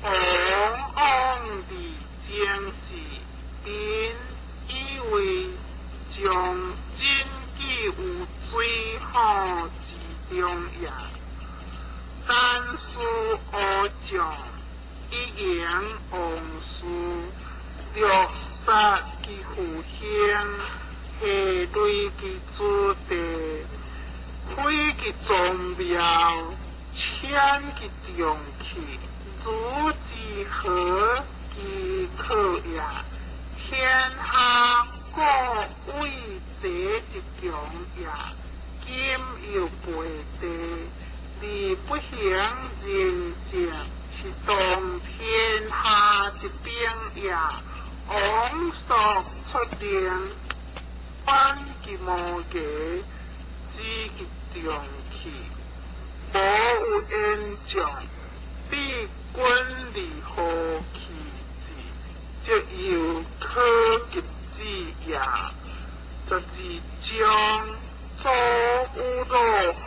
往往而政治，民以為將真紀有水滸之中也。單書烏將，一言王事，掠殺其父兄，下累其子弟，毀其宗廟，殲其重器，如之何其可也？天下故為賊之強也。今又背地，而不行仁政，是當天下之兵也。王朔出令，反其毛牙，指其重器，無有言將，必君而何其志，則猶可及之也。12章，祖有老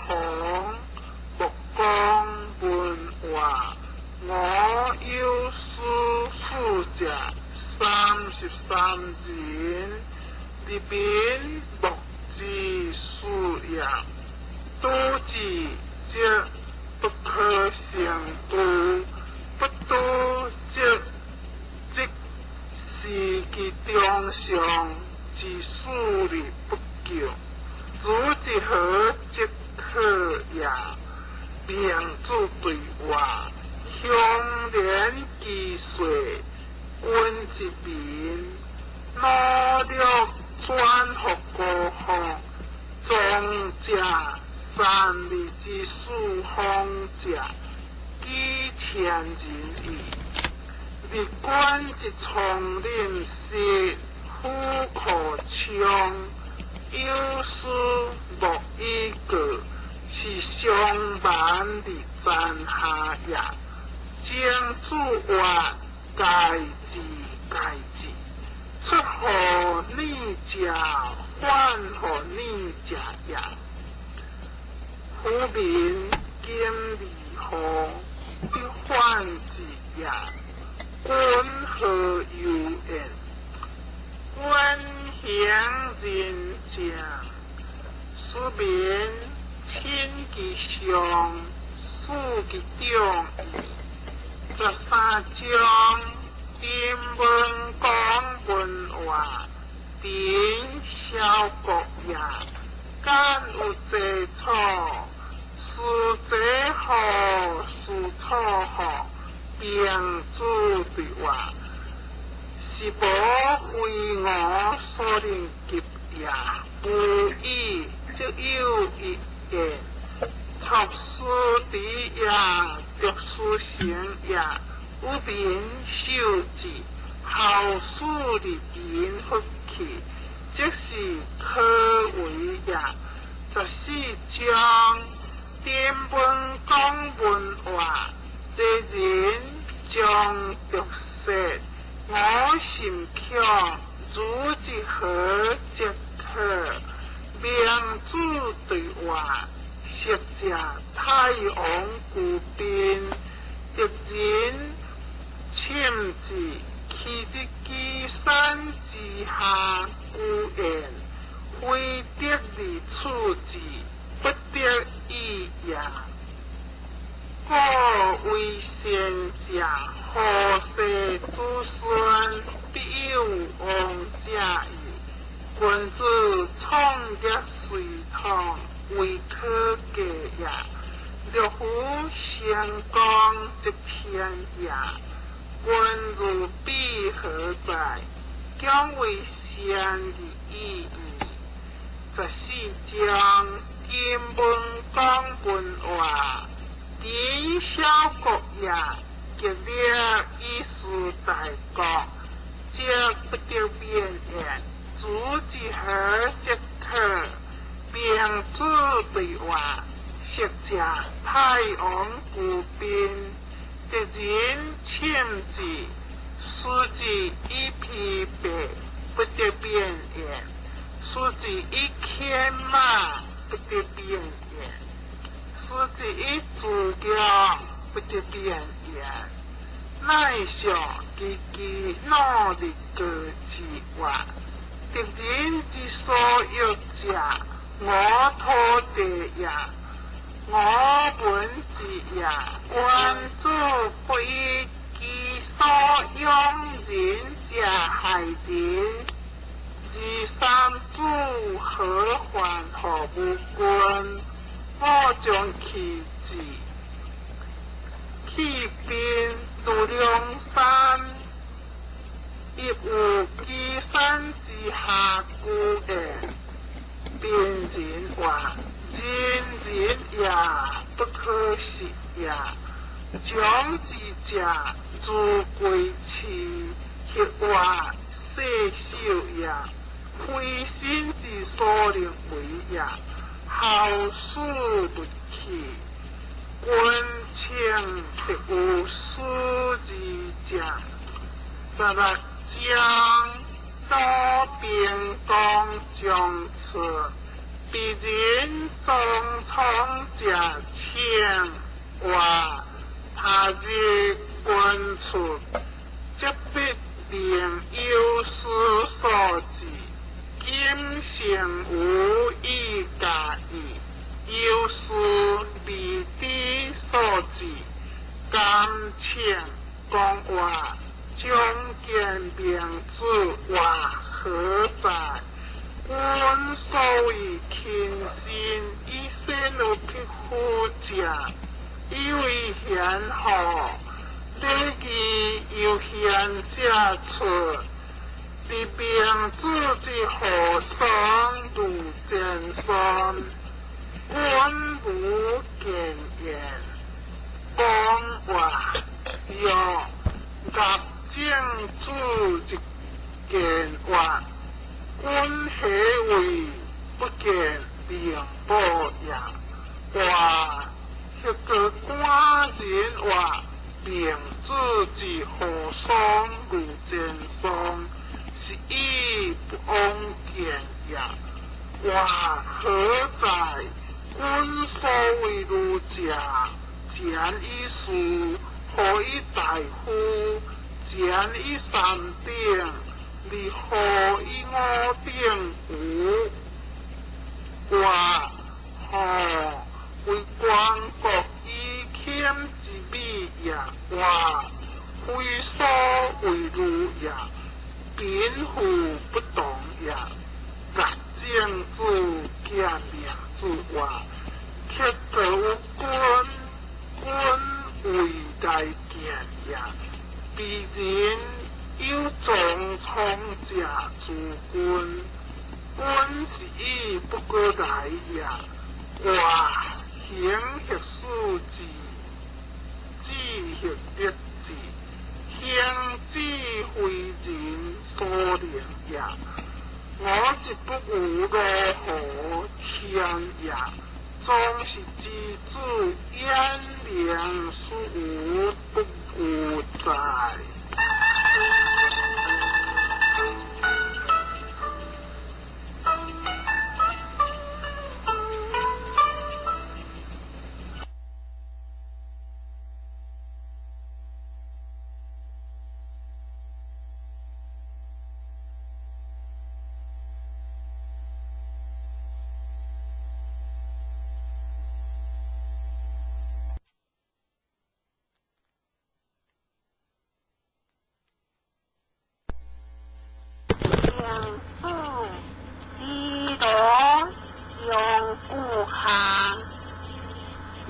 王，莫講文話，我有書四者33人，人民莫之事也。篤之則不可勝度，不度則即是其中上之事而不救。如之何則可也？明主對話，鄉連其歲，君之民，努力轉予高方，宗者三里之四方者，幾千人矣。日君之叢林實，虎可槍，有司莫以過，是相蠻而殘下也。政主話，該治該治，出予逆者，反予逆者也。夫民今而何必反之也？君何由焉？君行仁政，使民親其上，事其長矣。13章，丁文講文話，丁小國也。敢有濟錯？是濟好，是錯好，明主對話，是無非我所能及也。無以則有一言，讀書之也，讀書成也。有民受之，後世而民福氣，則是可為也。14章，丁文講文話，這人將讀說，我心強，如之何則可？明主對話，昔者太王舊賓，敵人侵之，其日基山之下孤言，非得而處之，不得已也。故為善者，後世子孫必有王者矣。君子創業隨堂，未可過也。若夫成功則天也。君如彼何在？將為善而已矣。14章，金文講文話，丁小國也，極力以事大國，則不得免焉。如之何則可？明主對話，昔者太王舊賓，敵人侵之，使之以疲憊，不得免焉。是指一牵马不得变也，是指一主教不得变也。乃想自己努力过之外，敌人之所欲者，我土地也，我本之也。君主不以其所养人者害人，二三子何患何无君？我将其子，去兵如梁山，亦有岐山之下孤也。边人话：人人也不可食也。将之者，如归翅，或话细小也。非心之所能为也。好事不去，君请得有思之者。16章，鲁平公将出，彼人中从者请话，他日君出，则必定有思所至。今成无以加意，有思未知所至。甘请讲话，将见明子话何在？君所谓亲信以身有匹夫者，以为贤何？礼义由贤者出。伫明子之何丧如前丧，君无见言。讲话曰：甲正子一见话，君何为不见灵宝也？话彼个官人话，明子之何丧如前丧，是以不往见也。话何在？君所谓儒者，简以事，何以大夫？简以三等，而何以五等无？话何为光国以谦之美也？话非所谓儒也。贫富不同也。甲正子见明子话，却得有君，君为来见也。彼人有中从者诸君，君是以不过来也。话行协事之，智协德智，行之非人所能也。我一不有如何天也，总是之子焉能使无不有哉？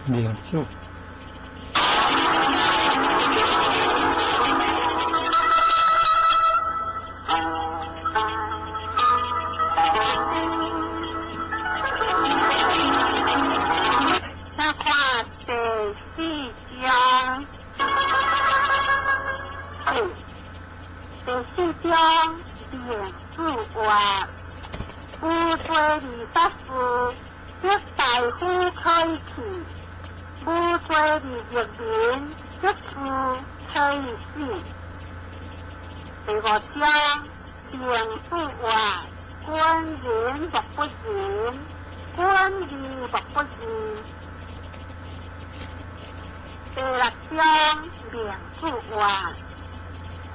明主。咱看第四章，第四章明主话，有罪24，则大夫可以去；无罪二民，则事可以死。第五章明主话，君仁若不仁，君義若不義。第六章孟子話：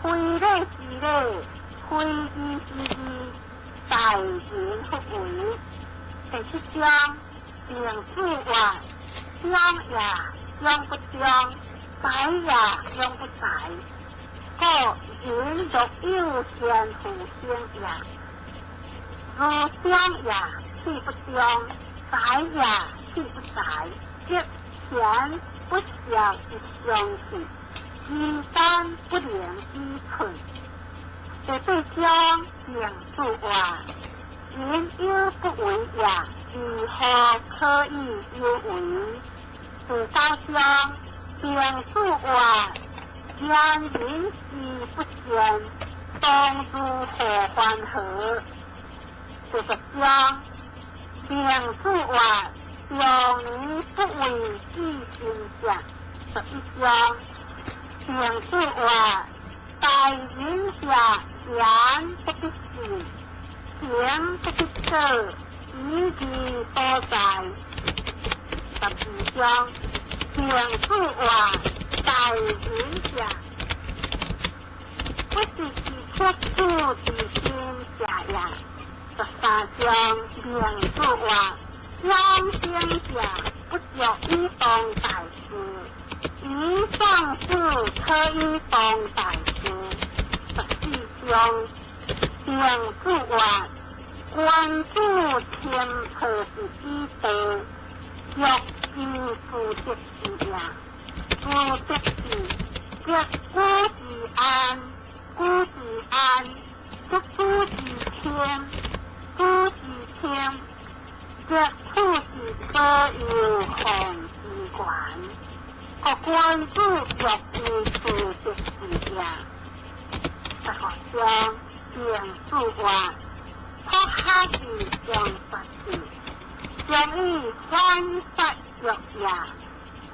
非禮之禮，非義之義，大仁不為。第七章孟子話：忠也忠不忠，宰也忠不宰。故人若有先乎行也，如忠也豈不忠，宰也豈不宰？則賢不肖之相去，其丹不能以存。第八章孟子話：人有不為也，如何可以有為？第九章孟子話：賢人之不善，當如何還何？第十章孟子話：長年不為己心者。11章孟子話：大仁者言不必信，行不必做，以其所在。12章孟子話：大仁者不是其切主之心者也。13章孟子話：養生者不足以當大事，以喪事可以當大事。14章孟子話：君子謙和是以德，欲以自得之也。自得之，則古之安，古之安，則古之謙，古之謙，則土之所有防之權。故君子欲以自得之也。15章孟子話：福哈之將發之，將以反發欲也。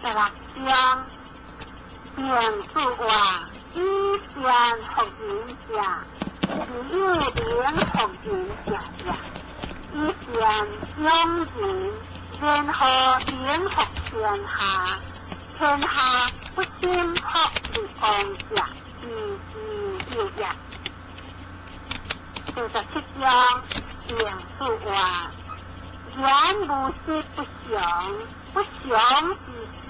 16章孟子話：以善服人者，是有能服人者也；以善養人，然後能服天下。天下不心服立王者，其之有也。第17章孟子話：言無實不祥，不祥之事，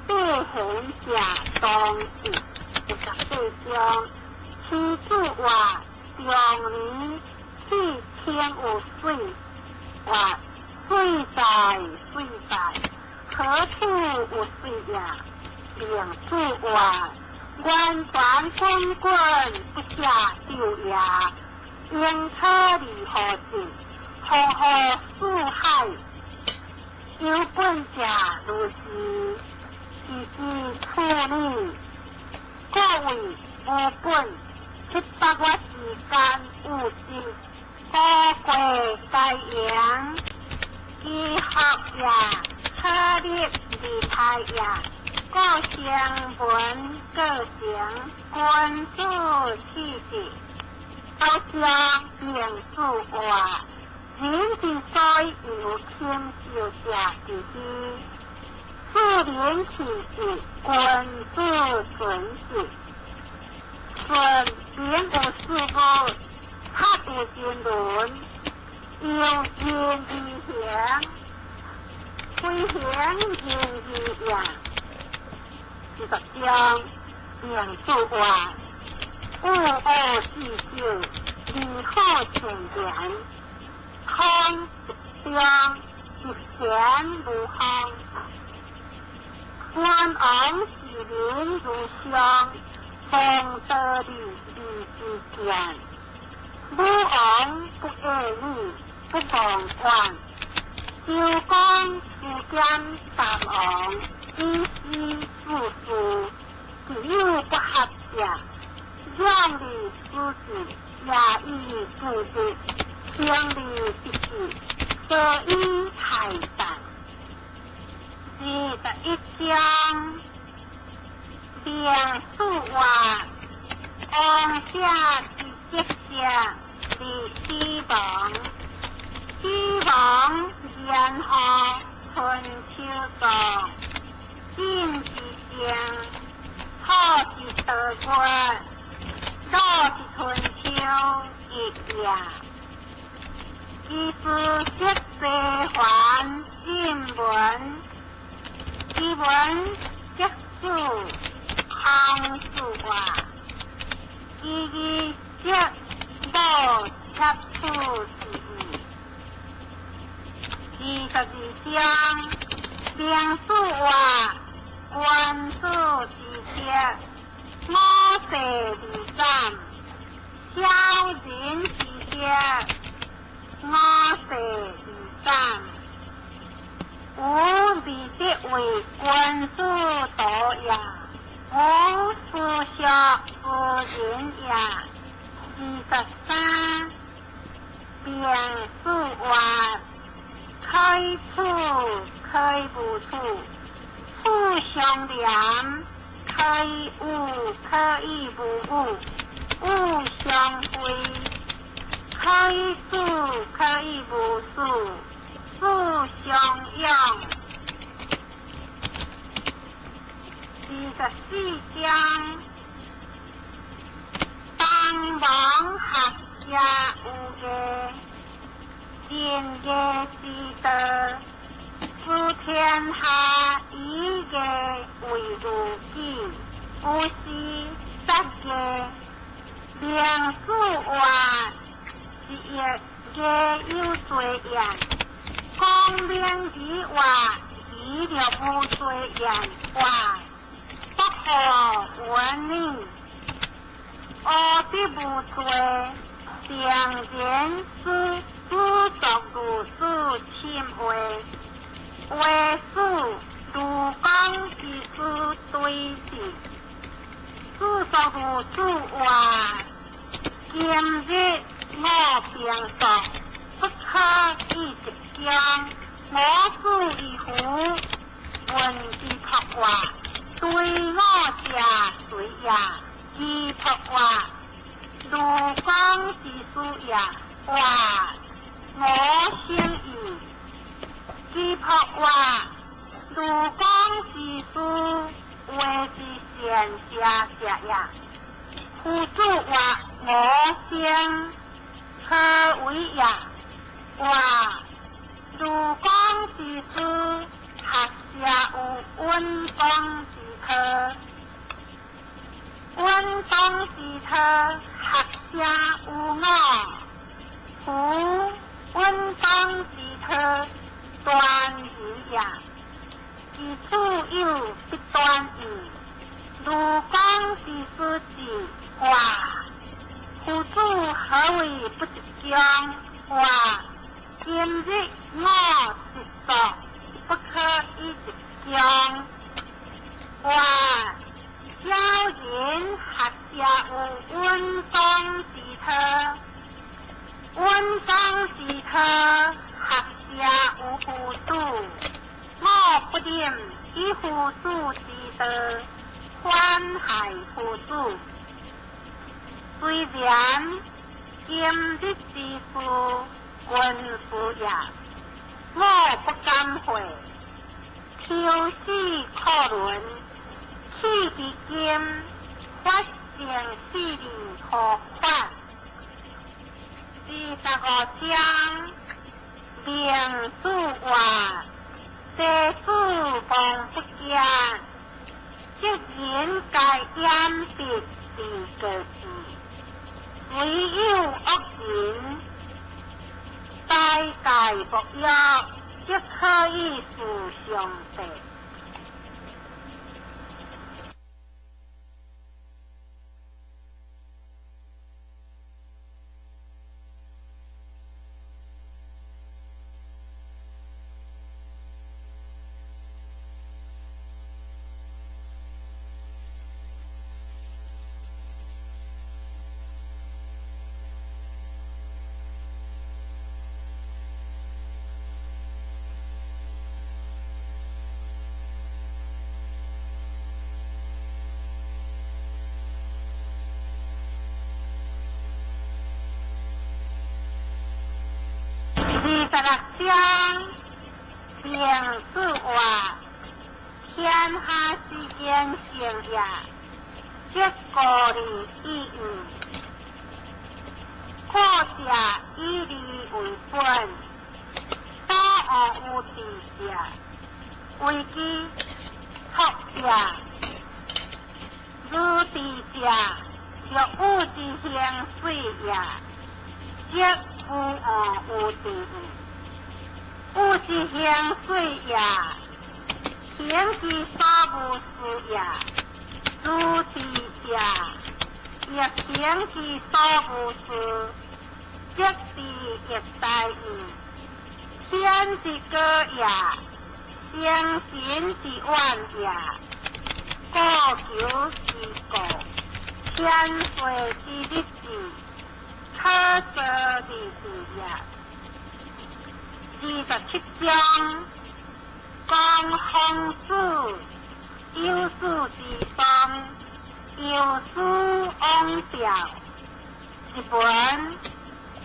百賢者當之。第18章妻子話：長年氣天有水，話水在水在，何處有水也？孟子話：源泉滾滾不下晝夜，英草離何盡，河河四海。有本者如是，是之處理。各位無本，七八月之間有之，富貴該盈，其福也，可立利他也。故成文各成，君子氣質。九章孟子話：人之所以有謙受者之非，庶民氣質，君子存之。舜明有事物，察有人倫，由仁而行，非行仁而也。20章孟子話：物惡至少，利好前言，康中一贤如方。君王视民如相，防道理而之见。武王不爱女，不忘官。周公思兼三王，以思治事，只有不合者。量力施治，也以自治，情理之治，所以太大。21章孟子話：王者之德者，立死亡，死亡然後春秋作，晉之政，楚之道國，魯之春秋一也。其事則西還晉文，其文則史孔子話，其義則魯輯楚之義。22章，明史話，君子之德，五世二斬；小人之德，五世二斬。吾未得為君子道也，吾思學之人也。23，明史話，可以處可以無處，處相連，可以有可以無有，有相非，可以處可以無處，處相用。24章，當王學者有義，仁義之道，治天下以義為如己，有時失義。明史話，是曰義有罪焉，講明義話，義就無罪焉話，不可聞你。惡得無罪，常人使主作如此深話，話使如講之事對治，主作如此話，今日我平素不可以一將，我主以乎問之樸話，對我者誰也？其樸話，如講之事也。話我先意。其樸話，如講之事，話之善者者也。夫子話我先，何為也？話如講之事，學者有穩當之科。穩當之科，學者有我。夫穩當之科，斷人也。其處有不斷矣。如講之事之話，夫子何為不一將？話今日我一作，不可以一將。話小人學者有穩當之科，穩當之科，學者有夫子。我不忍以夫子之道反害夫子。雖然今日之事，君子也，我不敢悔。求死可倫，去之今，發生死而何法？25章，明史話，世子王不見，則人皆掩鼻而過之。唯有惡人，大戒不約，則可以事上帝。26章，明子话，天下之间成也，则高利以义。阔者以利为本，所恶有智者，为其福者。如智者，若有之行水也，则无恶有智有之行水也，行其所无事也。如智者，亦行其所无事，则智亦大义。天之高也，精神之远也，故求之故，天岁之日子，可做日子也。27章，讲孔子有事之邦，有事往调。一文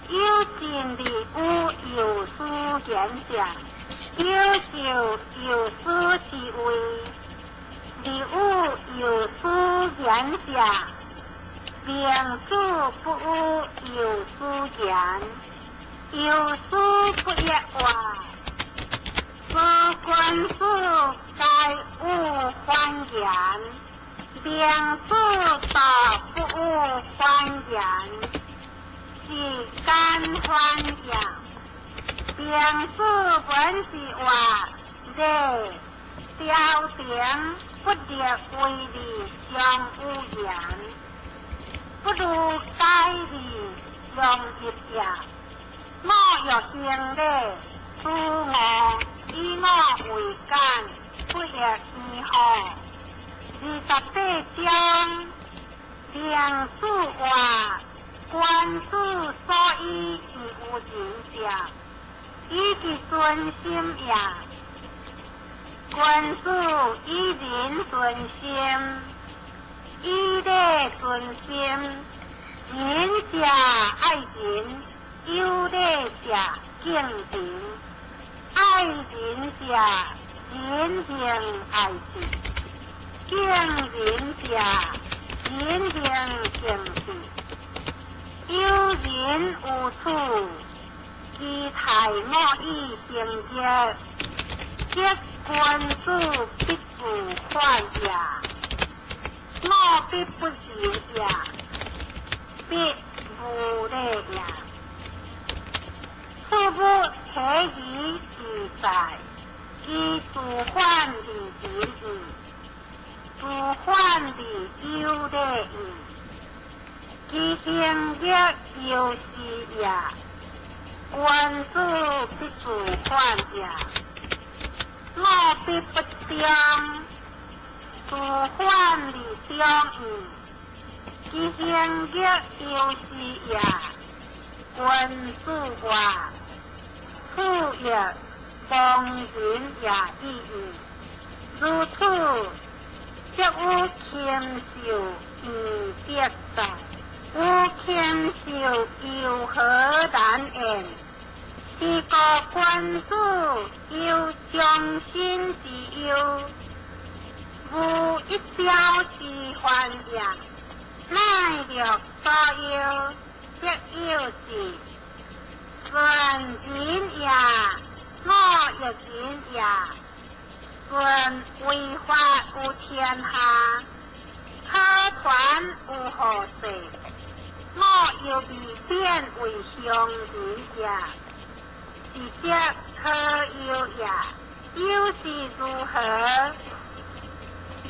有尽的有有事言者，有就有事之谓，而有有事言者，明子不有事言。有事不一话，是君子该无欢言，明子道不无欢言，是甘欢言。明子本是话，礼朝廷不得为利将有言，不如改利用一也。我欲行礼，诸我以我为简，不亦宜乎？28章，明子话，君子所以而有仁者，以其存心也。君子以仁存心，以礼存心。仁者爱人，有礼者敬人，爱人者仁行爱智，敬人者仁行敬智。有仁有处，其泰莫以行业，则君子必自反也。我必不仁也，必无礼也。此不体义自在，以自反而仁义，自反而有礼义。其行业犹是也，君子必自反也。我必不忠，自反而忠义。其行业犹是也，君子话，此亦亡人也已矣。如此，则有禽兽以德在，有禽兽犹何难言？是故君子有忠心之忧，无一朝之患也。乃略所忧，则有之。顺人也，我亦仁也。顺为法有天下，可传有后世。我犹未变为乡人也，是则可忧也。忧是如何？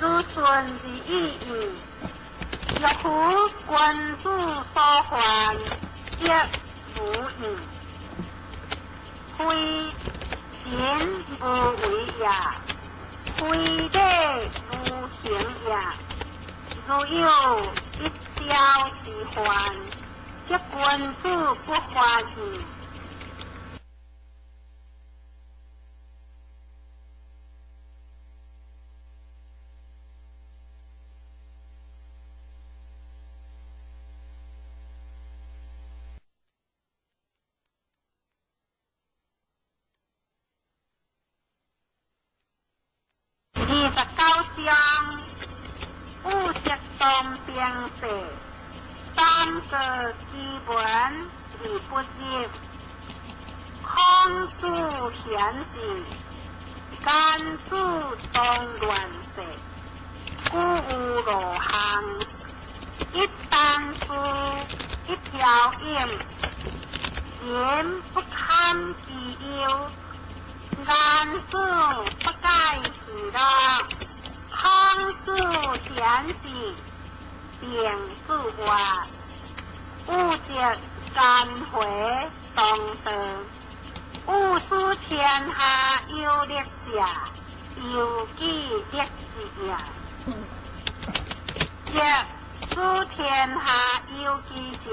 如顺而已矣。若夫君子所患，则无义。非仁无为也，非礼无行也。如有一朝之患，则君子不患矣。章，有則當兵勢，三過其門而不入。孔子賢治，颜子當亂世，古有羅項，一簞食，一瓢飲，人不堪其憂，顏子不改其樂。孔子賢治，孟子活，有則干回當道，有使天下有力者，由其力之也。則使天下有智者，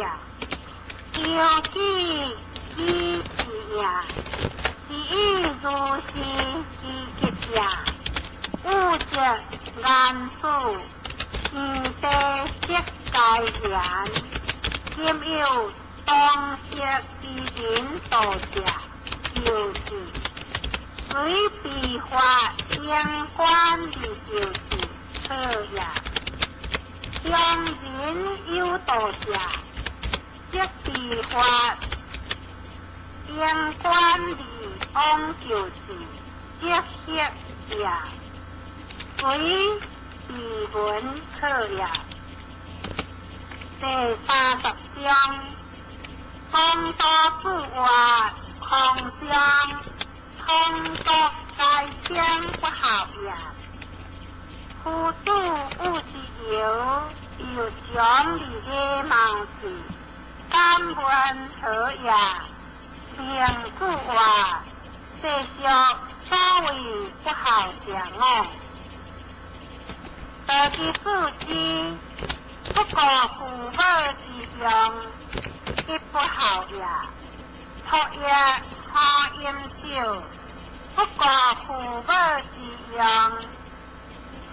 由其智之也。是以如是其吉者，有則顏子皇帝色該言，今有當色之人道者，由是。隨彼法應觀而就是錯也。常人有道者，則彼法應觀而往就是則惑也。隨彼文錯也。第30章，當多子曰：孔章，通國皆稱不孝也。夫子有之猷，猶常而禮貌之，敢問何也？孟子曰：世俗所謂不孝者五。道之四之，不顧父母之用，亦不孝也。託業好飲酒，不顧父母之用，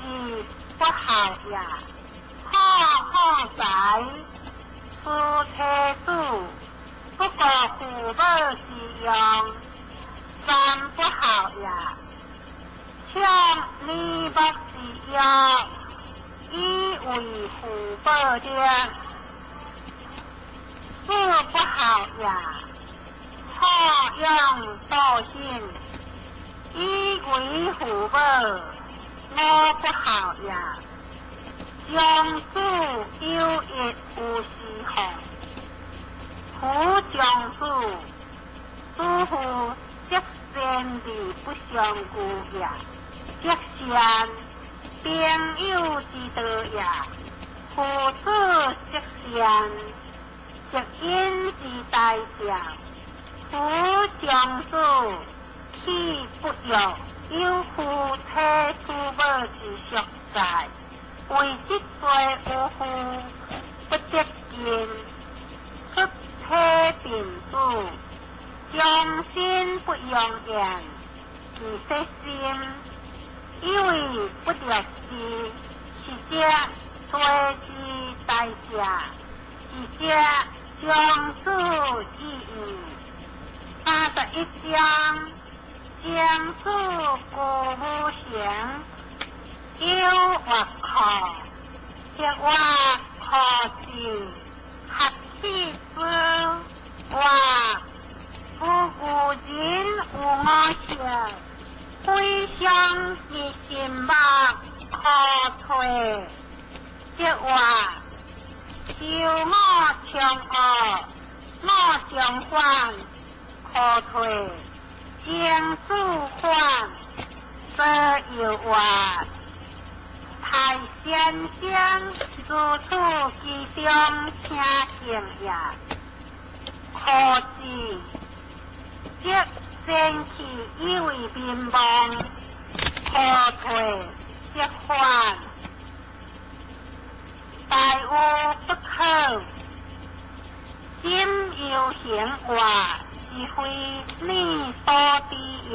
亦不孝也。好好財，事妻子，不顧父母之用，三不孝也。強女僕之約，以為父母者，四不孝也。好養道心，以為父母，五不孝也。將子有一有時候，夫將子，子父則善而不相顧也。則善，朋友之道也。父子則善，則因之大者。夫將子，豈不欲有負體父母之孰哉？為這罪有父不得進，出體貧子，將身不用言，其色心，以為不略知，是則罪之大者，是則將子之義。31章，將子居無城，有曰可，則曰可知，合氣之曰：夫古人有五色，非相之心目可揣，則曰：受我長惡，我相反，可退，將子反，則又曰：太先生如此其中聽行也。可知，則先去以為民望，可退則反，大無不可。今猶行話，是非你所知也。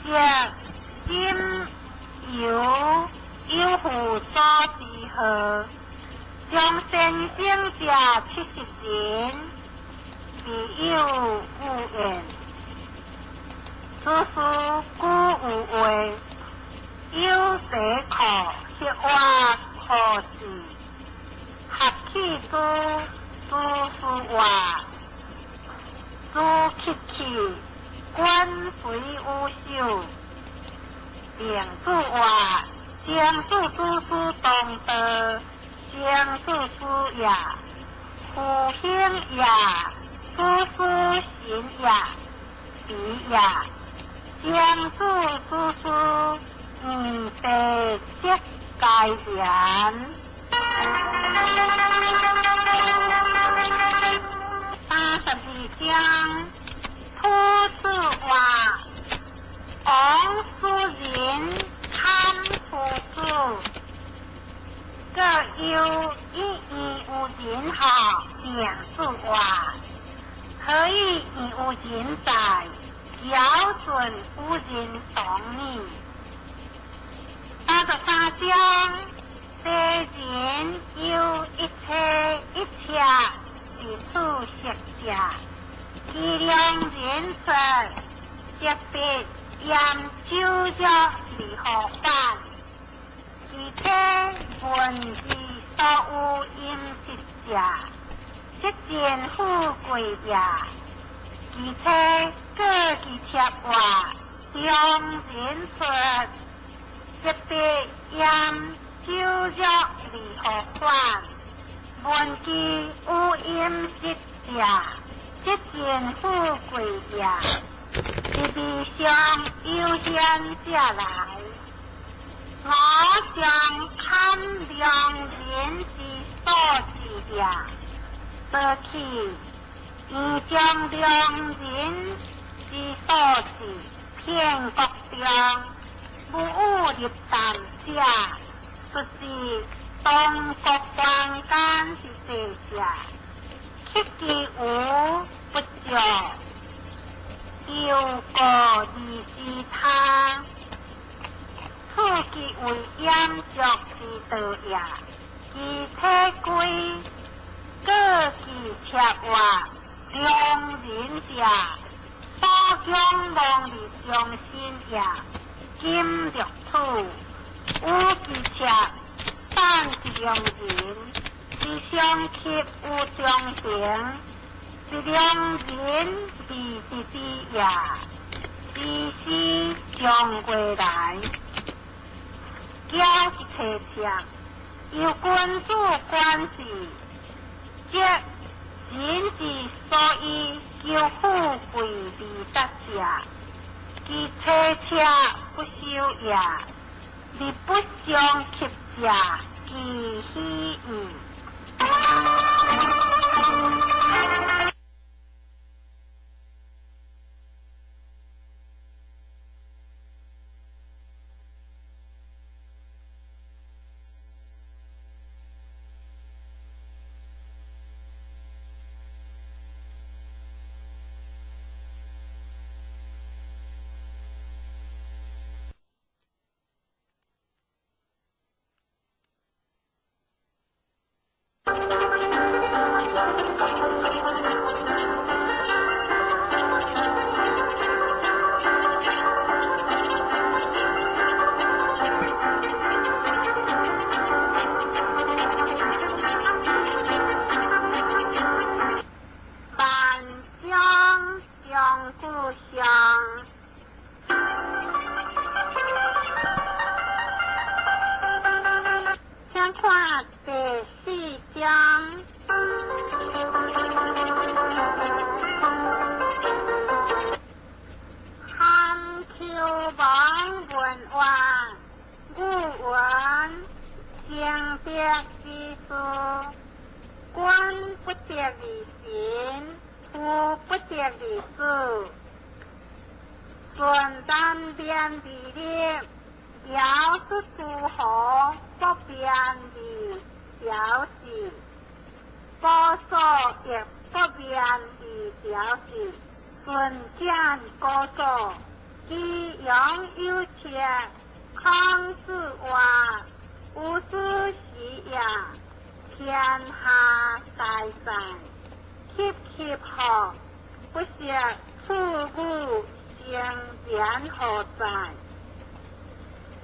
則今猶有乎所知何？將先生者70人，未有有言。此事古有話，有地可歇活可治，合气诸诸事活，诸气气，观随无受，定主活，将主诸事当道，将主事也，复兴也，诸事行也，比也，将主诸事。唔地则该言。82章，土子话，王思仁堪夫子，各有一义有人学定子话，何以义有人在，遥准有人同你。83章，世人有一切一切之处色者，其量人出，特别严守着如何办？其体文字所有音质者，即尽富贵也。其体各其贴话，量人出。特别严守着如何办？文字有音质者，即尽富贵也。一味上优先者来，我将堪量人之所知者，得去；伊将量人之所知，骗国中。无有入淡者，实是东国官间之济者，乞其无不足，求过而知他，处其为掩足之道也。其体规各其切活量人者，所将望而中心也。金六土，有其切，但一良人，其相吸有中平，一良人未一之也。其时将过来，交是提切，由君主管事，即人之所以求富贵而得者。其体切不修也，而不相吸者，其虚矣。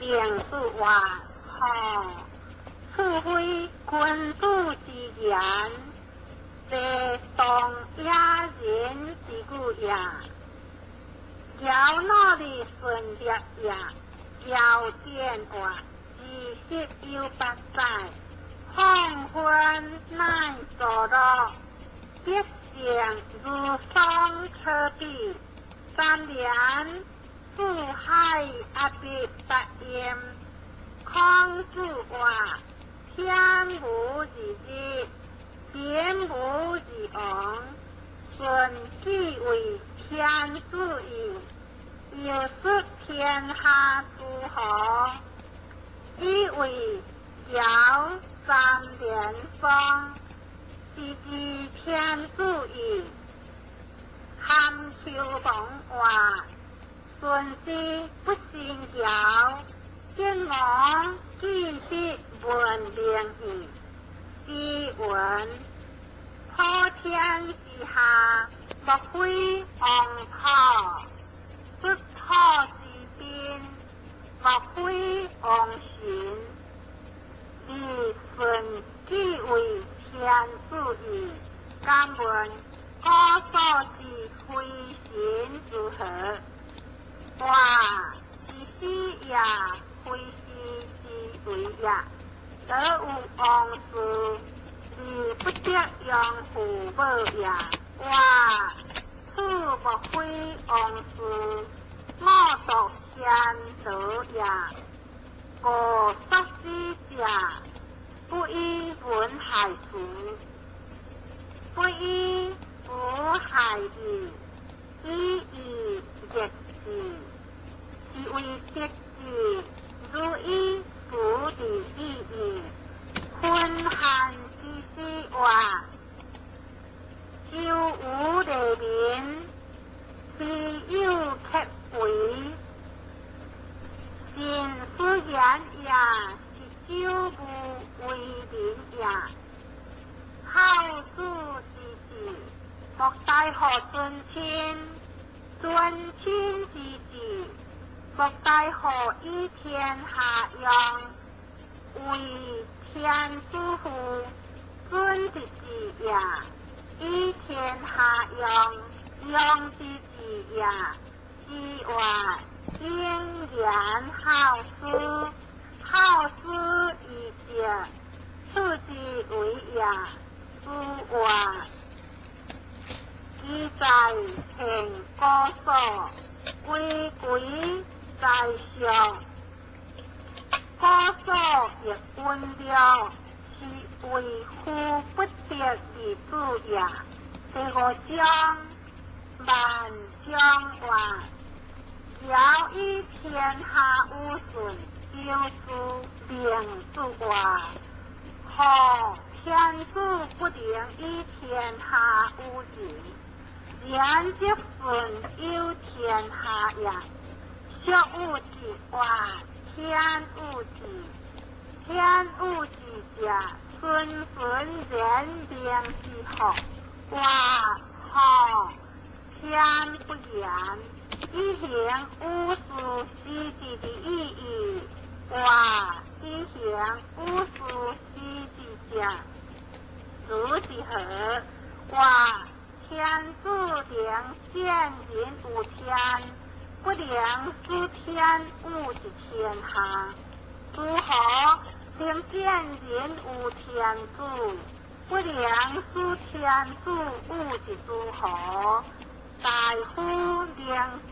孟子話：吼，此非君子之言，非當野人之語也。堯哪里順立也？堯典話，二十有八載，黃昏乃作樂，百姓如喪車比，三年四海阿必八音。孔子話：天無二日，民無二王，舜既為天子矣，猶使天下諸侯，以為堯三連喪，是知天子矣。韓丘王話：舜之不信堯，君王既必聞名矣。詩云：普天之下，莫非王土；不土之濱，莫非王臣。而舜既為天子矣，敢問古所之非神如何？話是死也，非是之為也。得有王事，而不得養父母也。話此莫非王事，我獨先道也。故殺死者，不以文害事，不以武害義，以義逆志，是謂得志，如以不利意義。紛罕之始話，周無利民，非有克為。神思言也，是周無為民也。孝子之志，莫大乎尊親；尊親之志，莫大乎以天下用。為天子乎？尊之治也；以天下用，用之治也。是話應言孝思，孝思以節，此之為也。是話記在天古所，規規在上，古所亦溫了，是為夫不得而主也。第五章萬章話，堯以天下無舜，就是孟子話：何天子不能以天下無人？然則舜有天下也。俗有之話，天有之，天有之者，舜舜人民之福。話何天不言，以行五事施之的意義。話以行五事施之者，如是何？話天子能見人有天，不能使天有之天下。諸侯能見人有天子，不能使天子有之諸侯。大夫能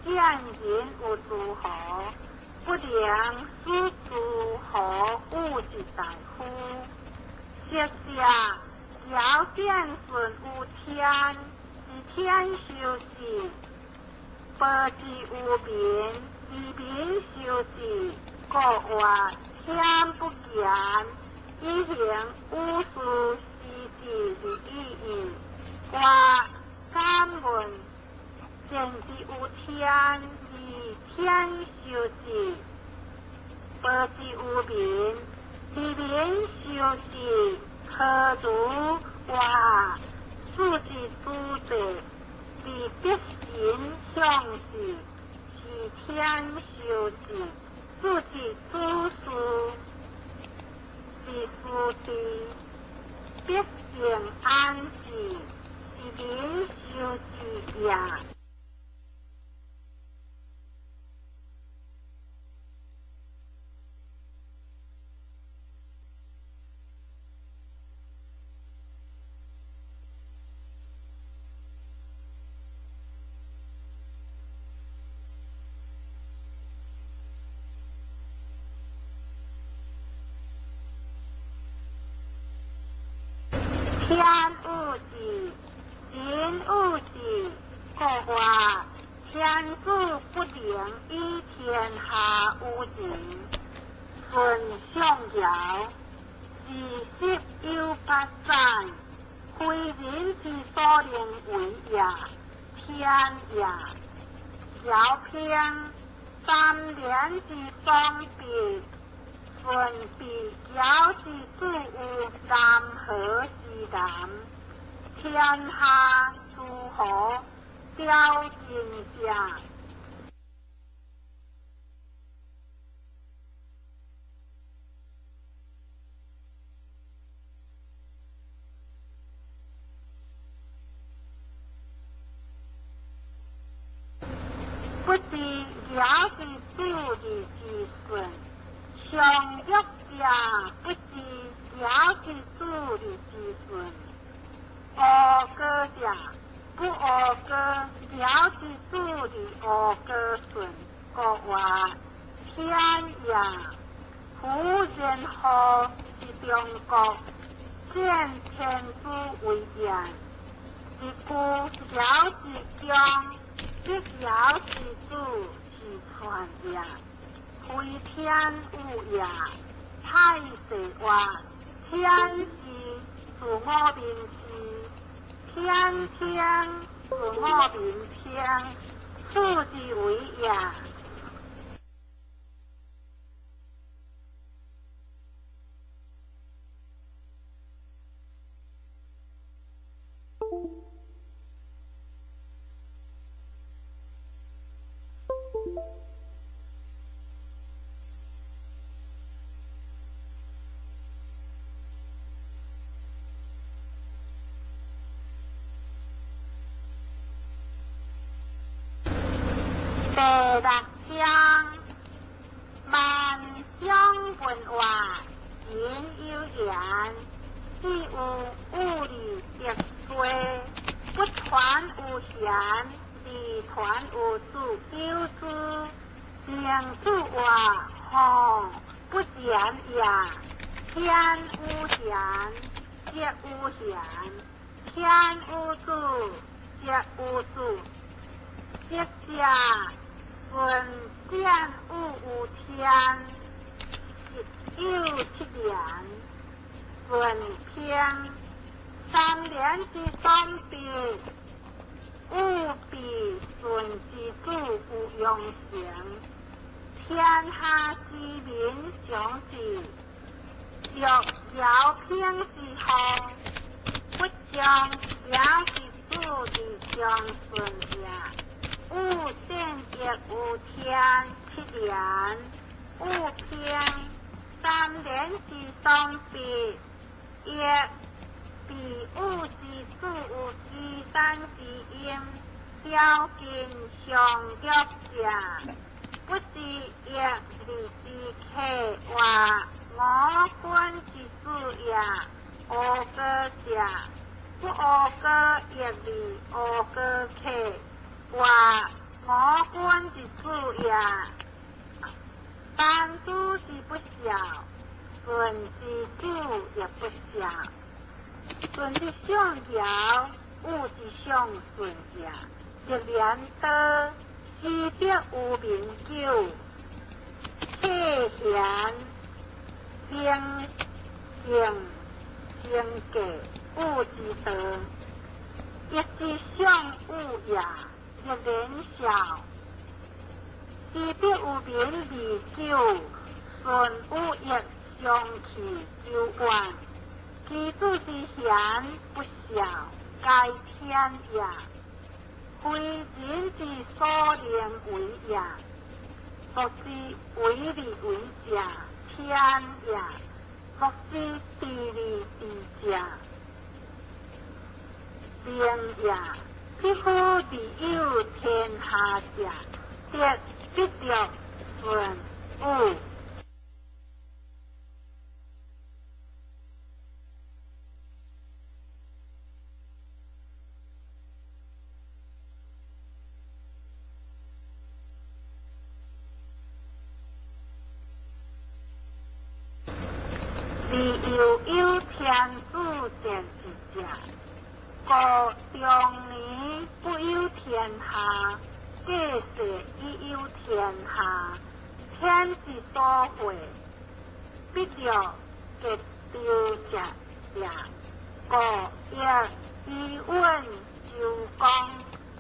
見人有諸侯，不能使諸侯有之大夫。昔者堯見舜有天，是天修治；保之有民，而民修治。故話天不言，以行五事施治的意義。話敢問前之有天，而天修治；保之有民，而民修治。何如話事之主者，而德行相治，是天修治；事之主人有志，国话天子不能以天下无人。顺上尧，28载，非人之所能为也，天也。尧篇，三连之双臂，顺比尧之子有南河之南，天下诸侯雕金者。不知尧之子而之顺，上玉者不知尧之子而之顺，阿哥者不阿哥尧之子而阿哥顺。国话天也，夫人何之中国，见天子为言，是故尧之将。必尧之子是传也，非天有也。太岁话，天时自我民时，天天自我民天，此之为也。第六章，万象文化人有言，只有武力得罪，不传有贤，而传有主。有之明主话，吼不言也。天有贤，则有贤；天有主，则有主。则者顺见物有天，197年，顺篇三连之双臂，务必顺之子有用成，天下之民常治，若尧平之后，不将尧之子而将顺也。五正亦有天七年，五篇三连之双臂，亦比五之子有之三之音，雕金上玉者，不知亦二之客话，我君之子也，阿哥者，不阿哥亦二阿哥客。话我君之子也，但主之不孝，顺之子也不孝。顺之上尧，武之上顺者，一连刀，师德无名久，礼贤敬敬敬格武之道，一之上武也。一连孝，师德有名而久，顺武亦相去久远。其子之贤不孝，该天也。非人之所能为也，若之为而为者，天也；若之知而知者，明也。匹夫之有天下者，得必得顺武。而又有天子见之者，国故長年不憂天下，過世以憂天下。天之所會，必著結丟者也。故欲伊允周公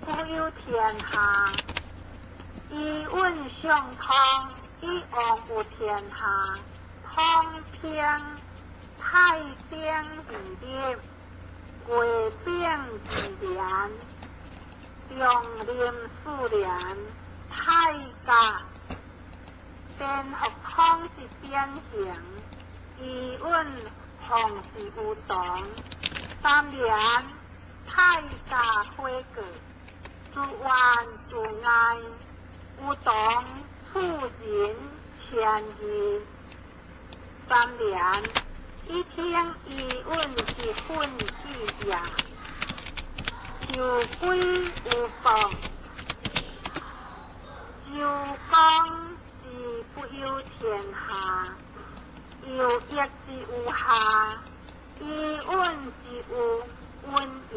不憂天下，伊允上通以王有天下，通篇太平而立，月平而连，长林四连，太甲颠覆通是典型，伊允凤是有同，三连太甲火过，自怨自艾，有同处人谦义。三连以听伊允之愤气也，就归有报，周公之不忧天下，有益之有下，伊允之有允也。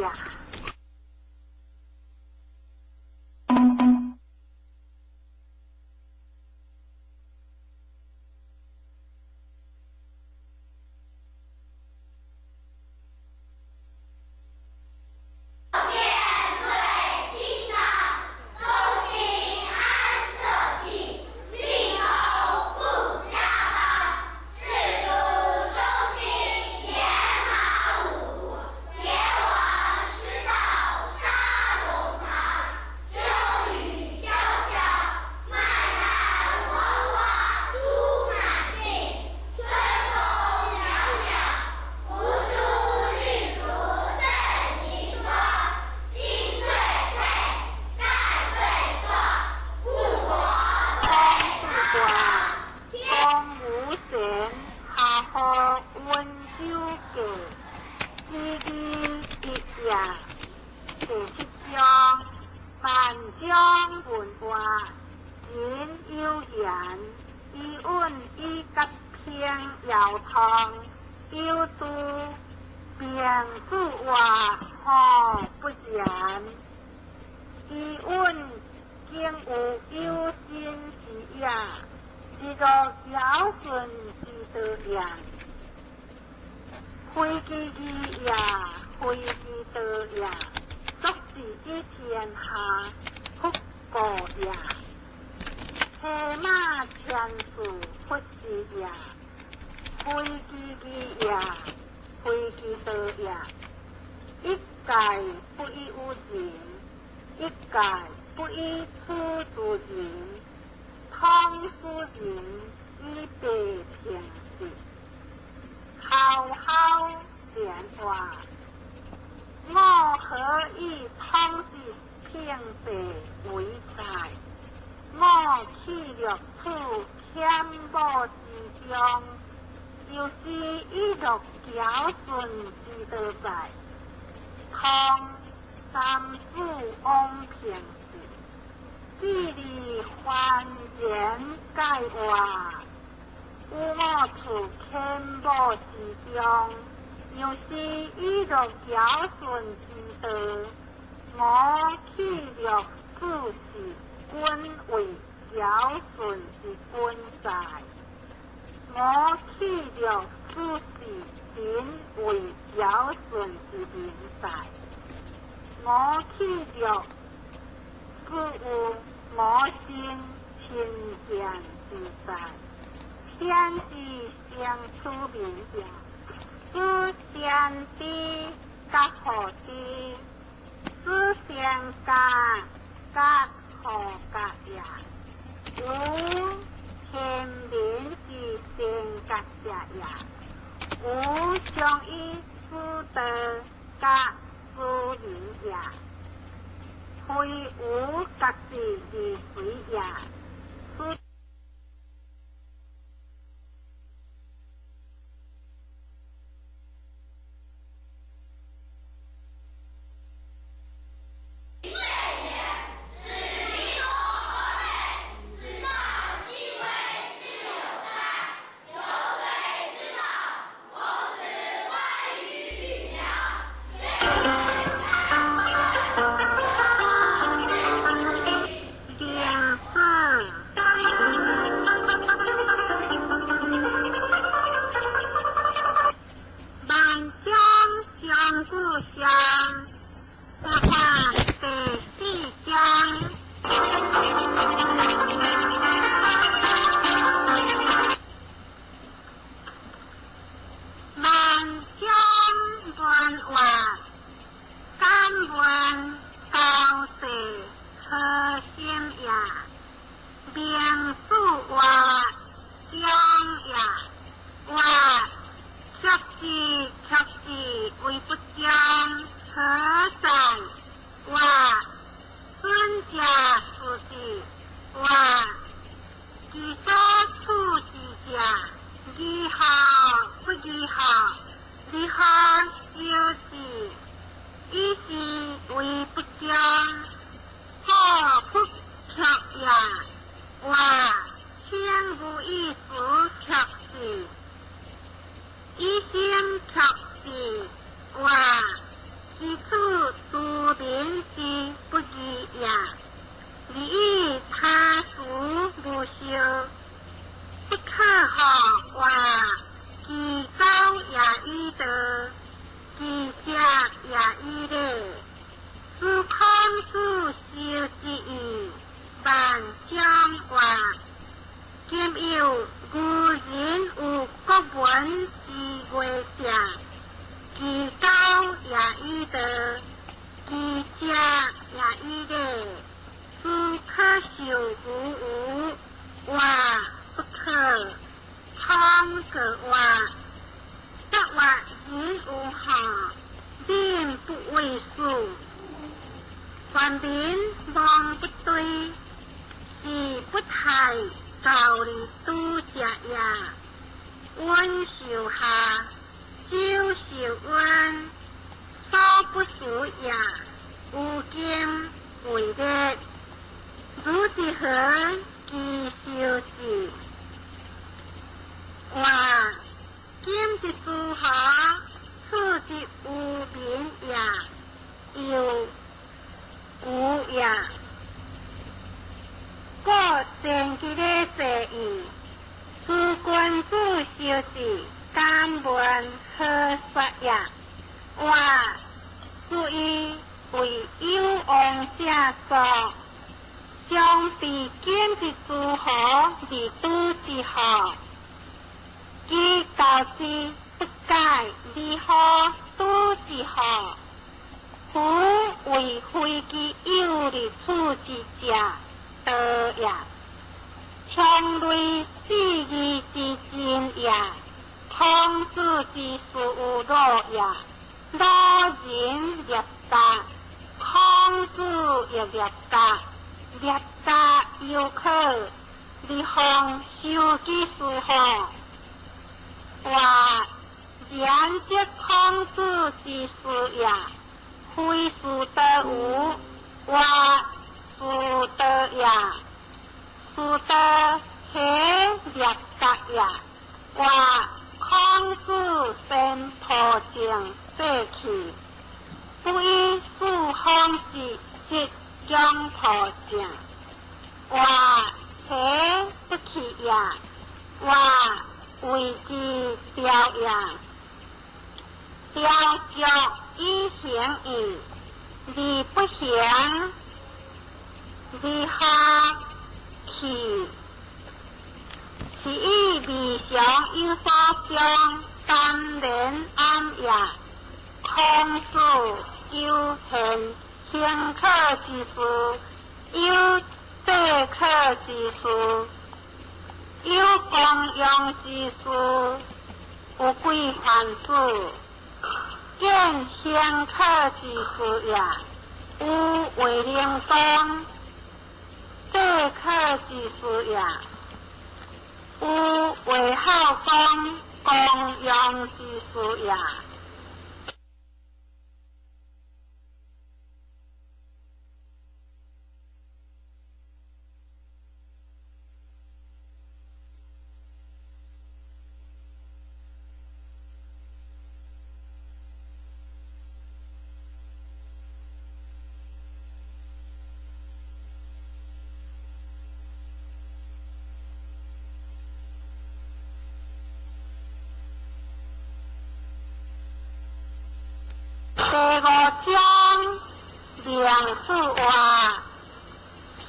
何心也？明主话中也。话却之却之为不忠，何在？话尊者事之。话其所处之者，如何不如何？如何修之？以是为不忠，故不却也。话请无意思却之，以心却之。话其处诸民之不义也。而以他事无受，不可何话其走也以道，其食也以礼。自孔子修之义，万将话。今有古人有国文之乐者，其走也以道，其食也以礼。斯可受无无，话不可。通个话，则话人有下，民不畏死。凡民望不对，是不太道理拄者也。温受下，周受温，所不属也。有今为烈，如之何其受之？话今之诸侯，处之无民也，又无也。故前记咧说义，自君子修之，敢问何说也？话注意为有王者作，将被今之诸侯而拄之后，其道之不改，如何拄之后？夫为非其有利处之者，道也；强类志义之真也，孔子之事有鲁也。鲁人猎达，孔子亦猎达，猎达犹可，而方修其事乎？话然则孔子之事也，非是得无，话是得也，是得何猎达也？话孔子先破正废去，不以四方之即将破正。话何不去也？话为之雕也，雕琢以行义，而不行，而何去？是以未常有所将，三连暗也。孔子有现行可之事，有对可之事，有光荣之事，有规范子，见行可之事也。有卫灵公，对可之事也。有卫孝公，光荣之事也。第五章，量子话，是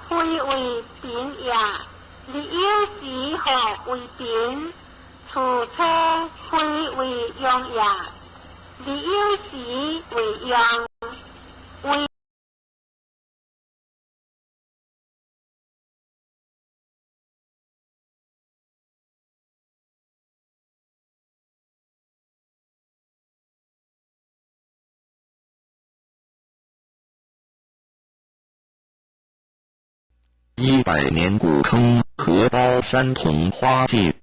非为贫也，而有时何为贫？此车非为用也，而有时为用。为100年古坑荷包山桐花季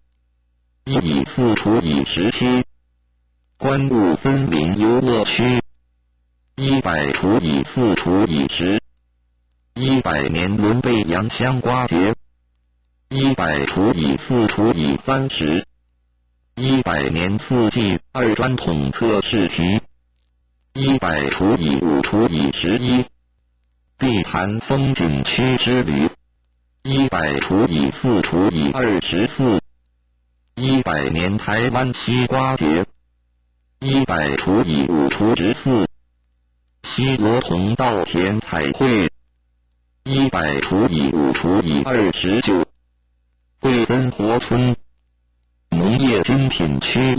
，1以4除以17，观雾森林游乐区，100除以4除以10，100年伦贝洋香瓜节，100除以4除以30，100年四季二专统测试题，100除以5除以11，碧潭风景区之旅，100除以4除以24，100年台湾西瓜节，100除以5除14，西螺铜稻田彩绘，100除以5除以29，桂森活村农业精品区。